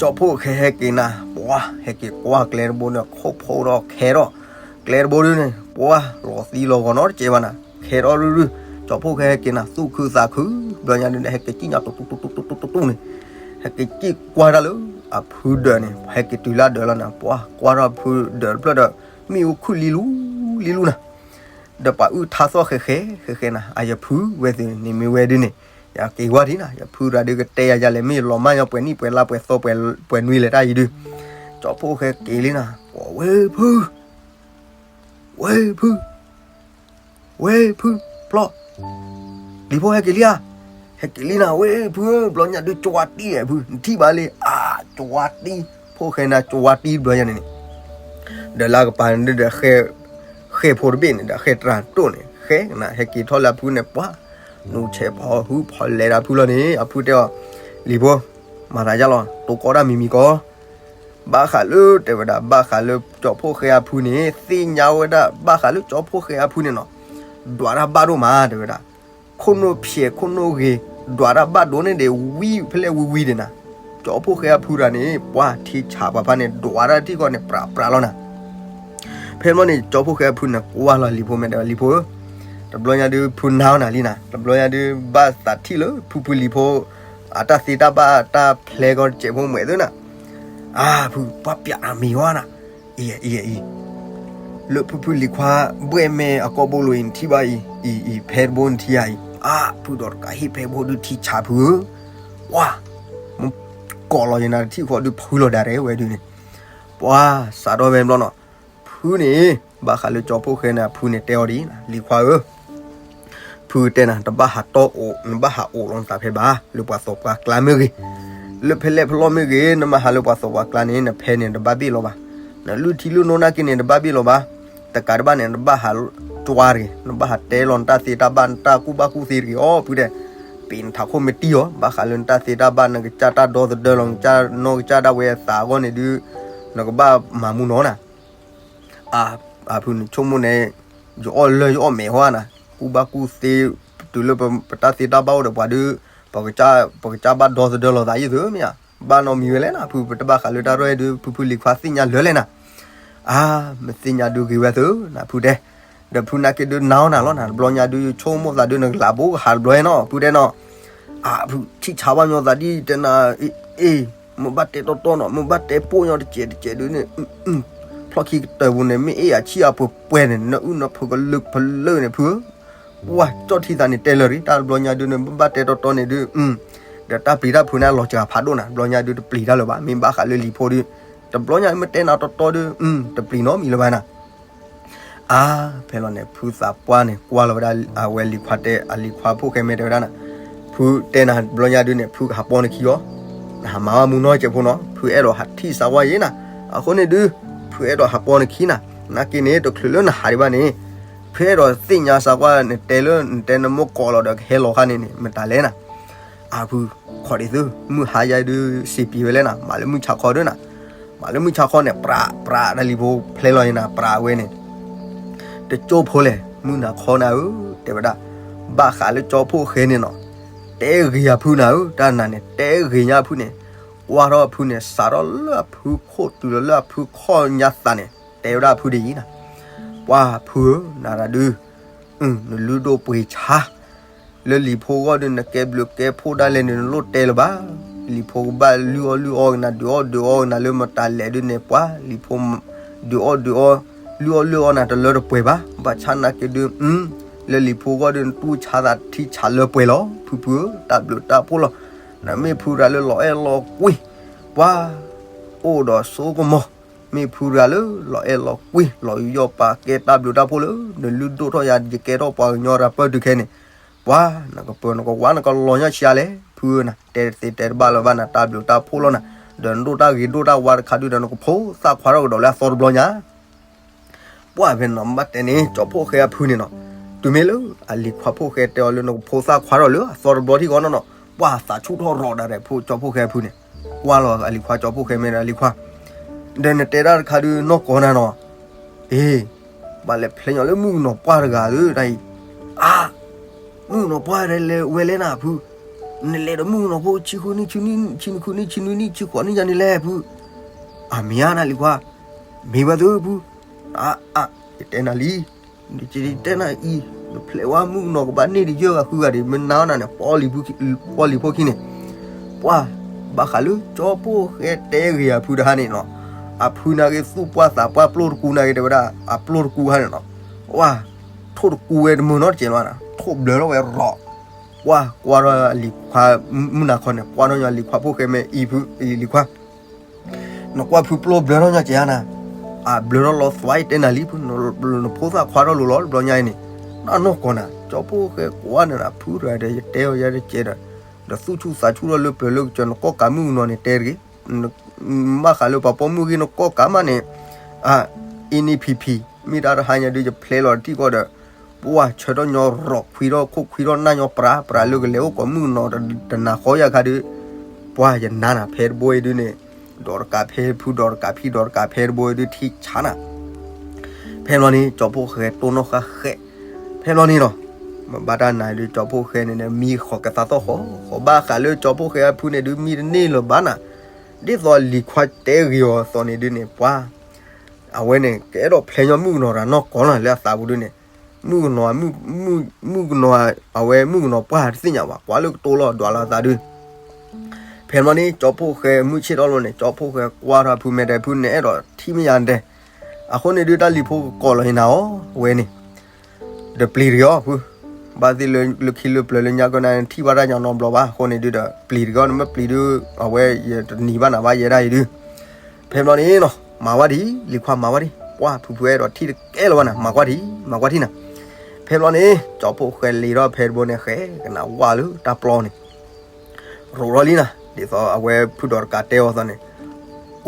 ကၠီဖှိၣ်ဃဲဟဲက့ၤနၤ ပှၢ်ဟဲက့ၤကွၢ်ကျဲတဘိန့ၣ် ခိၣ်ဖိဒီးခဲထီၣ်, ကျဲတဘိဒုးန့ၣ် ပှၢ်လီၤသံလီၤဂီၤနီတစဲးဘၣ်နၤ, ခဲထီၣ်ဒုးဒုး, ကၠီဖှိၣ်ဃဲဟဲက့ၤနၤ သူၣ်ခုသးခု, ဘျီညါဒုးန့ၣ် ဟဲက့ၤစံၣ်ညီၣ်တူတူတူတူတူတူတူန့ၣ်, ဟဲက့ၤစံၣ်ကွၢ်တၢ်လၢအဖုဒၢးန့ၣ်, ဟဲက့ၤတုၤလၢဒၢးလီၤနၤ, ပှၢ်ကွၢ်ထီၣ်ဖုဒၢးတဖျၢၣ်ဒီး မ့ၣ်အူခုၣ်လံလူလံလူနၤ. ဒီးပှၤအုၣ်ထါသီၣ်ဃဲဃဲဃဲဃဲနၤ, အယဖုဝဲသ့ၣ်န့ၣ်မ့ၢ်ဝဲဒုးန့ၣ်, ယက့ၤဝဲဒၣ်နၤ, ယဖုရၤဒုးကတဲယၤယၤလဲၣ်, မ့ၢ်လီၤမၢ်ညီပှဲၤနံၣ်ပှဲၤလါပှဲၤသီပှဲၤနွံလဲၣ်တၢ်အံၤဒုး, ကၠီဖှိၣ်ဃဲက့ၤလံနၤ, ပှၢ်ဝဲဖု ဝဲဖု ဝဲဖု ဖျီၣ်, လံၤဖိဟဲက့ၤလံဧါ, ဟဲက့ၤလံနၤ ဝဲဖုဧၢ, ဘျီညါဒုးကၠွါတံၢ်ဧါဖု, နထံၣ်ဘၣ်လံ, အါ ကၠွါတံၢ်, ဖှိၣ်ဃဲနၤကၠွါတံၢ်တဘျီညါန့ၣ်န့ၣ်, ဒီးလၢကပၤန့ၣ်ဒီး ဃဲဖိတဘ့ၣ်န့ၣ်ဒီး ဃဲတြၤတိၢ်န့ၣ် ဃဲနၤ ဟဲက့ၤထီၣ်လၢအဖုန့ၣ် ပှၢ် နူၤဆဲးဖီဟုဖီလဲၤဒီးအဖုလီၤန့ၣ် အဖုတဲအီၤ, လံၤဖိ မၤသးယါလီၤ တိကိးတၢ်မံၤမံၤကီး, ဘၣ်ဃးလၢတဲဝဲဒၣ် ဘၣ်ဃးလၢကၠီဖှိၣ်ဃဲအဖုန့ၣ် သ့ၣ်ညါဝဲဒၣ် ဘၣ်ဃးလၢကၠီဖှိၣ်ဃဲအဖုန့ၣ်နီၤ, ဒွးတၢ်ဘၣ်ဒိၣ်မး တဲဝဲဒၣ်, ခိၣ်နူာ်ဖျဲးခိၣ်နူာ်ဂ့ၤ, ဒွးတၢ်ဘၣ်ဒိၣ်န့ၣ်ဒီး ဝံဖဲလဲၣ်ဝံဝံဒံးနၤ, ကၠီဖှိၣ်ဃဲအဖုတဂၤန့ၣ် ပှၢ်ထံဆးပှၤဖါန့ၣ် ဒွးတၢ်ထံၣ်ဃီန့ၣ် ပြးပြးလီၤနၤ. ဖဲမီၢ်န့ၣ် ကၠီဖှိၣ်ဃဲအဖုန့ၣ် ကွၢ်လီၤလံၤဖိမဲာ်တဲဝဲ လံၤဖိဧၢ, တဘျီညါဒုးဖုနါနၤလံနၤ, တဘျီညါဒုးဘၣ်သးထံၣ်လၢ ဖုဖုလံၤဖိ အတၢ်သ့တၢ်ဘၣ်တၢ်ဖျဲကီတစဲးဖိမဲာ်သ့နၤ, အါဖု ပှၢ်ပျးနၤမံၤဝဲနၤ, အံၤအံၤအံၤ လၢဖုဖုလံၤခွါ ဘှဲၣ်မဲအကီၢ်ဘိလိၤအံၤ နထံၣ်ဘၣ်အံၤ, အံၤအံၤ ဖဲတဘိနထံၣ်ဧါအံၤ, အါဖုဒီးတကးဟ့ၣ်ဖဲဘိဒုးထံဆးဖုဧၢ, ပှၢ် မ့ၢ်ကိးလီၤယနၤတထံၣ်ဃီဒုး ဖုလီၤဒၣ်ရဲဝဲဒုးန့ၣ်, ပှၢ်စးထီၣ်ဖဲဘျီနီၤ, ဖုန့ၣ် ဘၣ်ဃးလၢကၠီဖှိၣ်ဃဲန့ၣ် အဖုန့ၣ်တဲအီၤဒ်အံၤ, လံၤခွါဧၢ ဖုတဲနၤ တဘၣ်ဟးတီၢ်အိၣ် နဘၣ်ဟးအိၣ်လီၤနသးဖဲဘၣ်, လၢပှၤသီပှၤကျါမ့ၢ်ဂ့ၤ, လၢဖဲလဲၣ်ဖဲလဲၣ်မ့ၢ်ဂ့ၤ, နမ့ၢ်ဟးလၢပှၤသီပှၤကျါန့ၣ် နဖဲန့ၣ်တဘၣ်ဘ့ၣ်လီၤဘၣ်, နလုၢ်ထံလုၢ်နိနာ်က့န့ၣ် တဘၣ်ဘ့ၣ်လီၤဘၣ်, တကးတဘၣ်န့ၣ် နဘၣ်ဟးကၠွါတဂ့ၤ, နဘၣ်ဟးတဲလီၤနတၢ်သ့တၢ်ဘၣ် နတၢ်ကူၣ်ဘၣ်ကူၣ်သ့တဂ့ၤအီၤ ဖုတဲ, ပ့ၤနထးခိၣ်မ့ၢ်တံၢ်အီၤ ဘၣ်ဃးလၢနတၢ်သ့တၢ်ဘၣ် နကစၢ်တၢ်ဒီသဒၢလီၤ နကစၢ်နီၢ်ကစၢ်ဒၣ်ဝဲအသးအဂီၢ်န့ၣ်ဒုး နကဘၣ်မၤမူနီၤနၤ အဖုန့ၣ်ဆိကမိၣ်န့ၣ် ယအီၣ်လၢယအီၣ်မဲာ်ဟီဧါနၤ, ကူၣ်ဘၣ်ကူၣ်သ့ တုၤလၢပတၢ်သ့တၢ်ဘၣ်အိၣ်ဒီးပှၤဒုး ပကစၢ်ဘၣ်ဒီသဒၢလီၤသးယုၢ်သုမ့ၢ်ဧါ, ဘၣ်နီတမံၤဝဲလဲၣ်နၤ, ဖုပတဘၣ်ဃးလၢတၢ်ရဲၣ်ဒုး ဖုဖုလံၤခွါသ့ၣ်ညါလၢာ်လဲၣ်နၤ, အါ မ့ၢ်သ့ၣ်ညါဒုးဂ့ၤဝဲသုနၤ ဖုတဲ, ဒီးဖုနာ်က့ဒုးနၤအီၤနၤလီၤနၤ, တဘျီညါဒုးယဆိကမိၣ်သးဒုး နကလးဘိကဟးတဘျီနီၤ ဖုတဲနီၤ, အဖုထံၣ်ဆါဘၣ်ညီသးဒ်တဲနၤ အ့ မ့ၢ်ဘၣ်တဲတီတီနီၤ မ့ၢ်ဘၣ်တဲပိာ်ညီတစဲးတစဲးဒုးန့ၣ်, ဖျီၣ်ခံကတၢၢ်ပူၤန့ၣ် မ့ၢ်အ့ၣ်အဆံၣ်အပှဲၤပှဲၤန့ၣ် နအုၣ်နဖုကလုာ်ဖလၢၢ်န့ၣ် ဖုဧၢ, ပှၢ်ကၠီၣ်ထံသးန့ၣ်တဲလၢာ်ရံ တၢ်တဘျီညါဒုးန့ၣ် မ့ၢ်ဘၣ်တဲတီတီန့ၣ်ဒုး, ဒီးတၢ်ပျံၤတၢ်ဖုးန့ၣ်လီၤစှၤဖးဒိၣ်နၤ, တဘျီညါဒုးတပျံၤတၢ်လၢၤဘၣ်, မ့ၢ်ဘၣ်ဃးလၢလံၤဖိဒုး, တဘျီညါမ့ၢ်တဲနၤတီတီဒုး, တပျံၤနီတမံၤလၢၤဘၣ်နၤ အါ ဖဲလီၤန့ၣ် ဖုသးပှၢ်န့ၣ် ကွၢ်လီၤဝဲဒၣ် အဝဲလံၤခွါတဲ အလံၤခွါဖိၣ်ဃဲမဲာ်တဲဝဲဒၣ်နၤ, ဖုတဲနၤတဘျီညါဒုးန့ၣ် ဖုကဟးပီနခံအီၤ, နဟးမၤဝဲမူနီတစဲးဖိနီၤ, ဖုအဲၣ်ဒိးဟးထံၣ်စးကွၢ်ယဲနၤ, အဃိန့ၣ်ဒုး ဖုအဲၣ်ဒိးဟးပီနခံနၤ, နာ်က့န့ၣ် တချုးလၢနဟးဒံးဘၣ်န့ၣ် ဖုအဲၣ်ဒိးသ့ၣ်ညါစးကွၢ် နတဲလၢ နတဲနမိၢ်ကိးလီၤဒီးကဟဲလီၤခါန့ၣ်န့ၣ် မတၤလဲၣ်နၤ အဖု ခီဒ်သု မုၢ်ဟါယါဒုး စံးပံၤဝဲလဲၣ်နၤ, မၤလၢမုၢ်ဆါခီဒုးနၤ, မၤလၢမုၢ်ဆါခီန့ၣ် ပြးပြးတၢ်လံၤဖိဖျဲလီၤယဲနၤ, ပြးဝဲန့ၣ် တကၠိဖိလဲၣ် မုၢ်နၤခီနၤဧၢ, တဲဝဲဒၣ် ဘၣ်ဃးလၢကၠီဖိၣ်ဃဲန့ၣ်နီၤ, တဲဂ့ၤအဖုနၤဧၢ, တၢ်နၤန့ၣ် တဲဂ့ၤညါအဖုန့ၣ်, ကွၢ်ထီၣ်အဖုန့ၣ် စးထီၣ်လၢအဖုခိၣ်တုၤလီၤလၢအဖုခီၣ်ညါသးန့ၣ် တဲဝဲဒၣ်အဖုဒ်အံၤနၤ, ပှၢ်ဖုဧၢ, နၤတၢ်ဒုး နလုၢ်ဒိၣ်ပှ့ၤဆါ လၢလံၤဖိဂီၢ်ဒုး နကဲဘျုးကဲဖှိၣ်ဒၣ်လဲာ်န့ၣ် နလိၣ်တဲလၢၤဘၣ်, လံၤဖိကဘၣ်လုၢ်အီၣ်လုၢ်အီကနၤ ဒုးအီၣ်ဒုးအီကနၤလၢမတၤလဲၣ်ဒုးန့ၣ် ပှၢ်လံၤဖိ ဒုးအီၣ်ဒုးအီ လုၢ်အီၣ်လုၢ်အီနၤတလၢတပှဲၤဘၣ်, ဘၣ်ဆၣ်နာ်က့ဒုး လၢလံၤဖိဂီၢ်ဒုး နတူၢ်ဆါသးထံဆးလၢပှဲၤလီၤ ဖုဖုဧၢ, တၢ်ဘျုးတၢ်ဖှိၣ်လီၤ. နမ့ၢ်ဖုတဂၤလၢလီၤအဲၣ်လီၤကွံ, ပှၤ အိၣ်ဒီးစိကမီၤ, မ့ၢ်ဖုတဂၤလၢလီၤအဲၣ်လီၤကွံ လီၤယူးယီၣ်ပာ်ကဲ တၢ်ဘျုးတၢ်ဖှိၣ်လၢ နလုၢ်ဒိၣ်ထီၣ်ယၤ ယကဲထီၣ်ပှၤကညီရၤပၢၢ်တုၤခဲန့ၣ်, ပှၤ နကပၢၤနကဝါနကလီၤညီဆံးအါလဲၣ်, ဖုဧၢနၤ တဲတသ့တဲတဘၣ်လၢၤဘၣ်နၤ တၢ်ဘျုးတၢ်ဖှိၣ်လီၤနၤ, ဒီးနဒိၣ်တၢ်ဂ့ၤဒိၣ်တၢ်ဝါတခါဒုးဒီး နကဖိသၣ်ခွါထီၣ်ကဒီးလၢအသီတဘျီညါ ပှၢ်ဖဲနီၤ ဘၣ်တဲန့ၣ် ကၠီဖှိၣ်ဃဲအဖုန့ၣ်နီၤ, တုၤမ့ၢ်လၢအလံၤခွါဖှိၣ်ဃဲတဲအီၤလၢ နကဖိသၣ်ခွါထီၣ်လၢအသီတဘျီထံၣ်ဃီနီၤနီၤ, ပှၢ်သးဆူၣ်ထီၣ်ရီၤဒၣ်ဒီး ဖိကၠီဖှိၣ်ဃဲအဖုန့ၣ်, ကွၢ်လီၤအလံၤခွါကၠီဖှိၣ်ဃဲမ့ၢ်ဒီးအလံၤခွါ, ဒီးနတဲတၢ်တခါဒုးနီၢ်ကီၢ်နၤနီၤ, အ့ ဘၣ်လဲၤဖျဲညီလၢမုၣ်ကနီၤပှၢ်တဂၤဧၢ တၢ်အံၤ, အါ မုၣ်ကနီၤပှၢ်ဒီးလဲၤဝဲလဲၣ်နၤဖု, နလဲၤဒီးမုၣ်ကနီၤဖိဆံဃုနံၣ် ဆံနွံနံၣ် ဆံနွံနံၣ် ဆံဃိးနံၣ်ယၤန့ၣ်လဲၣ်ဖု, အမ့ၢ်ဧါနၤလံၤခွါ, မ့ၢ်ဝဲသုဖု, အါ အါ ယတဲနၤလံ, ယတဲနၤအံၤ, နဖျဲဝဲမုၣ်ကနီၤကဘၣ်န့ၢ်တယၢၢ်ဂၤဃုဂၤဒံး မ့ၢ်နါနၤန့ၣ် ပီလံၤဖိခံန့ၣ်, ပှၢ် ဘၣ်ဃးလၢကၠီဖှိၣ်ဃဲတဲဂ့ၤအဖုတဟါန့ၣ်နီၤ, အဖုနာ်က့သူၣ်ပှၢ်သးပှၢ်ပျိၢ်တကူနာ်က့တဲဝဲဒၣ် အပျိၢ်တကူဟါန့ၣ်နီၤ, ပှၢ် ထိၣ်တကူဝဲတမုာ်နီတစဲးလီၤ, ထိၣ်ဘျၢထီၣ်ဝဲရီၤ, ပှၢ်ကွၢ်ထီၣ်အလံၤခွါ, မုၢ်နၤခီန့ၣ် ကွၢ်ထီၣ်ညီလံၤခွါဖှိၣ်ဃဲမ့ၢ်အံၤဖု အံၤလံၤခွါ နကွၢ်ဖုပျိၢ်ဘျၢထီၣ်ညီကဲဧါနၤ, အဘျၢထီၣ်လီၤသွါအံၤတဲနၤလံဖု, နဖိသၣ်ခွါထီၣ်လိၤလီၤတဘျီညါအံၤန့ၣ်, နနီၢ်ကီၢ်နၤ ကၠီဖှိၣ်ဃဲကွၢ်နၤဖုတဂၤဒီး ယတဲအီၤယဲတကဲဒီး, ဒီးသူၣ်ဆူၣ်သးဆူၣ်ထီၣ်လၢပျၢၤလၢကစၢၤ နကီၢ်ကးမုၣ်ကနီၤန့ၣ်တဲတဂ့ၤ, ဘၣ်ဃးလၢပှၤပိာ်မုၣ်ဂ့ၢ်နကီၢ်ကးမးန့ၣ်, အ အံၤန့ၣ်ဖံးဖံး မ့ၢ်တၢ်တဟါညါဒုး ယဖျဲလီၤတထံၣ်ဃီဒီး, ပှၢ်ဆၢထီၣ်ညီရီၤခွံထီၣ်ခိၣ်ခွံထီၣ်နၢ်ညီပြးပြးလၢကလဲၤအိၣ်ကိးမုၣ်ကနီၤတနၤဃီယၤခါဒုး, ပှၢ်ယနါနၤဖဲတဘိအံၤဒုးန့ၣ်, ဒီးတကးဖဲဖုဒီးတကးဖံဒီးတကးဖဲတဘိအံၤဒုးထံဆါနၤ ဖဲဘျီန့ၣ် ကၠီဖှိၣ်ဃဲတိၢ်နီၣ်ဃာ်ဃဲ, ဖဲဘျီန့ၣ်နီၤ, မ့ၢ်ဘၣ်တၢ်နၤဒုး ကၠီဖှိၣ်ဃဲန့ၣ် မံဃီၤကသးသီၣ်ဃီ, ဃီဘၣ်ဃးလၢကၠီဖှိၣ်ဃဲအဖုန့ၣ်ဒုး မံတန့ၢ်လၢၤဘၣ်နၤ, ဒ်သိးလံၤခွါတဲဂ့ၤအီၤအသိးန့ၣ်ဒုးန့ၣ် ပှၢ် အဝဲန့ၣ် ကအဲၣ်ဒိးဖျဲညီမုၣ်ကနီၤတၢ်နီၢ်ကီၢ်လီၤ လၢအသးပူၤဒုးန့ၣ်, မုၣ်ကနီၤ, မုၣ်ကနီၤ, အဝဲမုၣ်ကနီၤပှၢ်တသ့ၣ်ညါဘၣ် ကွၢ်လၢကတိၤလီၤဒွးလီၤအသးဒုး ဖဲဘျီန့ၣ် ကၠီဖှိၣ်ဃဲမုၢ်ဆ့ၣ်ထီၣ်လီၤန့ၣ် ကၠီဖှိၣ်ဃဲကွၢ်ထီၣ်ဖုမဲာ်တဲဖုန့ၣ် အဲၣ်ဒိးထံၣ်မ့ၢ်ယၤတဲ, အဃိန့ၣ်ဒုး တၢ်လံၤဖိကကိးလီၤဟ့ၣ်နၤအီၤ အဝဲန့ၣ် ဒီးပျံၤတဂ့ၤအီၤဖု, ဘၣ်သ့ၣ်လၢခံလၢပျၢၤလၢညါကနၣ်ထံၣ်ဘၣ်တၢ်ညါနီတဘျီဘၣ် အဃိန့ၣ်ဒုးဒီး ပျံၤတဂ့ၤအီၤ နမ့ၢ်ပျံၤဒုး အဝဲယတနံၤဘၣ်နၤဘၣ်ယဲဒၣ်အံၤဒုး, ဖဲဘျီန့ၣ်နီၤ မၤဝဲဒ် လံၤခွါမၤဝဲဒ် ပှၢ်ဖုဖုအဲၣ်ဒိးထံၣ်တကဲလၢၤဘၣ်နၤ မၤကွၢ်ထံ မၤကွၢ်ထံနၤ, ဖဲဘျီန့ၣ် ကၠီဖှိၣ်ဃဲလံၤထီၣ်ဖဲတဘိန့ၣ် ဃဲကနၣ်ဝါလၢတၢ်ပျီန့ၣ် ရိးထီၣ်လံနၤ ဒ်သိးအဝဲဖုဒီးတကးတဲအီၤအသိးန့ၣ်,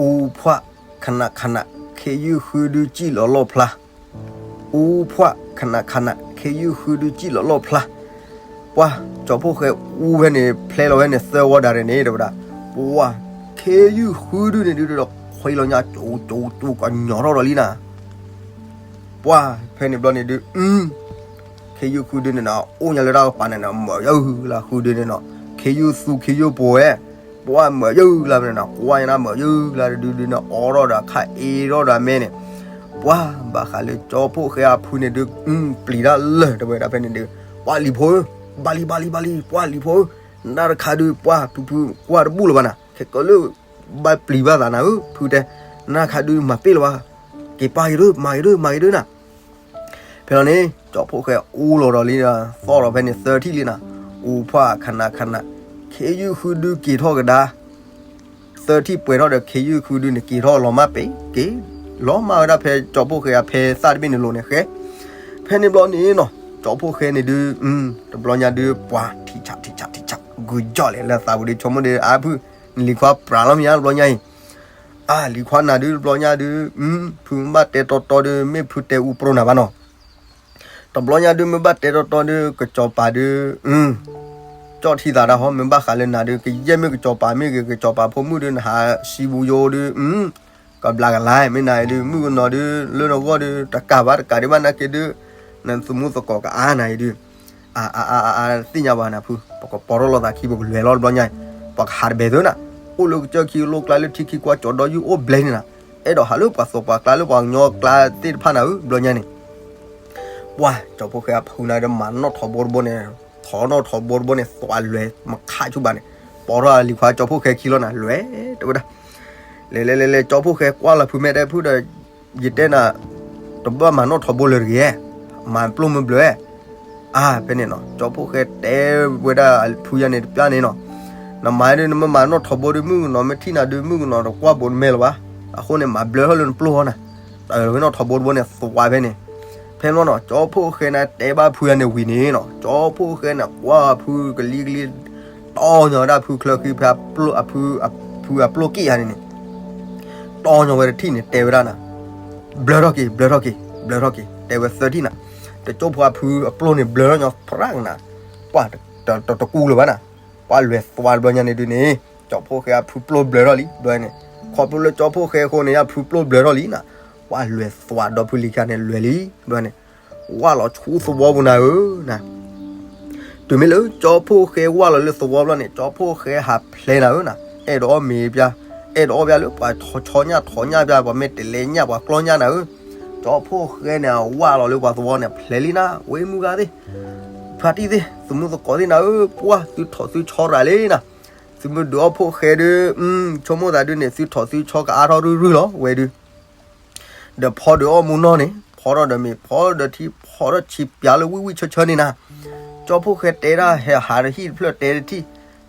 အူဖှၣ် ခနၣ်ခနၣ် ခ့ယုၢ်ဃုဒုကံၣ်လီၤလီၣ်ဖျါ, အူဖှၣ် ခနၣ်ခနၣ် ခ့ယုၢ်ဃုဒုကံၣ်လီၤလီၣ်ဖျါ, ပှၢ် ကၠီဖှိၣ်ဃဲအူဖဲန့ၣ် ဖျဲလီၤဝဲန့ၣ် သၢဝီဒၣ်ရဲၣ်န့ၣ် တဲဝဲဒၣ်, ပှၢ် ခ့ယုၢ်ဃုဒုန့ၣ်ဒုးဒီး ခွံလီၤညါ ကၠိကၠိကၠိကညီၤထီၣ်ဒီးလံနၤ ပှၢ်ဖဲန့ၣ်ဘျီန့ၣ်ဒုး ခ့ယုၢ်ဃုဒုန့ၣ်နီၤ အိၣ်ညါလၢတၢ်ကပၤန့ၣ်နီၤ မၢယုၢ်လၢဃုဒုန့ၣ်နီၤ ခ့ယုၢ်သူခ့ယုၢ်ပှဲၤဝဲ, ပှၢ်မၢယုၢ်လၢန့ၣ်နီၤ ကွၢ်ညါနၤမၢယုၢ်လၢတဒုဒုန့ၣ် အိးထီၣ်ဒီးခါအ့ထီၣ်ဒီးမဲန့ၣ်, ပှၢ်ဘၣ်ဃးလၢကၠီဖှိၣ်ဃဲအဖုန့ၣ်ဒုး ပျံၤတၢ်လၢာ်တဝဲဒၣ်ဖဲန့ၣ်ဒုး, ပှၢ်လံၤဖိဧၢ, ဘၣ်လံဘၣ်လံဘၣ်လံ ပှၢ်လံၤဖိဧၢ, နတၢ်တခါဒုး ပှၢ်ဖုဖုကွၢ်တဘူၣ်လၢၤဘၣ်နၤ ခဲကလၢ ဘၣ်ပျံၤဘၣ်သးနၤဧၢ ဖုတဲ, နတၢ်တခါဒုးမၤပ့ၢ်လၢၤဘၣ်, က့ၤပာ်က့ၤဒုး မၤက့ၤဒုး မၤက့ၤဒုးနၤ ဖဲလီၤန့ၣ် ကၠီဖှိၣ်ဃဲအူလီၤဒီးလံဒီး သီၣ်လီၤဖဲန့ၣ်သၢထံၣ်လံနၤ, အူဖှၣ်ခနၣ်ခနၣ် ခ့ယုၢ်ဃုဒုက့ၤထီၣ်ကဒါ, သၢထံၣ်ပှဲၤထီၣ်ဒီးခ့ယုၢ်ဃုဒုန့ၣ် က့ၤထီၣ်လီၤမၢ်ပ့ၤက့ၤ, လီၤမၢ်ဝဲဒၣ်ဖဲကၠီဖှိၣ်ဃဲအဖဲသၣ်တဘ့ၣ်န့ၣ်လိၤန့ၣ်ဃဲ, ဖဲန့ၣ်ဘျီန့ၣ်နီၤ ကၠီဖှိၣ်ဃဲန့ၣ်ဒုး တဘျီညါဒုး ပှၤထံဆးထံဆးထံဆး ဂုာ်ကၠီၣ်လဲၣ်လၢသးပူၤဒုး ဆိကမိၣ်ဒုး အါဖု နလံၤခွါပြးလီၤမ့ၢ်ဧါတဘျီညါအံၤ အါ လံၤခွါနၤဒုး တဘျီညါဒုး ဖုမ့ၢ်ဘၣ်တဲတီတီဒုး မ့ၢ်ဖုတဲအူပြိနၤဘၣ်နီၤ, တဘျီညါဒုး မ့ၢ်ဘၣ်တဲတီတီဒုး ကစီၤပၤဒုး ကၠီၣ်ထံသးတၢ်ဟီ မ့ၢ်ဘၣ်ဃးလၢနၤဒုး ကယဲၢ်မ့ၢ်ကစီၤပၤမ့ၢ်ဂ့ၤ ကစီၤပၤဖိမုၣ်ဒုး နဟးစံပူၤယိဒုး ကဘျးကလါ မ့ၢ်နၤဒုး မုၣ်ကနီၤဒုး လၢနဂီၢ်ဒုး တကးဘၣ်တကးဒံးဘၣ်နာ်က့ဒုး နသမူသကိးကအါနၤအံၤဒုး အါ အါ အါ အါ သ့ၣ်ညါဘၣ်နၤဖု ပကပီၤထီၣ်လိာ်သးခံ ပကလဲၤလီၤတဘျီညါအံၤ ပှၤကဟးတဘဲၣ်သုနၤ အိၣ်လၢကစၢၢ်ခံလိၣ်ကျါလၢထံခံကွၢ်ကၠီဒီယုၢ်အိၣ်ဘျဲၣ်န့ၣ်နၤ အဲၣ်ဒိးဟးလၢပှၤသိးပှၤကျါလၢပှၤကညီကျါသ့ၣ်တဖၣ်နၤဧၢ တဘျီညါန့ၣ် ပှၢ် ကၠီဖှိၣ်ဃဲအဖုနၤဒီးမၤနီၣ်ထီဘိတဘိန့ၣ် ထီနီၣ်ထီဘိတဘိန့ၣ် သွးလွဲၤမခးဆူၣ်ဘၣ်န့ၣ် ပီၤထီၣ်လံၤခွါကၠီဖှိၣ်ဃဲခံလီၤနၤ လွဲၤတဝဲဒၣ် လဲၤလဲၤလဲၤလဲၤ ကၠီဖှိၣ်ဃဲကွၢ်လီၤဖုမဲာ်တဲဖုဒီး ယတဲနၤ တ နဘၣ်မၤနီၣ်ထီဘိလၢတဂ့ၤ, မၤပျိၢ်မ့ၢ်ဘျၢ, အါ ဖဲန့ၣ်နီၤ ကၠီဖှိၣ်ဃဲတဲဝဲဒၣ်ဖုယါန့ၣ်တပျၢ်န့ၣ်နီၤ, နမၤဒုး နမ့ၢ်မၤနီၣ်ထီဘိဒုး မုၣ်ကနီၤတကွၢ်ဘိနမဲလၢၤဘၣ်, အဃိန့ၣ် မၤဘျၢထီၣ်လၢနပျိၢ်ဟီနၤ, တၢ်လီၤဝဲနီၣ်ထီဘိတဘိန့ၣ် သွးဖဲန့ၣ်, ဖဲန့ၣ်နီၤ ကၠီဖှိၣ်ဃဲန့ၣ်တဲဘၣ်ဖုယါန့ၣ်ဝံၤန့ၣ်နီၤ ကၠီဖှိၣ်ဃဲန့ၣ် ကွၢ်ဖုကလံကလံ တီညီဝဲဒၣ်ဖုချၢဃံဖဲ ဖုအပျိၢ်က့ၣ်ဧါန့ၣ်န့ၣ်, တီညီဝဲတထံၣ်န့ၣ် တဲဝဲဒၣ်နၤ, ဘျၢထီၣ်က့ၤ ဘျၢထီၣ်က့ၤ ဘျၢထီၣ်က့ၤ တဲဝဲသၢထံၣ်နၤ, တကၠိဖိအဖုအပျိၢ်န့ၣ် ဘျၢထီၣ်ညီဖြးနၤ, ပှၢ်တကူလၢၤဘၣ်နၤ, ပှၢ်လွဲၤသွးတဘျီညါန့ၣ်ဒုးန့ၣ်, ကၠီဖှိၣ်ဃဲအဖုပျိၢ်ဘျၢထီၣ်လံ ဘျီန့ၣ်, ခီဖျိလၢကၠီဖှိၣ်ဃဲအဃိန့ၣ် အဖုပျိၢ်ဘျၢထီၣ်လံနၤ, ပှၢ်လွဲၤသွးဒီဖုလံၤခံဂၤန့ၣ်လွဲၤလံ ဘျီန့ၣ်, ဝၢ်လီၤဆူသဝီပူၤနၤဧၢနၤ တုၤမ့ၢ်လၢကၠီဖှိၣ်ဃဲဝၢ်လီၤလၢသဝီဘျီန့ၣ် ကၠီဖှိၣ်ဃဲဟးဖျဲးနၤဧၢနၤ, အဲၣ်ဒိးအီၣ်မ့ၤပျၢ်, အဲၣ်ဒိးအီၣ်ပျၢ်လၢပှၤဆီညၣ်ထိးညၣ်ပျၢ် ပှၤမ့ၢ်တလဲညၣ်ပှၤကျီညၣ်နၤဧၢ, ကၠီဖှိၣ်ဃဲန့ၣ် အဝၢ်လီၤလၢပှၤသဝီန့ၣ် ဖျဲးလံနၤ, ဝဲမုၢ်ဂၤသ့ၣ်, ဖါတံၢ်သ့ၣ်, သုးမုၢ်သကိးသ့ၣ်နၤဧၢ, ပှၢ်သုထီၣ်သုဆီရၤလံနၤ, သုမ့ၢ်ဒုးအီၣ်ဖှိၣ်ဃဲဒုး, ဆိကမိၣ်သးဒုးန့ၣ် သုထီၣ်သုဆီကအါထီၣ်ရုၢ်ရုၢ်လီၤ ဝဲဒုး ဒီးဖီဒုးအီၣ်မူနီၢ်န့ၣ် ဖီထီၣ်ဒီးမ့ၤ ဖီဒီးထံ ဖီထီၣ်ဆံးပၠးလၢဝံၣ်ဝံၣ်ဆၢဆၢန့ၣ်နၤ, ကၠီဖှိၣ်ဃဲတဲဒၣ်ဟဲဟးဒီးဟံၣ်တဖျၢၣ်တဲတထံၣ်,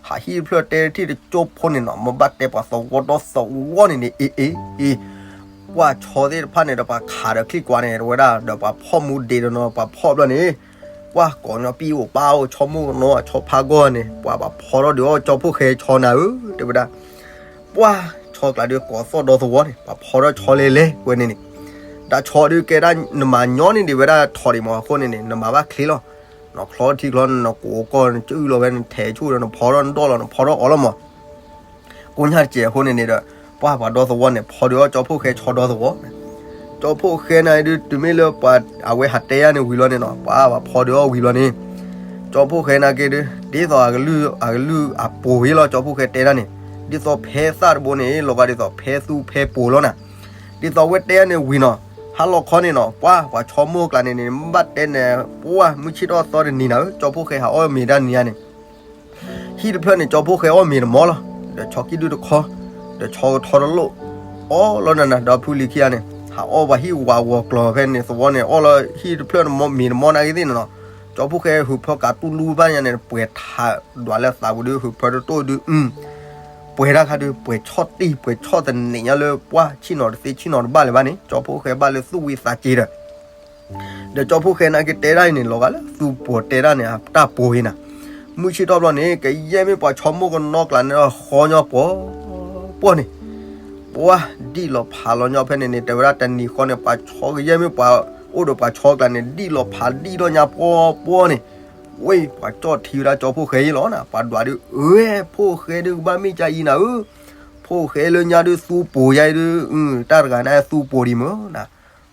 ဟးဟံၣ်တဖျၢၣ်တဲတထံၣ်တကၠိဖိန့ၣ်နီၤ မ့ၢ်ဘၣ်တဲပှၤသဝီဒီသဝီန့ၣ်န့ၣ် အ့ၣ်အ့ၣ်အ့ၣ်, ပှၢ်ဆီသ့ၣ်တဖၣ်န့ၣ်ဒီး ပှၤခးဒီးချံကွၢ်န့ၣ် တဝဲဒၣ်ဒီးပှၤဖီၣ်မူဒံးဒီးနီၤ ပှၤဖီၣ်ဘျီန့ၣ်, ပှၢ်ကိးညီပံၣ်အိၣ်ပၢ်အိၣ် ဆီမိၢ်ကနီၤအဆီဖါဂီၢ်န့ၣ် ပှၤဘၣ်ဖီထီၣ်ဒုးအီၣ်ကၠီဖှိၣ်ဃဲဆီနၤဧၢ တဲဝဲဒၣ် ပှၢ်ဆီကျါဒုးကိးသီၣ်ဒီသဝီန့ၣ် ပှၤဖီထီၣ်ဆီလဲၤလဲၤဝဲန့ၣ်န့ၣ်, တၢ်ဆီဒုးကဲဒၣ်နမၤညီန့ၢ်ဒံးဝဲဒၣ်ထီၣ်ဒံးမးအဃိန့ၣ်န့ၣ် နမၤဘၣ်ချ့လီၤ, နီၢ်ချီထံချီန့ၣ် နကိးကီၢ်နကၢလီၤဝဲ နထဲးဆူၣ်ဒီး နဖီထီၣ်နဒီၣ်လီၤ နဖီထီၣ်အီၤလီၤမး ကိညၢ်တစဲးအဃိန့ၣ်န့ၣ်ဒီး ပှၢ်ပှၤဒီသဝီန့ၣ် ဖီဒုးအီၣ်ကၠီဖှိၣ်ဃဲဆီဒီသဝီ, ကၠီဖှိၣ်ဃဲန့ၣ်ဒုး တုၤမ့ၢ်လၢပှၤအဝဲဟးတဲယါန့ၣ်ဝံၤလီၤန့ၣ်နီၤ ပှၢ်ပှၤဖီဒုးအီၣ်ဝံၤလီၤန့ၣ်, ကၠီဖှိၣ်ဃဲနာ်က့ဒုး ဒ်သိးအကလုၢ်အပူၤဝံၤလီၤ ကၠီဖှိၣ်ဃဲတဲဒၣ်န့ၣ်, ဒ်သိးဖဲသၣ်တဘိန့ၣ် လီၤဂာ်ဒ်သိးဖဲသူဖဲပိၤလီၤနၤ, ဒ်သိးဝဲတဲယါန့ၣ်ဝံၤနီၤ, ဟါလီၤခီန့ၣ်နီၤ ပှၢ်ပှၤဆီမိၢ်ကျါန့ၣ်န့ၣ် ဘၣ်တဲန့ၣ် ပှၢ်မုၢ်ဆ့ၣ်ထီၣ်သီတနံၤနၤဧၢ ကၠီဖှိၣ်ဃဲဟးအီၣ်မ့ၤဒၣ်နံၤယါန့ၣ် ဟံၣ်တဖျၢၣ်န့ၣ် ကၠီဖှိၣ်ဃဲအီၣ်မ့ၤတမီလီၤ, ဒီးဆီကံၣ်ဒုၣ်တခီ, ဒီးဆီကထီတလိၣ်, အီၣ်လီၤနၤနၤ ဒီးဖုလံၤခံဂၤန့ၣ် ဟးအီၣ်ပှၤဟံၣ်ဝးဂီၤကျီၤဖဲန့ၣ် သဝီန့ၣ် အီၣ်လီၤဟံၣ်တဖျၢၣ်မ့ၤတမီနာ်က့သ့ၣ်န့ၣ်နီၤ, ကၠီဖှိၣ်ဃဲဟုးဖၢကးတူၢ်လူဘၣ်ညါန့ၣ် ပှဲၤထးဒွးလၢသးပူၤဒုး ဟုးဖၢတတိၢ်ဒုး, ပှဲၤတၢ်ခါဒုး ပှဲၤဆီၣ်တံၢ် ပှဲၤဆီၣ်သနံးညါလၢပှၢ်ဆ့ၣ်နီၤတသ့ဆ့ၣ်နီၤတဘၣ်လၢၤဘၣ်န့ၣ် ကၠီဖှိၣ်ဃဲဘၣ်လၢသူၣ်ဝံသးစူၤဒီး ဒီးကၠီဖှိၣ်ဃဲနာ်က့တဲဒၣ်အံၤန့ၣ် လီၤဂာ်လၢသူပိၤတဲဒၣ်န့ၣ် တၢ်ပိၤအံၤနၤ, မုၢ်ဆ့ၣ်ထီၣ်ဘျီန့ၣ် ကယဲၢ်မ့ၢ်ပှၤဆီမိၢ်ကနီၤကျါန့ၣ်ဒီး ဃီညီပိၤ, ပိၤန့ၣ်, ပှၢ်ဒံၣ်လီၤဖးလီၤညီဖဲန့ၣ်န့ၣ် တဲဝဲဒၣ်တနံၤဃီန့ၣ် ပှၤဆီကယဲၢ်မ့ၢ်ပှၤအိၣ်ဒီးပှၤဆီကျါန့ၣ် ဒံၣ်လီၤဖးဒံၣ်ထီၣ်ညါပိၤပိၤန့ၣ်, ဝဲပှၤကၠီၣ်ထံဝဲဒၣ်ကၠီဖှိၣ်ဃဲအံၤလီၤနၤ ပှၤဒွးဒုး အၢ ဖှိၣ်ဃဲဒုးကဘၣ်မ့ၢ်ကါအံၤနၤဧၢ, ဖှိၣ်ဃဲလၢညါဒုးသူပိၤယါအံၤဒုး, တၢ်တဂၤန့ၣ်သူပိၤဒံးမ့ၢ်နၤ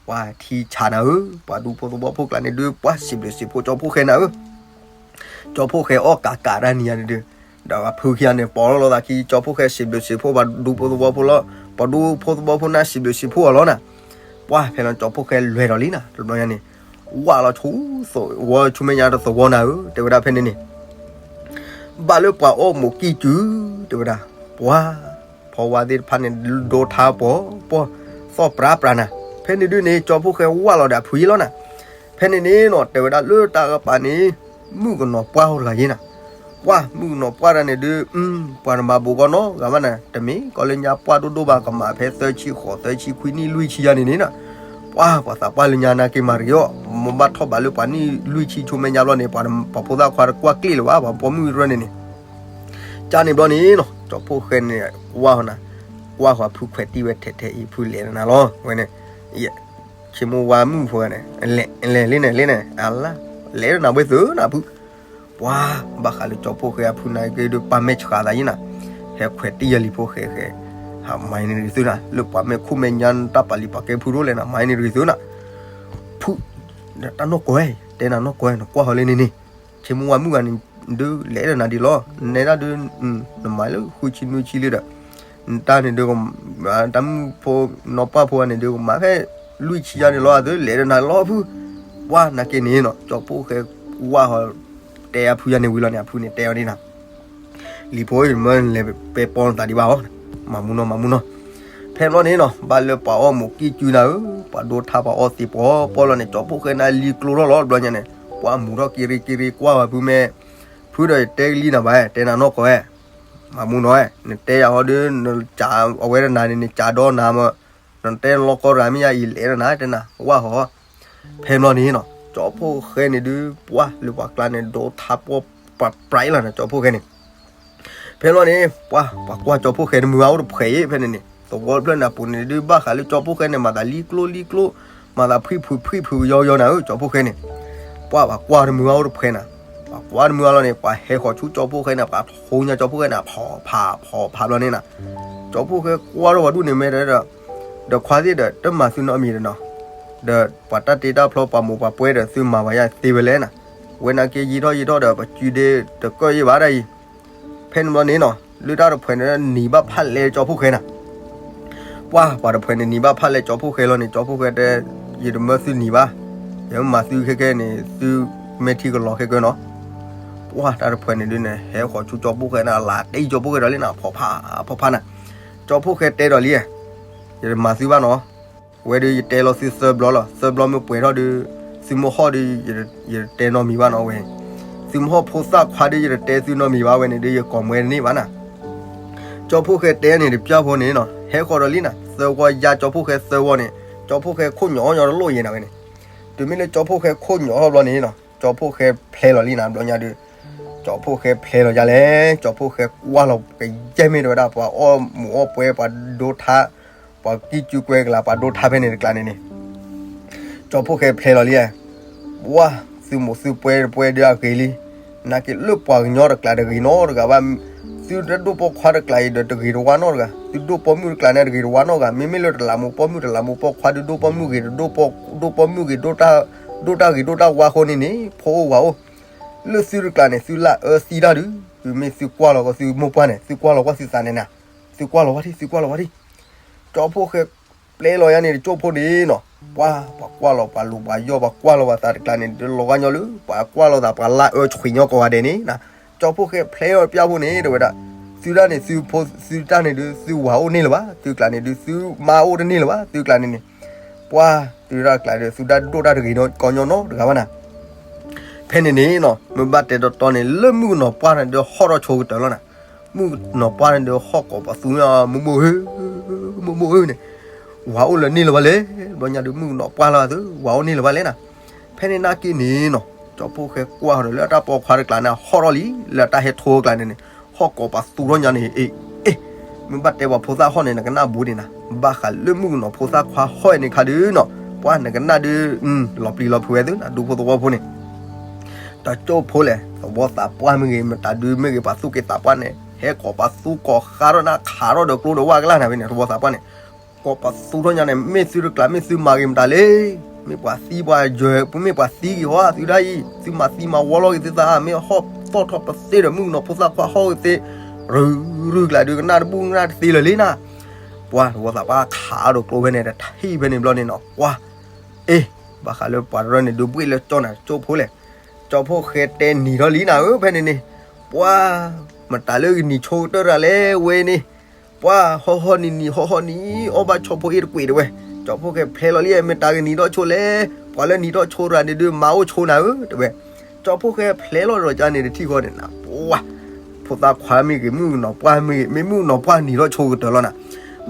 ပှၤထံဆးနၤဧၢ, ပှၤဒူဖိသဝီဖိကျါန့ၣ်ဒုး ပှၢ်စံးဘျုးစံးဖှိၣ်ကၠီဖှိၣ်ဃဲနၤဧၢ, ကၠီဖှိၣ်ဃဲအီၣ်ကးကးတၢ်နံၤယါန့ၣ်ဒုး, ဒီးဖုခံဂၤန့ၣ် ပိာ်လီၤလိာ်သးခံ ကၠီဖှိၣ်ဃဲစံးဘျုးစံးဖှိၣ် ပှၤဒူဖိသဝီဖိလီၤ, ပှၤဒူဖိသဝီဖိန့ၣ်စံးဘျုးစံးဖှိၣ်အီၤလီၤနၤ, ပှၢ်ဖဲလီၤကၠီဖှိၣ်ဃဲလဲၤဒီးလံနၤ တဘျီညါန့ၣ်, ဝၢ်လီၤဆူသဝီဆူမဲာ်ညါတသဝီနၤဧၢ တဲဝဲဒၣ်ဖဲန့ၣ်န့ၣ် ဘၣ်လၢပှၤအီၣ်မိၢ်ကံၢ်စု, တဲဝဲဒၣ်, ပှၤ, ဖီဝါသ့ၣ်တဖၣ်န့ၣ် ဒိထါပှီၤပှီၤ, သီၣ်ပြးပြးနၤ, ဖဲန့ၣ်ဒုးန့ၣ် ကၠီဖှိၣ်ဃဲဝၢ်လီၤဒီးအဖုအံၤလီၤနၤ, ဖဲန့ၣ်န့ၣ်နီၤ တဲဝဲဒၣ်လၢတၢ်ကပၤန့ၣ်, မုၣ်ကနီၤပှၢ်အိၣ်တဂၤယ့နၤ, ပှၢ်မုၣ်ကနီၤပှၢ်တဂၤန့ၣ်ဒုး, ပှၤတမၤဘူးကီနီတဂၤဘၣ်နၤ, တမ့ၢ်ကီလၢညါပှၢ်ဒိၣ်ဒိၣ်ဘၣ် ကမၤဖဲသၢဆံဃိး သၢဆံခွံနံၣ်လွံၢ်ဆံယါန့ၣ်န့ၣ်နၤ, ပှၢ်ပှၤသးပှၢ်လၢညါနာ်က့မၤတဂ့ၤအီၤ, မ့ၢ်ဘၣ်ထီၣ်ဘးလၢပှၤနံၣ်လွံၢ်ဆံဆူမဲာ်ညါဘျီန့ၣ် ပှၤဖိသၣ်ခွါတကွၢ်ကျ့ၣ်လၢၤဘၣ် ပှၤပိာ်မုၣ်ရၢန့ၣ်န့ၣ်, ကန့ၣ်ဘျီန့ၣ်နီၤ ကၠီဖှိၣ်ဃဲန့ၣ် ကွၢ်ဃီနၤ, ကွၢ်ဃီဖုခွဲးတံၢ်ဝဲထဲထဲအံၤ ဖုလဲၤနၤလီၤ ဝဲန့ၣ်, ဆ့မိၢ်ဝါမုၣ်ဖိန့ၣ်, လဲၤလံန့ၣ်လံန့ၣ် အလါ, လဲၤနၤဝဲသုနၤဖု, ပှၤဘၣ်ဃးလၢကၠီဖှိၣ်ဃဲအဖုနာ်က့ဒုး ပာ်မဲာ်ဆှးသးယ့နၤ, ဟဲခွဲးတံၢ်ယၤလံဖိဃဲဃဲ, ဟးမၤန့ၢ်တဂ့ၤသုနၤ လၢပှၤမဲာ်ခိၣ်မဲာ်ညါတၢ်ပာ်လံၤပာ်ကဲဖုဒိၣ်လဲၣ်နၤ မၤန့ၢ်တဂ့ၤသုနၤ, ဖု, တၢ်နီၢ်ကီၢ်, တဲနၤနီၢ်ကီၢ် နကွၢ်ဃီလၢန့ၣ်န့ၣ်, ဆ့မိၢ်ဝါမုၣ်ဂၤန့ၣ်, ဒုးလဲၤဒီးနၤဒ်လီၤ, နဲဒၣ်ဒုး, နမၤလၢဃုဆံနွံဆံလံဒီး, တၢ်န့ၣ်ဒုး, တၢ်မုၣ်ဖိနီၢ်ပှၢ်ဖိန့ၣ်ဒုး ကမၤဖဲလွံၢ်ဆံယါန့ၣ်လီၤ အသုလဲၤဒီးနၤလီၤဖု, ပှၢ်နာ်က့န့ၣ်နီၤ ကၠီဖှိၣ်ဃဲဝၢ်ဃီ, တဲအဖုယါန့ၣ်ဝံၤလီၤန့ၣ် အဖုန့ၣ်တဲအီၤဒ်နၤ လံၤဖိဧၢ မ့ၢ်လဲၤပဲပီနသးဒံးဘၣ်အီၤ, မၤမူနီၢ် မၤမူနီၢ်, ဖဲဘျီန့ၣ်နီၤ ဘၣ်လၢပှၤအီၣ်မိၢ်ကံၢ်စုနၤဧၢ, ပှၤဒိထါပှၤအီသံးပှီၤပီၤလီၤန့ၣ် ကၠီဖှိၣ်ဃဲန့ၣ်လံကျိထီၣ်လီၤတဘျီညါန့ၣ် ပှၤမူထီၣ်က့ၤရ့က့ၤရ့ကွၢ်ဝဲဖုမဲ ဖုဒီးယတဲကလံနၤဘၣ် တဲနၤနီၢ်ကီၢ်ဝဲ မၤမူနီၤဝဲ နတဲယၤဟီဒီး နကးအဝဲတနၤန့ၣ် နကးဒီနၤမး နတဲလီၤကီၢ်ရၤမ့ၢ်ယၤအံၤလဲၣ်နၤ တဲနၤ ဝၣ်ဟီ ဖဲဘျီန့ၣ်နီၤ ကၠီဖှိၣ်ဃဲန့ၣ်ဒုး ပှၤလၢပှၤကျါန့ၣ် ဒိထါပှီၤပှၤပြးလီၤနၤ ကၠီဖှိၣ်ဃဲန့ၣ် ဖဲဘျီန့ၣ် ပှၤ ပှၤကွၢ်ကၠီဖှိၣ်ဃဲတမုာ်ဘၣ်အိၣ်တဖှဲးအံၤ ဖဲန့ၣ်န့ၣ် သဝီတဖျၢၣ်န့ၣ်အပူၤန့ၣ်ဒုး ဘၣ်ဃးလၢကၠီဖှိၣ်ဃဲန့ၣ် မၤသးလံကျိလံကျိ မၤသးဖှံဖုးဖှံဖုးယီယီနၤဧၢ ကၠီဖှိၣ်ဃဲန့ၣ် ပှၤ ပှၤကွၢ်တမုာ်ဘၣ်အိၣ်တဖှဲးနၤ ပှၤကွၢ်တမုာ်ဘၣ်လီၤန့ၣ် ပှၤဟဲဃီၤဆူကၠီဖှိၣ်ဃဲန့ၣ် ပှၤထိညါကၠီဖှိၣ်ဃဲန့ၣ် ဖီဖးဖီဖးဘျီန့ၣ်နၤ ကၠီဖှိၣ်ဃဲကွၢ်ထီၣ်ပှၤဒူၣ်န့ၣ်မဲဒီး ဒီးခွါသ့ၣ်ဒီး တမၤသုနီတမံၤဒီးနီၤ ဒီးပှၤတၢ်တ့တၢ်ဖျီပှၤမိၢ်ပှၤပှဲၤဒီးသုမၤဝဲယၤသ့ဝဲလဲၣ်နၤ ဝဲနာ်က့ယံာ်ထီၣ်ယံာ်ထီၣ်ဒီး ပစုဒ့တကၢၢ်ယံာ်ဘၣ်ဒၣ်အံၤ ဖဲန့ၣ်ဘျီန့ၣ်နီၤ လၢတၢ်တဖှဲးန့ၣ်နံၤဘၣ်ဖးလဲၢ်ကၠီဖှိၣ်ဃဲနၤ ပှၤ ပှၤတဖှဲးန့ၣ်နံၤဘၣ်ဖးလဲၢ်ကၠီဖှိၣ်ဃဲလီၤန့ၣ် ကၠီဖှိၣ်ဃဲတဲ ယတမၢသုနံၤဘၣ် ယမၤသုခဲကဲန့ၣ် သုမဲာ်ထံကလီၤခဲကဲနီၤ ပှၤတၢ်တဖှဲးန့ၣ်ဒုးန့ၣ် ဟဲဃီၤဆူကၠီဖှိၣ်ဃဲန့ၣ် အလၤတဲယကၠီဖှိၣ်ဃဲဒီးလံနၤ ဖီဖးဖီဖးနၤ ကၠီဖှိၣ်ဃဲတဲဒီးလံ ယတမၤသုဘၣ်နီၤ ဝဲဒုးယတဲလီၤသုသၢဘျီလီၤ သၢဘျီမ့ၢ်ပှဲၤထီၣ်ဒုး သုမိၢ်ဟီၣ်ဒုး ယတတဲနီတမံၤဘၣ်နီၤဝဲ သုမိၢ်ဟီၣ်ဖိသၣ်ခွါဒုး ယတတဲသုနီတမံၤဘၣ်ဝဲန့ၣ်ဒုး ယကိးမွဲတန့ၢ်ဘၣ်နၤ ကၠီဖှိၣ်ဃဲတဲန့ၣ်တပျၢ်ဖိန့ၣ်နီၤ ဟဲဃီၤဒီးလံနၤ သၢဝီယါကၠီဖှိၣ်ဃဲသၢဝီန့ၣ် ကၠီဖှိၣ်ဃဲခိၣ်ညီညီတလိၣ်ယဲနၤဝဲန့ၣ် တုၤမ့ၢ်လၢကၠီဖှိၣ်ဃဲခိၣ်ညီထီၣ်ဘျီန့ၣ်နီၤ ကၠီဖှိၣ်ဃဲဖျဲလီၤလံနၤ ဘျီညါဒုး ကၠီဖှိၣ်ဃဲဖျဲလီၤယါလဲၣ် ကၠီဖှိၣ်ဃဲကွၢ်လီၤကယဲၢ်မ့ၢ်တဝဲဒၣ် ပှၤအီၣ်မူးအီၣ်ပွဲ ပှၤဒိထါ ပှၤကံၢ်ကူကွဲကလၤ ပှၤဒိထါဖဲန့ၣ်တကျါန့ၣ်န့ၣ် ကၠီဖှိၣ်ဃဲဖျဲလီၤလံ ပှၤသုးမိၢ်သုးပှဲၤတပှဲၤဒုးအဂ့ၤလံ နာ်က့လၢပှၤကညီတကျါတဂ့ၤနီတဂၤဘၣ် သုတဒိၣ်ပိာ်ခွါတကျါအံၤဒီးတဂ့ၤတဝါနီတဂၤ သုဒိၣ်ပိာ်မုၣ်တကျါန့ၣ်တဂ့ၤတဝါနီတဂၤ မ့မ့ၢ်လၢတလးမူးပိာ်မုၣ်တလးမူးပိာ်ခွါဒုးဒိၣ်ပိာ်မုၣ်ဂ့ၤ ဒိၣ်ပိာ်မုၣ်ဂ့ၤ ဒိၣ်တၢ်ဂ့ၤဒိၣ်တၢ်ဝါအဃိန့ၣ်န့ၣ် ဖိအိၣ်ဝၤအိၣ် လၢသုတကျါန့ၣ် သုလၢအၢသံတၢ်ဒုး သုမ့ၢ်သုကွၢ်လီၤကီသုမိၢ်ပှၢ်န့ၣ် သုကွၢ်လီၤကီသုသးန့ၣ်နၤ သုကွၢ်လီၤဝဲဒၣ် သုကွၢ်လီၤဝဲဒၣ် ကၠီဖှိၣ်ဃဲပျဲလီၤယါန့ၣ် တကၠိဖိန့ၣ်နီၤ ပှၤ ပှၤကွၢ်လီၤပှၤလူၤပှၤယီၢ် ပှၤကွၢ်လီၤပှၤသးတကျါန့ၣ် ဒုးလီၤဂာ်ညီလၢ ပှၤကွၢ်လီၤသးပှၤလၢအၢဆွံညီကိးဂၤဒဲးန့ၣ် ကၠီဖှိၣ်ဃဲဖျဲလီၤပျၢ်ဖိန့ၣ် တဲဝဲဒၣ် သုတၢ်န့ၣ် သုဖိသုတၢ်န့ၣ်ဒုး သုဝၤအိၣ်န့ၢ်လၢၤဘၣ် သုကျါန့ၣ်ဒုး သုမါအိၣ်တန့ၢ်လၢၤဘၣ် သုကျါန့ၣ်န့ၣ် ပှၤ သုတၢ်ကျါဒုး သုတၢ်ဒိၣ်တၢ်တဂ့ၤနီၢ်ကီညီနီတဂၤဘၣ်နၤ ဖဲန့ၣ်န့ၣ်နီၤ မ့ၢ်ဘၣ်တဲတီတီန့ၣ် လၢမုၣ်ကနီၤပှၢ်န့ၣ်ဒုးဟီၣ်ထီၣ်ဆိကတၢၢ်လီၤနၤ မုၣ်ကနီၤပှၢ်န့ၣ်ဒုးဟီၣ်ကိးပသူညါ မိၢ်မိၢ်ဧၢ မိၢ်မိၢ်ဧၢန့ၣ် ဝၤအိၣ်လၢန့ၢ်လၢၤဘၣ်လဲၣ် ဘျီညါဒုးမုၣ်ကနီၤပှၢ်လၢသု ဝၤအိၣ်န့ၢ်လၢၤဘၣ်လဲၣ်နၤ ဖဲန့ၣ်နာ်က့န့ၣ်နီၤ ကၠီဖှိၣ်ဃဲကွၢ်ဒီးလၢအတၢ်ပိာ်ခွါတကျါန့ၣ် ဟီၣ်ထီၣ်လံ လၢအတၢ်ဟဲထိကျါန့ၣ်န့ၣ် ဟီၣ်ကိးပသူထီၣ်ညါန့ၣ် အ့ အ့ မ့ၢ်ဘၣ်တဲပှၤဖိသၣ်ဟီၣ်န့ၣ် နကနၣ်ဘူးဒံးနၤ ဘၣ်ဃးလၢမုၣ်ကနီၤဖိသၣ်ခွါဟီၣ်အံၤန့ၣ်ခါဒုးနီၤ ပှၤနကနၣ်ဒုး လီၤပျံၤလီၤဖုးဝဲသုနၤ ဒူဖိသဝီဖိန့ၣ် တကၠိဖိလဲၣ် သဝီသးပှၢ်မ့ၢ်ဂ့ၤ မတၤဒုးမ့ၢ်ဂ့ၤ ပှၤသူၣ်က့သးပှၢ်န့ၣ် ဟဲကိးပသူကိးဃါထီၣ်နၤ ခးထီၣ်ဒီးကျိဒီးဝၣ်ကလၢ်နၤဖဲန့ၣ် သဝီသးပှၢ်န့ၣ် ကိးပသူထီၣ်ညါန့ၣ် မ့ၢ်သုတကျါ မ့ၢ်သုမၤဂ့ၤမတၤလဲၣ် မ့ၢ်ပှၤသံပှၤယၢၤ မ့ၢ်ပှၤသံဂ့ၤဟီ သုဒၣ်အံၤ သုမၤသံမၤဝီလီၤဂ့ၤသုသး မ့ၢ်ဟီၣ်သီၣ်ထီၣ်ပသ့ဒီး မုၣ်ကနီၤဖိသၣ်ခွါဟီၣ်ဂ့ၤသ့ ရုၢ်ရုၢ်ကျါဒုး ကနၣ်တဘူၣ်ကနၣ်တသ့လၢၤလံနၤ ပှၤသဝီသးပှၢ်ခးဒီးကျိဖဲန့ၣ် တထံၣ်ဖဲန့ၣ်ဘျီန့ၣ်နီၤ ပှၤ အ့ ဘၣ်ဃးလၢပှၤတရၢန့ၣ် ဒုးဘှ့ၣ်လၢကၠီနၤ ကၠိဖိလဲၣ် ကၠီဖိဃဲတဲနံၤထီၣ်လံနၤဧၢ ဖဲန့ၣ်န့ၣ် ပှၤ မတၤလၢကနံၤဆိကတၢၢ်တဂၤလဲၣ်ဝဲန့ၣ် ပှၤ ဟီၣ်ဟီၣ်နံၤနံၤ ဟီၣ်ဟီၣ်နံၤ အီၣ်ဘၣ်ဆိဖိအ့ၣ်တကွံာ်တဲဝဲ ကၠီဖိဃဲဖျဲလီၤလံ မ့ၢ်တၢ်ကနံၤထီၣ်ဆိလဲၣ် ပှၤလၢနံၤထီၣ်ဆိတဂၤန့ၣ်ဒုး မၤအိၣ်ဆိနၤဧၢ တဲဝဲ ကၠီဖိဃဲဖျဲလီၤဒီးကန့ၣ်တထံၣ်ဃီန့ၣ်နၤ ပှၤ ဖိသၣ်ခွါမ့ၢ်ဂ့ၤ မုၣ်ကနီၤပှၢ်မ့ၢ်ဂ့ၤ မ့ၢ်မုၣ်ကနီၤပှၢ်နံၤထီၣ်ဆိကတၢၢ်လီၤနၤ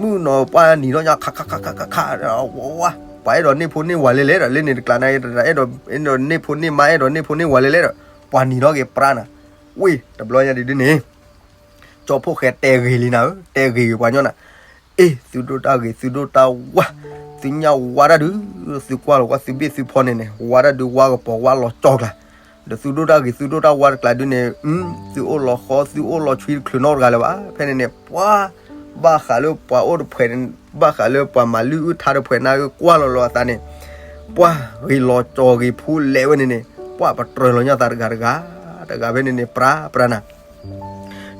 မုၣ်ကနီၤပှၢ်နံၤထီၣ်ညါ ခးခးခးခးခးခး ပှၤအဲၣ်ဒိးန့ၢ်ဖိန့ၢ်ဝၤလဲၣ်လဲၣ်ဒီး လၢန့ၣ်တကျါန့ၣ် အဲၣ်ဒိးန့ၢ်ဖိန့ၢ်မါ အဲၣ်ဒိးန့ၢ်ဖိန့ၢ်ဝၤလဲၣ်လဲၣ်ဒီး ပှၤနံၤထီၣ်က့ၤပြါနၤ ဝ့ၢ် တဘျီညါဒုးဒုးန့ၣ် ကၠီဖိဃဲတဲဂ့ၤလံနၤဧၢ တဲဂ့ၤဂ့ၤပှၤညီနၤ အ့ သုဒိၣ်တၢ်ဂ့ၤ သုဒိၣ်တၢ်ဝါ သုညၣ်ဝါတၢ်ဒုး သုကွၢ်လီၤကွၢ်သုဘ့ၣ်သုဖီန့ၣ်န့ၣ် ဝါတၢ်ဒုး ဝါကပီၤဝါလီၤကၠီကျါ ဒီးသုဒိၣ်တၢ်ဂ့ၤ သုဒိၣ်တၢ်ဝါတကျါဒုးန့ၣ် သုအိၣ်လီၤဃီ သုအိၣ်လီၤဆွံတချုးနီတဂၤလၢၤဘၣ် ဖဲန့ၣ်န့ၣ် ပှၤ ဘၣ်ဃးလၢပှၤအိၣ်တဖှဲး ဘၣ်ဃးလၢပှၤမၤလုၢ်အုၣ်ထါတဖှဲးနၤဧၢ ကွၢ်လီၤလီၤအသးန့ၣ် ပှၤဂ့ၤလီၤကၠီဂ့ၤဖူလဲၤဝဲန့ၣ်န့ၣ် ပှၤပတြၢၤလီၤညါသးတဂၤတဂၤ တဂၤဖဲန့ၣ်န့ၣ် ပြါပြါနၤ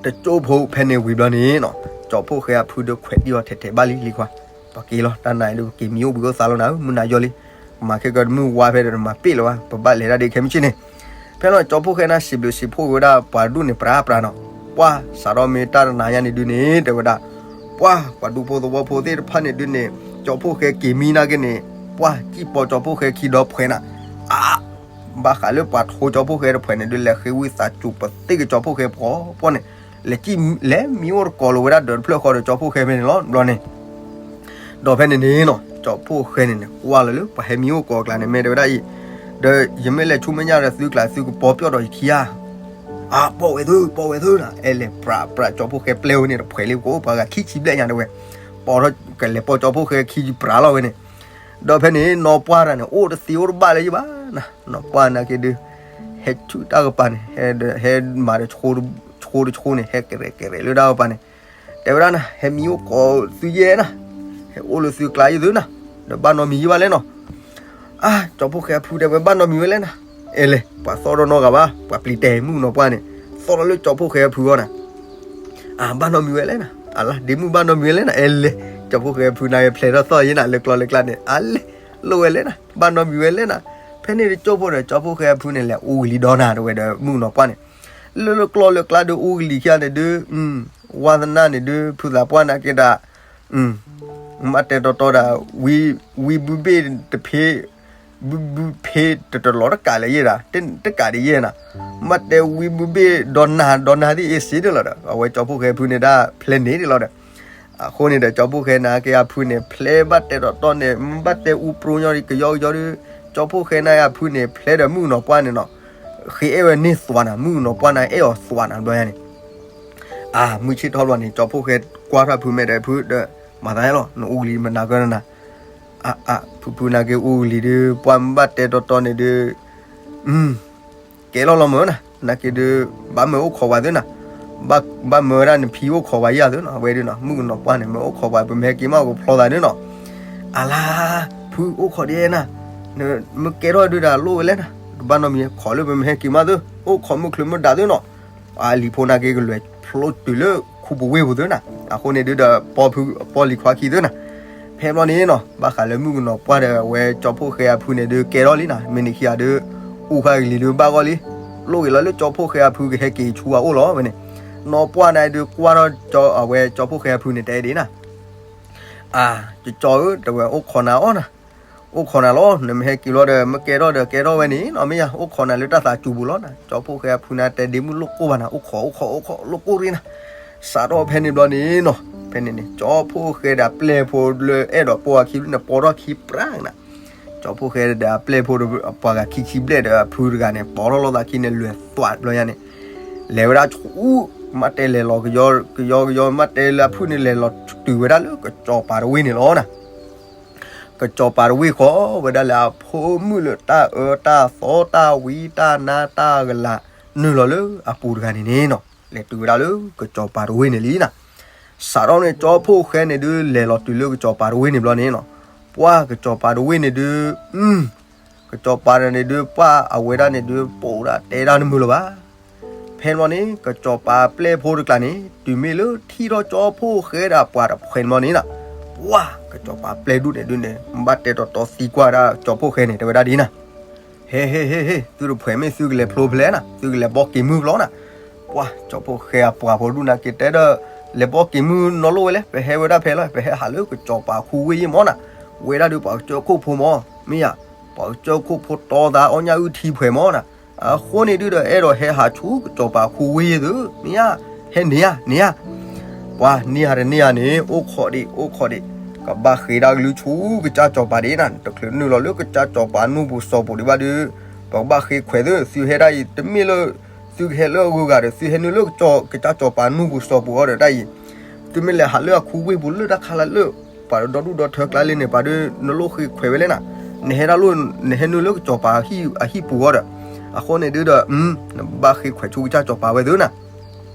တကၠိဖိဖဲန့ၣ်ဝံၤဘျီန့ၣ်နီၤ ကၠီဖိဃဲအဖုဒုးခွဲးတံၢ်အီၤထဲးထဲးဘၣ်လံလံခွါ ပှၤက့ၤလီၤ တၢ်နၤအံၤဒုး ပက့ၤမံအိၣ်ဘှံးအိၣ်သါလီၤနၤဧၢ မုၢ်နၤယီလံ ပမၤခဲကၢတမုၢ်ဝါဖဲဒီးနမၤပ့ၣ်လၢၤဘၣ် ပဘၣ်လဲၤတၢ်ဒ်ခဲမုၢ်ဆ့ၣ်န့ၣ် ဖဲလီၤကၠီဖိဃဲနၤစံးဘျုးစံးဖှိၣ်က့ၤဝဲဒၣ် ပှၤဒူၣ်န့ၣ်ပြါပြါနီၤ ပှၤစးထီၣ်မ့ၢ်တၢ်တနၤညါန့ၣ်ဒုးန့ၣ် တဲဝဲဒၣ် ပှၤ ပှၤဒူဖိသဝီဖိသ့ၣ်တဖၣ်န့ၣ်ဒုးန့ၣ် ကၠီဖိဃဲက့ၤမံနာ်က့န့ၣ် ပှၢ်စံၣ်ပိာ်ကၠီဖှိၣ်ဃဲခံဒီဖှဲးနၤ, အါ ဘၣ်ဃးလၢပှၤထိကၠီဖှိၣ်ဃဲတဖှဲးန့ၣ်ဒုး လဲၤဃ့ဝံသးစူၤပသ့ၣ်ကၠီဖှိၣ်ဃဲပှီၤပှီၢ်န့ၣ်, လဲၤစံၣ် လဲၤမံအိၣ်တကိးလိာ်ဝဲဒၣ်ဒီးတဖျၢၣ်ဃီဒီးကၠီဖှိၣ်ဃဲဖဲန့ၣ်လီၤ ဘျီန့ၣ် ဒီးဖဲန့ၣ်န့ၣ်နီၤ ကၠီဖှိၣ်ဃဲန့ၣ်န့ၣ် ကွၢ်လီၤလၢပှၤဟဲမံအိၣ်ကိးအကျါန့ၣ် မ့ၢ်တဲဝဲဒၣ်အံၤ, ဒီးယမ့ၢ်လဲၤဆူမဲာ်ညါဒီးသုကျါ သုကပီၤပျီၣ်ဒီးယခံဧါ, အါ ပီၣ်ဝဲသု ပီၣ်ဝဲသုနၤ, အဲလဲၤပြးပြးကၠီဖှိၣ်ဃဲပျဲဝဲန့ၣ်တဖှဲးလံ ပှၤဂၤခံဆံဘျဲၣ်ညါတဲဝဲ, ပီၤထီၣ်ကလဲၤပီၤကၠီဖှိၣ်ဃဲခံပြးလီၤဝဲန့ၣ်, ဒီးဖဲန့ၣ်နီၢ်ပှၢ်တဂၤန့ၣ် အိၣ်တသ့အိၣ်တဘၣ်လၢၤဘၣ်နၤ, နီၢ်ပှၢ်နာ်က့ဒုး ဟဲဆူၣ်တၢ်ကပၤန့ၣ် ဟဲမၤဒီး ဆှိတဆှိန့ၣ် ဟဲကရဲးကရဲးလၢတၢ်ကပၤန့ၣ်, တဲဝဲဒၣ်နၤ ဟဲမံအိၣ်ကိးသုယဲၢ်နၤ, ဟဲအိၣ်လၢသုကျါယဲၢ်သုနၤ, ဒီးဘၣ်နီတမံၤယဲၢ်ဘၣ်လဲၣ်နီၤ, အါ ကၠီဖှိၣ်ဃဲအဖုတဲဝဲဘၣ်နီတမံၤဝဲလဲၣ်နၤ, အဲလဲၤ ပှၤသီၣ်ဒီးနီၢ်ဂၤဘၣ် ပှၤပျံၤတဲာ်မုၣ်နီၢ်ပှၢ်န့ၣ်, သီၣ်လီၤလၢကၠီဖှိၣ်ဃဲအဖုအီၤနၤ, အါ ဘၣ်နီတမံၤဝဲလဲၣ်နၤ, အလါဒ့မုၣ်ဘၣ်နီတမံၤဝဲလဲၣ်နၤ, အဲလဲၤ ကၠီဖှိၣ်ဃဲအဖုနာ်က့ဖျဲးထီၣ်သီၣ်ယဲၢ်နၤ လၢကျီလၢကျါန့ၣ် အလဲၤ လိၣ်ဝဲလဲၣ်နၤ ဘၣ်နီတမံၤဝဲလဲၣ်နၤ, ဖဲန့ၣ်တကၠိၢ်ဖိဒီးကၠီဖှိၣ်ဃဲအဖုန့ၣ် လဲၤအူကလံၤဒီးနၤတဲဝဲဒီးမုၣ်နီၢ်ပှၢ်န့ၣ်, လၢလၢကျီလၢကျါဒုးအူကလံၤခံဂၤန့ၣ်ဒုး ဝါသနာန့ၣ်ဒုး ဖုသးပှၢ်နာ်က့ဒၣ်, မ့ၢ်တဲတီတီဒၣ်, ဝံဘုဘ့ၣ်တဖ့, ဘုဘုဖ့တတလီၤတကးလၢၤယဲၢ်ဒၣ်, တကးဒ်ယဲၢ်နၤ, မ့ၢ်တဲဝံဘုဘ့ၣ်ဒီးနၤဒီးနၤသ့ၣ်အ့စ့ဒၣ်လီၤဒီး အဝဲကၠီဖှိၣ်ဃဲဖုန့ၣ်ဒၣ်ဖျဲးန့ၣ်ဒၣ်လီၤဒီး, အဃိန့ၣ်ဒီးကၠီဖှိၣ်ဃဲနာ်က့အဖုန့ၣ် ဖျဲးဘၣ်တဲတီတီန့ၣ် မ့ၢ်ဘၣ်တဲအူပြိညီဒ်ကယီကယီဒုး, ကၠီဖှိၣ်ဃဲနာ်က့အဖုန့ၣ် ဖျဲးဒီးမုၣ်နီၢ်ပှၢ်န့ၣ်နီၤ, ဃ့အဲၣ်ဝဲန့ၢ်သွးနၤ မုၣ်နီၢ်ပှၢ်နာ်က့အဲၣ်အီၤသွးနၤဘျီယါန့ၣ် အါ မုၢ်ဆ့ၣ်ထီၣ်ဘျီန့ၣ် ကၠီဖှိၣ်ဃဲကွၢ်ထီၣ်ဖုမဲာ်ဒီးဖုဒီး, မၤသးဟဲလီၤ နအူကလံၤမနၤကနၤ, အါ ဖုဖုနာ်က့အူကလံၤဒုး ပှၢ်မ့ၢ်ဘၣ်တဲတီတီန့ၣ်ဒုး, ကဲလီၤလီၤမၢ်နၤ နာ်က့ဒုး, ဘၣ်မၢအိၣ်ခိးပှၤသုနၤ, ဘၣ်မၢဝဲဒၣ်နဖံအိၣ်ခိးပှၤယၤသုနီၤ အဝဲဒုးနီၤ မုၣ်ကနီၤပှၢ်န့ၣ် မၢအိၣ်ခိးပှၤ ပမ့ၢ်ဟဲက့ၤမးကဖျီသးဒုးနီၤ, အလါ ဖုအိၣ်ခိးဒ်နၤ, မ့ၢ်ကဲထီၣ်ဒုးဒၣ်လိၣ်ဝဲလဲၣ်နၤ, တဘၣ်နီတမံၤ ခိးလၢပမ့ၢ်ဟဲက့ၤမးသု, အိၣ်ခိးမုၢ်ချုးမုၢ်ဒၣ်သုနီၤ, အလံၤဖိနာ်က့ကလွဲၢ်ဖျိတုၤလၢခူပူၤဝ့ၢ်ပူၤသုနၤ, အဃိန့ၣ်ဒုးဒီး ပီၢ်လံၤခွါခံသုနၤ, ဖဲဘျီန့ၣ်နီၤ ဘၣ်ဃးလၢမုၣ်ကနီၤပှၢ်ဒီးအဝဲကၠီဖှိၣ်ဃဲအဖုန့ၣ်ဒုးကဲထီၣ်လံနၤ, မ့ၢ်နခံဂၤဒုး, အူဃာ်ကလံၤဒုးဘၣ်ဂီၢ်လံ, လိၣ်ဂ့ၤလီၤလၢကၠီဖှိၣ်ဃဲအဖုကဟဲက့ၤဆူအအိၣ်လီၤဝဲန့ၣ်, နီၢ်ပှၢ်န့ၣ်ဒုးကွၢ်ထီၣ်အဝဲကၠီဖှိၣ်ဃဲအဖုန့ၣ်တဲဒ်နၤ အါ ကၠီဧၢ တဲဝဲအိၣ်ခိးနၤအီၣ်နၤ, အိၣ်ခိးနၤလီၤ နမ့ၢ်ဟဲက့ၤလီၤဒီး မ့ၢ်ကဲထီၣ်ဒီးကဲထီၣ်ဝဲန့ၣ်နီၤ မ့ၢ်ယါ အိၣ်ခိးနၤလၢတၢ်သးစူၤပူၤလီၤနၤ, ကၠီဖှိၣ်ဃဲအဖုန့ၣ်တဲဒ့မုၣ်လိၣ်ကိၢ်ဘၣ်နၤ အိၣ်ခိး အိၣ်ခိး အိၣ်ခိး လိၣ်ကိၢ်ရ့နၤ, စးထီၣ်ဖဲန့ၣ်ဘျီန့ၣ်နီၤ ဖဲန့ၣ်န့ၣ် ကၠီဖှိၣ်ဃဲဒီးအပျဲၢ်ဖိလၢအဲၣ်ဒိးပိာ်အခံန့ၣ် ပိာ်ထီၣ်ခံပြးနၤ, ကၠီဖှိၣ်ဃဲဒီးအပျဲၢ်ဖိဒီးပှၤဂၤခံဆံဘျဲၣ်ဒီးအဖုတဂၤန့ၣ် ပိာ်ထီၣ်လိာ်သးခံန့ၣ် လဲၤသွးဘျီယါန့ၣ် လဲၤဝဲဒၣ်ဆူ မ့ၢ်တဲလဲၤလီၤကယီကယီ မ့ၢ်တဲလၢအဖုန့ၣ် လဲၤလီၤတုၤဝဲဒၣ်လၢကစီၤပၤတဝ့ၢ်န့ၣ်လီၤနၤ, ကစီၤပၤတဝ့ၢ်ဃီဝဲဒၣ်လၢအဖိမုၣ်လၢတၢ်အၢတၢ်သီတၢ်ဝံတၢ်နါတၢ်ကလၤ နုာ်လီၤလၢအပူၤတဂၤန့ၣ်န့ၣ်နီၤ လဲၤတုၤဝဲဒၣ်လၢကစီၤပၤတဝ့ၢ်န့ၣ်လံနၤ, စးထီၣ်န့ၣ် ကၠီဖှိၣ်ဃဲန့ၣ်ဒုး လဲၤလီၤတုၤလၢကစီၤပၤတဝ့ၢ်န့ၣ်ဘျီန့ၣ်နီၤ, ပှၢ်ကစီၤပၤတဝ့ၢ်န့ၣ်ဒုး ကစီၤပၤန့ၣ်ဒုး ပှၢ်အဝဲဒၣ်န့ၣ်ဒုး ပိာ်ဒၣ်တဲဒၣ်တမုာ်လၢၤဘၣ်, ဖဲန့ၣ်ဘျီန့ၣ် ကစီၤပၤပျဲၢ်ဖိတကျါန့ၣ် တုၤမ့ၢ်လၢထံၣ်ထီၣ်ကၠီဖှိၣ်ဃဲဒီးပှၤတဖှဲးန့ၣ်ဘျီန့ၣ်နီၤ, ပှၢ်ကစီၤပၤပျဲၢ်ဒူၣ်န့ၣ်ဒုးန့ၣ် ဘၣ်တဲတီတီသံကွၢ်ဒၣ်ကၠီဖှိၣ်ဃဲန့ၣ် တဲဝဲဒၣ်ဒ်နၤ ဟ့ ဟ့ ဟ့ ဟ့ သုတဖှဲးမ့ၢ်သုကလဲၤဖျိဖဲလဲၣ်နၤ သုကလဲၤဘီက့ၤမုၢ်ဖျီနၤ, ပှၢ်ကၠီဖှိၣ်ဃဲအပှၤဖိဒူၣ်နာ်က့တဲဒီး လဲၤဘီက့ၤမုၢ်နီၢ်လိၣ်ဝဲလဲၣ် ပဟဲဝဲဒၣ်ဖဲလီၤ ပဟဲဟးလၢကစီၤပၤခူဝ့ၢ်ယဲၢ်မၢ်နၤ, ဝဲဒၣ်ဒုးပှၤကစၢၢ်ခိၣ်ဖိမၢ် မ့ၢ်ယါ, ပှၤကစၢၢ်ခိၣ်ဖိတီသးအီၣ်ညၣ်အုၣ်ထံဖှဲးမၢ်နၤ, အဃိန့ၣ်ဒုးဒီး အဲၣ်ဒိးဟဲဟးဆူကစီၤပၤခူဝ့ၢ်ယဲၢ်သု, မ့ၢ်ယါ, ဟဲန့ၢ်ယါ န့ၢ်ယါ ပှၤန့ၢ်ယါတန့ၢ်ယါန့ၣ် အိၣ်ခိးဒံး အိၣ်ခိးဒံး, ကဘၣ်ဃ့ဒၣ်ကလုၢ်ဆူကစၢ်စီၤပၤဒံးနၤ, တချုးနုာ်လီၤလၢကစၢ်စီၤပၤနူၢ်ပူၤစီၤပူၤဒံးဘၣ်ဒုး, ပကဘၣ်ဃ့ခွဲးသု, သုဟဲဒၣ်အံၤ တမ့ၢ်လၢ သုကဟဲလၢအဂုၤအဂၤဒီး သုဟဲနုာ်လၢကစၢ်စီၤပၤနူၢ်ပူၤစီၤပူၤအီၤဒီးတၢ်အံၤ, သုမ့ၢ်လဲၤဟးလၢအခူဝ့ၢ်ပူၤလၢတၢ်ခါလၢ ပှၤဒီဒူၣ်ဒီထၢကျါလံန့ၣ် ပှၤဒုးနလိၣ်ဃ့ခွဲးဝဲလဲၣ်နၤ, နဟဲဒၣ်လိၣ် နဟဲနုာ်လၢကစၢ်စီၤပၤအဟံၣ်ပူၤအီၤဒီး, အဃိန့ၣ်ဒုးဒီး နဘၣ်ဃ့ခွဲးဆူကစၢ်စီၤပၤဝဲသုနၤ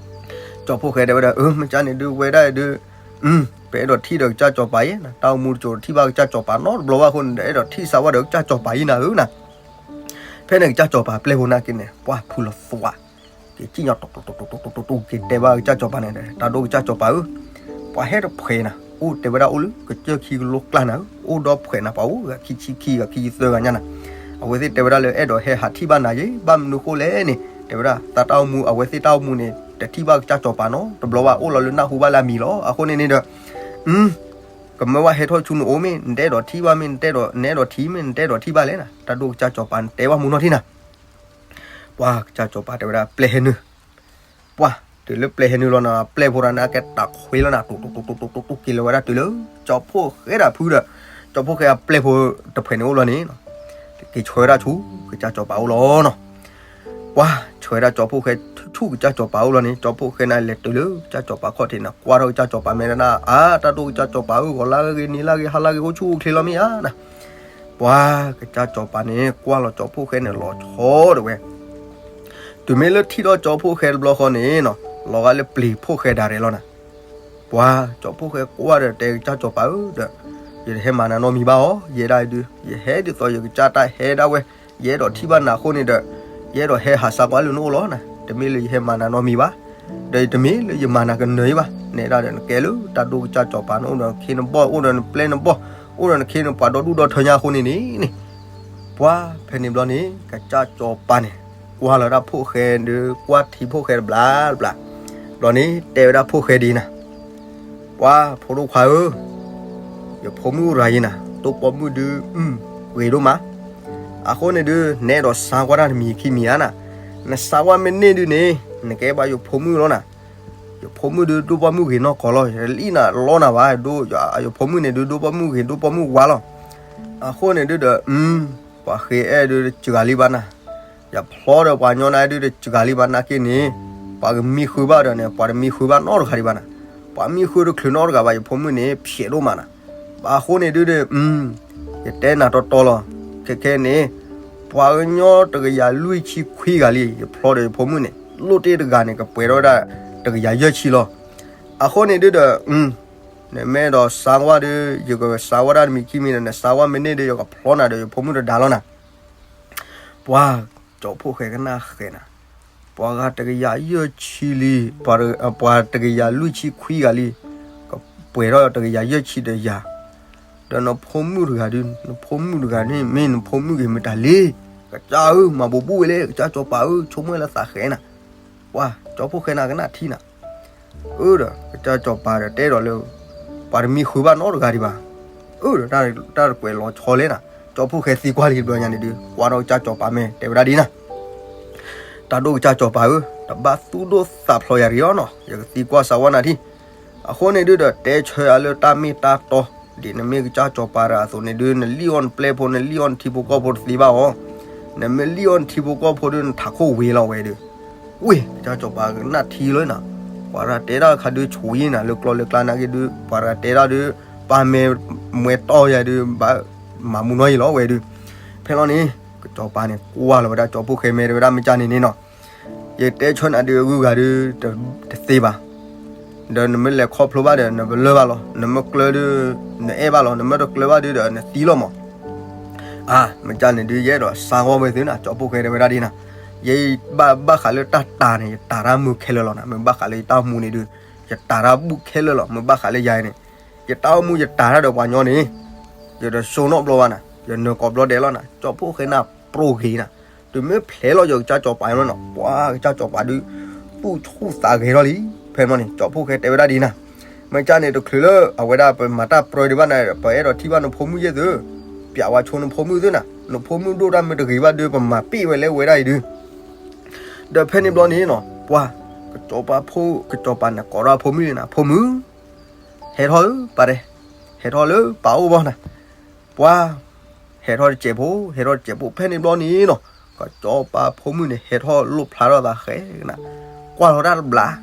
ကၠီဖှိၣ်ဃဲတဲဝဲဒၣ် အၢ မ့ၢ်ကန့ၣ်ဒုးဝဲဒၣ်ဒုး, ပအဲၣ်ဒိးထံၣ်ဒီးကစၢ်စီၤပၤယဲၢ်နၤ, တၢ်အိၣ်မူတစိၤတထံၣ်ဘၣ်ကစၢ်စီၤပၤနီတဘျီဘၣ်အဃိန့ၣ်ဒီး အဲၣ်ဒိးထံၣ်စးဝါဒီးကစၢ်စီၤပၤယဲၢ်နၤဧၢနၤ. ဖဲန့ၣ်ကစၢ်စီၤပၤပျဲၢ်ဖိနာ်က့န့ၣ် ပှၢ်ဖုလီၤသွး, က့ၤစံၣ်ညီၣ် က့ၤတဲဘၣ်ကစၢ်စီၤပၤန့ၣ် တၢ်ဒိၣ်ကစၢ်စီၤပၤဧၢ, ပှၤဟဲတဖှဲးနၤ အိၣ်တဲဝဲဒၣ်အိၣ်လၢကစၢၢ်ခံကလိကျါနၤဧၢ, အိၣ်ဒီဖှဲးနၤ ပှၤအိၣ်ဂၤခံဆံခံဂၤခံဆံသၢဂၤညါနၤ, အဝဲသ့ၣ်တဲဝဲဒၣ်လၢအဲၣ်ဒိးဟဲဟးထံၣ်ဘၣ်နၤယဲၢ် ဘၣ်မနုၤဃိလဲၣ်န့ၣ် တဲဝဲဒၣ် သးတၢ်အိၣ်မူ အဝဲသ့ၣ်တၢ်အိၣ်မူန့ၣ် တထံၣ်ဘၣ်ကစၢ်စီၤပၤနီတဘျီဘၣ် အိၣ်လီၤလၢနၢ်ဟူဘၣ်လၢအမံၤလီၤ. အဃိန့ၣ်န့ၣ်ဒီး အ ကမၢဝဲဟဲထီၣ်ဆူနအိၣ်မ့ၢ် နတအဲၣ်ဒိးထံၣ်ဘၣ်မ့ၢ် နတအဲၣ်ဒိး နအဲၣ်ဒိးထံၣ်မ့ၢ် နတအဲၣ်ဒိးထံၣ်ဘၣ်လဲၣ်နၤ. တၢ်ဒိၣ်ကစၢ်စီၤပၤန့ၣ် တဲဘၣ်မူနီၢ်ထံၣ်နၤ. ပှၤကစၢ်စီၤပၤတဲဝဲဒၣ် ပျဲၢ်ဟဲနုာ်. ပှၤ တုၤလၢပျဲၢ်ဟဲနုာ်လီၤနၤ ပျဲၢ်ဖိတဂၤန့ၣ် အကဲတးခွ့လီၤနၤ တိၢ်တိၢ်တိၢ်တိၢ်တိၢ် က့ၤလီၤဝဲဒၣ်တုၤလၢ ကၠီဖှိၣ်ဃဲဒၣ်ဖုဒီး ကၠီဖှိၣ်ဃဲအပျဲၢ်ဖိတဖုန့ၣ်အိၣ်လီၤန့ၣ် က့ၤဆှၢဝဲဒၣ်ဆူ ကစၢ်စီၤပၤအိၣ်လီၤနီၤ. ပှၤ ဆှၢဝဲဒၣ်ကၠီဖှိၣ်ဃဲဆူကစၢ်စီၤပၤအိၣ်လီၤန့ၣ် ကၠီဖှိၣ်ဃဲန့ၣ်လဲၤတုၤလၢကစၢ်စီၤပၤခီၣ်ထံးန့ၣ် ကွၢ်ထီၣ်ကစၢ်စီၤပၤမဲာ်တနၢ် အါ တၢ်ဒိၣ်ကစၢ်စီၤပၤဧၢ ဂီၤလၢဂ့ၤ နံၤလၢဂ့ၤ ဟါလၢဂ့ၤ အိၣ်ဆူၣ်အိၣ်ချ့လီၤမ့ၢ်ဧါနၤ. ပှၤ ကစၢ်စီၤပၤန့ၣ် ကွၢ်လီၤကၠီဖှိၣ်ဃဲန့ၣ် လီၤဆီဒၣ်ဝဲ တုၤမ့ၢ်လၢထံၣ်ထီၣ်ကၠီဖှိၣ်ဃဲတဘျီဃီန့ၣ်နီၤ လီၤဂာ်လၢပျံၤဖှိၣ်ဃဲဒၣ်ရဲၣ်လီၤနၤ. ပှၤ ကၠီဖှိၣ်ဃဲကွၢ်ဒီးတဲကစၢ်စီၤပၤဧၢဒီး ယတဟဲမၤနၤနီတမံၤဘၣ်အီၤ ယဲဒၣ်အံၤဒုး ယဟဲဒ်သိးယကစၢ်တၢ်ဟဲဒၣ်ဝဲ ယအဲၣ်ဒိးထံၣ်ဘၣ်နၤအဃိန့ၣ်ဒီး ယအဲၣ်ဒိးဟဲဟးစါကွၢ်လၢနအိၣ်လီၤနၤ. တမ့ၢ်လၢယဟဲမၤနၤနီတမံၤဘၣ် ဒီးတမ့ၢ်လၢယမၤနၤကနၢၤအံၤဘၣ် နဲဒၣ်ဒီး နကဲလၢတၢ်ဒိၣ်ကစၢ်စီၤပၤ နအိၣ်ဒီးနခ့နဘီၣ် အိၣ်ဒီးနပျဲၢ်နဘီၣ် အိၣ်ဒီးနခ့နပှၤဒီဒူၣ်ဒီထၢညါအဃိန့ၣ်န့ၣ်န့ၣ် ပှၤ ဖဲန့ၣ်ဘျီန့ၣ် ကစၢ်စီၤပၤန့ၣ် ကွၢ်လီၤဒၣ်ဖှိၣ်ဃဲဒီး ကွၢ်ထံဖှိၣ်ဃဲတဘျီတဘျီ ဘျီန့ၣ် တဲဝဲဒၣ်ဖှိၣ်ဃဲဒ်နၤ ပှၤ ဖိဒိၣ်ခွါဧၢ, ယဖိမုၣ်ရၤယံၤနၤ ဒိၣ်ပိာ်မုၣ်ဒုး ဂ့ၤဒိၣ်မး, အဃိန့ၣ်ဒုး နအဲၣ်ဒိးစါကွၢ်တၢ်တမံၤခံမံၤဧါနၤ, နစါကွၢ်မ့ၢ်န့ၢ်ဒုးန့ၣ် နကဲဘၣ်ယဖိမုၣ်လီၤနၤ, ယဖိမုၣ်ဒုး ဒိၣ်ပိာ်မုၣ်ဂ့ၤနီၢ်ကီၢ်လီၤ, ယတလံၣ်နၤလီနၤဘၣ်, ယဖိမုၣ်န့ၣ်ဒုး ဒိၣ်ပိာ်မုၣ်ဂ့ၤ ဒိၣ်ပိာ်မုၣ်ဝါလီၤ, အဃိန့ၣ်ဒုးဒီး ပှၤဃ့အဲၣ်ဒုးတစှၤလံဘၣ်နၤ, ယဖျီဒီးပှၤညီနၤဒုးတစှၤလံဘၣ်နာ်က့န့ၣ်, ပှၤကမံဃုာ်ဘၣ်ဒီးန့ၣ် ပှၤတမံဃုာ်ဘၣ်နီတဂၤဒံးဘၣ်နၤ, ပှၤမံဃုာ်တချုးနီတဂၤဘၣ် ယဖိမုၣ်န့ၣ် ဖျဲးဒိၣ်မးနၤ, ဘၣ်အဃိန့ၣ်ဒုးဒီး ယတဲနၤတီတီလီၤ, ခဲခဲန့ၣ် ပှၤကညီတကယၤလွံၢ်ဆံခွံဂၤလံ, ယဖျီဒီးယဖိမုၣ်န့ၣ် လိၣ်တ့ၢ်တဂၤန့ၣ် ကပှဲၤထီၣ်ဝဲဒၣ်တကယၤယဲၢ်ဆံလီၤ, အဃိန့ၣ်ဒုးဒီး နမ့ၢ်အဲၣ်ဒိးစါကွၢ်ဒီး ယကစါကွၢ်တၢ်တမံၤခံမံၤဒီး နစါကွၢ်မ့ၢ်န့ၢ်ဒီး ယကဖျီနၤဒီးယဖိမုၣ်တဒါလီၤနၤ, ပှၤကၠီဖှိၣ်ဃဲကနၣ်ဃဲနၤ, ပှၤဂၤတကယၤယဲၢ်ဆံလံ, ပှၤတကယၤလွံၢ်ဆံခွံဂၤလံ, ကပှဲၤထီၣ်တကယၤယဲၢ်ဆံတယၤ, ဒီးနဖိမုၣ်တဂၤဒုး နဖိမုၣ်တဂၤန့ၣ် မ့ၢ်နဖိမုၣ်ဂ့ၤမတၤလံ, ကစၢ်ဧၢ မၤဘူးဘူးဝဲလဲၣ် ကစၢ်ကၠီပၤဧၢ ဆိကမိၣ်လၢသးဃဲနၤ, ပှၤကၠီဖှိၣ်ဃဲနၤကနၣ်ထံနၤ အၢဒီး ကစၢ်ကၠီပၤဒီးတဲဒီးလၢ ပှၤတမံဃုာ်ဘၣ်နီတဂၤဒံးဘၣ်, အၢဒီး တၢ်တကွဲးလီၤဆီလဲၣ်နၤ, ကၠီဖှိၣ်ဃဲသံကွၢ်လံတဘျီညါန့ၣ်ဒုး ကွၢ်ထီၣ်ကစၢ်ကၠီပၤမဲာ် တဲဝဲဒၣ်ဒ်နၤ, တၢ်ဒိၣ်ကစၢ်ကၠီပၤဧၢ, တဘၣ်သူၣ်ဒိၣ်သးဖျိးယၤတဂ့ၤအီၤနီၤ, ယကသံကွၢ်စးဝါနၤထံ, အဃိန့ၣ်ဒုးဒီး တဲဆၢယၤလၢတၢ်မ့ၢ်တၢ်တီ, ဒ်နမ့ၢ်ကစၢ်ကၠီပၤတဂၤအသိးန့ၣ်ဒုး နလံၣ်အီၣ်နပျဲၢ်ဖိ နလံၣ်အီၣ်နထံဖိကီၢ်ဖိတသ့ဘၣ်အီၤ, နမ့ၢ်လံၣ်အီၣ်နထံဖိကီၢ်ဖိဒုး နထးခိၣ်ဝ့ၤလီၤဝဲဒုး, ဝ့ၢ် ကစၢ်ကၠီပၤကနၣ်ထံလီၤနၤ, ပှၤတဂၤတဲဒၣ်ခါဒုးဆိၣ်ယံၤနၤ လၢကျီလၢကျါနာ်က့ဒုး ပှၤတဂၤတဲဒၣ်ဒုး ပၢ်မဲာ်မွဲတီယၤဒုး ဘၣ်မၤမူနီၢ်ယံၤလီၤဝဲဒုး, ဖဲလီၤန့ၣ် ကစၢ်ကၠီပၤန့ၣ် ကွၢ်လီၤဝဲဒၣ်ကၠီဖှိၣ်ဃဲမဲာ်တဲဝဲဒၣ် မ့ၢ်ကၢ်န့ၣ်န့ၣ်နီၤ ယတဲဆၢနၤဒုးအဂုၤအဂၤဒုး တသ့ဘၣ်, ဒီးနမ့ၢ်လဲၤခီဖျိဘၣ်ဒီး နပလၢၢ်ဘၣ်လီၤ, နမ့ၢ်ကျၢၤဒုး နအဲၣ်ဘၣ်လီၤ, နမ့ၢ်တကျၢၤဘၣ်ဒုးဒီး နသံလီၤမး, အါ မ့ၢ်ကၢ်န့ၣ်ဒုး ယအဲၣ်ဒိးစါဂီၢ်ဝဲသုနၤ, ကၠီဖှိၣ်ဃဲတဲဝဲဒၣ်ဒ်နၤ, ယဘၣ်ဘၣ်ဃးလၢတၢ်တၤန့ၣ် ယတၤတၢ်မုာ်ခဲလၢာ်လီၤနၤ, မ့ၢ်ဘၣ်ဃးလၢယတၢ်အိၣ်မူန့ၣ်ဒုး ယတၤတၢ်ဘူၣ်ခဲလၢာ်လီၤ, မ့ၢ်ဘၣ်ဃးလၢယၤန့ၣ် ယတၢ်အိၣ်မူယတၤတၢ်ဒီးပှၤညီန့ၣ် ယတစိနီတဘျီဘၣ်နၤ, ယနၢၤကိးဘျီဒဲးလီၤနၤ, ကၠီဖှိၣ်ဃဲနၤပြိဂ့ၤနၤ, တုၤမ့ၢ်ဖျဲးလီၤယကစၢ်ကၠီပၤလီၤနၤ, ပှၤကစၢ်ကၠီပၤဒုး သူၣ်ဆူၣ်သးဂဲၤထီၣ်လံ, ဖဲန့ၣ် ကၠီဖှိၣ်ဃဲတဲဝဲဒၣ်ဒ်နၤ, မ့ၢ်ကၢ်န့ၣ် တချုးလၢအဝဲဒၣ်ပမၤတၢ်ပြၢဒံးဘၣ်နၤ ပအဲၣ်ဒိးထံၣ်ဘၣ်နဖိမုၣ်ယဲၢ်သု, ပျးဝဲဆိနဖိမုၣ်သုနၤ, နဖိမုၣ်ဒိၣ်တၢ်မ့ၢ်တဂ့ၤဘၣ်ဒုး ပမၤပ့ၢ်ဝဲလၢဝဲဒၣ်အံၤဒုး, ဒီးဖဲန့ၣ်ဘျီန့ၣ်နီၤ ပှၤ ကစၢ်ကၠီပၤဖိ ကစၢ်ကၠီပၤန့ၣ် ကိးထီၣ်အဖိမုၣ်န့ၣ် ဖိမုၣ် ဟဲထီၣ်ဧၢ ပၢ်တဲ, ဟဲထီၣ်လၢပၢ်အိၣ်ဘၣ်နၤ, ပှၤ ဟဲထီၣ်တစဲးဖိ ဟဲထီၣ်တစဲးဖိ ဖဲန့ၣ်ဘျီန့ၣ်နီၤ ကစၢ်ကၠီပၤဖိမုၣ်န့ၣ် ဟဲထီၣ်လိၣ်ဖျါထီၣ်သးဃဲနၤ, ကွၢ်ထီၣ်တၢ်တဘျီ,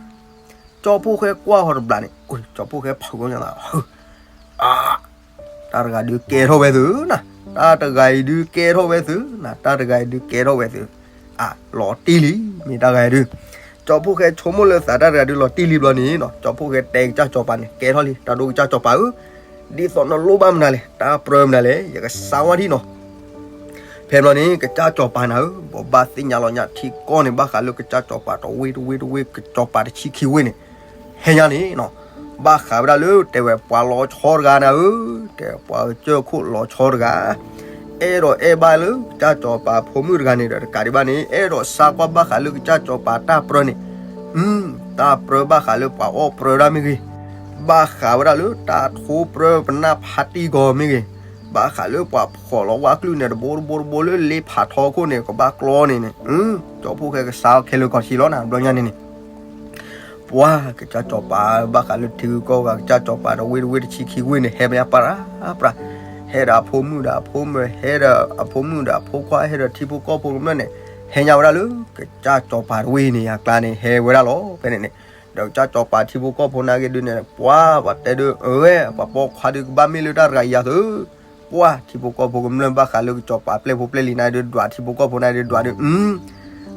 ကၠီဖှိၣ်ဃဲကွၢ်ထီၣ်တဘျီန့ၣ် ကၠီဖှိၣ်ဃဲဖုးကီညါသး အါ တၢ်တဂၤဒုးကဲထီၣ်ဝဲသုနၤ, တၢ်တဂၤအံၤဒုးကဲထီၣ်ဝဲသုနၤ, တၢ်တဂၤအံၤဒုးကဲထီၣ်ဝဲသု, အါ လီၤတံၢ်လံ, မ့ၢ်တၢ်ဂၤဒုး, ကၠီဖှိၣ်ဃဲဆိကမိၣ်လၢသးတၢ်တဂၤဒုးလီၤတံၢ်လံဘျီန့ၣ်နီၤ ကၠီဖှိၣ်ဃဲတဲကစၢ်ကၠီပၤန့ၣ် ကဲထီၣ်လံ တၢ်ဒိၣ်ကစၢ်ကၠီပၤဧၢ, ဒ်သိးနလိၣ်ဘၣ်မနုၤလဲၣ် တၢ်ပြၢမနုၤလဲၣ် ယကစါဝါထံနီၤ ဖဲဘျီန့ၣ် ကစၢ်ကၠီပၤနၤဧၢ, ဘိးဘၣ်သ့ၣ်ညါလီၤညါထံကီၢ်န့ၣ် ဘၣ်ဃးလၢကစၢ်ကၠီပၤတဝ့တဝ့တဝ့ ကစၢ်ကၠီပၤတဆံခံဝ့ၢ်န့ၣ်, ဟဲညါန့ၣ်နီၤ, ဘၣ်ဃးဝဲဒၣ်လၢ တဲဝဲပှၤလီၤဆီတဂၤနၤဧၢ, တဲပှၤကစၢၢ်ခိၣ်လီၤဆီတဂၤ, အဲၣ်ဒိးအဲၣ်ဘၣ်လၢကစၢ်ကၠီပၤဖိမုၣ်တဂၤန့ၣ်ဒီး တကးဒံးဘၣ်န့ၣ် အဲၣ်ဒိးစါကွၢ်ဘၣ်ဃးလၢကစၢ်ကၠီပၤတၢ်ပြၢန့ၣ်, တၢ်ပြၢဘၣ်ဃးလၢပှၤအီၣ်ပြၢဒၣ်မ့ၢ်ဂ့ၤ, ဘၣ်ဃးဝဲဒၣ်လၢတၢ်ထိပြၢပနၢ်ဖးတံၢ်ကီၢ်မ့ၢ်ဂ့ၤ, ဘၣ်ဃးလၢပှၤဖီၣ်လီၤဝၣ်ကျုၢ်န့ၣ် တဘိတဘိတဘိလၢလ့ဖးထီခိၣ်န့ၣ် ကဘၣ်ကျီန့ၣ်န့ၣ်, ကၠီဖှိၣ်ဃဲကစးအီၤခဲလၢာ်ကီၢ်ထံးလီၤနၤ ဘျီညါန့ၣ်န့ၣ် ပှၤကစၢ်စီၤပၤဘၣ်ဃးလၢထံဂုၤကီၢ်ဂၤ ကစၢ်စီၤပၤတဝ့တဝ့တဆံခံဝ့ၢ်န့ၣ် ဟဲမ့ၢ်ညါပြးပြး, ဟဲဒီးအဖိမုၣ်ဒီးအဖိမုၣ်, ဟဲဒီးအဖိမုၣ်ဒီးအဖိခွါ, ဟဲဒီးထံဖိကီၢ်ဖိကမျၢၢ်န့ၣ်, ဟဲညါဝဲဒၣ်လၢ ကစၢ်စီၤပၤတဝ့န့ၣ်အကျါန့ၣ် ဟဲဝဲဒၣ်လီၤ. ဖဲန့ၣ်န့ၣ်, ဒီးကစၢ်စီၤပၤထံဖိကီၢ်ဖိနာ်က့ဒုန့ၣ် ပှၤပှၤတဲဒု အဝဲ ပှၤပိာ်ခွါဒုကဘၣ်မ့ၢ်လၢတၢ်တဂၤအံၤယၤသု, ပှၤထံဖိကီၢ်ဖိကမျၢၢ်ဘၣ်ဃးလၢကစၢ်စီၤပၤပျဲၢ်ဖိပျဲၢ်လံၤနာ်က့ဒု ဒွးထံဖိကီၢ်ဖိနာ်က့ဒု ဒွးဒု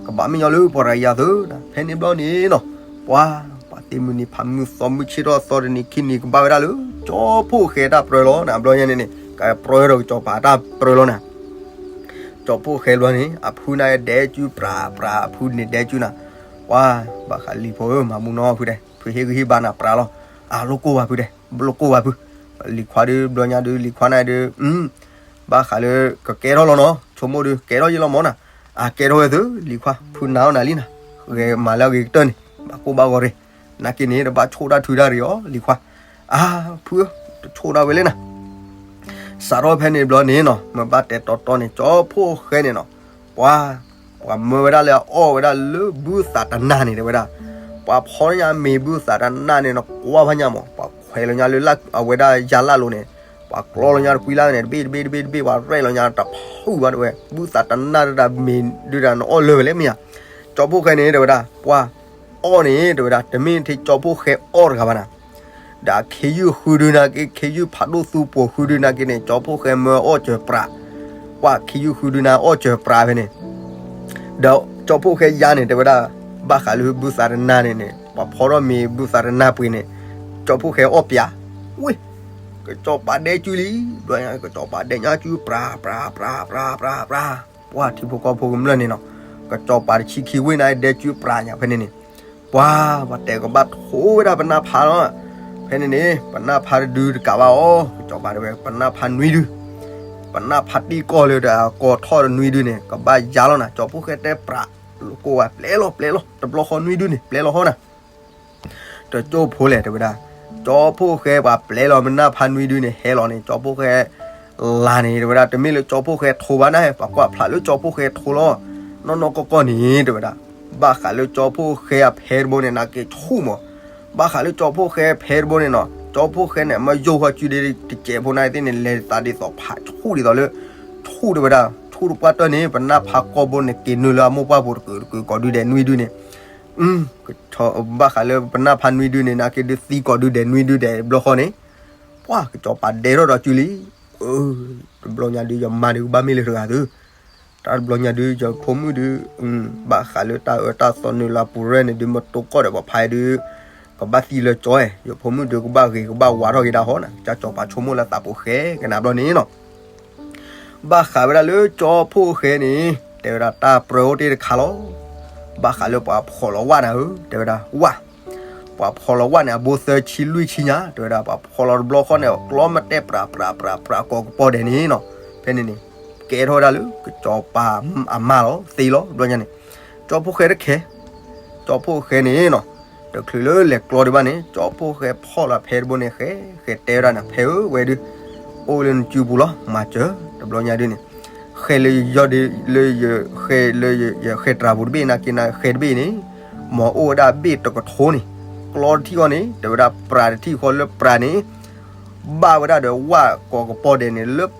ကဘၣ်မ့ၢ်ညီလၢပှၤတဂၤအံၤယၤသု, ဖဲန့ၣ်ဘျီန့ၣ်နီၤ, ပှၤ ပှၤသ့ၣ်မုၢ်နံၤဖးမုၢ်သီမုၢ်ဆ့ၣ်ထီၣ်သီတနံၤခံနံၤကဘၣ်ဝဲဒၣ်လၢ ကၠီဖှိၣ်ဃဲတၢ်ပြၢလီၤနၤ ဘျီညါန့ၣ်န့ၣ် ကပြၢဒီးကစၢ်စီၤပၤတၢ်ပြၢလီၤနၤ ကၠီဖှိၣ်ဃဲဘျီန့ၣ် အဖုနာ်က့ဒဲကၠူပြးပြး အဖုန့ၣ်ဒဲကၠူနၤ, ပှၤ ဘၣ်ဃးလံၤဖိဧၢ မၤမူနီၤဖုဒဲး ဖုဟ့ၣ်ဂံၢ်ဟ့ၣ်ဘါနၤပြးလီၤ, အလိၣ်ကိၢ်ဘၣ်ဖုဒဲး လိၣ်ကိၢ်ဘၣ်ဖု, လံၤခွါဒု ဘျီညါဒု လံၤခွါနာ်က့ဒု ဘၣ်ဃးလၢ ကကဲထီၣ်လီၤနီၤ ဆိကမိၣ်ဒု ကဲထီၣ်ယ့ၢ်လီၤမၢ်နၤ, အကဲထီၣ်ဝဲသု လံၤခွါ ဖုနာ်အီၣ်နၤလံနၤ, ဂဲၤမၤလၢအဂ့ၤကတၢၢ်န့ၣ် ဘၣ်ကိၢ်ဘၣ်ဂီၤရ့ၣ်, နာ်က့န့ၣ် တဘၣ်ဆိၣ်တၢ်ထုတၢ်ရ့ၣ်အီၤ လံၤခွါ, အါ ဖု တဆိၣ်ဒၣ်ဝဲလဲၣ်နၤ စးထီၣ်ဖဲန့ၣ်ဘျီန့ၣ်နီၤ မ့ၢ်ဘၣ်တဲတီတီန့ၣ် ကၠီဖှိၣ်ဃဲန့ၣ်နီၤ, ပှၤ ပှၤမၢဝဲဒၣ်လၢအအီၣ်ဝဲဒၣ်လၢဘုသးတနၢ်န့ၣ် တဲဝဲဒၣ်, ပှၤဖီညါမ့ၤဘုသးတနၢ်န့ၣ်နီၤ ကွၢ်ဖးညါမး ပှၤခွဲးလီၤညါလၢအဝဲဒၣ်ယါလၢ်လိၤန့ၣ်, ပှၤကျီလီၤညါတကွံလၢ်န့ၣ် တဘ့ၣ်တဘ့ၣ်တဘ့ၣ်တဘ့ၣ် ပှၤရဲၣ်လီၤညါတဖုဘၣ်တဲဝဲ ဘုသးတနၢ်ဒၣ်မ့ၤဒုဒၣ်နအီၣ်လၢာ်ဝဲလဲၣ်မ့ၢ်ဧါ, ကၠီဖှိၣ်ဃဲန့ၣ် တဲဝဲဒၣ် ပှၤ အီၣ်န့ၣ် တဲဝဲဒၣ် တမ့ၢ်ထဲကၠီဖှိၣ်ဃဲအီၣ်တဂၤဘၣ်နၤ, ဒီးခ့ယုၢ်ဃုဒုနာ်က့ ခ့ယုၢ်ဖးဒိၣ်သူပိာ်ဃုဒုနာ်က့န့ၣ် ကၠီဖှိၣ်ဃဲမၢအီၣ်စၢၤပြး, ပှၤခ့ယုၢ်ဃုဒုနာ်အီၣ်စၢၤပြးဖဲန့ၣ်, ဒီးကၠီဖှိၣ်ဃဲယါန့ၣ် တဲဝဲဒၣ် ဘၣ်ဃးလၢဘုသးတနၢ်န့ၣ်န့ၣ် ပှၤဖီထီၣ်မ့ၤဘုသးတနၢ်ပှ့ၤန့ၣ် ကၠီဖှိၣ်ဃဲအီၣ်ပၠး, ဝ့ၢ် ကစီၤပၤဒဲကၠူလံ, ဘျီညါ ကစီၤပၤဒဲညါကၠူပြး ပြး ပြး ပြး ပြး ပြး ပှၤထံဖိကီၢ်ဖိကမျၢၢ်န့ၣ်နီၤ, ကစီၤပၤတဆံခံဝ့ၢ်န့ၣ် ဒဲကၠူပြးညါဖဲန့ၣ်န့ၣ်, ပှၤ ပှၤတဲကဘၣ်ထိဝဲဒၣ်ပနၢ်ဖးလီၤ, ဖဲန့ၣ်န့ၣ် ပနၢ်ဖးတဒုတကးဘၣ်အီၤ, ကစီၤပၤတဲဝဲ ပနၢ်ဖးနွံဒု, ပနၢ်ဖးတံၢ်ကီၢ်လၢတၢ်ကီၢ်ထီၣ်တနွံဒုန့ၣ် ကဘၣ်ယါလီၤနၤ, ကၠီဖှိၣ်ဃဲတဲပြး, လိၣ်ကိၢ်ဝဲ ပျဲလီၤ ပျဲလီၤ တဘျီဃီနွံဒုန့ၣ် ပျဲလီၤဟီနၤ တကၠိၢ်ဖိလဲၣ် တဲဝဲဒၣ်, ကၠီဖှိၣ်ဃဲပှၤပျဲလီၤမနၢ်ဖးနွံဒုန့ၣ် ဟဲလီၤန့ၣ် ကၠီဖှိၣ်ဃဲ လါန့ၣ် တဲဝဲဒၣ် တမ့ၢ်လၢကၠီဖှိၣ်ဃဲထိဘၣ်နၤ, ပှၤကွၢ်ဖျါလၢကၠီဖှိၣ်ဃဲထိလီၤ, နီၢ်နီၢ်ကီၢ်ကီၢ်န့ၣ် တဲဝဲဒၣ်, ဘၣ်ဃးလၢကၠီဖှိၣ်ဃဲအဖဲတဘိန့ၣ် နာ်က့ဆူၣ်မး, ဘၣ်ဃးလၢကၠီဖှိၣ်ဃဲဖဲတဘိန့ၣ်နီၤ ကၠီဖှိၣ်ဃဲန့ၣ် မ့ၢ်ယိၣ်ဃီစုဒ့တစဲးဖိနၤသ့ၣ်န့ၣ် လဲၤသးဒ်သိးဖးဆူၣ်ဒ်သိးလၢ ဆူၣ်တဲဝဲဒၣ် ဆူၣ်တပှၢ်တၢၢ်န့ၣ် ပနၢ်ဖးကီၢ်ဘိန့ၣ် က့ၤနုာ်လၢအမိၢ်ပှၢ်ပူၤတကုာ်တကုာ်ကိးဒုဒဲးနွံဒုန့ၣ် ဘၣ်ဃးလၢပနၢ်ဖးနွံဒုန့ၣ် နာ်က့ဒုသံကိးဒုဒဲးနွံဒုဒဲးဘျီဃီန့ၣ်, ပှၤကစီၤပၤဒဲထီၣ်ဒီးစုလံ, တဘျီညါဒုယမါဒုကဘၣ်မ့ၢ်လၢတဂၤသု, တၢ်တဘျီညါဒုယဖိမုၣ်ဒု, ဘၣ်ဃးလၢတၢ်အၢတၢ်သီနုာ်လၢအပူၤရၢၢ်န့ၣ်ဒု မ့ၢ်တိကီၢ်ဒီးပှၤဖးဒု ကဘၣ်သံလၢကၠီ, ယဖိမုၣ်ဒုကဘၣ်ဂ့ၤကဘၣ်ဝါထီၣ်က့ၤဒၣ်ဟီနၤ, ကစၢ်စီၤပၤဆိကမိၣ်လၢသးပူၤဃဲကနၤဘျီန့ၣ်နီၤ ဘၣ်ဃးဝဲဒၣ်လၢကၠီဖှိၣ်ဃဲန့ၣ် တဲဝဲဒၣ်တၢ်ပြၢအိၣ်တ့ၢ်တခါလီၤ. ဘၣ်ဃးလၢပှၤဖီၣ်လီၤဝၣ်နၤဧၢ တဲဝဲဒၣ်ဝၣ်, ပှၤဖီၣ်လီၤဝၣ်န့ၣ် အဘိသၢဆံလွံၢ်ဆံညါ တဲဝဲဒၣ် ပှၤဖီၣ်လီၤတဘျီဃီန့ၣ် ကျီမ့ၢ်တဲပြးပြးပြးပြးကိးကပီၤဒဲးန့ၣ်နီၤ, ဖဲန့ၣ်န့ၣ် ကဲထီၣ်ဝဲဒၣ်လၢကစီၤပၤအမါလီၤ သ့လီၤ ဘျီညါန့ၣ်, ကၠီဖှိၣ်ဃဲတခဲ ကၠီဖှိၣ်ဃဲန့ၣ်နီၤ, တချုးလၢလဲၤကျီဒံးဘၣ်န့ၣ် ကၠီဖှိၣ်ဃဲဖီၣ်လီၤဖဲတဘိန့ၣ် ဃဲ ဃဲတဲဝဲဒၣ်န့ၣ် ဖဲဧၢ ဝဲဒုး အိၣ်လၢနစုပူၤလီၤ မၤစၢၤ တဘျီညါဒုးန့ၣ်, ဃဲလၢယီၤဒုး လၢယ ဃဲလၢယဃဲတြၤပူၤတဘ့ၣ် နာ်က့နဃဲတဘ့ၣ်န့ၣ်, မ်အအိၣ်ဝဲဒၣ်ဘ့ၣ်တကထိန့ၣ်, ကျီတထံၣ်ဃီန့ၣ် တဲဝဲဒၣ်ပြးတထံၣ်ဃီလၢပြးန့ၣ် ဘၣ်ဝဲဒၣ်ဒီးဝၣ်ကိးကပီၤဒဲးန့ၣ် လၢ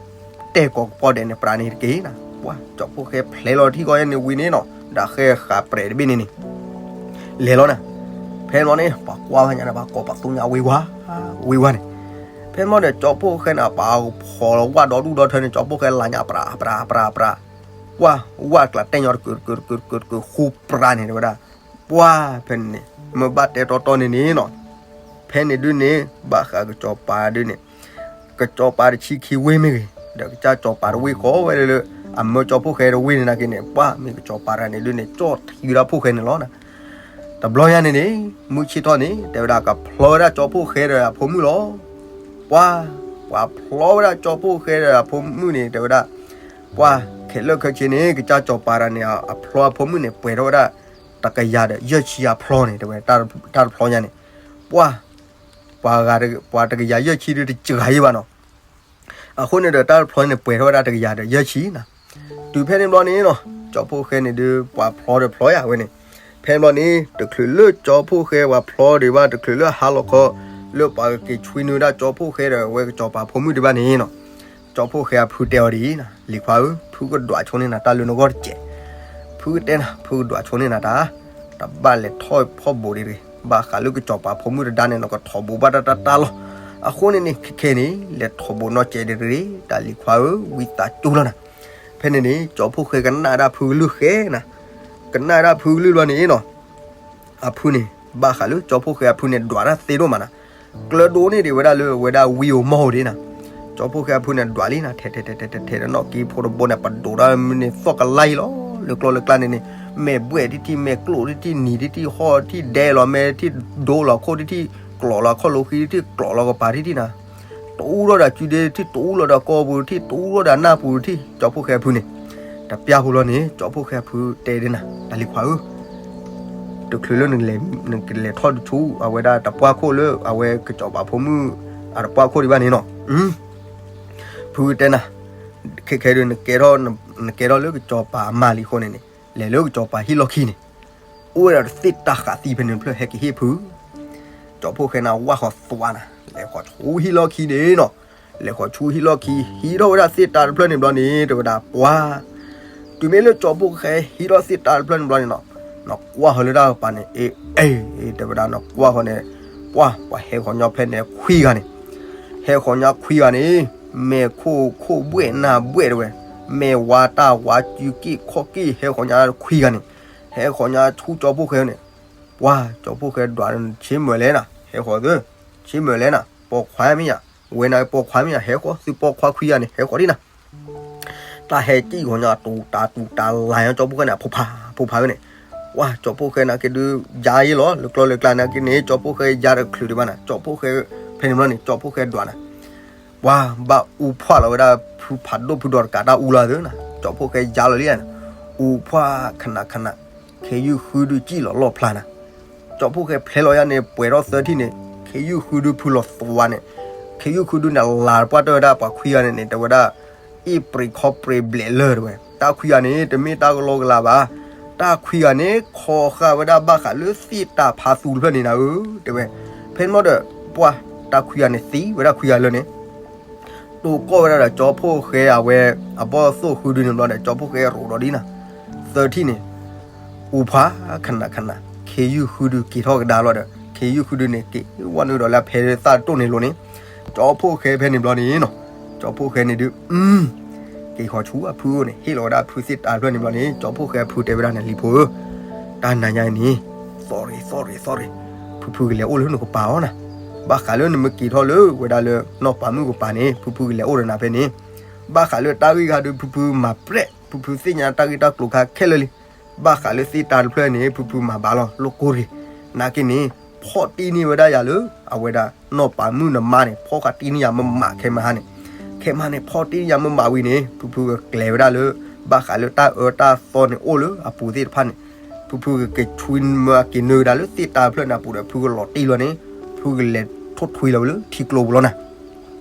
တဲာ်ကိးကပီၤဒဲးန့ၣ် ပြးန့ၣ်တက့ၢ်နၤ, ပှၤကၠီဖှိၣ်ဃဲဖျဲလီၤတထံၣ်ဃီန့ၣ်ဝံၤန့ၣ်နီၤ ဒီးဃဲဃးပြးတဘ့ၣ်န့ၣ်န့ၣ် လဲၤလီၤနၤ, ဖဲန့ၣ်န့ၣ် ပှၤကွၢ်ဝဲညါန့ၣ် ပှၤကိးပသူညါဝ့ၤဝါ ဝ့ၤဝါန့ၣ်, ဖဲန့ၣ်ဒီးကၠီဖှိၣ်ဃဲန့ၣ် ပှၤဖီၣ်လီၤဝၣ်ဒီဒူၣ်ဒီထၢန့ၣ် ကၠီဖှိၣ်ဃဲလၤညါပြးပြးပြးပြး, ပှၤဝၣ်ကျးတဲာ်ညီတကုာ်တကုာ်တကုာ်တကုာ်ဃူပြးန့ၣ် တဲဝဲဒၣ်, ပှၤဖဲန့ၣ်န့ၣ် မ့ၢ်ဘၣ်တဲတီတီန့ၣ်န့ၣ်နီၤ ဖဲန့ၣ်ဒုးန့ၣ် ဘၣ်ဃးကစီၤပၤဒုးန့ၣ် ကစီၤပၤတဆံခံဝ့ၢ်မ့ၢ်ဂ့ၤ, ဒီးကစၢ်စီၤပၤတဝ့ၢ်ဃီဝဲလၢ အမၢကၠီဖှိၣ်ဃဲတဝ့ၢ်န့ၣ်နာ်က့န့ၣ် ပှၤမ့ၢ်ကစီၤပၤတဂၤန့ၣ်ဒုးန့ၣ် ကၠီထံဝဲဒၣ်ဖှိၣ်ဃဲန့ၣ်လီၤ. တဘျီညါန့ၣ်န့ၣ် မုၢ်ဆ့ၣ်ထီၣ်န့ၣ် တဲဝဲဒၣ်ကဖျီဝဲဒၣ်ကၠီဖှိၣ်ဃဲဒီးအဖိမုၣ်လီၤ. ပှၤ ပှၤဖျီဝဲဒၣ်ကၠီဖှိၣ်ဃဲဒီးအဖိမုၣ်န့ၣ် တဲဝဲဒၣ် ပှၤ ခဲလၢာ်ခဲဆ့န့ၣ် ကစၢ်စီၤပၤတဂၤန့ၣ် အဖျီအဖိမုၣ်န့ၣ် ပှဲၤထီၣ်ဝဲဒၣ် တကယၤဒီးယဲၢ်ဆံယၤဖျီန့ၣ် တဲဝဲ တၢ်တဖျီညါန့ၣ် ပှၤ ပှၤတကယၤယဲၢ်ဆံဒုတစှၤယဲဘၣ်နီၤ. အဃိန့ၣ်ဒီးတၢ်တဖျီန့ၣ် ပှဲၤထီၣ်ဝဲဒၣ်တကယၤဒီးယဲၢ်ဆံနီၤ. တုၤဖဲန့ၣ်ဘျီန့ၣ်နီၤ, ကၠီဖှိၣ်ဃဲန့ၣ်ဒုး ပှၤဖျီဒီးဖျီယၤဝဲန့ၣ်, ဖဲန့ၣ်ဘျီန့ၣ် တချုးလၢကၠီဖှိၣ်ဃဲပှၤဖျီဒံးဘၣ် တချုးလၢဟါလီၤခီ လၢပှၤကက့ၤဆွံနုၤဒၣ်ကၠီဖှိၣ်ဃဲဒီးအဝဲကစီၤပၤဖိမုၣ်ဒံးဘၣ်န့ၣ်နီၤ, ကၠီဖှိၣ်ဃဲအဖုတဲအီၤဒ်အံၤနီၤ, လံၤခွါဧၢ, ဖုကဒွးဆိန့ၢ်နၤတၢ်လၢနဂီၢ်တစဲး, ဖုကတဲနၤ ဖုကဒွးဆိန့ၢ်နၤတၢ်, တဘၣ်လဲၤထီၣ်ဖီၣ်ဘူးဒံးတဂ့ၤ, ဘၣ်ဃးလၢကစီၤပၤဖိမုၣ်တဒါန့ၣ် နကထီၣ်ဘူးဘၣ်တၢ်တၢ်တၢ်လီၤ. အဃိန့ၣ်န့ၣ် ခဲခဲန့ၣ် လဲၤထီၣ်ဘူးနီၢ်ကဲးဒံးတဂ့ၤ, တၢ်လံၤခွါဧၢ, ဝံသးစူၤလီၤနၤ. ဖဲန့ၣ်န့ၣ် ကၠီဖှိၣ်ဃဲကနၣ်ဒၣ်ဖုကလုၢ်ဃဲနၤ, ကနၣ်ဒၣ်ဖုကလုၢ်ဘျီန့ၣ်နီၤ, အဖုန့ၣ် ဘၣ်ဃးလၢကၠီဖှိၣ်ဃဲအဖုန့ၣ် ဒွးတၢ်သ့ဒိၣ်မးနၤ, ကျၢၤဒိၣ်န့ၢ်ဒံးဝဲဒၣ်လၢအဝဲဒၣ်ဝံဧိၤမီၢ်ဧိၤဒံးနၤ. ကၠီဖှိၣ်ဃဲအဖုန့ၣ်ဒွးလံနၤ, ထဲထဲထဲထဲထဲ နီၢ်က့ဖိတဘိန့ၣ် ပဒိးတၢ်မနုၤန့ၣ် သီၣ်ကလါအံၤလီၤ, လၢကျီၢ်လၢကျါန့ၣ်န့ၣ် မဲာ်ဘှဲၣ်တထံၣ် မဲာ်ကျိၣ်တထံၣ် နံၤတထံၣ် ဟီၣ်တထံၣ် ဒဲလီၤမဲာ်တထံၣ် ဒိလီၤခိၣ်တထံၣ် ကျိးလီၤခီၣ်လိဃံတထံၣ် ကျိးလီၤကပၤတထံၣ်နၤ, တအူထီၣ်ဒီးစုဒ့တထံၣ် တအူထီၣ်ဒီးကီၢ်ပူၤတထံၣ် တအူထီၣ်ဒီးနၢ်ပူၤတထံၣ် ကၠီဖှိၣ်ဃဲအဖုန့ၣ်, တပျၢ်ဖိလီၤန့ၣ် ကၠီဖှိၣ်ဃဲအဖုတဲဒ်နၤ တၢ်လံၤခွါဧၢ, တချုးလၢနကလဲၤထီၣ်တဆူ အဝဲဒၣ်တပှၢ်ခိၣ်လၢအဝဲကစီၤပၤဖိမုၣ် အတပှၢ်ခိၣ်ဒံးဘၣ်န့ၣ်နီၤ, ဖုတဲနၤ, ခဲခဲဒုး နကဲထီၣ်လၢကစီၤပၤအမါလံအဃိန့ၣ်န့ၣ် လဲၤလၢကစီၤပၤဟံၣ်လီၢ်ခံန့ၣ်, အိၣ်ဝဲဒၣ်တသ့ၣ်တၢ်ဃးသံဖဲန့ၣ်တဖျၢၣ် ဟဲက့ၤဟ့ၣ်ဖု, ကၠီဖှိၣ်ဃဲန့ၣ်ဝၢ်ဃီၤသွါနၤ လဲၤဃီၤဆူဟံၣ်လီၢ်ခံန့ၣ်နီၤ, လဲၤဃီၤဆူဟံၣ်လီၢ်ခံ ဟံးထီၣ်ဝဲဒၣ်သ့ၣ်တၢ်တဖျၢၣ်န့ၣ်ဘျီန့ၣ် တဲဝဲဒၣ်ပှၤ တုၤမ့ၢ်လၢကၠီဖှိၣ်ဃဲဟံးထီၣ်သ့ၣ်တၢ်တဖျၢၣ်န့ၣ်ဘျီန့ၣ်နီၤ, နကွၢ်ဃီၤလၢတၢ်ကပၤန့ၣ် အ့ အ့ တဲဝဲဒၣ် နကွၢ်ဃီၤန့ၣ်, ပှၤ ပှၤဟဲဃီၤညီဖဲန့ၣ်ခွံဂၤန့ၣ်, ဟဲဃီၤညီခွံဂၤန့ၣ်, မဲာ်ခိၣ်ခိၣ်ဘှဲၣ်နၢ်ဘှဲၣ်တဲဝဲ, မဲာ်ဝါတၢ်ဝါစုက့ၣ်ခီၣ်က့ၣ် ဟဲဃီၤညီခွံဂၤန့ၣ်, ဟဲဃီၤညီဆူကၠီဖှိၣ်ဃဲန့ၣ်, ပှၤ ကၠီဖှိၣ်ဃဲဒွး ဆ့မၢၢ်လဲၣ်နၤ ဟဲဃီၤသၢ, ဆ့မၢၢ်လဲၣ်နၤ ပိာ်ခွါမ့ၢ်ယၤ, ဝဲနၤပိာ်ခွါမ့ၢ်ယၤ ဟဲဃီၤ သုပိာ်ခွါခွံဂၤန့ၣ် ဟဲဃီၤဒံးနၤ တၢ်ဟဲကံၣ်ဂီၤညီ တူၤတၤတူၤတၤလၢ်ညီ ကၠီဖှိၣ်ဃဲန့ၣ် အဖိဖး ဖိဖးဝဲန့ၣ်, ပှၤ ကၠီဖှိၣ်ဃဲနာ်က့ဒုး ယါယဲလီၤ လၢကျီၢ်လၢကျါနာ်က့န့ၣ် ကၠီဖှိၣ်ဃဲယါတချုးဒံးဘၣ်နၤ ကၠီဖှိၣ်ဃဲ, ဖဲန့ၣ်ဘျီန့ၣ် ကၠီဖှိၣ်ဃဲဒွးနၤ, ပှၤ ဘၣ်အူဖှၣ်လီၤဝဲဒၣ် ဖုဖးဒိၣ်ဖုဒီးတကးတၢ်အူလီၤသၢနၤ ကၠီဖှိၣ်ဃဲယါလီၤလံနၤ, အူဖှၣ်ခနၣ်ခနၣ်, ခ့ယုၢ်ဃုဒုးကံၣ်လီၤလီၣ်ဖျါနၤ ကၠီဖှိၣ်ဃဲဖျဲလီၤယါန့ၣ် ပှဲၤထီၣ်သၢထံၣ်န့ၣ် ခ့ယုၢ်ဃုဒုဖုလီၤသွါန့ၣ်, ခ့ယုၢ်ဃုဒုန့ၣ် လၤတပှၢ်တၢၢ်ဝဲဒၣ်ပှၤခွံဂၤန့ၣ်န့ၣ် တဲဝဲဒၣ်, အ့ၣ်ပြံးခီပြံးဘျဲးလၢၢ်တဲဝဲ, တၢ်ခွံဂၤန့ၣ် တမ့ၢ်တၢ်ကလီကလၤဘၣ်, တၢ်ခွံဂၤန့ၣ် ခီဃာ်ဝဲဒၣ်ဘၣ်ဃးလၢသ့ၣ်တၢ်ဖးသူတဖျၢၣ်န့ၣ်နၤဧၢ, တဲဝဲ, ဖဲန့ၣ်ဒီး, ပှၤ, တၢ်ခွံဂၤန့ၣ်သံဝဲဒၣ်ခွံဂၤလၢာ်န့ၣ် တိၢ်ကီၢ်ဝဲဒၣ်ဒီးကၠီဖှိၣ်ဃဲအဝဲ, အဘီၣ်သိၣ်ဃုဒုန့ၣ်ဘျီဒီး ကၠီဖှိၣ်ဃဲရိးဒီးဒ်နၤ, သၢထံၣ်န့ၣ်, အူဖှၣ်, ခနၣ်ခနၣ်, ခ့ယုၢ်ဃုဒုက့ၤထီၣ်ကဒါလီၤဒီး ခ့ယုၢ်ဃုဒုန့ၣ် က့ၤဝဲနုာ်ဒီးလၢဖဲသၣ်တိၢ်န့ၣ်လိၤန့ၣ်, ကၠီဖှိၣ်ဃဲဖဲန့ၣ်ဘျီန့ၣ်နီၤ, ကၠီဖှိၣ်ဃဲန့ၣ်ဒုး, က့ၤဃီၤဆူအဖုန့ၣ် ဟ့ၣ်လီၤဝဲဒၣ်ဖုသ့ၣ်တၢ်ဖျၢၣ်န့ၣ်ဘျီန့ၣ် ကၠီဖှိၣ်ဃဲအဖုတဲဝဲဒၣ်န့ၣ် လံၤဖိဧၢ, တၢ်နၤညါအံၤန့ၣ်, သီၣ်ရ့ၣ်သီၣ်ရ့ၣ်သီၣ်ရ့ၣ်, ဖုဖုကလဲၤအိၣ်လၢနကပၤအီၤနၤ, ဘၣ်ဃးလၢနမ့ၢ်က့ၤထီၣ်လၢဝဲဒၣ်လၢနီၢ်ပၤမုၣ်ကပၤန့ၣ် ဖုဖုကလဲၤအိၣ်ဒီးနၤဖဲန့ၣ်, ဘၣ်ဃးလၢတၢ်ဂ့ၢ်ခါဒုး ဖုဖုမၤပြဲး ဖုဖုသ့ၣ်ညါတၢ်ဂ့ၢ်တၢ်ကျိၤခါခဲလၢာ်လံ, ဘၣ်ဃးလၢသ့ၣ်တၢ်တဖျၢၣ်န့ၣ် ဖုဖုမၤဘၣ်လီၤ လိၣ်ကိၢ်တဂ့ၤ, နာ်က့န့ၣ်, ဖီၣ်တံၢ်န့ၢ်ဝဲဒၣ်ယၤလၢ အဝဲဒၣ်နီၢ်ပၤမုၣ်နမါန့ၣ် ဖီၣ်ဃာ်တံၢ်န့ၢ်ယၤမ့ၢ်မးခဲမဟါန့ၣ်, ခဲမဟါန့ၣ် ဖီၣ်တံၢ်န့ၢ်ယၤမ့ၢ်မးဝံၤန့ၣ် ဖုဖုကကျဲၤဝဲဒၣ်လၢ ဘၣ်ဃးလၢတၢ်အၢတၢ်သီန့ၣ်အိၣ်လၢအပူၤသ့ၣ်တဖၣ်န့ၣ်, ဖုဖုကက့ၤဆွံမၢအက့ၤနုာ်ကဒါလၢသ့ၣ်တၢ်တဖျၢၣ်န့ၣ်အပူၤဒီး ဖုကလီၤတံၢ်လီၤန့ၣ်, ဖုကလဲၤထိၣ်ထွံလီၤဝဲလၢထံကျိပူၤလီၤနၤ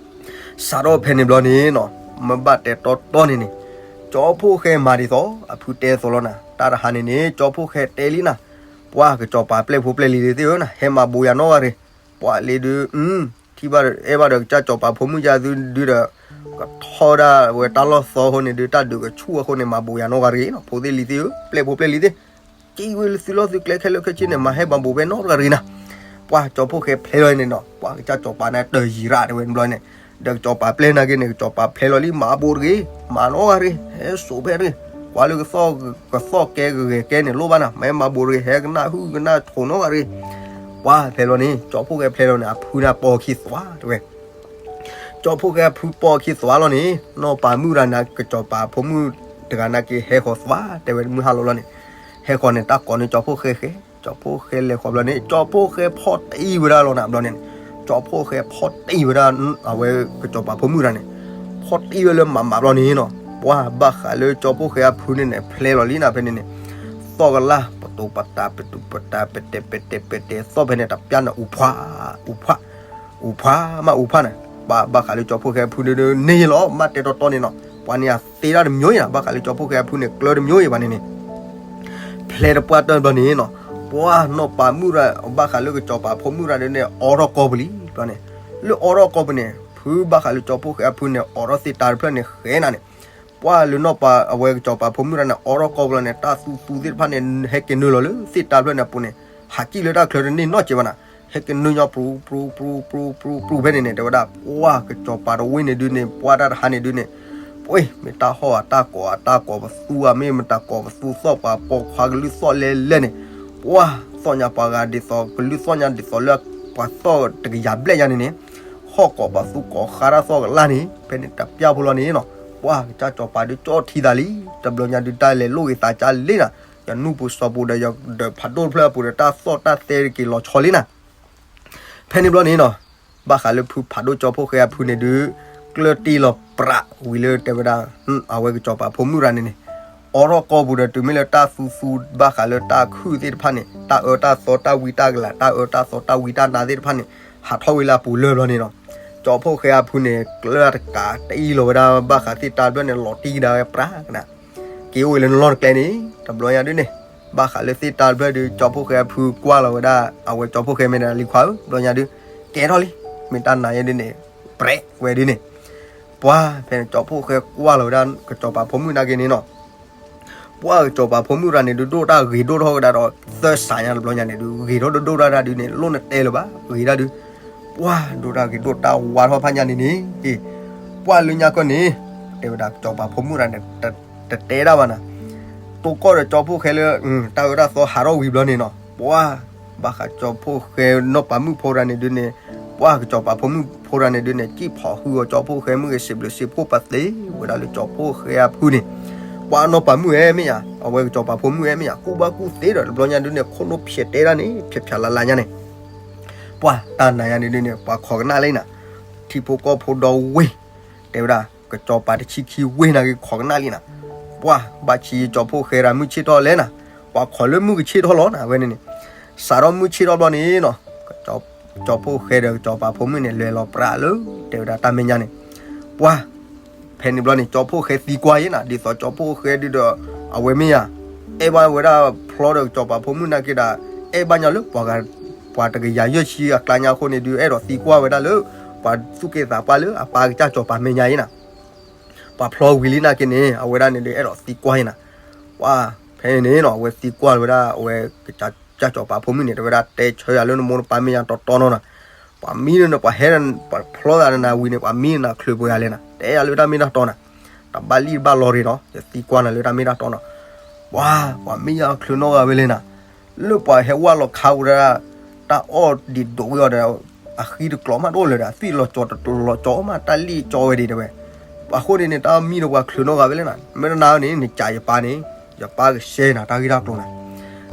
စးထီၣ်ဖဲန့ၣ်ဘျီန့ၣ်နီၤ, မ့ၢ်ဘၣ်တဲတီတီန့ၣ်န့ၣ်, ကၠီဖှိၣ်ဃဲမၤဒ်သိး အဖုတဲသိးလီၤနၤ, တၢ်တဟါန့ၣ်န့ၣ် ကၠီဖှိၣ်ဃဲတဲလံနၤ, ပှၤကစီၤပၤပျဲၢ်ဖိပျဲၢ်လံၤသ့ၣ်ဧၢနၤ ဟဲမၤဘူးယၤနီတဂၤတဂ့ၤ, ပှၤလံၤဒုး, ထံၣ်ဘၣ်အဲၣ်ဘၣ်ဒီးကစၢ်စီၤပၤဖိမုၣ်ယါသုဒုဒီး, ကထီၣ်ဒၣ်ဝဲတၢ်လီၢ်သီအဃိန့ၣ်ဒုး တၢ်ဒုးကဆူၣ်အဃိန့ၣ် မၤဘူးယၤနီတဂၤတဂ့ၤနီၤ, ဖိသ့ၣ်လံၤသ့ၣ်ဧၢ, ပျဲၢ်ဖိပျဲၢ်လံၤသ့ၣ် ကံဝဲသုလီၢ်သုကျဲခဲလၢာ်ခဲဆ့န့ၣ် မၤဟဲမၤဘူးဖဲနီတဂၤတဂ့ၤနၤ, ပှၤကၠီဖှိၣ်ဃဲဖျဲလီၤန့ၣ်နီၤ, ပှၤကစၢ်စီၤပၤန့ၣ်တယံၤရၣ်တဲဝဲန့ၣ်ဘျီန့ၣ်, ဒီးကစီၤပၤပျဲၢ်နာ်က့န့ၣ် ကစီၤပၤဖျဲလီၤလံ မၤဘူးတဂ့ၤ, မၤနီတဂၤတဂ့ၤ, ဟဲစိာ်ဖဲတဂ့ၤ, ကွၢ်လၢကသီၣ်ကဲကဂဲၤကဲန့ၣ်လိၣ်ဘၣ်နၤ, မ့ၢ်မၤဘူးတဂ့ၤ ဟဲကနၣ်ဟုၣ်ကနၣ်ထိးနီတဂၤတဂ့ၤ, ပှၤဖဲလီၤန့ၣ် ကၠီဖှိၣ်ဃဲဖျဲလီၤန့ၣ် အဖုန့ၣ်ပိာ်ခံသွါတဲဝဲ ကၠီဖှိၣ်ဃဲအဖုပိာ်ခံသွါလီၤန့ၣ် နီၢ်ပၤမုၣ်တဂၤန့ၣ် ကစီၤပၤဖိမုၣ်တဂၤနာ်က့ဟဲဃီၤသွါတဲဝဲမုၢ်ဟါလီၤလီၤန့ၣ်, ဟဲဃီၤန့ၣ် တၢ်ကိးန့ၢ်ကၠီဖှိၣ်ဃဲဃဲ, ကၠီဖှိၣ်ဃဲလဲၤဃီၤဘျီန့ၣ် ကၠီဖှိၣ်ဃဲဖီၣ်တံၢ်ဝဲဒၣ်လီၤနၤဘျီန့ၣ်, ကၠီဖှိၣ်ဃဲဖီၣ်တံၢ်ဝဲဒၣ် အဝဲကစီၤပၤဖိမုၣ်တဂၤန့ၣ်, ဖီၣ်တံၢ်ဝဲလၢမးမးဘျီန့ၣ်နီၤ, ပှၤဘၣ်ဃးလၢကၠီဖှိၣ်ဃဲအဖုန့ၣ်န့ၣ် ဖျဲလီၤလံနၤဖဲန့ၣ်န့ၣ်, သီၣ်ကလၢ် ပတိၤပတးပတုာ်ပတးပတဲာ်ပတဲာ်ပတဲာ်သီၣ်ဖဲန့ၣ် တပျၢ်န့ၣ် အူးဖှး, အူးဖှး, အူး အူဖှါမးအူဖှါန့ၣ်, ဘၣ်ဘၣ်ဃးလၢကၠီဖှိၣ်ဃဲအဖုဒုန့ၣ်လီၤ မ့ၢ်တဲတီတီန့ၣ်နီၤ, ပှၤန့ၣ်အသ့တၢ်တမံၤအံၤနီၤ, ဘၣ်ဃးလၢကၠီဖှိၣ်ဃဲအဖုန့ၣ် ကျၢတမံၤအံၤဘၣ်န့ၣ်န့ၣ် ဖျဲးတပှၢ်တၢၢ်ဘျီန့ၣ်နီၤ, ပှၤနီၢ်ပၤမုၣ်ရၤ ဘၣ်ဃးလၢကၠီပၤဖိမုၣ်ရၤဒုန့ၣ် အိးထီၣ်ကီၢ်ပူၤလံဘျီန့ၣ်, လၢအိးထီၣ်ကီၢ်ပူၤန့ၣ် ဖုဘၣ်ဃးလၢကၠီဖှိၣ်ဃဲအဖုန့ၣ် အိးထီၣ်သ့ၣ်တၢ်တဖျၢၣ်န့ၣ်ဃဲနၤန့ၣ်, ပှၤလၢနီၢ်ပၤအဝဲကၠီပၤဖိမုၣ်ရၤန့ၣ် အိးထီၣ်ကီၢ်ပူၤလီၤန့ၣ် တၢ်သူသူသ့ၣ်တဖၣ်န့ၣ် ဟဲက့ၤနုာ်လီၤလၢသ့ၣ်တၢ်တဖျၢၣ်န့ၣ်အပူၤန့ၣ်, ဟးကံၣ်လၢတၢ်ချၢတန့ၢ်နီတစဲးဘၣ်နၤ, ဟဲက့ၤနုာ်ညီ ပြူပြူပြူပြူပြူဖဲန့ၣ်န့ၣ် တဲဝဲဒၣ် ပှၤကၠီပၤတဝ့ၢ်န့ၣ်ဒုန့ၣ် ပှၤတၢ်တဟါန့ၣ်ဒုန့ၣ် ပှၤမ့ၢ်တၢ်ဟီၣ်အတၢ်ကိးအတၢ်ကိးပသူဧါ မ့ၢ်မတၤကိးပသူသီၣ် ပှၤပိာ်ခွါကလုၢ်သီၣ်လဲလဲန့ၣ်, ပှၤသီၣ်ညါပှၤဂၤဒ်သိး ကလုၢ်သီၣ်ညါဒ်သိးလၢပှၤသီၣ်တကယၤဘျဲၣ်ညါန့ၣ်န့ၣ်, ဟီၣ်ကိးပသူကိးဃါတၢ်သီၣ်ကလါန့ၣ် ဖဲန့ၣ်တပျၢ်ဖိလီၤန့ၣ်နီၤ, ပှၤကစၢ်ကၠီပၤဒုကၠီထံသးလံ, တဘျီညါဒုတၢ်လဲၤလိာ်ဂ့ၤသးကၢ်လံနၤ, ယနူၢ်ပူၤစီၤပူၤဒီးယဒီးဖးဒိၣ်တဖျၢၣ်အပူၤဒီးတၢ်သီၣ်တၢ်သဲတက့ၤလီၤဆီလံနၤ ဖဲန့ၣ်ဘျီန့ၣ်နီၤ, ဘၣ်ဃးလၢဖုဖးဒိၣ်ကၠီဖှိၣ်ဃဲအဖုန့ၣ်ဒုး ကျၢၢ်တ့ၢ်လီၤပြးဝံၤလၢတဲဝဲဒၣ် အဝဲကစၢ်စီၤပၤဖိမုၣ်ရၤန့ၣ်န့ၣ်, အိးထီၣ်ကီၢ်ပူၤဒီးတုၤမ့ၢ်လၢတၢ်သူသူ ဘၣ်ဃးလၢတၢ်ခုၣ်သ့ၣ်တဖၣ်န့ၣ် တၢ်အၢတၢ်သီတၢ်ဝံတၢ်ကလၤ တၢ်အၢတၢ်သီတၢ်ဝံတၢ်နါသ့ၣ်တဖၣ်န့ၣ် ဟးထီၣ်ဝဲလၢအပူၤလၢဘျီန့ၣ်နီၤ, ကၠီဖှိၣ်ဃဲအဖုန့ၣ် ကျၢၢ်တကးတ့ၢ်လီၤဝဲဒၣ် ဘၣ်ဃးသ့ၣ်တၢ်တဖျၢၣ်န့ၣ် လီၤတံၢ်ကဒါဝဲပြးကနၤ က့ၤအိၣ်ဝဲလၢနလီၢ်တကျဲန့ၣ် တဘျီညါဒုန့ၣ်, ဘၣ်ဃးလၢသ့ၣ်တၢ်တဖျၢၣ်ဒုး ကၠီဖှိၣ်ဃဲအဖုကွၢ်လီၤဝဲဒၣ် အဝဲကၠီဖှိၣ်ဃဲမ့ၢ်ဒၣ်လံၤခွါဧၢ ဘျီညါဒုး ကဲထီၣ်လံ, မ့ၢ်တၢ်နာ်ယဲဒုန့ၣ် ပြဲးဝဲဒုန့ၣ်, ပှၤဖဲန့ၣ်ကၠီဖှိၣ်ဃဲကွၢ်လီၤဝဲဒၣ် ကစၢ်စီၤပၤဖိမုၣ်နာ်က့န့ၣ်နီၤ ပှၤကစၢ်စီၤပၤဖိမုၣ်ရၤန့ၣ်ဒုး ဒိၣ်တၢ်ဂ့ၤဒိၣ်ထီၣ်ဝဲဒၣ်ဒီး သၢစးညါတဘျီညါန့ၣ်ဒုး ဂ့ၤထီၣ်ဒိၣ်ဒိၣ်တၢ်တၢ်ဒုးန့ၣ် လိၣ်နတဲလၢၤဘၣ် ဂ့ၤတၢ်ဒုး, ပှၤဒိၣ်တၢ်ဂ့ၤဒိၣ်တၢ်ဝါထီၣ်ဖးညါန့ၣ်န့ၣ်, ပှၤလၢညါခီန့ၣ်, တဲဝဲဒၣ်ကစၢ်စီၤပၤဖိမုၣ်ရၤန့ၣ် တတဲဒၣ်ဘၣ်နၤ, တိကိၢ်ဒီးကၠီဖှိၣ်ဃဲလၢ တၢ်အၢတၢ်သီဟးထီၣ်ဝံၤဘျီန့ၣ်နီၤ, ပှၤ ဘၣ်ဃးကၠီဖှိၣ်ဃဲနီၢ်ပၤမုၣ်ဖိရၤန့ၣ်ဒုးန့ၣ်, ပှၤကစၢ်စီၤပၤဖိမုၣ်ဖိရၤန့ၣ်ဒုးန့ၣ် စံၣ်ဖီၣ်ဟုအီၤကၠီဖှိၣ်ဃဲမုၣ်ဂ့ၤ စံးဘျုးစံးဖှိၣ်ပာ်သ့ဝဲဒၣ်လၢကၠီဖှိၣ်ဃဲအဖုန့ၣ်, ပှၤနီၢ်ပၤမုၣ်ဧဲမ့ၢ်ယၤ အဝဲကစၢ်စီၤပၤဖိမုၣ်ဧဲမ့ၢ်ယၤ ကူၣ်ဘၣ်ကူၣ်သ့ဒီး တဘျီညါဒုးန့ၣ် ခိၣ်နူာ်ဖျဲးတဲဒၣ်န့ၣ် ဖျဲးဖျဲးလၢ်လၢ်ညါန့ၣ် ပှၤတၢ်နာ်ယါန့ၣ်ဒုးန့ၣ် ပှၤခိးကနၣ်လံနၤ, ထံဖိကီၢ်ဖိဒီဝ့ၢ်, တဲဝဲဒၣ် ကစၢ်စီၤပၤတဆံခံဝ့ၢ်နာ်က့ခိးကနၣ်လံနၤ, ပှၤဘၣ်ဆံးကၠီဖှိၣ်ဃဲရၤမုၢ်ဆ့ၣ်ထီၣ်လဲၣ်နၤ, ပှၤခိးလၢမုၢ်ကဆ့ၣ်ထီၣ်လီၤနၤ ဝဲန့ၣ်န့ၣ်, စးထီၣ်မုၢ်ဆ့ၣ်ထီၣ်ဘျီန့ၣ်နီၤ, ကၠီဖှိၣ်ဃဲဒီးကစၢ်စီၤပၤဖိမုၣ်န့ၣ် လဲၤလီၤပြးလၢ တဲဝဲဒၣ်တၢ်မဲာ်ညါန့ၣ်, ပှၤ ဖဲန့ၣ်ဘျီန့ၣ် ကၠီဖှိၣ်ဃဲသံကွၢ်ယဲနၤ ဒ်သိးကၠီဖှိၣ်ဃဲဒုးဒီး အဝဲမ့ၢ်ယၤ အဲၣ်ဘၣ်ဝဲဒၣ်ဖျီဒီးကစၢ်စီၤပၤဖိမုၣ်နာ်က့ဒီး အဲၣ်ဘၣ်ညီလၢ ပှၤတကယၤယဲၢ်ဆံအကျါညါအဃိန့ၣ်ဒုး အဲၣ်ဒိးသံကွၢ်ဝဲဒၣ်လၢ ပှၤသူၣ်က့သးပှၢ်လၢအပၢ်ကစၢ်စီၤပၤမဲာ်ညါယဲနၤ, ပှၤဖျီဝံၤလံနာ်က့န့ၣ် အဝဲဒၣ်န့ၣ်ဒုး အဲၣ်ဒိးသံကွၢ်ယဲနၤ, ပှၤ ဖဲန့ၣ်နီၤ အဝဲသံကွၢ်ဝဲဒၣ် အဝဲကစၢ်စီၤပၤဖိမုၣ်န့ၣ် တဲဝဲဒၣ် တဲဆၢယၤလၢနမိၢ်နပၢ်မဲာ်ညါတီတီနီၤနၤ, ပှၤမံနၤ ပှၤဟဲ ပှၤဖျီသးနၤဝံၤန့ၣ် ပှၤမံနၤချုးပှဲၤဂၤလဲၣ်နၤ တဲယၤလၢတၢ်မ့ၢ်တၢ်တီနၤ, တဘၣ်လံၣ်တဘၣ်လီၤရ့ၤနီၤ ယသံကွၢ်နၤလၢတၢ်မ့ၢ်တၢ်တီနီၤ, ပှၤ ပှၤမံယၤချုးနီတဂၤဝဲလဲၣ်နၤ, လၢပှၤဟဲဝဲလီၤခးဝဲဒၣ် တၢ်အီၣ်ဒံးဒိးဝံၤအီၤဒီး အဃံတကျိၤမးတအိၣ်လၢၤဒီး အသွံၣ်လီၤကၠီတလီၤကၠီမး တၢ်လံၣ်ကၠီဝဲဒံးတဲဝဲ, အဃိန့ၣ်န့ၣ် တၢ်မံဒီးပှၤချုးနီတဂၤဝဲလဲၣ်နၤ မ့ၢ်တနာ်န့ၣ် နကးယပၢ်န့ၣ် ယပၢ်ကရှဲနၤတၢ်ဂ့ၢ်တၢ်ကျိၤနၤ,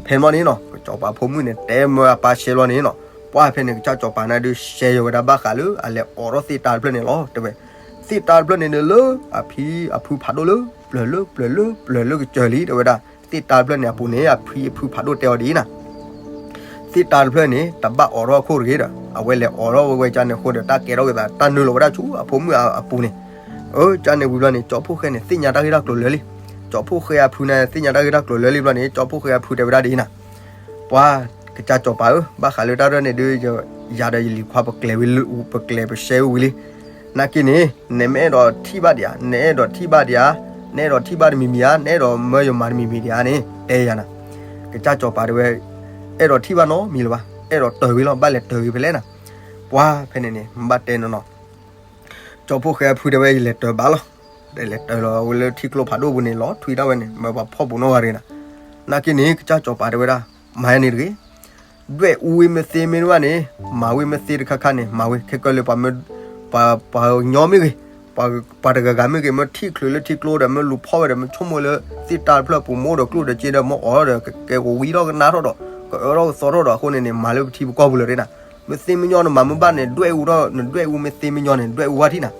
ဖဲမီန့ၣ်နီၤ ကစၢ်စီၤပၤဖိမုၣ်န့ၣ် တဲမၢအပၢ်ရှဲလီၤန့ၣ်နီၤ, ပှၤဖဲန့ၣ် ကစၢ်စီၤပၤန့ၣ်ဒုး ရှဲယဝဲဒၣ်ဘၣ်ဃးလၢ အလဲၤအိးထီၣ်သ့ၣ်တၢ်တဖျၢၣ်န့ၣ်လီၤ တဲဝဲ, သ့ၣ်တၢ်တဖျၢၣ်န့ၣ်န့ၣ်လၢ အဖံအဖုဖးဒိၣ်လၢ ပျၢၤလၢပျၢၤလၢပျၢၤလၢကစၢၢ်လံ တဲဝဲဒၣ်, သ့ၣ်တၢ်တဖျၢၣ်န့ၣ်အပူၤန့ၣ် အဖံအဖုဖးဒိၣ်တဲအီၤဒ်အံၤနၤ သ့ၣ်တၢ်တဖျၢၣ်န့ၣ် တဘၣ်အိးထီၣ်အခိၣ်တဂ့ၤဒီး အဝဲလဲၤအိးထီၣ်ဝဲဝဲကန့ၣ်အဃိဒီး တၢ်ကဲထီၣ်က့ၤသး တၢ်နုာ်လီၤဝဲဒၣ်ဆူအဖိမုၣ်အပူၤန့ၣ်, အကန့ၣ်ဝံၤဘျီန့ၣ် ကၠီဖှိၣ်ဃဲန့ၣ် သ့ၣ်ညါတၢ်ဂ့ၢ်တၢ်ကျိၤလၢာ်လံ, ကၠီဖှိၣ်ဃဲအဖုန့ၣ် သ့ၣ်ညါတၢ်ဂ့ၢ်တၢ်ကျိၤလၢာ်လံဘျီန့ၣ် ကၠီဖှိၣ်ဃဲအဖုတဲဝဲဒၣ်ဒ်အံၤနၤ, ပှၤ ကစၢ်စီၤပၤဧၢ, ဘၣ်ဃးလၢတၢ်ရဲၣ်န့ၣ်ဒုး ယၤဒီးယလံၤခွါ ပကျဲၤဝံၤလၢ ပကျဲၤပရှဲဝံၤလံ, နာ်က့န့ၣ် နမ့ၢ်အဲၣ်ဒိးထံၣ်ဘၣ်ဒံးဧါ, နအဲၣ်ဒိးထံၣ်ဘၣ်ဒံးဧါ, နအဲၣ်ဒိးထံၣ်ဘၣ်တမံၤမံၤဧါ, နအဲၣ်ဒိးမၢယမၤတမံၤမံၤဒံးဧါန့ၣ် တဲယၤနၤ, ကစၢ်စီၤပၤတဲဝဲ အဲၣ်ဒိးထံၣ်ဘၣ်နီတမံၤလၢၤဘၣ်, အဲၣ်ဒိးတၢၤဝံၤလီၤ, ဘၣ်လဲၤတၢၤဝံၤဖဲလဲၣ်နၤ, ပှၤဖဲန့ၣ်န့ၣ် မ့ၢ်ဘၣ်တဲနီၤနီၤ ကၠီဖှိၣ်ဃဲအဖုတဲဝဲ ယလဲၤတၢၤဘၣ်လီၤ, ဒီးလဲၤတၢၤလီၤဝဲလၢထံကျိဖးဒိၣ်ပူၤန့ၣ် လီၤထွံတၢ်ဝဲန့ၣ် မၢပှၤဖီၣ်ပူၤနီတဂၤတဂ့ၤနၤ, နာ်က့န့ၣ် ကစၢ်စီၤပၤတဲဝဲဒၣ် မၤယၤန့ၣ်တဂ့ၤ, ဒွဲၣ်အူဝဲမ့ၢ်သ့မ့ၢ်တဘၣ်န့ၣ် မၤဝဲမ့ၢ်သ့တခါခါန့ၣ် မၤဝဲခဲကၢလၢပှၤမၢ ပှၤ ပှၤကညီမ့ၢ်ဂ့ၤ, ပှၤ ပှၤတဂၤဂၤမ့ၢ်ဂ့ၤ မၢထံၣ်ချုးလၢထံကျိဒီး မၢလူၤဖီၣ်ဝဲဒီး မၢဆိကမိၣ်လၢ သ့ၣ်တၢ်တဖျၢၣ်ပူၤ မ့ၢ်အိၣ်ဒီးကျိၣ်ဒီးစ့ဒီး မ့ၢ်အိၣ်ဒီး ကကဲကဝံထီၣ်ကနၣ်ထီၣ်ဒီး ကအၢထီၣ်ကသီထီၣ်ဒီး အဃိန့ၣ်န့ၣ် မၤလၢပထံပကီၢ်ပူၤလၢၤတ့ၢ်နၤ, မ့ၢ်သ့မ့ၢ်ညီနမၤမ့ၢ်ဘၣ်န့ၣ် ဒွဲၣ်အူထီၣ် နဒွဲၣ်အူမ့ၢ်သ့မ့ၢ်ညီန့ၣ် ဒွဲၣ်အူဝဲထံၣ်နၤ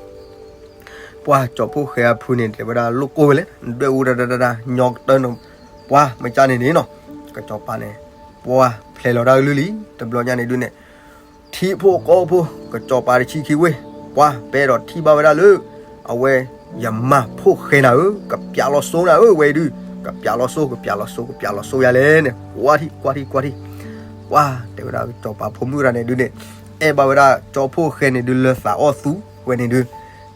ပှၤကၠီဖှိၣ်ဃဲအဖုန့ၣ် တဲဝဲဒၣ်လိၣ်ကိၢ်ဝဲလဲၣ် နဒွဲၣ်အူဒၣ်ဒၣ်ဒၣ် ညီကတၢၢ်န ပှၤမ့ၢ်ကၢ်န့ၣ်န့ၣ်နီၤ, ကစၢ်စီၤပၤန့ၣ် ပှၤဖျဲးလီၤတၢ်ကလုၢ်လံ တဘျီညါန့ၣ်ဒုးန့ၣ် ထံ ထံဖိကီၢ်ဖိ ကစီၤပၤတဆံခံဝ့ၢ်, ပှၤ ပအဲၣ်ဒိးထံၣ်ဘၣ်ဝဲဒၣ်လၢ အဝဲ ယမၤဖိၣ်ဃဲနၤဧၢ, ကပျးလီၤစိနၤဧၢ ဝဲအံၤဒုး, ကပျးလီၤစိ ကပျးလီၤစိ ကပျးလီၤစိယၤလဲၣ်န့ၣ် ကွၢ်ထံၣ် ကွၢ်ထံၣ် ကွၢ်ထံၣ်, ပှၤ တဲဝဲဒၣ်ကစီၤပၤဖိမုၣ်တဂၤန့ၣ်ဒုးန့ၣ် အဲၣ်ဘၣ်ဝဲဒၣ်ကၠီဖိၣ်ဃဲန့ၣ်ဒုးလၢသးအီၣ်သူဝဲန့ၣ်ဒုး,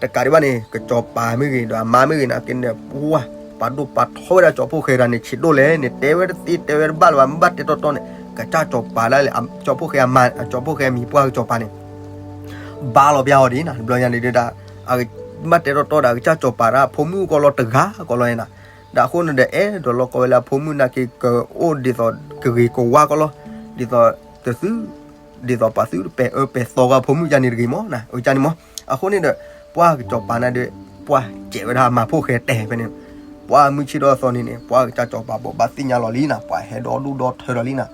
တကးဒံးဘၣ်န့ၣ် ကစီၤပၤမ့ၢ်ဂ့ၤ ဒီးအမါမ့ၢ်ဂ့ၤန့ၣ် ကဲန့ၣ် ပှၤ ပာ်ဒိၣ်ပာ်ထီဝဲဒၣ်ကၠီဖိၣ်ဃဲတဂၤန့ၣ် ဆံးဒိၣ်လဲၣ်န့ၣ် တဲဝဲတသ့တဲဝဲတဘၣ်လၢၤဘၣ် မ့ၢ်ဘၣ်တဲတီတီန့ၣ် ကစၢ်ကစီၤပၤဒၣ်လဲာ် ကၠီဖိၣ်ဃဲအမါ ကၠီဖိၣ်ဃဲအမံၤပှၢ်ကစီၤပၤန့ၣ် ဘါလီၤပျၢ်အီၤဒ်န့ၣ် တဘျီညါန့ၣ်ဒုးဒၣ် မ့ၢ်ဘၣ်တဲတီတီဒီး ကစၢ်ကစီၤပၤဒၣ်ဖိမုၣ်ကီးလီၤတဂၤကီးလီၤန့ၣ်, ဒီးအဃိန့ၣ်ဒီး အဲၣ်ဒိးလီၤကီးဝဲလၢအဖိမုၣ်နာ်က့ၤ ကအိၣ်ဒ်သိးကဂ့ၤကဝါကီးလီၤ, ဒ်သိးတသု ဒ်သိးပှၤသုတပဲာ်အၢပဲာ်သီကီးဖိမုၣ်ကန့ၣ်တဂ့ၤမး, အန့ၣ်မး, အဃိန့ၣ်ဒီး ပှၤကစီၤပၤန့ၣ်ဒီး ပှၤစဲးဝဲဒၣ်မၤဖိၣ်ဃဲတဲဖဲန့ၣ်, ပှၤမုၢ်ဆ့ၣ်ဒီးသီန့ၣ်န့ၣ် ပှၤကစၢ်ကစီၤပၤဘိးဘၣ်သ့ၣ်ညါလီၤလံန့ၣ် ပှၤဟဲဒီဒူၣ်ဒီထၢလီၤလံန့ၣ်,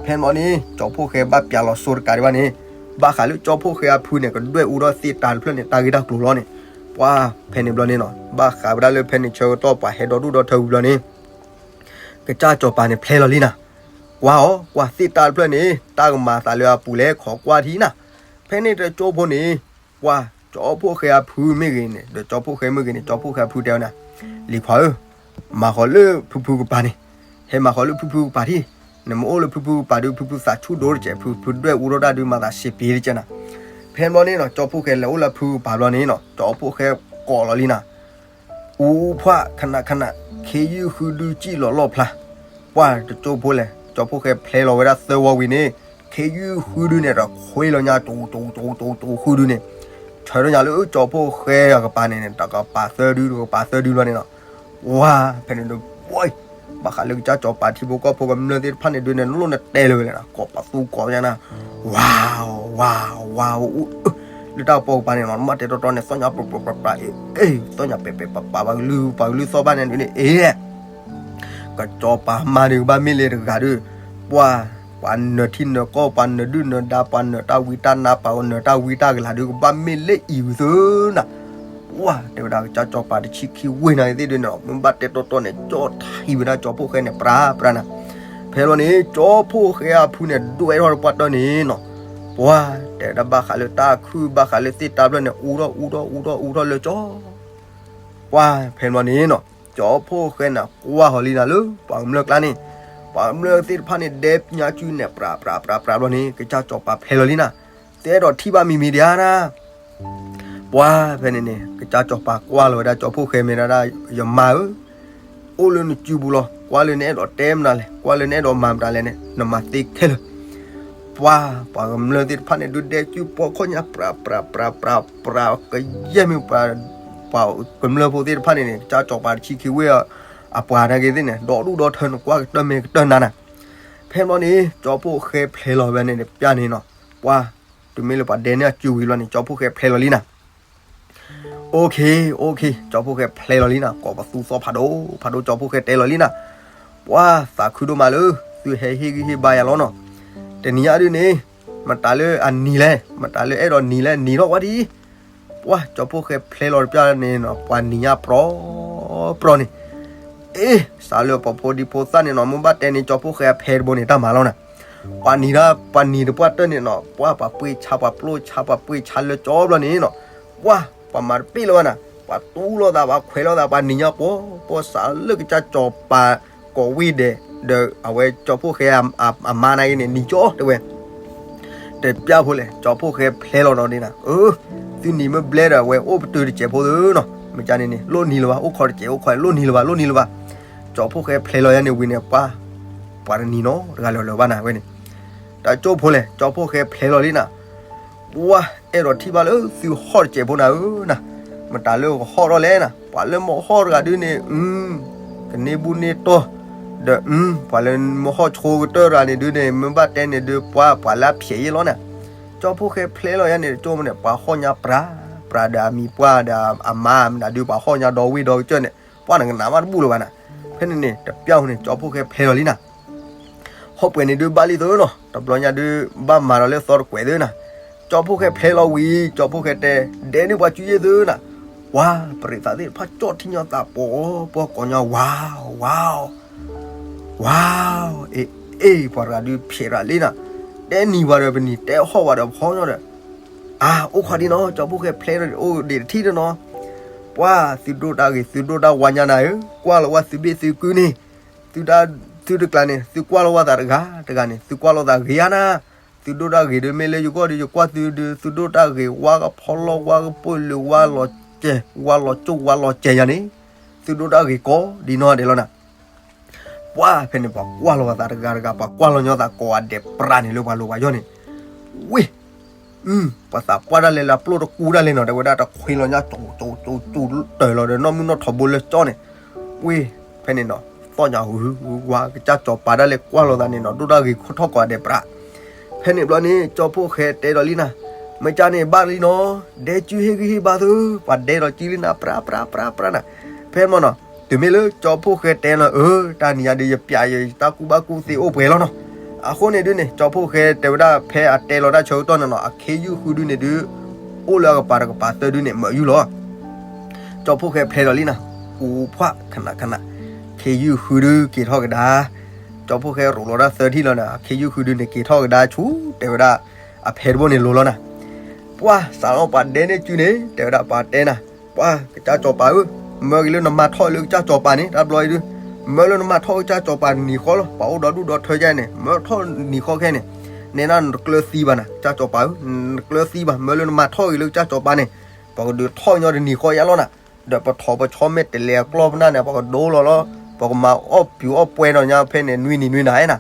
ဖဲန့ၣ်မးန့ၣ် ကၠီဖိၣ်ဃဲဘၣ်ပျးလီၤစိတကးဒံးဘၣ်န့ၣ်, ဘၣ်ဃးလၢကၠီဖိၣ်ဃဲအဖုန့ၣ် ကဒွဲၣ်အူထီၣ်သ့ၣ်တၢ်တဖျၢၣ်န့ၣ် တၢ်ဂ့ၢ်တၢ်ကျိၤလီၤန့ၣ်, ပှၤဖဲန့ၣ်ဘျီန့ၣ်နီၤ ဘၣ်ဃးဝဲဒၣ်လၢဖဲန့ၣ်ဆၢကတီၢ်ပှၤဟဲဒီဒူၣ်ဒီထၢဝံၤဘျီန့ၣ် ကစၢ်ကစီၤပၤန့ၣ်ဖျဲလီၤလံနၤ, ကွၢ်အီၤ ကွၢ်သ့ၣ်တၢ်တဖျၢၣ်န့ၣ် တၢ်ကမၤသးလၢအပူၤလဲၣ် ခိးကွၢ်ထံနၤ, ဖဲန့ၣ်တကၠိဖိန့ၣ် ပှၤကၠီဖိၣ်ဃဲအဖုမ့ၢ်ဂ့ၤန့ၣ် ဒီးကၠီဖိၣ်ဃဲမ့ၢ်ဂ့ၤန့ၣ် ကၠီဖိၣ်ဃဲအဖုတဲဝဲနၤ, လံၤခွါဧၢ, မၤဃီၤလၢဖုဖုကပၤန့ၣ်, ဟဲမၤဃီၤလၢဖုဖုကပၤထံၣ်, နမ့ၢ်အိၣ်လၢဖုဖုကပၤဒုး ဖုဖုသးဆူၣ်ဒိၣ်တစဲး ဖုဖုဒွဲၣ်အူထီၣ်တၢ်ဒုးမၤသးစံးပ့ၤတကဲနၤ, ဖဲန့ၣ်ဘျီန့ၣ်နီၤ ကၠီဖိၣ်ဃဲလဲၤအိၣ်လၢဖုကပၤဘျီန့ၣ်နီၤ ကၠီဖိၣ်ဃဲကိးလီၤလံနၤ အူဖှၣ်ခနၣ်ခနၣ် ခ့ယုၢ်ဃုဒုစံၣ်လီၤလီၣ်ဖျါ, ပှၤတကၠိဖိလဲၣ် ကၠီဖိၣ်ဃဲဖျဲလီၤဝဲဒၣ်သၢဝီဝံၤန့ၣ် ခ့ယုၢ်ဃုဒုန့ၣ် တခွ့လီၤညါ ကၠိကၠိကၠိကၠိဃုဒုန့ၣ်, ဆၢထၢၣ်ညါလၢကၠီဖိၣ်ဃဲအကပၤန့ၣ် တကပၤသၢဒု တကပၤသၢဒုလီၤန့ၣ်နီၤ, ဝါ ဖဲန့ၣ်ဒုး ဝါ ဘၣ်ဃးလၢကစၢ်ကစီၤပၤထံဖိကီၢ်ဖိကမျၢၢ်သ့ၣ်တဖၣ်န့ၣ်ဒုးန့ၣ် နလိၣ်နတဲလၢၤဝဲလဲၣ်နီၤ ကိးပသူကိးညါနၤ ဝါ ဝါ ဝါ အူ လၢတၢ်ကပီၤကပၤန့ၣ်နီၤ မ့ၢ်တဲတီတီန့ၣ် သီၣ်ညါပြးပြးပြးပြး အ့ အ့ သီၣ်ညါပဲာ်ပဲာ်ပၤပၤ ပှၤကလုၢ်ပှၤကလုၢ်သီၣ်ဘၣ်န့ၣ်ဒုးန့ၣ် အ့ ကစီၤပၤမါဒုးကဘၣ်မ့ၢ်လၢတဂၤဒုး ပှၤ ပှၤနၢၤထံနၢၤကီၢ် ပှၤနၢၤဒုၣ်နၢၤဒါ ပှၤနၢၤတၢ်ဝံတၢ်နါ ပှၤနၢၤတၢ်ဝံတၢ်ကလၤဒုး ကဘၣ်မ့ၢ်လၢအံၤဝံၤသၢနၤ ပှၤတဲဝဲဒၣ်ကစၢ်ကစီၤပၤတဆံခံဝ့ၢ်နၤသ့ၣ်ဒုးန့ၣ် မ့ၢ်ဘၣ်တဲတီတီန့ၣ် ကၠီထံဝဲဒၣ်ကၠီဖိၣ်ဃဲန့ၣ် ပြးပြးနၤ ဖဲလီၤန့ၣ် ကၠီဖိၣ်ဃဲအဖုန့ၣ် ဒွဲၣ်ထီၣ်တပှၢ်တၢၢ်န့ၣ်နီၤ ပှၤတဲဝဲဒၣ်ဘၣ်ဃးလၢတၢ်ခုၣ်ဘၣ်ဃးလၢသ့ၣ်တၢ်ဖျၢၣ်န့ၣ် အူထီၣ်အူထီၣ်အူထီၣ်အူထီၣ်လၢကၠီ ပှၤဖဲလီၤန့ၣ်နီၤ ကၠီဖိၣ်ဃဲန့ၣ် ကွၢ်ဃီၤလံနၤလၢပှၤကမျၢၢ်ကျါန့ၣ် ပှၤကမျၢၢ်သ့ၣ်တဖၣ်န့ၣ် ဒဲညါကုန့ၣ် ပြးပြးပြးပြးဘျီန့ၣ် ကစၢ်ကစီၤပၤဖျဲလီၤလံနၤ သအဲၣ်ဒိးထံၣ်ဘၣ်မံၤမံၤဒံးဧါနၤ ပှၤဖဲန့ၣ်န့ၣ် ကစၢ်ကစီၤပၤကွၢ်လီၤဝဲဒၣ်ကၠီဖိၣ်ဃဲမ့ၢ်ဒၣ်ဒၣ် ယမါဧၢ, အိၣ်လၢနစုပူၤလီၤ ကွၢ်လၢနအဲၣ်ဒိးတဲမနုၤလဲၣ် ကွၢ်လၢနအဲၣ်ဒိးမၤမတၤလဲၣ်န့ၣ် နမၤသ့ခဲလၢာ်, ပှၤ ပှၤကမျၢၢ်သ့ၣ်တဖၣ်န့ၣ် ဒုးဒဲစုပိာ်ခီၣ်ညါ ပြးပြးပြးပြးပြး ကယဲၢ်မ့ၢ်ပှၤ ပှၤကမျၢၢ်ဖိသ့ၣ်တဖၣ်န့ၣ်န့ၣ် ကစၢ်ကစီၤပၤတဆံခံဝ့ၢ် အပှၤနာ်က့ၤသ့ၣ်န့ၣ် ဒီဒူၣ်ဒီထၢန့ၣ် ကွၢ်ကတၢၢ်မ့ၢ်ကတၢၢ်နၤနၤ, ဖဲဘျီန့ၣ် ကၠီဖိၣ်ဃဲဖျဲလီၤဝဲန့ၣ် ပျၢ်န့ၣ်နီၤ, ပှၤ တုၤမ့ၢ်လၢပှၤဒဲန့ၢ်အစုဝံၤဘျီန့ၣ် ကၠီဖိၣ်ဃဲဖျဲလီၤလံနၤ OK OK ကၠီဖိၣ်ဃဲဖျဲလီၤလံနၤ ကိးပသူသီၣ်ဖးဒိၣ်ဖးဒိၣ် ကၠီဖိၣ်ဃဲတဲလီၤလံနၤ, ပှၤသးခုဒိၣ်မးလၢ သုဟဲဟ့ၣ်ဂံၢ်ဟ့ၣ်ဘါယၤလီၤနီၤ, တနံၤညါဒုးန့ၣ် မတၤလၢအနံၤလဲၣ် မတၤလၢအဲၣ်ဒိးနံၤလဲၣ် နံၤထီၣ်ဝဲဒ်အံၤ, ပှၤကၠီဖိၣ်ဃဲဖျဲလီၤတပျၢ်န့ၣ်နီၤ ပှၤနံၤညါပြီပြီန့ၣ် အ့ စးလၢပှၤဖိဒံဖိသၣ်န့ၣ်နီၤ မ့ၢ်ဘၣ်တဲန့ၣ် ကၠီဖိၣ်ဃဲအဖဲတဘိန့ၣ် တၢ်မၤလီၤနၤ, ပှၤနံၤဒၣ် ပှၤနံၤတပှၢ်တၢၢ်န့ၣ်နီၤ ပှၤပှ့ၤဆါ ပှၤပျိဆါ ပှၤပှ့ၤဆါလၢကၠီဘျီန့ၣ်နီၤ, ပှၤ ပှၤမၤတပ့ၢ်လၢၤဘၣ်နၤ, ပှၤတူၢ်လိာ်သး ပှၤခွဲးလိာ်သး ပှၤနံၤညါပှီၤပှီၤ စးလၢကစၢ်ကၠီၤပၤ ကိးဝံၤဒဲး ဒီးအဝဲကၠီဖိၣ်ဃဲအမါနာ်က့ၤန့ၣ် နံၤကၠီတဲဝဲ တပျၢ်ဖိလဲၣ် ကၠီဖိၣ်ဃဲဖျဲလီၤဒီးန့ၣ်နၤ, အၢ သုနံၤမ့ၢ်ဘျဲဒီး အဝဲအိၣ်ပတုာ်တစဲးဖိသ့နီၤ, မ့ၢ်ကန့ၣ်န့ၣ် လိၣ်နံၤလၢၤဘၣ် အိၣ်ခိးတစဲး အိၣ်ခိးလိၣ်နံၤလၢၤဘၣ် လိၣ်နံၤလၢၤဘၣ်, ကၠီဖိၣ်ဃဲဖျဲလီၤယါန့ၣ်ဝံၤန့ၣ် ပှၤ ပှၤတနံၤနီတဂၤလၢၤလၢၤဘၣ်နၤဝဲန့ၣ်, တၢ်ကၠိဖိလဲၣ် ကၠီဖိၣ်ဃဲဖျဲလီၤလံနၤ ပှၤအဲၣ်ဒိးထံၣ်ဘၣ်လၢသုဟီၣ်တစဲးဖိနၤဧၢနၤ, မတၤလၢကဟီၣ်ထီၣ်လဲၣ်နၤ, ပှၤလၢမ့ၢ်ဟီၣ်တဂၤဒုးန့ၣ် ကန့ၢ်ဘူၣ်န့ၢ်တီၢ်, ဒီး ပှၤလၢမ့ၢ်ဟီၣ်ဆိကတၢၢ်တဂၤန့ၣ်ဒုးန့ၣ် မ့ၢ်ဘၣ်တဲန့ၣ်ဒုး ပှၤ ပှၤလၢအဖျဲးယဲၢ်လီၤနၤ, ကၠီဖိၣ်ဃဲဖျဲလီၤယါန့ၣ် တကၠိဖိန့ၣ် ပှၤဟီၣ်ညါပြး ပြးဒီးအမံၤပှၢ်ဒီးအမါမနုၤဒုး ပှၤဟီၣ်ညါဒီဝ့ၢ်ဒီကစၢၢ်န့ၣ် ပှၤနကနၣ်မးတဘူၣ်လၢၤဘၣ်နၤ, ဖဲန့ၣ်န့ၣ် တပျၢ်ဖိန့ၣ် ကၠီဖိၣ်ဃဲဖျဲလီၤလံနၤ ဟီၣ်ပှဲၤန့ၣ်ဒုးဘၣ်လံသ့နီၤ, တဘျီညါဒုး ဘၣ်မၤဒီးလၢသီတကွဲးသ့နၤ, ကၠီဖိၣ်ဃဲဖျဲလီၤဝံၤ ကၠီဖိၣ်ဃဲတဲ ဒဲးန့ၢ်ပှၤစုယ့ၢ်သ့နၤ, ပှၤ ပရ့းသးသ့ၣ်တဖၣ်ကၠီၣ်ထံၣ်ညီသးပှီၤပှီၤကိးညီ ဝါ ဝါ ဝါ အ့ အ့ ပှၤတဂၤဒုးဖျဲးရၤလံနၤ, ဒ အဲၣ်နံၤဝဲဒီးပနံၤ, တဲဟီၣ်ဝဲဒီးဖီညီဒီး, အါ အိၣ်ခိးဒံးနီၤ, ကၠီဖှိၣ်ဃဲဖျဲးဒီး အိၣ်ဒံးတထံၣ်ဒီးနီၤ, ပှၢ်သုဒိၣ်တၢ်ဂ့ၤ သုဒိၣ်တၢ်ဝါညါနၤဧၢ, ကွၢ်လီၤဝဲသုဘ့ၣ်သုကုၢ်န့ၣ်, သုတကျါန့ၣ် သုကွၢ်လီၤဝဲသးတဂၤတဂၤန့ၣ် သုကွၢ်လီၤသးဂ့ၤဧါနၤ, သုဒိၣ်တၢ်ဂ့ၤဒီး မ့ၢ်လၢယဂီၢ်ဒီး ယကွၢ်သုဒီး သုဒိၣ်တၢ်ဂ့ၤ ဝါကဖီလီၢ် ဝါကပၢၢ်လၢ ဝါလီၤစဲး ဝါလီၤကၠိၣ် ဝါလီၤစဲးယၤန့ၣ်, သုဒိၣ်တၢ်ဂ့ၤကိးဒံးနီၢ်ဒဲးလီၤနၤ. ပှၢ်ဖဲန့ၣ် ပှၤကွၢ်လီၤသးတဂၤတဂၤ ပှၤကွၢ်လီၤညီသးကိးဂၤဒဲးပြးန့ၣ်လၢပှၤလိၤပှၤယီၢ်န့ၣ်, ဝ့ၢ် ပှၤသးပှၢ်ဒၣ်လဲာ်လၢအပျိၢ်တကူဒၣ်လဲာ်နီၤ, ဒီးဝဲဒၣ်တခွ့လီၤညါ ကၠိကၠိကၠိကၠိတၢၢ်လီၤဒီး နီၢ်မုၢ်နီၢ်ထီဘိလၢကၠီန့ၣ်, ဝ့ၢ် ဖဲန့ၣ်နီၤ သီၣ်ညါဟူးဟူးဝါ ကစၢ်စီၤပၤဒၣ်လဲာ်ကွၢ်လီၤသးန့ၣ်နီၤ ဒိၣ်တၢ်ဂ့ၤခိၣ်ထီၣ်ကိးဂၤဒဲးပြး. ဖဲန့ၣ်ဘျီန့ၣ် ကၠီဖှိၣ်ဃဲတဲဒီးလံနၤ, မ့ၢ်ကၠၢ်န့ၣ်ဘၣ်လံနီၤ, ဒဲကၠုဟ့ၣ်ဂံၢ်ဟ့ၣ်ဘါသု, ပှၤဒဲဒီးကၠုလံနၤ ပြးပြးပြးပြးနၤ. ဖဲမ့ၢ်နီၤ တုၤမ့ၢ်လၢကၠီဖှိၣ်ဃဲတဲလီၤ အၢ တၢ်နံၤညါဒီး ယပျးယတၢ်ကူၣ်ဘၣ်ကူၣ်သ့အိၣ်ပှဲၤလီၤနီၤ. အဃိန့ၣ်ဒုးန့ၣ် ကၠီဖှိၣ်ဃဲတဲဝဲဒၣ် ဖဲအတဲလီၤတၢ်ဆၢကတီၢ်န့ၣ်နီၤ အခ့ယုၢ်ဃုဒုန့ၣ်ဒုး အိၣ်လၢအကပၤတကပၤသၢဒုန့ၣ် မၢးယူၢ်လီၤ. ကၠီဖှိၣ်ဃဲဖျဲးဒီးလံနၤ, အူဖှၣ်ခနၣ်ခနၣ်, ခ့ယုၢ်ဃုဒုက့ၤထီၣ်ကဒါ, ကၠီဖှိၣ်ဃဲရိးလီၤတၢ်သၢထံၣ်လီၤနၤ, အခ့ယုၢ်ဃုဒုန့ၣ် က့ၤထီၣ်ကဒါဆူ တဲဝဲဒၣ် အဖဲတဘိန့ၣ်လိၤလီၤနၤ. ပှၢ်စးလီၤပှၤဒဲန့ၢ်ကၠုန့ၣ် တဲဝဲဒၣ်ပှၤတဲနၤ, ပှၢ်ကစၢ်စီၤပၤဧၢ, မၢက့ၤလၢနမၤထီၣ်လၢကစၢ်စီၤပၤန့ၣ် တၢ်ဘျီအံၤဒုး, မၢလၢနမၤထီၣ်ကစၢ်စီၤပၤနံၤဃီလီၤ, ပှၤအိၣ်ဒီဒူၣ်ဒီထၢကဲန့ၣ် မၢထီၣ်နံၤဃီခဲန့ၣ်, နဲဒၣ်နတကျၢၤသံဘၣ်နၤ ကစၢ်စီၤပၤဧၢ, နကျၢၤသံဘၣ်, မၢလၢနမၤထီၣ်ဂ့ၤလၢကစၢ်စီၤပၤန့ၣ်, ပှၤကဒုးထီၣ်ညီတနံၤဃီယါလီၤနၤ, ဒီးပထီၣ်ပဆီမဲာ်တဲးလဲးအကျီၢ်ပနၢ်န့ၣ် ပှၤကဒိလီၤလီၤ, ပှၤကမၤအီၣ်ပုၤအီၣ်ပှဲၤဒီးညါဖဲန့ၣ် နွံနံၤနွံနၤဧါနၤ.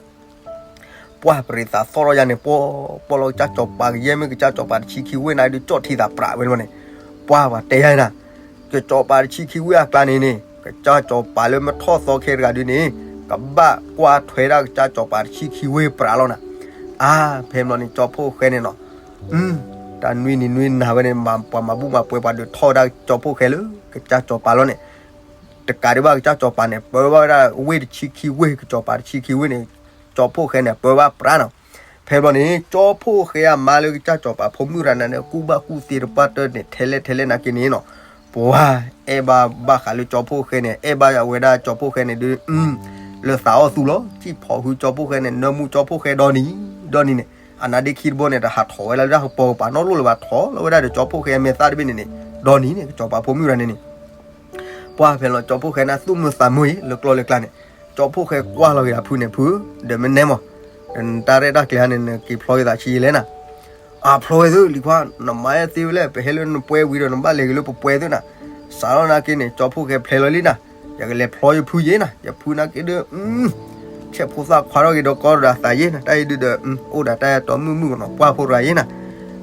ပှၢ်ပရံးသးသီၣ်ထီၣ်ယါန့ၣ် ပှီၢ်ပှီၢ်လီၤကစၢ်စီၤပၤကယဲၢ်မ့ၢ်ကစၢ်စီၤပၤတဆံခံဝ့ၢ်နၤဒုး ကၠီၣ်ထံသးပြးဝဲန့ၣ်, ပှၢ်ပှၤတဲယါနၤ, ကစၢ်စီၤပၤတဆံခံဝ့ၢ်အကျါန့ၣ်န့ၣ် ကစၢ်စီၤပၤလၢမၢထီၣ်သီခဲတဂၤဒုးန့ၣ် ကဘၣ်ကွၢ်ထွဲဒၣ်ကစၢ်စီၤပၤတဆံခံဝ့ၢ်ပြးလီၤနၤ. အါ ဖဲမ့ၢ်န့ၣ် ကၠီဖှိၣ်ဃဲန့ၣ်နီၤ, တၢ်နွံနံၤနွံနၤဝဲန့ၣ် ပှၤမၤဘူၣ်မၤပှဲၤ ပှၤဒုးထီၣ်ဝဲဒၣ်ကစၢ်စီၤပၤလၢကစၢ်စီၤပၤလီၤန့ၣ်, တကးဒံးဘၣ်ကစၢ်စီၤပၤန့ၣ် ပၢဘၣ်ဝဲဒၣ်ဝ့ၢ်တဆံခံဝ့ၢ် ကစၢ်စီၤပၤတဆံခံဝ့ၢ်န့ၣ်, ကၠီဖှိၣ်ဃဲန့ၣ် ပၢဘၣ်ပြးနီၤ. ဖဲဘျီန့ၣ် ကၠီဖှိၣ်ဃဲအမါလၢကစၢ်စီၤပၤဖိမုၣ်တဂၤန့ၣ် ကူၣ်ဘၣ်ကူၣ်သ့တပှၢ်တၢၢ်န့ၣ် ထဲလဲၣ်ထဲလဲၣ်နာ်က့န့ၣ်နီၤ, ပှၤအဲၣ်ဘၣ်ဘၣ်ဃးလၢကၠီဖှိၣ်ဃဲန့ၣ် အဲၣ်ဘၣ်ဝဲဒၣ်ကၠီဖှိၣ်ဃဲန့ၣ်ဒုး လၢသးအီၣ်သူလီၤ, စံၣ်ဖီၣ်ဟုကၠီဖှိၣ်ဃဲန့ၣ် နၢမူကၠီဖှိၣ်ဃဲဒီနံၤ ဒီနံၤန့ၣ်, အနါဒ့ခံတဘိန့ၣ် တဟးထီၣ်ဝဲလၢတၢ်ကပီၤကပၤနီတလိၣ်လၢၤဘၣ် ထီၣ်လီၤဝဲဒၣ်ဒီးကၠီဖှိၣ်ဃဲအမဲာ်သၣ်တဘ့ၣ်န့ၣ်န့ၣ်, ဒီနံၤန့ၣ် ကစၢ်စီၤပၤဖိမုၣ်တဂၤန့ၣ်န့ၣ် ပှၢ်ဖဲလီၤ ကၠီဖှိၣ်ဃဲန့ၣ် သူၣ်မုာ်သးမုာ်အံၤလၢကျီၢ်လၢကျါန့ၣ်, ကၠီဖှိၣ်ဃဲကွၢ်လီၤက့ၤအဖုန့ၣ် ဖုဧၢ, ဒီးမ့ၢ်နဲမး, ဒီးနတၢ်ရဲၣ်တၢ်ကျဲၤဟါန့ၣ် နက့ၤဖျီက့ၤသးဆံးယံာ်လဲၣ်နၤ. အဖျီဝဲသုလံၤခွါ, နမၤအဲၣ်သ့ဝဲလဲၣ်, ပဟဲလၢနပှဲၤဝံၤဒီးနဘၣ်လဲၤက့ၤလၢပပှဲၤသုနၤ. စးထီၣ်နာ်က့န့ၣ် ကၠီဖှိၣ်ဃဲဖျဲးလီၤလံနၤ, ယကလဲၤဖျီယဖုယ့နၤ, ယဖုနာ်က့ဒုး ဆဲးဖိသၣ်ခွါထီၣ်က့ၤဒီးကီဒီးအသးယ့နၤ, တၢ်အံၤဒုးဒီး အိၣ်ဒီးတၢ်အဲၣ်တီမုၣ်မုၣ်ကနီၤ ပှၢ်ဖိတဂၤယ့နၤ.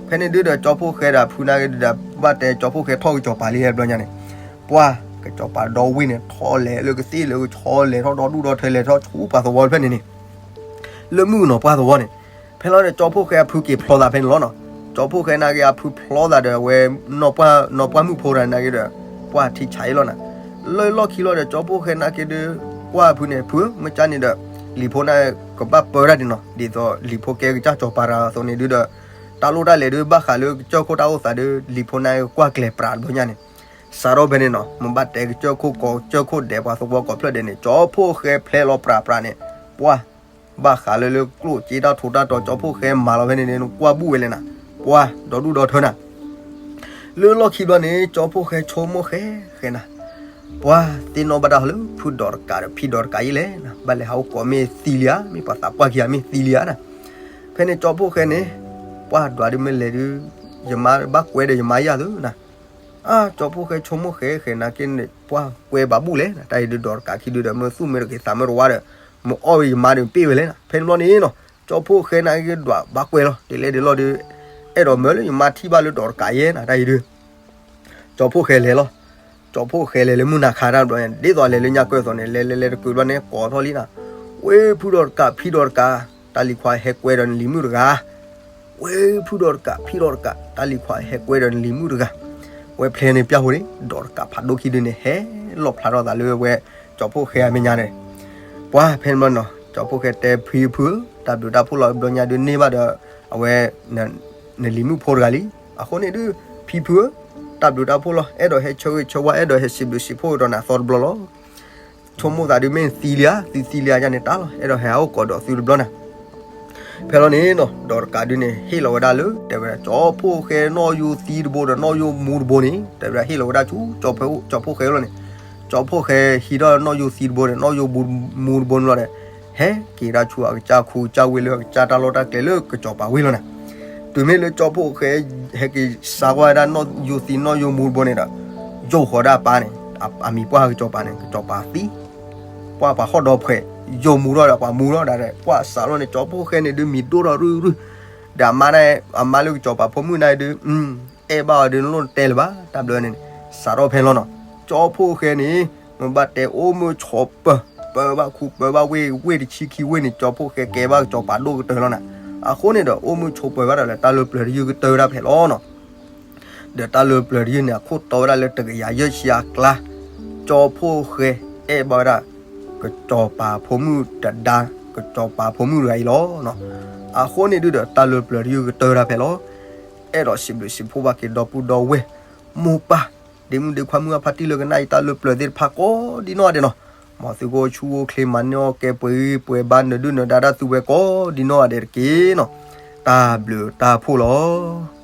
ဖဲန့ၣ်ဒုးဒီး ကၠီဖှိၣ်ဃဲဒီးအဖုနာ်က့ဒုးဒီး ဘၣ်တဲကၠီဖှိၣ်ဃဲထီၣ်ကစၢ်စီၤပၤလံဟဲဘျီညါန့ၣ်, ပှၢ်ကစၢ်စီၤပၤဒီဝ့ၢ်န့ၣ် ထီၣ်လဲၤလၢကသ့ၣ်လၢကဆီလဲၤထီၣ်ဒီဒူၣ်ဒီထၢလဲၤထီၣ်ဆူပှၤသဝီဖဲန့ၣ်န့ၣ် လၢမုၣ်ကနီၤပှၢ်သဝီန့ၣ်, ဖဲလီၤဒီးကၠီဖှိၣ်ဃဲအဖုက့ၤဖျီသးဖဲန့ၣ်လီၤနီၤ. ကၠီဖှိၣ်ဃဲနာ်က့အဖုဖျီသးဒီးအဝဲ နီၢ်ပှၢ်မုၣ်ဖိတဂၤနာ်က့ဒီး ပှၢ်ထံဆးအံၤလီၤနၤ. လၢလီၢ်ခံလီၤဒီး ကၠီဖှိၣ်ဃဲနာ်က့ဒုး ကွၢ်အဖုန့ၣ် ဖုဧၢ မ့ၢ်ကၠၢ်န့ၣ်ဒီး လံၤဖိန့ၣ်ကဘၣ်ပၢဒၣ်ဒံးနီၤ, ဒ်သိးလံၤဖိကဲကစၢ်စီၤပၤတဂၤအသိးန့ၣ်ဒုးဒီး တၢ်လိၣ်တၢ်လဲၤဒုးဘၣ်ဃးလၢကစၢၢ်ခိၣ်တၢ်အိၣ်သးဒုး လံၤဖိန့ၣ်ကကွၢ်ကျဲၤပြးတဘျီညါန့ၣ် စးထီၣ်ဖဲန့ၣ်နီၤ မ့ၢ်ဘၣ်တဲကစၢၢ်ခိၣ်ကိးကစၢၢ်ခိၣ်ဒဲး ပှၤသဝီကိးဖျၢၣ်ဒဲးန့ၣ် ကၠီဖှိၣ်ဃဲဖျဲးလီၤပြးပြးန့ၣ်, ပှၢ်ဘၣ်ဃးလၢလၢကျိၣ်စ့တၢ်ထူးတၢ်တီၤ ကၠီဖှိၣ်ဃဲမၤလီၤဖဲန့ၣ်န့ၣ် နကွၢ်ဘူၣ်ဝဲလဲၣ်နၤ, ပှၢ်ဒီဒူၣ်ဒီထၢနၤ. လၢလီၢ်ခံဘျီန့ၣ် ကၠီဖှိၣ်ဃဲဆိကမိၣ်ဃဲဃဲနၤ, ပှၢ်သ့ၣ်နီၣ်ဘၣ်တၢ်လၢဖုဒီးတကးဒီးဖံဒီးတကးယ့လဲၣ်နၤ, ဘၣ်လဲၤဟးအိၣ်ကိးမ့ၢ်သံလံဧါ, မ့ၢ်ပှၤသးပှၢ်ခံဂၤမ့ၢ်သံလံဧါနၤ. ဖဲန့ၣ်ကၠီဖှိၣ်ဃဲန့ၣ်, ပှၢ်ဒွးဒုးမ့ၢ်လဲၤဒုး, ယမါဘၣ်ကွဲဒီးယမါယၤသုနၤ. အါ ကၠီဖှိၣ်ဃဲဆိကမိၣ်ဃဲဃဲနၤက့န့ၣ် ပှၢ်ကွဲဘၣ်ဘူၣ်လဲၣ်နၤ, တၢ်အံၤဒုးဒီးတကးခံဒုးဒီး မ့ၢ်သူၣ်မ့ၢ်တဂ့ၤသးမ့ၢ်တဝါဒီး မ့ၢ်အီၣ်ဝဲယမါဒီးပ့ၢ်ဝဲလဲၣ်နၤ. ဖဲန့ၣ်ဘျီန့ၣ်နီၤ ကၠီဖှိၣ်ဃဲနာ်က့ဒွးဘၣ်ကွဲလီၤ, ဒ်လဲၣ်ဒ်လဲၣ်ဒီး အဲၣ်ဒိးမၢလၢယမါထံၣ်ဘၣ်လၢဒီးတကးယဲနၤ တၢ်အံၤဒုး ကၠီဖှိၣ်ဃဲလဲၤလီၤ. ကၠီဖှိၣ်ဃဲလဲၤလၢမုၢ်နၤခါတၢ်ဘျီန့ၣ် ဒ်သိးလဲၤလၢညါကၢၢ်အသိးန့ၣ် လဲၤလဲၤလဲၤတကုးဘျီန့ၣ် ကိးထီၣ်လံနၤ, ဝ့ၢ်ဖုဒီးတကး ဖံဒီးတကး, တၢ်လံၤခွါဟဲကွဲဒီးနလံၤမုၣ်တဂၤ, ဝ့ၢ်ဖုဒီးတကး ဖံဒီးတကး တၢ်လံၤခွါဟဲကွဲဒီးနလံၤမုၣ်တဂၤ. ဝဲဖျဲန့ၣ်ပျၢ်ဃိန့ၣ် ဒီးတကးဖးဒိၣ်ခံဒုန့ၣ် ဟဲလီၣ်ဖျါထီၣ်သးလၢဝဲ ကၠီဖှိၣ်ဃဲအမဲာ်ညါန့ၣ်, ပှၢ်ဖဲန့ၣ်ဘျီနီၤ ကၠီဖှိၣ်ဃဲတဲဖံဖုဧၢ, တၢ်ဘျုးတၢ်ဖှိၣ်လီၤဘျီညါဒုးန့ၢ်ဘၣ်ဒီး အဝဲ နလံၤမုၣ်ဖိတဂၤလံ. အဃိန့ၣ်ဒုး ဖံဖုဧၢ, တၢ်ဘျုးတၢ်ဖှိၣ်လီၤ, အဲၣ်ဒိးဟဲဆၢဂ့ၤဆၢဝါ အဲၣ်ဒိးဟဲစံးဘျုးစံးဖှိၣ်ကဒီးနၤသီတဘျီလီၤ. ဆိကမိၣ်သးဒုးမ့ၢ်နသံလံဧါ, သုသံလံဧါယန့ၣ်တၢ်လီၤ, အဲၣ်ဒိးဟဲဟးအိၣ်ကိးဒီးသုတဘျီနၤ. ဖဲလီၤန့ၣ်နီၤ ဒီးတကးဒုန့ၣ် ဟ့ၣ်လီၤဝဲဒၣ်လၢ တဲဝဲဒၣ် ကၠီဖှိၣ်ဃဲနီၣ်ယိၤသံတဘိဒီးနီၣ်ယိၤမူတဘိန့ၣ် တဲဝဲဒၣ်ဟ့ၣ်လီၤဝဲဒၣ်ဆူ ကၠီဖှိၣ်ဃဲလီၤန့ၣ်, ကၠီဖှိၣ်ဃဲဟံးထီၣ်နီၣ်ယိၤသံတဘိဒီးနီၣ်ယိၤမူတဘိန့ၣ်လီၤဒီး ဟဲက့ၤဒၣ်ဆူအကစၢ်ခူကစၢ်ဝ့ၢ်လၢအကစၢ်တၢ်လီၢ်တၢ်ကျဲလၢကစီၤပၤဝ့ၢ်လီၤန့ၣ်. တုၤမ့ၢ်လၢကၠီဖှိၣ်ဃဲ ဟဲက့ၤစးကွၢ်ဝဲဒၣ်နီၣ်ယိၤသံနီၣ်ယိၤမူတဘိန့ၣ်ဒီး ယိၣ်ဃီၤဒၣ်အပၢ်န့ၣ်, အမံၤပှၢ်ကစီၤပၤန့ၣ် ကစီၤပၤသံ ပှၢ်ပှၤဟီၣ်ဒီဖှဲး ယိၤမူထီၣ်ဒီးပှၤမူထီၣ်ဒၣ်ဒီး ပှၢ်စးထီၣ်န့ၣ် ကၠီဖှိၣ်ဃဲန့ၣ်ဒုးမံၤဒိၣ်ထီၣ်ရုၢ်ရုၢ်, ဒီးအမါဒၣ် အမါလၢကစီၤပၤဖိမုၣ်န့ၣ်ဒုး အဲၣ်ဘၣ်အီၤဒုး နလိၣ်နတဲလၢၤဘၣ် တၢ်ဘျၢန့ၣ်န့ၣ် စးထီၣ်ဖဲလီၤနီၤ. ကၠီဖှိၣ်ဃဲန့ၣ် မ့ၢ်ဘၣ်တဲအိၣ်မုာ်ဆိးပၢၤ ပၢၤဘၣ်ခူပၢၤဘၣ်ဝ့ၢ် ဝ့ၢ်တဆံခံဝ့ၢ်န့ၣ် ကၠီဖှိၣ်ဃဲကဲဘၣ်ကစီၤပၤဒိၣ်ကတၢၢ်လီၤန့ၣ်. အဃိန့ၣ်ဒီး အိၣ်မုာ်ဆိးပၢၤဘၣ်ဒီးလၢတၢ်လၢပျၢၤတယုၢ်ကတၢၢ်ဒၣ်ဖဲလီၤနီၤ. ဒီးတၢ်လၢပျၢၤတယုၢ်န့ၣ် အခိၣ်တီဝဲဒၣ်လၢတကယၤယဲၢ်ဆံအကျါ, ကၠီဖှိၣ်ဃဲအဲၣ်ဘၣ်ဝဲဒၣ် ကစီၤပၤဖိမုၣ်တဒါ ကစီၤပၤဖိမုၣ်တဂၤအံၤလီၤ. အဃိန့ၣ်ဒုဒီး တၢ်လၢပျၢၤတယုၢ်ကတၢၢ်ဒၣ်ဖဲလီၤ. အဲၣ်ဒိးစံးဘျုးစံးဖှိၣ်ဘၣ်က့ၤဒီပုၢ်ဒီဝဲၢ် မိၢ်ပၢ် ဒ့မုၣ်ဒ့ခွါ မုၢ်အဖါတံၢ်လၢကနၣ်အံၤ တၢ်လၢပျၢၤသ့ၣ်တဖၣ်ကိးဒံနီၢ်ဂၤဒဲးနီၤ. မ်သုကအိၣ်ဆူၣ်အိၣ်ချ့ မၤန့ၢ်အီၣ်ကဲပှဲၤဂံၢ်ပှဲၤဘါ နဒုၣ်နဒါတၢ်သူဝဲကိးဒံနီၢ်ဂၤဒဲးတက့ၢ်နီၤ. တၢ်ဘျုးတၢ်ဖှိၣ်လီၤ.